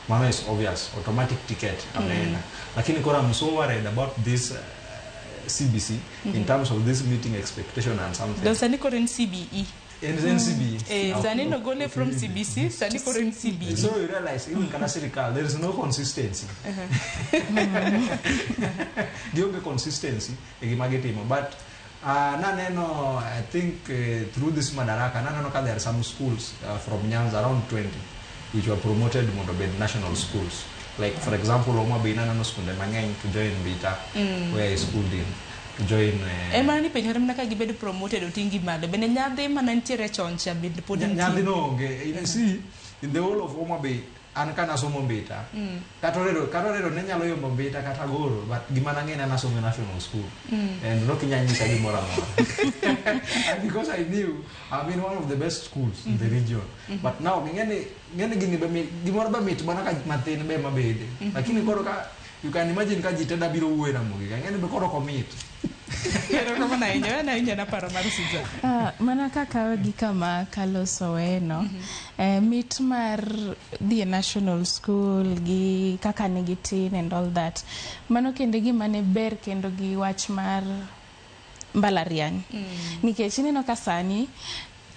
[SPEAKER 5] Mano is obvious, automatic ticket ameenda. Lakini koro I'm so worried about this CBC in terms of this meeting expectation and something.
[SPEAKER 30] Do sani koro en CBE.
[SPEAKER 5] En CBE.
[SPEAKER 30] Eh, sani nogole from CBC, sani koro en CBE.
[SPEAKER 5] So you realize even kata sirikal there is no consistency. Gionge consistency e gima gitimo, but naneno, I think through this Madaraka, naneno ka there are some schools from Nyanza, around 20, which were promoted mondo obed national schools. Like, for example, Homa Bay, naneno skunde mang'eny to join Mbita, where I schooled in, to join
[SPEAKER 30] En mana ni penjore mana ka gibedo promoted oting' gi malo. Bende nyadhi mana nitiere chon cha bende pod nitie?
[SPEAKER 5] Nyadhi no onge. You see, in the whole of Homa Bay, an ka nasomo Mbita, kata orero ne nyalo yombo Mbita kata Goro, but gima nang'e ni nasomo e national school. And nokinya nyisa gimoro amora. And because I knew I'm in one of the best schools in the region. But now ng'eni gini be gimoro be mit mana ka mathin be mabede. Lakini koro ka you can imagine ka ji te da biro wuoyo Ramogi ka, ng'eni be koro ok omit.
[SPEAKER 30] Erokamano ahinya, wena awinjo na paro mar Susan.
[SPEAKER 2] Mana kakawe gi kama Carlos oweno, mit mar dhi e national school gi kaka ne gitin and all that, mano kendo gima ne ber kendo gi wach mar mbalariany, nikech ineno ka sani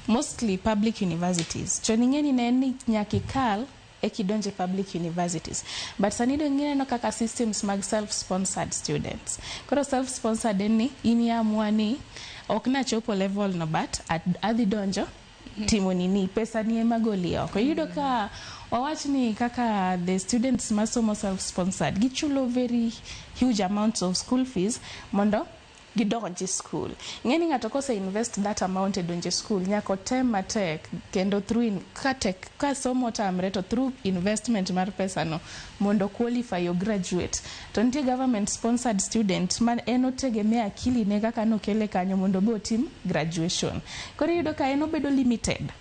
[SPEAKER 2] mostly public universities, chon ing'e ni ne en ni nyaka ikal ekidonje public universities, but sani dong ineno kaka systems mag self sponsored students. Koro self sponsored en ni in iamua ni ok nachopo level no, but adhi donjo timo nini, pesa ni ema goli oko. Iyudo ka wawach ni kaka the students masomo self sponsored gichulo very huge amounts of school fees mondo gidonj e school. Ing'e ni ng'ato kose invest that amount e donjo e school, nyaka otem matek kendo through ka tek ka somo otamre to through investment mar pesa no mondo qualify o graduate. To nitie government sponsored student ma en otegemea akili ne kaka nokele kanyo mondo be otim graduation. Koro iyudo ka en obedo limited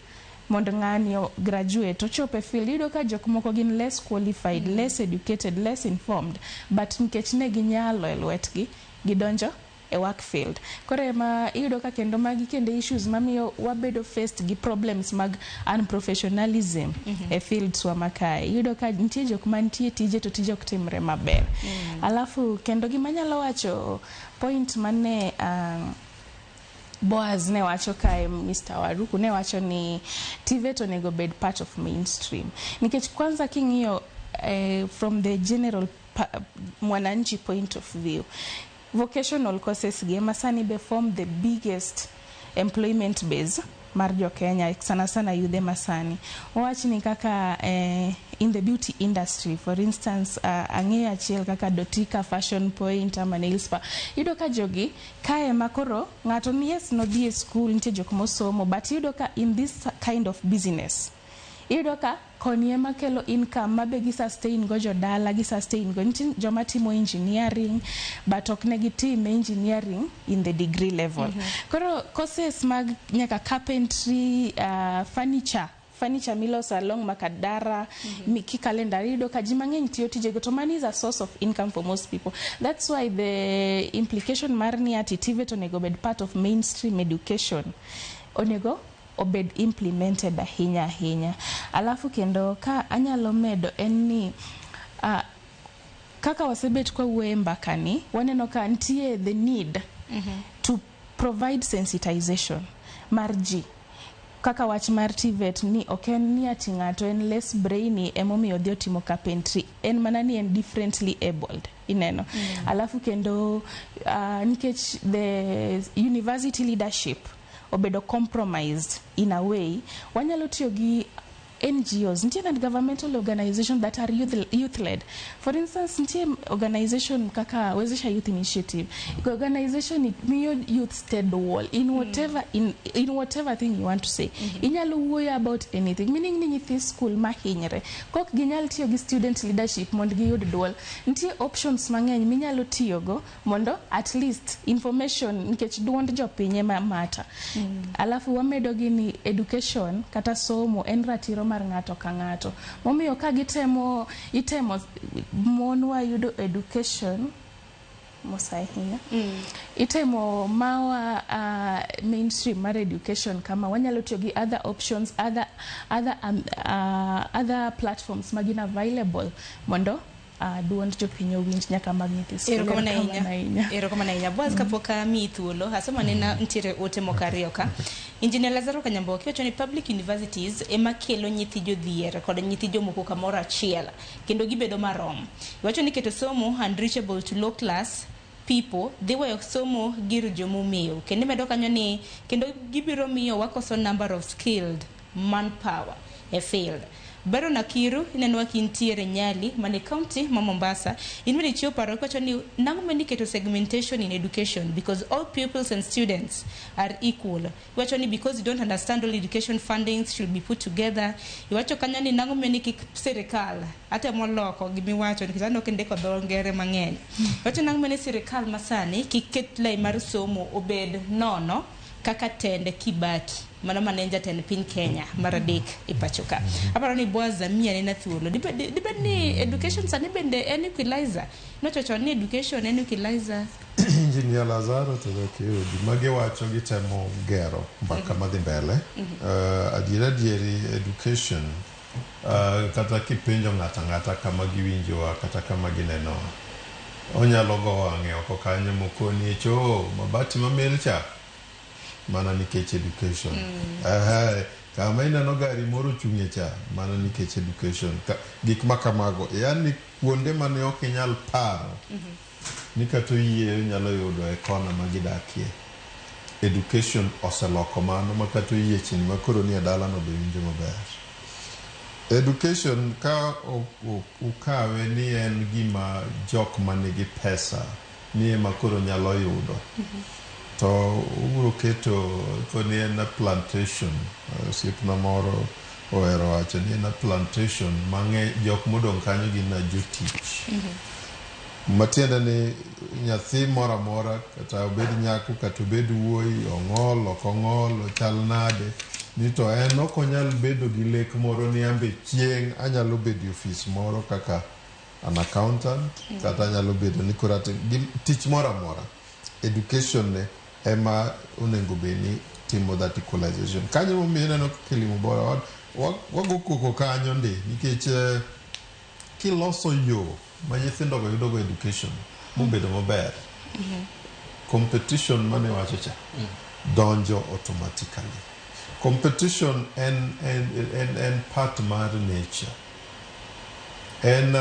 [SPEAKER 2] mondo ng'ani o graduate ochop e field. Iyudo ka jok moko gin less qualified, less educated, less informed, but nikech ne ginyalo e lwetgi, gidonjo e work field. Koro ema iyudo ka kendo magi kendo issues mamiyo wabedo faced gi problems mag unprofessionalism e fields wa makae. Iyudo ka nitie jok mantie tije to tije ok timre maber. Alafu kendo gima anyalo wacho, point mane Boaz ne wacho kae, Mr. Waruku ne wacho ni TVET onego bed part of mainstream, nikech kwanza king'iyo from the general mwananchi point of view, vocational courses gi ema sani be form the biggest employment base mar jo Kenya, sana sana yudhe masani. Wawach ni kaka in the beauty industry, for instance, ang'eyo achiel kaka Dotika Fashion Point ama nail spa. Iyudo ka jogi kae ma koro ng'ato ni yes nodhi e school, nitie jok mosomo, but iyudo ka in this kind of business, iyudo ka koni ema kelo income mabe gi sustain go jodala, gi sustain go. Nitie joma timo engineering, but ok ne gitim engineering in the degree level. Koro courses mag nyaka carpentry, furniture miloso along Makadara, kikalenda, iyudo ka ji mang'eny tiyo tijego, to money is a source of income for most people. That's why the implication mar ni ati TVET onego bed part of mainstream education onego obed implemented ahinya ahinya. Alafu kendo ka anyalo medo en ni kaka wasebet kwa wuoyo e mbakani, waneno ka nitie the need to provide sensitization mar ji kaka wach mar TVET ni ok en ni ati ng'ato en less brainy emomiyo odhi otimo carpentry, en mana ni en differently abled, ineno. Alafu kendo nikech the university leadership obedo compromised in a way, wanyalo tiyo gi NGOs, nitie non-governmental organization that are youth led. For instance, nitie organization kaka Wezesha Youth Initiative. Organization ni miyo youth te duol in whatever in whatever thing you want to say. Inyalo wuoyo about anything, meaning ni nyithi school mahinyre kok ginyal tiyo gi student leadership mondo giyud duol. Nitie options mang'eny minyalo tiyogo mondo at least information, nikech duond jopiny ema mata. Alafu wamedo gi ni education kata somo en ratiro mar ng'ato ka ng'ato, momiyo ka gitemo itemo mon wayudo education mos ahinya, itemo mawa mainstream mar education kama wanyalo tiyo gi other options, other platforms magin available mondo duond jopiny owinj, nyaka mag nyithi skul.
[SPEAKER 30] Erokamano
[SPEAKER 2] Erokamano
[SPEAKER 30] ahinya.
[SPEAKER 2] Ahinya.
[SPEAKER 30] Erokamano ahinya. Boaz, kapok amiyi thuolo, asomo nena nitiere ote moko ariyo ka. Engineer Lazaro Kanyamboki wacho ni public universities ema kelo nyithi jodhier kod nyithi jomoko kamoro achiel kendo gibedo marom. Iwacho ni keto somo unreachable to low class people dhi weyo somo gir jomomew, kendo imedo kanyo ni kendo gibiro miyo wakoso number of skilled manpower e field. Baron Akiru, ineno ka intiere Nyali mane county ma Mombasa. In bende ichiwo paro kiwacho ni nang'o ma niketo segmentation in education, because all pupils and students are equal. Iwacho ni because you don't understand, all education fundings should be put together. Iwacho kanyo ni nang'o ma ni kik sirikal atemo loko gimiwacho nikech aneno kindiko dho ngere mang'eny. Iwacho nang'o ma ni sirikal masani kik ket lai mar somo obed nono kaka tend Kibaki, mano mane en jatend piny Kenya mar adek e pacho ka. Aparo ni Boaz amiya nena thuolo. Dibed ni education sani bende en equalizer. Nowacho chon ni education en equalizer.
[SPEAKER 3] Engineer Lazaro to Kiru, gima giwacho gitemo gero mbaka madhi mbele. Adiera adieri education, kata kipenjo ng'ato ang'ata kama giwinjowa kata kama ginenowa, onyalo go wang'e oko kanyo mokoni cho mabati mamil cha mana nikech education. Kama ineno gari moro ochung'ie cha mana nikech education. Gik ma kamago, yani kuonde mane ok inyal paro ni kata oyieyo nyalo yudo e kona ma gidakie. Education oseloko mano ma kata oyiechni ma koro nie dalano be winjo maber. Education ka ukawe ni en gima jok manigi pesa ni ema koro nyalo yudo, to ubiro keto koni en a plantation. Osiepna moro ohero wacho ni en a plantation mang'eny, jok modong' kanyo gin na jotich. Matiende ni nyathi moro amora, kata obed nyako kata obed wuoyi, ong'ol ok ong'ol, ochal nade, ni to en ok onyal bedo gi lek moro ni ambe chieng' anyalo bedo e ofis moro kaka an accountant, kata anyalo bedo ni koro tich moro amora. Education ne ema onego bed ni timo that equalization. Kanyo momiyo ineno Kilimo Bora wago koko kanyo ndi nikech kiloso yo ma nyithindo go yudogo education mobedo maber, competition mane wacho cha donjo automatically. Competition en part mar nature. En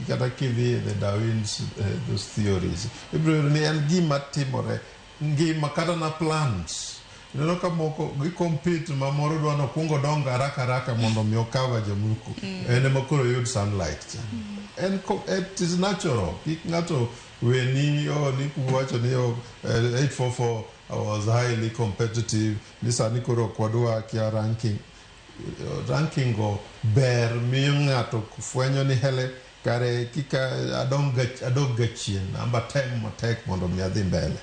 [SPEAKER 3] kata kidhi e the Darwin's those theories, ibiro yudo ni en gima timore ngima. Kata na plants ineno ka moko gi compete, ma moro dwa nokwongo dongo haraka haraka mondo mi okava jomoko, en ema koro oyud sunlight cha. En it is natural. Kik ng'ato weni oh, ni kuwacho ni oh, 844 was highly competitive, ni sani koro ok wadwa kia ranking. Ranking go ber miyo ng'ato fwenyo ni hele kare kika adong ga chien amba tem matek mondo mi adhi mbele.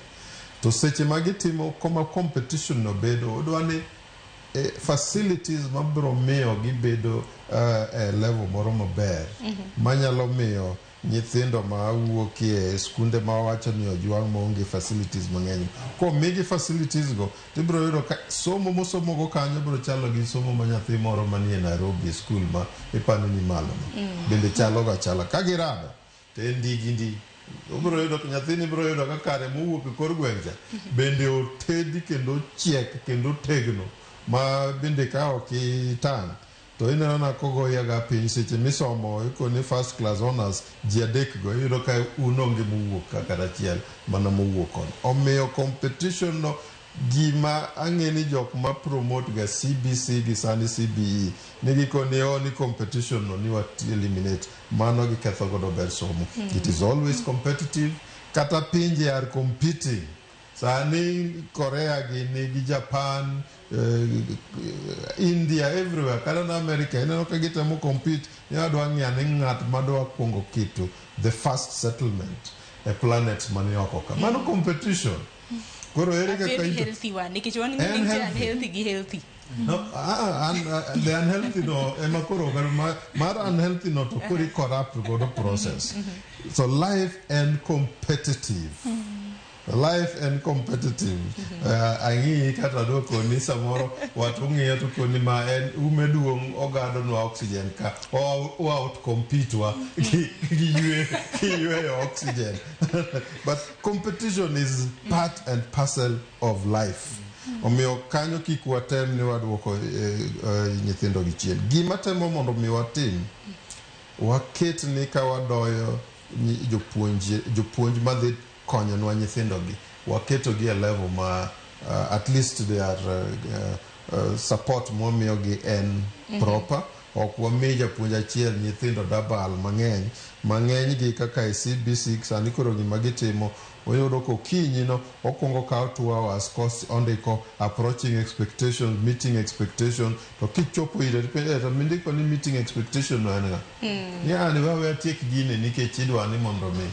[SPEAKER 3] To seche ma gitimo koma competition no bedo, odwa ni facilities mabiro miyo gibedo e level moro maber, manyalo miyo nyithindo ma wuok e skunde ma wawacho ni ojwang' maonge facilities mang'eny, komigi facilities go, tibiro yudo ka somo mosomogo kanyo biro chalo gi somo ma nyathi moro manie Nairobi e skul ma ipani ni malo no bende chalo ga chala. Ka girado to en ndi gi ndi, obiro yudo nyathini biro yudo ka kare mowuok e kor gweng' cha bende otedi kendo ochiek kendo otegno, ma bende ka ok itang' to ineno na kogoyaga piny seche misomo ikoni first class honors ji adek go, iyudo ka un onge mowuok ka kata achiel mana mowuok kono. Omiyo competition no Gima ang'e ni jok ma promote ga CBC gi sani CBE ni gikoni o ni competition no ni wa eliminate mano giketho godo ber somo. It is always competitive. Kata pinje are competing. Sani Korea gini gi Japan, India, everywhere, kata na America ineno ka gitemo compete ni wadwa ng'iyo ni ng'at madwa kuongo keto the first settlement e planet mani oko ka. Mano competition. Koro ere
[SPEAKER 30] A
[SPEAKER 3] kaka
[SPEAKER 30] very healthy one nikech wan
[SPEAKER 3] En
[SPEAKER 30] nitie
[SPEAKER 3] healthy.
[SPEAKER 30] unhealthy gi healthy.
[SPEAKER 3] No, the unhealthy no ema koro mar unhealthy no to koro i corrupt godo process. So life and competitive. Life and competitive. Ang'iyi kata dwoko ni samoro wat ung'iyo to koni ma en ume duong' ogadonwa oxygen ka o out compete wa gi yweyo oxygen. But competition is part and parcel of life. Omiyo kanyo kik watem ni waduoko nyithindo gi chien. Gima temo mondo mi watim, waket ni ka wadoyo jopuonj madhi konyonwa nyithindogi, waketogi e level ma at least they are support mwamiyogi en proper. Ok wami japuonj achiel nyithindo double mang'eny mang'eny gi kaka e CBC sani koro gima gitimo oyudo kokinyi no okwongo kawo 2 hours kos ondiko approaching expectation, meeting expectation, to kichopo ire to to mindiko ni meeting expectation no en ng'a ni an we atiek gini nikech idwa ni mondo mi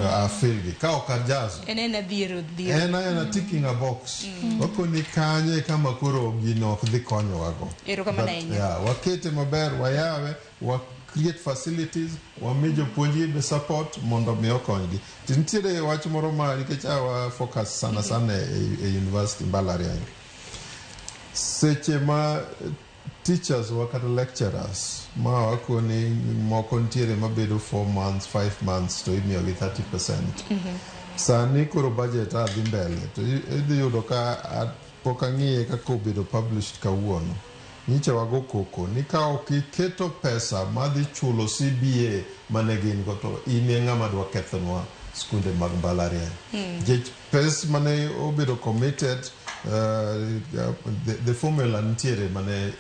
[SPEAKER 3] afil gi ka ok ajazo
[SPEAKER 30] En dhier dhier.
[SPEAKER 3] En aena ticking a box. Wakoni kanye kama koro gino ok dhi konyowago.
[SPEAKER 30] Erokamano
[SPEAKER 3] But,
[SPEAKER 30] ahinya.
[SPEAKER 3] yeah, wakete maber, wayawe, wa create facilities, wami jopuonjgi be support mondo mi okonygi. To nitiere wach moro ma nikech awa focus sana sana e university mbalariany. Seche ma teachers wa kata lecturers ma wakoni moko nitiere mabedo 4 months, 5 months to imiyogi 30%. Sani koro budget a dhi mbele to idhi yudo ka pok ang'iye kaka obedo published kawuono. Nyicha wago koko ni ka ok iketo pesa madhi chulo CBA mane gin go to in e ng'ama dwa kethonwa skunde mag mbalariany. Nikech pes mane obedo committed, the formula nitiere mane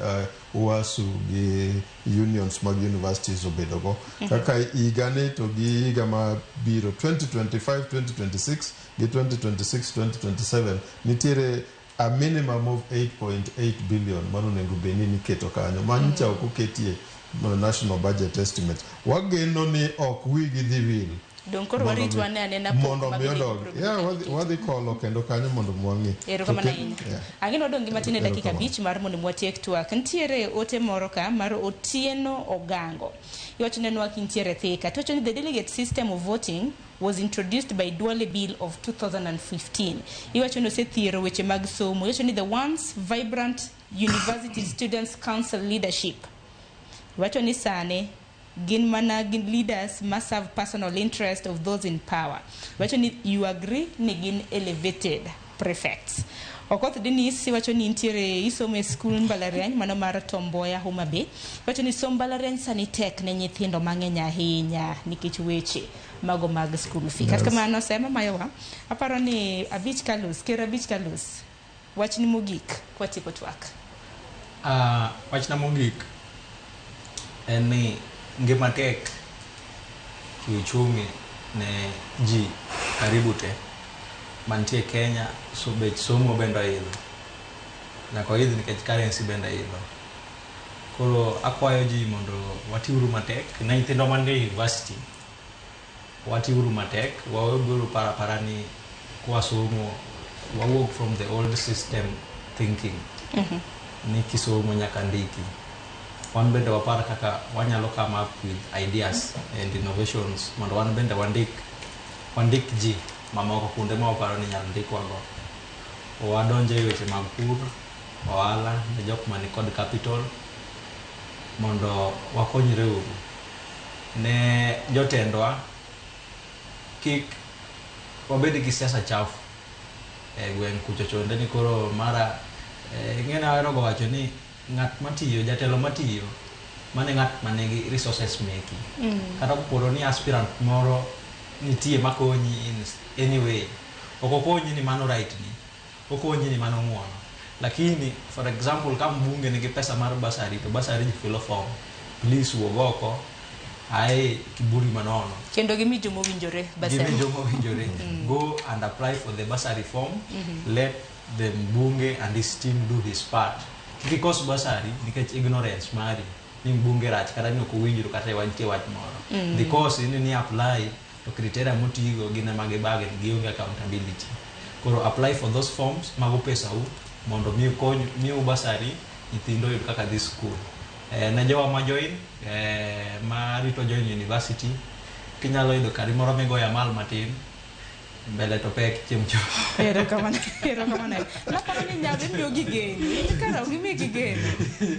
[SPEAKER 3] UASU gi unions mag universities obedogo kaka higani to gi higa mabiro 2025 2026 gi 2026 2027 nitiere a minimum of 8.8 billion mano onego bed ni niketo kanyo ma nyocha ok oketie national budget estimate. Wageno ni ok wigi dhi wil
[SPEAKER 30] Dong koro warit wane anena pok
[SPEAKER 3] mondo
[SPEAKER 30] ma
[SPEAKER 3] mi
[SPEAKER 30] bende
[SPEAKER 3] odog.
[SPEAKER 30] ibiro
[SPEAKER 3] Yeah, wadhi kolo kendo kanyo mondo mwang'i.
[SPEAKER 30] Erokamano ahinya.
[SPEAKER 3] Yeah.
[SPEAKER 30] Ang'e wadong' gi matin e dakika
[SPEAKER 3] Erokamano.
[SPEAKER 30] 5 mar mondo watiek twak. Nitiere ote moro ka mar Otieno Ogango. Iwacho nenwa kintiere Thika. To wacho ni the delegate system of voting was introduced by Duale Bill of 2015. Iwacho ni osethiero weche mag somo. Iwacho ni the once vibrant University Students Council leadership. Iwacho ni sani gin mana gin leaders ma serve personal interest of those in power. Iwacho ni you agree ni gin elevated prefects. Okoth Denis iwacho ni nitiere isomo e skul mbalariany mano mar Tom Mboya Homa Bay. Iwacho ni somb mbalariany sani tek ne nyithindo mang'eny ahinya nikech weche mago mag school fee. Kata kamano sema mayowa aparo ni 5 kalus, ker 5 kalus. Wachni mogik kwatieko twak.
[SPEAKER 5] Wachna mogik en ni ngima tek kiuchumi ne ji karibu te mantie Kenya, so bech somo bende oidho, nyaka oidh nikech currency bende oidho. Koro akwayo ji mondo watiuru matek ne nyithindo man e university, watiuru matek, waweuru paro apara ni kwasomo wawuok from the old system thinking ni kisomo nyaka ndiki. Wan bende wapar kaka wanyalo come up with ideas and innovations mondo wan bende wandik ji mamoko kuonde ma waparo ni inyalo ndikwago. Wadonje e weche mag pur, ohala ne jok mani kod capital mondo wakonyre uru. Ne jotendwa kik wabed gi siasa chafu e gweng' kucho chonde ni koro mara ing'e ahero ga wacho ni ng'at matiyo, jatelo matiyo, mano e ng'at manigi resources meki. Kata koporo ni aspirant moro nitie makonyi in any way, ok okonyi ni mano right ni, Okonyi ni mano ng'uono. Lakini for example ka mbunge nigi pesa mar bursary to bursary ji filo form. Please wuog oko ae kiburi manono.
[SPEAKER 30] Kendo gimi jomowinjore
[SPEAKER 5] Gimi jomowinjore. Go and apply for the bursary form. Let the mbunge and his team do his part. Kik ikos bursary nikech ignorance mari ni mbunge rach kata ni ok owinjore kata nitie wach moro. Dhi kosi ni apply to criteria motigo gin ema gibagni gionge accountability. Koro apply for those forms mago pesau mondo mi ukony miu bursary nyithindo oyud kaka dhi school. Ne jowa ma join ma rito join university kinyalo yudo kari moro migoyo amal matin mbele to pek chieng' cho.
[SPEAKER 6] Erokamano, erokamano. Naparo ni nyadhi miyo gi geno. In kara ok imi gi geno.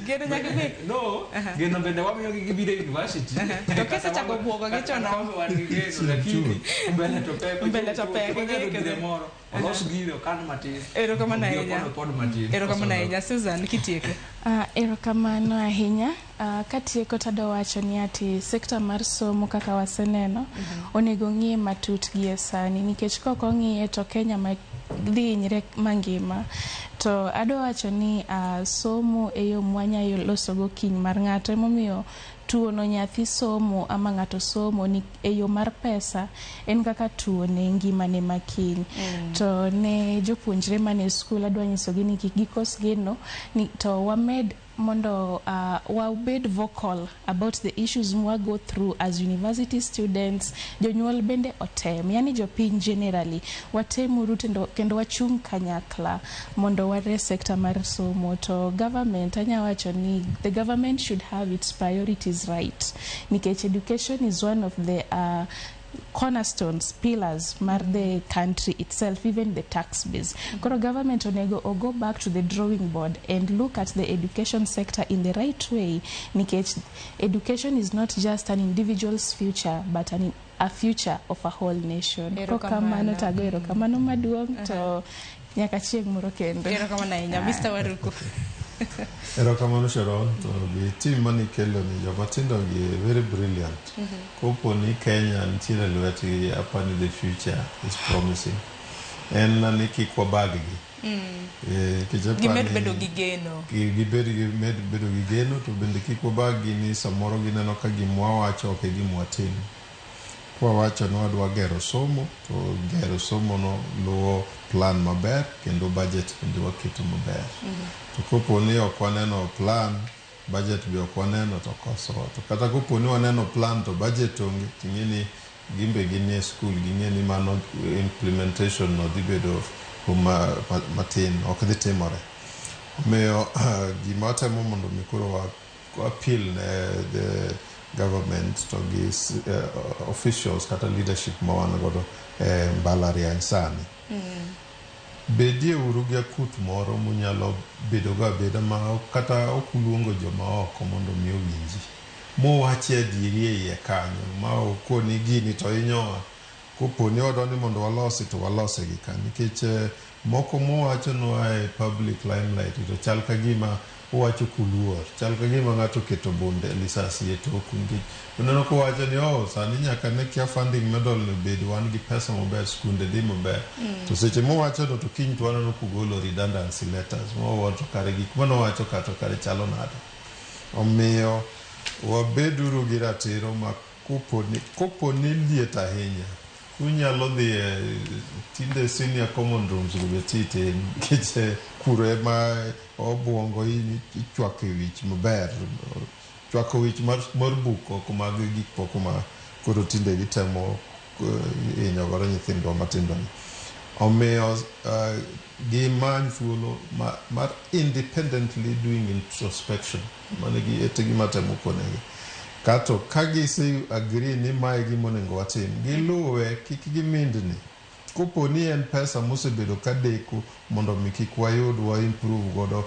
[SPEAKER 6] Geno nyaka imi.
[SPEAKER 5] No, geno bende wamiyogi gibiro e university.
[SPEAKER 6] To kisechako buogo gi chon.
[SPEAKER 5] Wan gi geno lakini mbele to pek.
[SPEAKER 6] Mbele to pek.
[SPEAKER 5] Wanyalo gire moro. Olos gire okan matin.
[SPEAKER 6] Erokamano
[SPEAKER 5] Obi
[SPEAKER 6] ahinya.
[SPEAKER 5] opod opod matin.
[SPEAKER 6] Erokamano ahinya. Susan, kitieko.
[SPEAKER 2] Erokamano ahinya. Katieko tadwa wacho ni ati sekta mar somo kaka waseneno onego ng'iye matut gie sani nikech kok ong'iye to Kenya ma dhi hinyre mangima. To adwa wacho ni somo e yo mwanyalo losogo kiny mar ng'ato emomiyo tuono nyathi somo ama ng'ato somo ni e yo mar pesa en kaka tuone ngimane ma kiny. To ne jopuonjre mane skul adwa nyisogi ni kik gikos geno ni to wamed mondo wabed vocal about the issues mwa go through as university students. Jonyuol bende otem, yani jopiny generally watemuru kendo wachung' kanyakla mondo ware sekta mar somo. To government anya wacho ni the government should have its priorities right nikech education is one of the cornerstones, pillars mar the country itself, even the tax base. Koro government onego o go back to the drawing board and look at the education sector in the right way nikech education is not just an individual's future but a future of a whole nation.
[SPEAKER 6] Erokamano.
[SPEAKER 2] Kokamano tago erokamano maduong' to nyaka chieng' moro kendo.
[SPEAKER 6] Erokamano ahinya. Mr. Waruku.
[SPEAKER 3] Erokamano Sharon, to gi team manikelo ni joma tindo gi very brilliant. Kopo ni Kenya nitiere lwetgi, apani the future is promising. En na ni kik wabag gi. Nikech apani
[SPEAKER 6] Gimed bedo gi geno.
[SPEAKER 3] Gibed gi med bedo gi geno to bende kik wabag gi ni samoro gineno ka gima wawacho ok e gima watimo. Kwawacho ni wadwa gero somo to gero somo no luwo plan maber kendo budget bende waketo maber. To kopo ni ok waneno plan, budget be ok waneno to kosowa. To kata kopo ni waneno plan to budget onge, ting'e ni gimbe ginie skul ging'e ni mano implementation no dhi bedo kuma matin, ok dhi timore. Omiyo gima watemo mondo mi koro wa appeal ne the government to gi officials kata leadership ma wan godo e mbalariany sani. Bedie uru gi akut moro munyalo bedogo abeda ma kata ok uluongo joma oko mondo mi owinji. Muwache adieri e iye kanyo ma okoni gini to hinyowa. Kopo ni wadwa ni mondo walosi to walose gi ka nikech moko muwachonwa e public limelight to chal ka gima uwacho kuluor, chal ka gima ng'ato oketo bunde lisasi e toku nikech uneno kowacho ni oh sani nyaka ne kia funding medal ni obed wan gi pesa maber skunde dhi maber. To seche muwacho no to kiny to waneno kugolo redundancy letters mwawacho to kare gik manowacho ka to kare chalo nade. Omiyo wabeduru gi ratiro ma kopo ni liet ahinya unyalo dhi e tinde senior common rooms go be titin nikech kuro ema obuongo ichwako e wich maber, chwako wich mar buk ok mag gik moko ma koro tinde gitemo hinyo godo nyithindwa matindo ni. Omiyo gimany thuolo mar independently doing introspection. Mano e gima atemo konegi. Kato ka gise agree ni mae gima onego watim, giluwe kik gimindni. Kopo ni en pesa mosebedo ka deko mondo mi kik wayud wa improve godo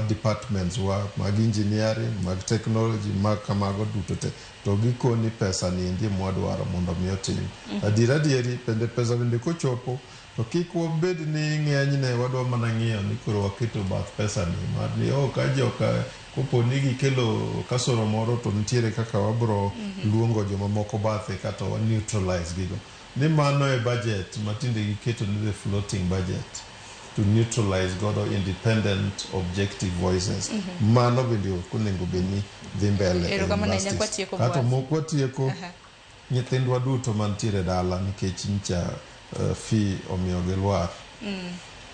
[SPEAKER 3] departments wa mag engineering, mag technology, mag kamago duto te, to gikoni pesa ni endi mwadwaro mondo mi otim. Adier adieri bende pesa bende kochopo to kik wabed ni ng'enyne wadwa mana ng'iyo ni koro waketo bath pesa ni mar ni oh ka joka kopo ni gikelo kasoro moro to nitiere kaka wabro luongo jomamoko bathe kata wa neutralize gigo. Ni mano e budget ma tinde giketo ni the floating budget. to neutralize godo independent objective voices. Mano bende ok onego bed ni dhi mbele e
[SPEAKER 30] Erokamano ahinya,
[SPEAKER 3] universities.
[SPEAKER 30] kwatieko
[SPEAKER 3] Kato
[SPEAKER 30] Boaz.
[SPEAKER 3] mok watieko nyithindwa duto mantiere dala nikech ncha fee omiyo gilwar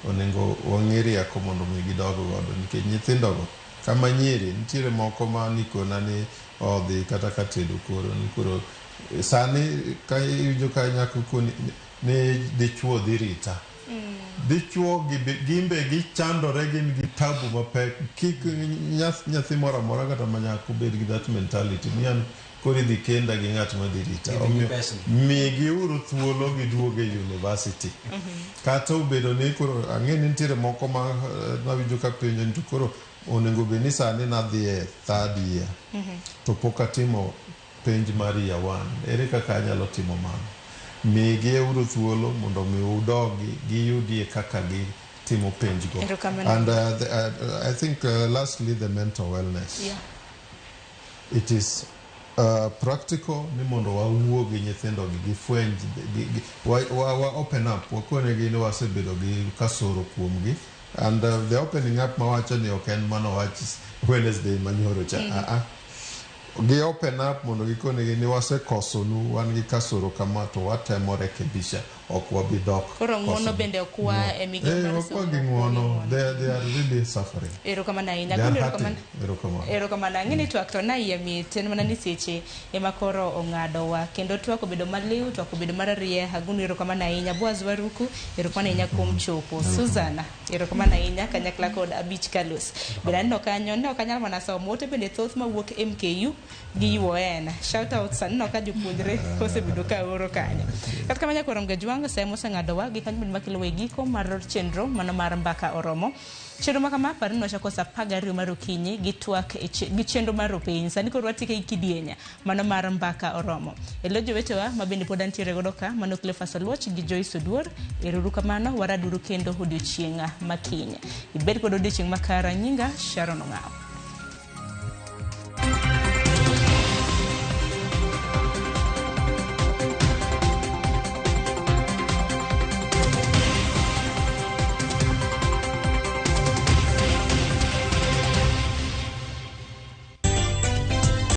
[SPEAKER 3] onego wang'e rieko mondo mi gidog godo nikech nyithindogo kama nyiri nitiere moko ma nikona ni odhi kata ka tedo koro ni koro sani ka iwinjo ka nyako koni ni dichuo dhi rita dichuo gimbe gichandore gin gi tabu mapek kik nyathi moro amora kata manyako bed gi that mentality ni an koro idhi kenda gi ng'at ma dhi rita.
[SPEAKER 5] Gidhi gi
[SPEAKER 3] Omiyo
[SPEAKER 5] pesni.
[SPEAKER 3] migiuru thuolo giduog e university kata obedo ni koro ang'e ni nitiere moko ma nawinjo ka penjo ni to koro onego bed ni sani nadhi e third year to pok atimo penj mar year one ere kaka anyalo timo mano migi uru thuolo mondo mi udogi giyudie kaka gitimo penj go
[SPEAKER 30] Erokamano.
[SPEAKER 3] and I think lastly the mental wellness it is practical ni mondo wawuo gi nyithindo gi gifweny wa open up wakonegi ni wasebedo gi kasoro kuomgi and the opening up mawacho ni ok en mano wach Wednesday manyoro cha. Ah, ah. Gi open up mondo gikonegi ni wasekosonu wan gi kasoro kama to watemo rekebisha ok wabi dok
[SPEAKER 30] Koro ng'uono
[SPEAKER 3] koso.
[SPEAKER 30] bende ok wa e migao
[SPEAKER 3] Eh,
[SPEAKER 30] mar
[SPEAKER 3] ok wa
[SPEAKER 30] somo.
[SPEAKER 3] gi ng'uono they are really suffering.
[SPEAKER 30] Erokamano ahinya.
[SPEAKER 3] They are
[SPEAKER 30] Agundo
[SPEAKER 3] hurting.
[SPEAKER 30] erokamano.
[SPEAKER 3] Erokamano.
[SPEAKER 30] Erokamano. Ang'e ni twak to na iye mit en mana ni seche ema koro ong'adowa kendo twak obedo maliw, twak obedo mararieya. Agundo erokamano ahinya. Boaz Waruku erokamano ahinya kuom chopo. Susan erokamano ahinya kanyakla kod Abich Carlos. Bende aneno kanyo ne ok anyal mana somo ote bende thoth mawuok MKU gi UON. Shout out aneno ka jopuonjre osebedo ka oro kanyo. Kata kamano nyakwar Mgajwang' sa moseng'adowa gi kanyo bende makelo e giko mar chenro mano mar mbaka oromo. Chenro ma kama par ni wachako sa 12 mar okinyi gi twak e gi chenro mar ropiny. Sani koro watike gi kidieny mano mar mbaka oromo. E lo jowetewa ma bende pod antiere godo ka mano Cleophas Oluoch gi Joyce Oduor. Ero kamano waraduru kendo odiochieng' makiny. Ibed kod odiochieng' makara nyinga Sharon Ong'awo.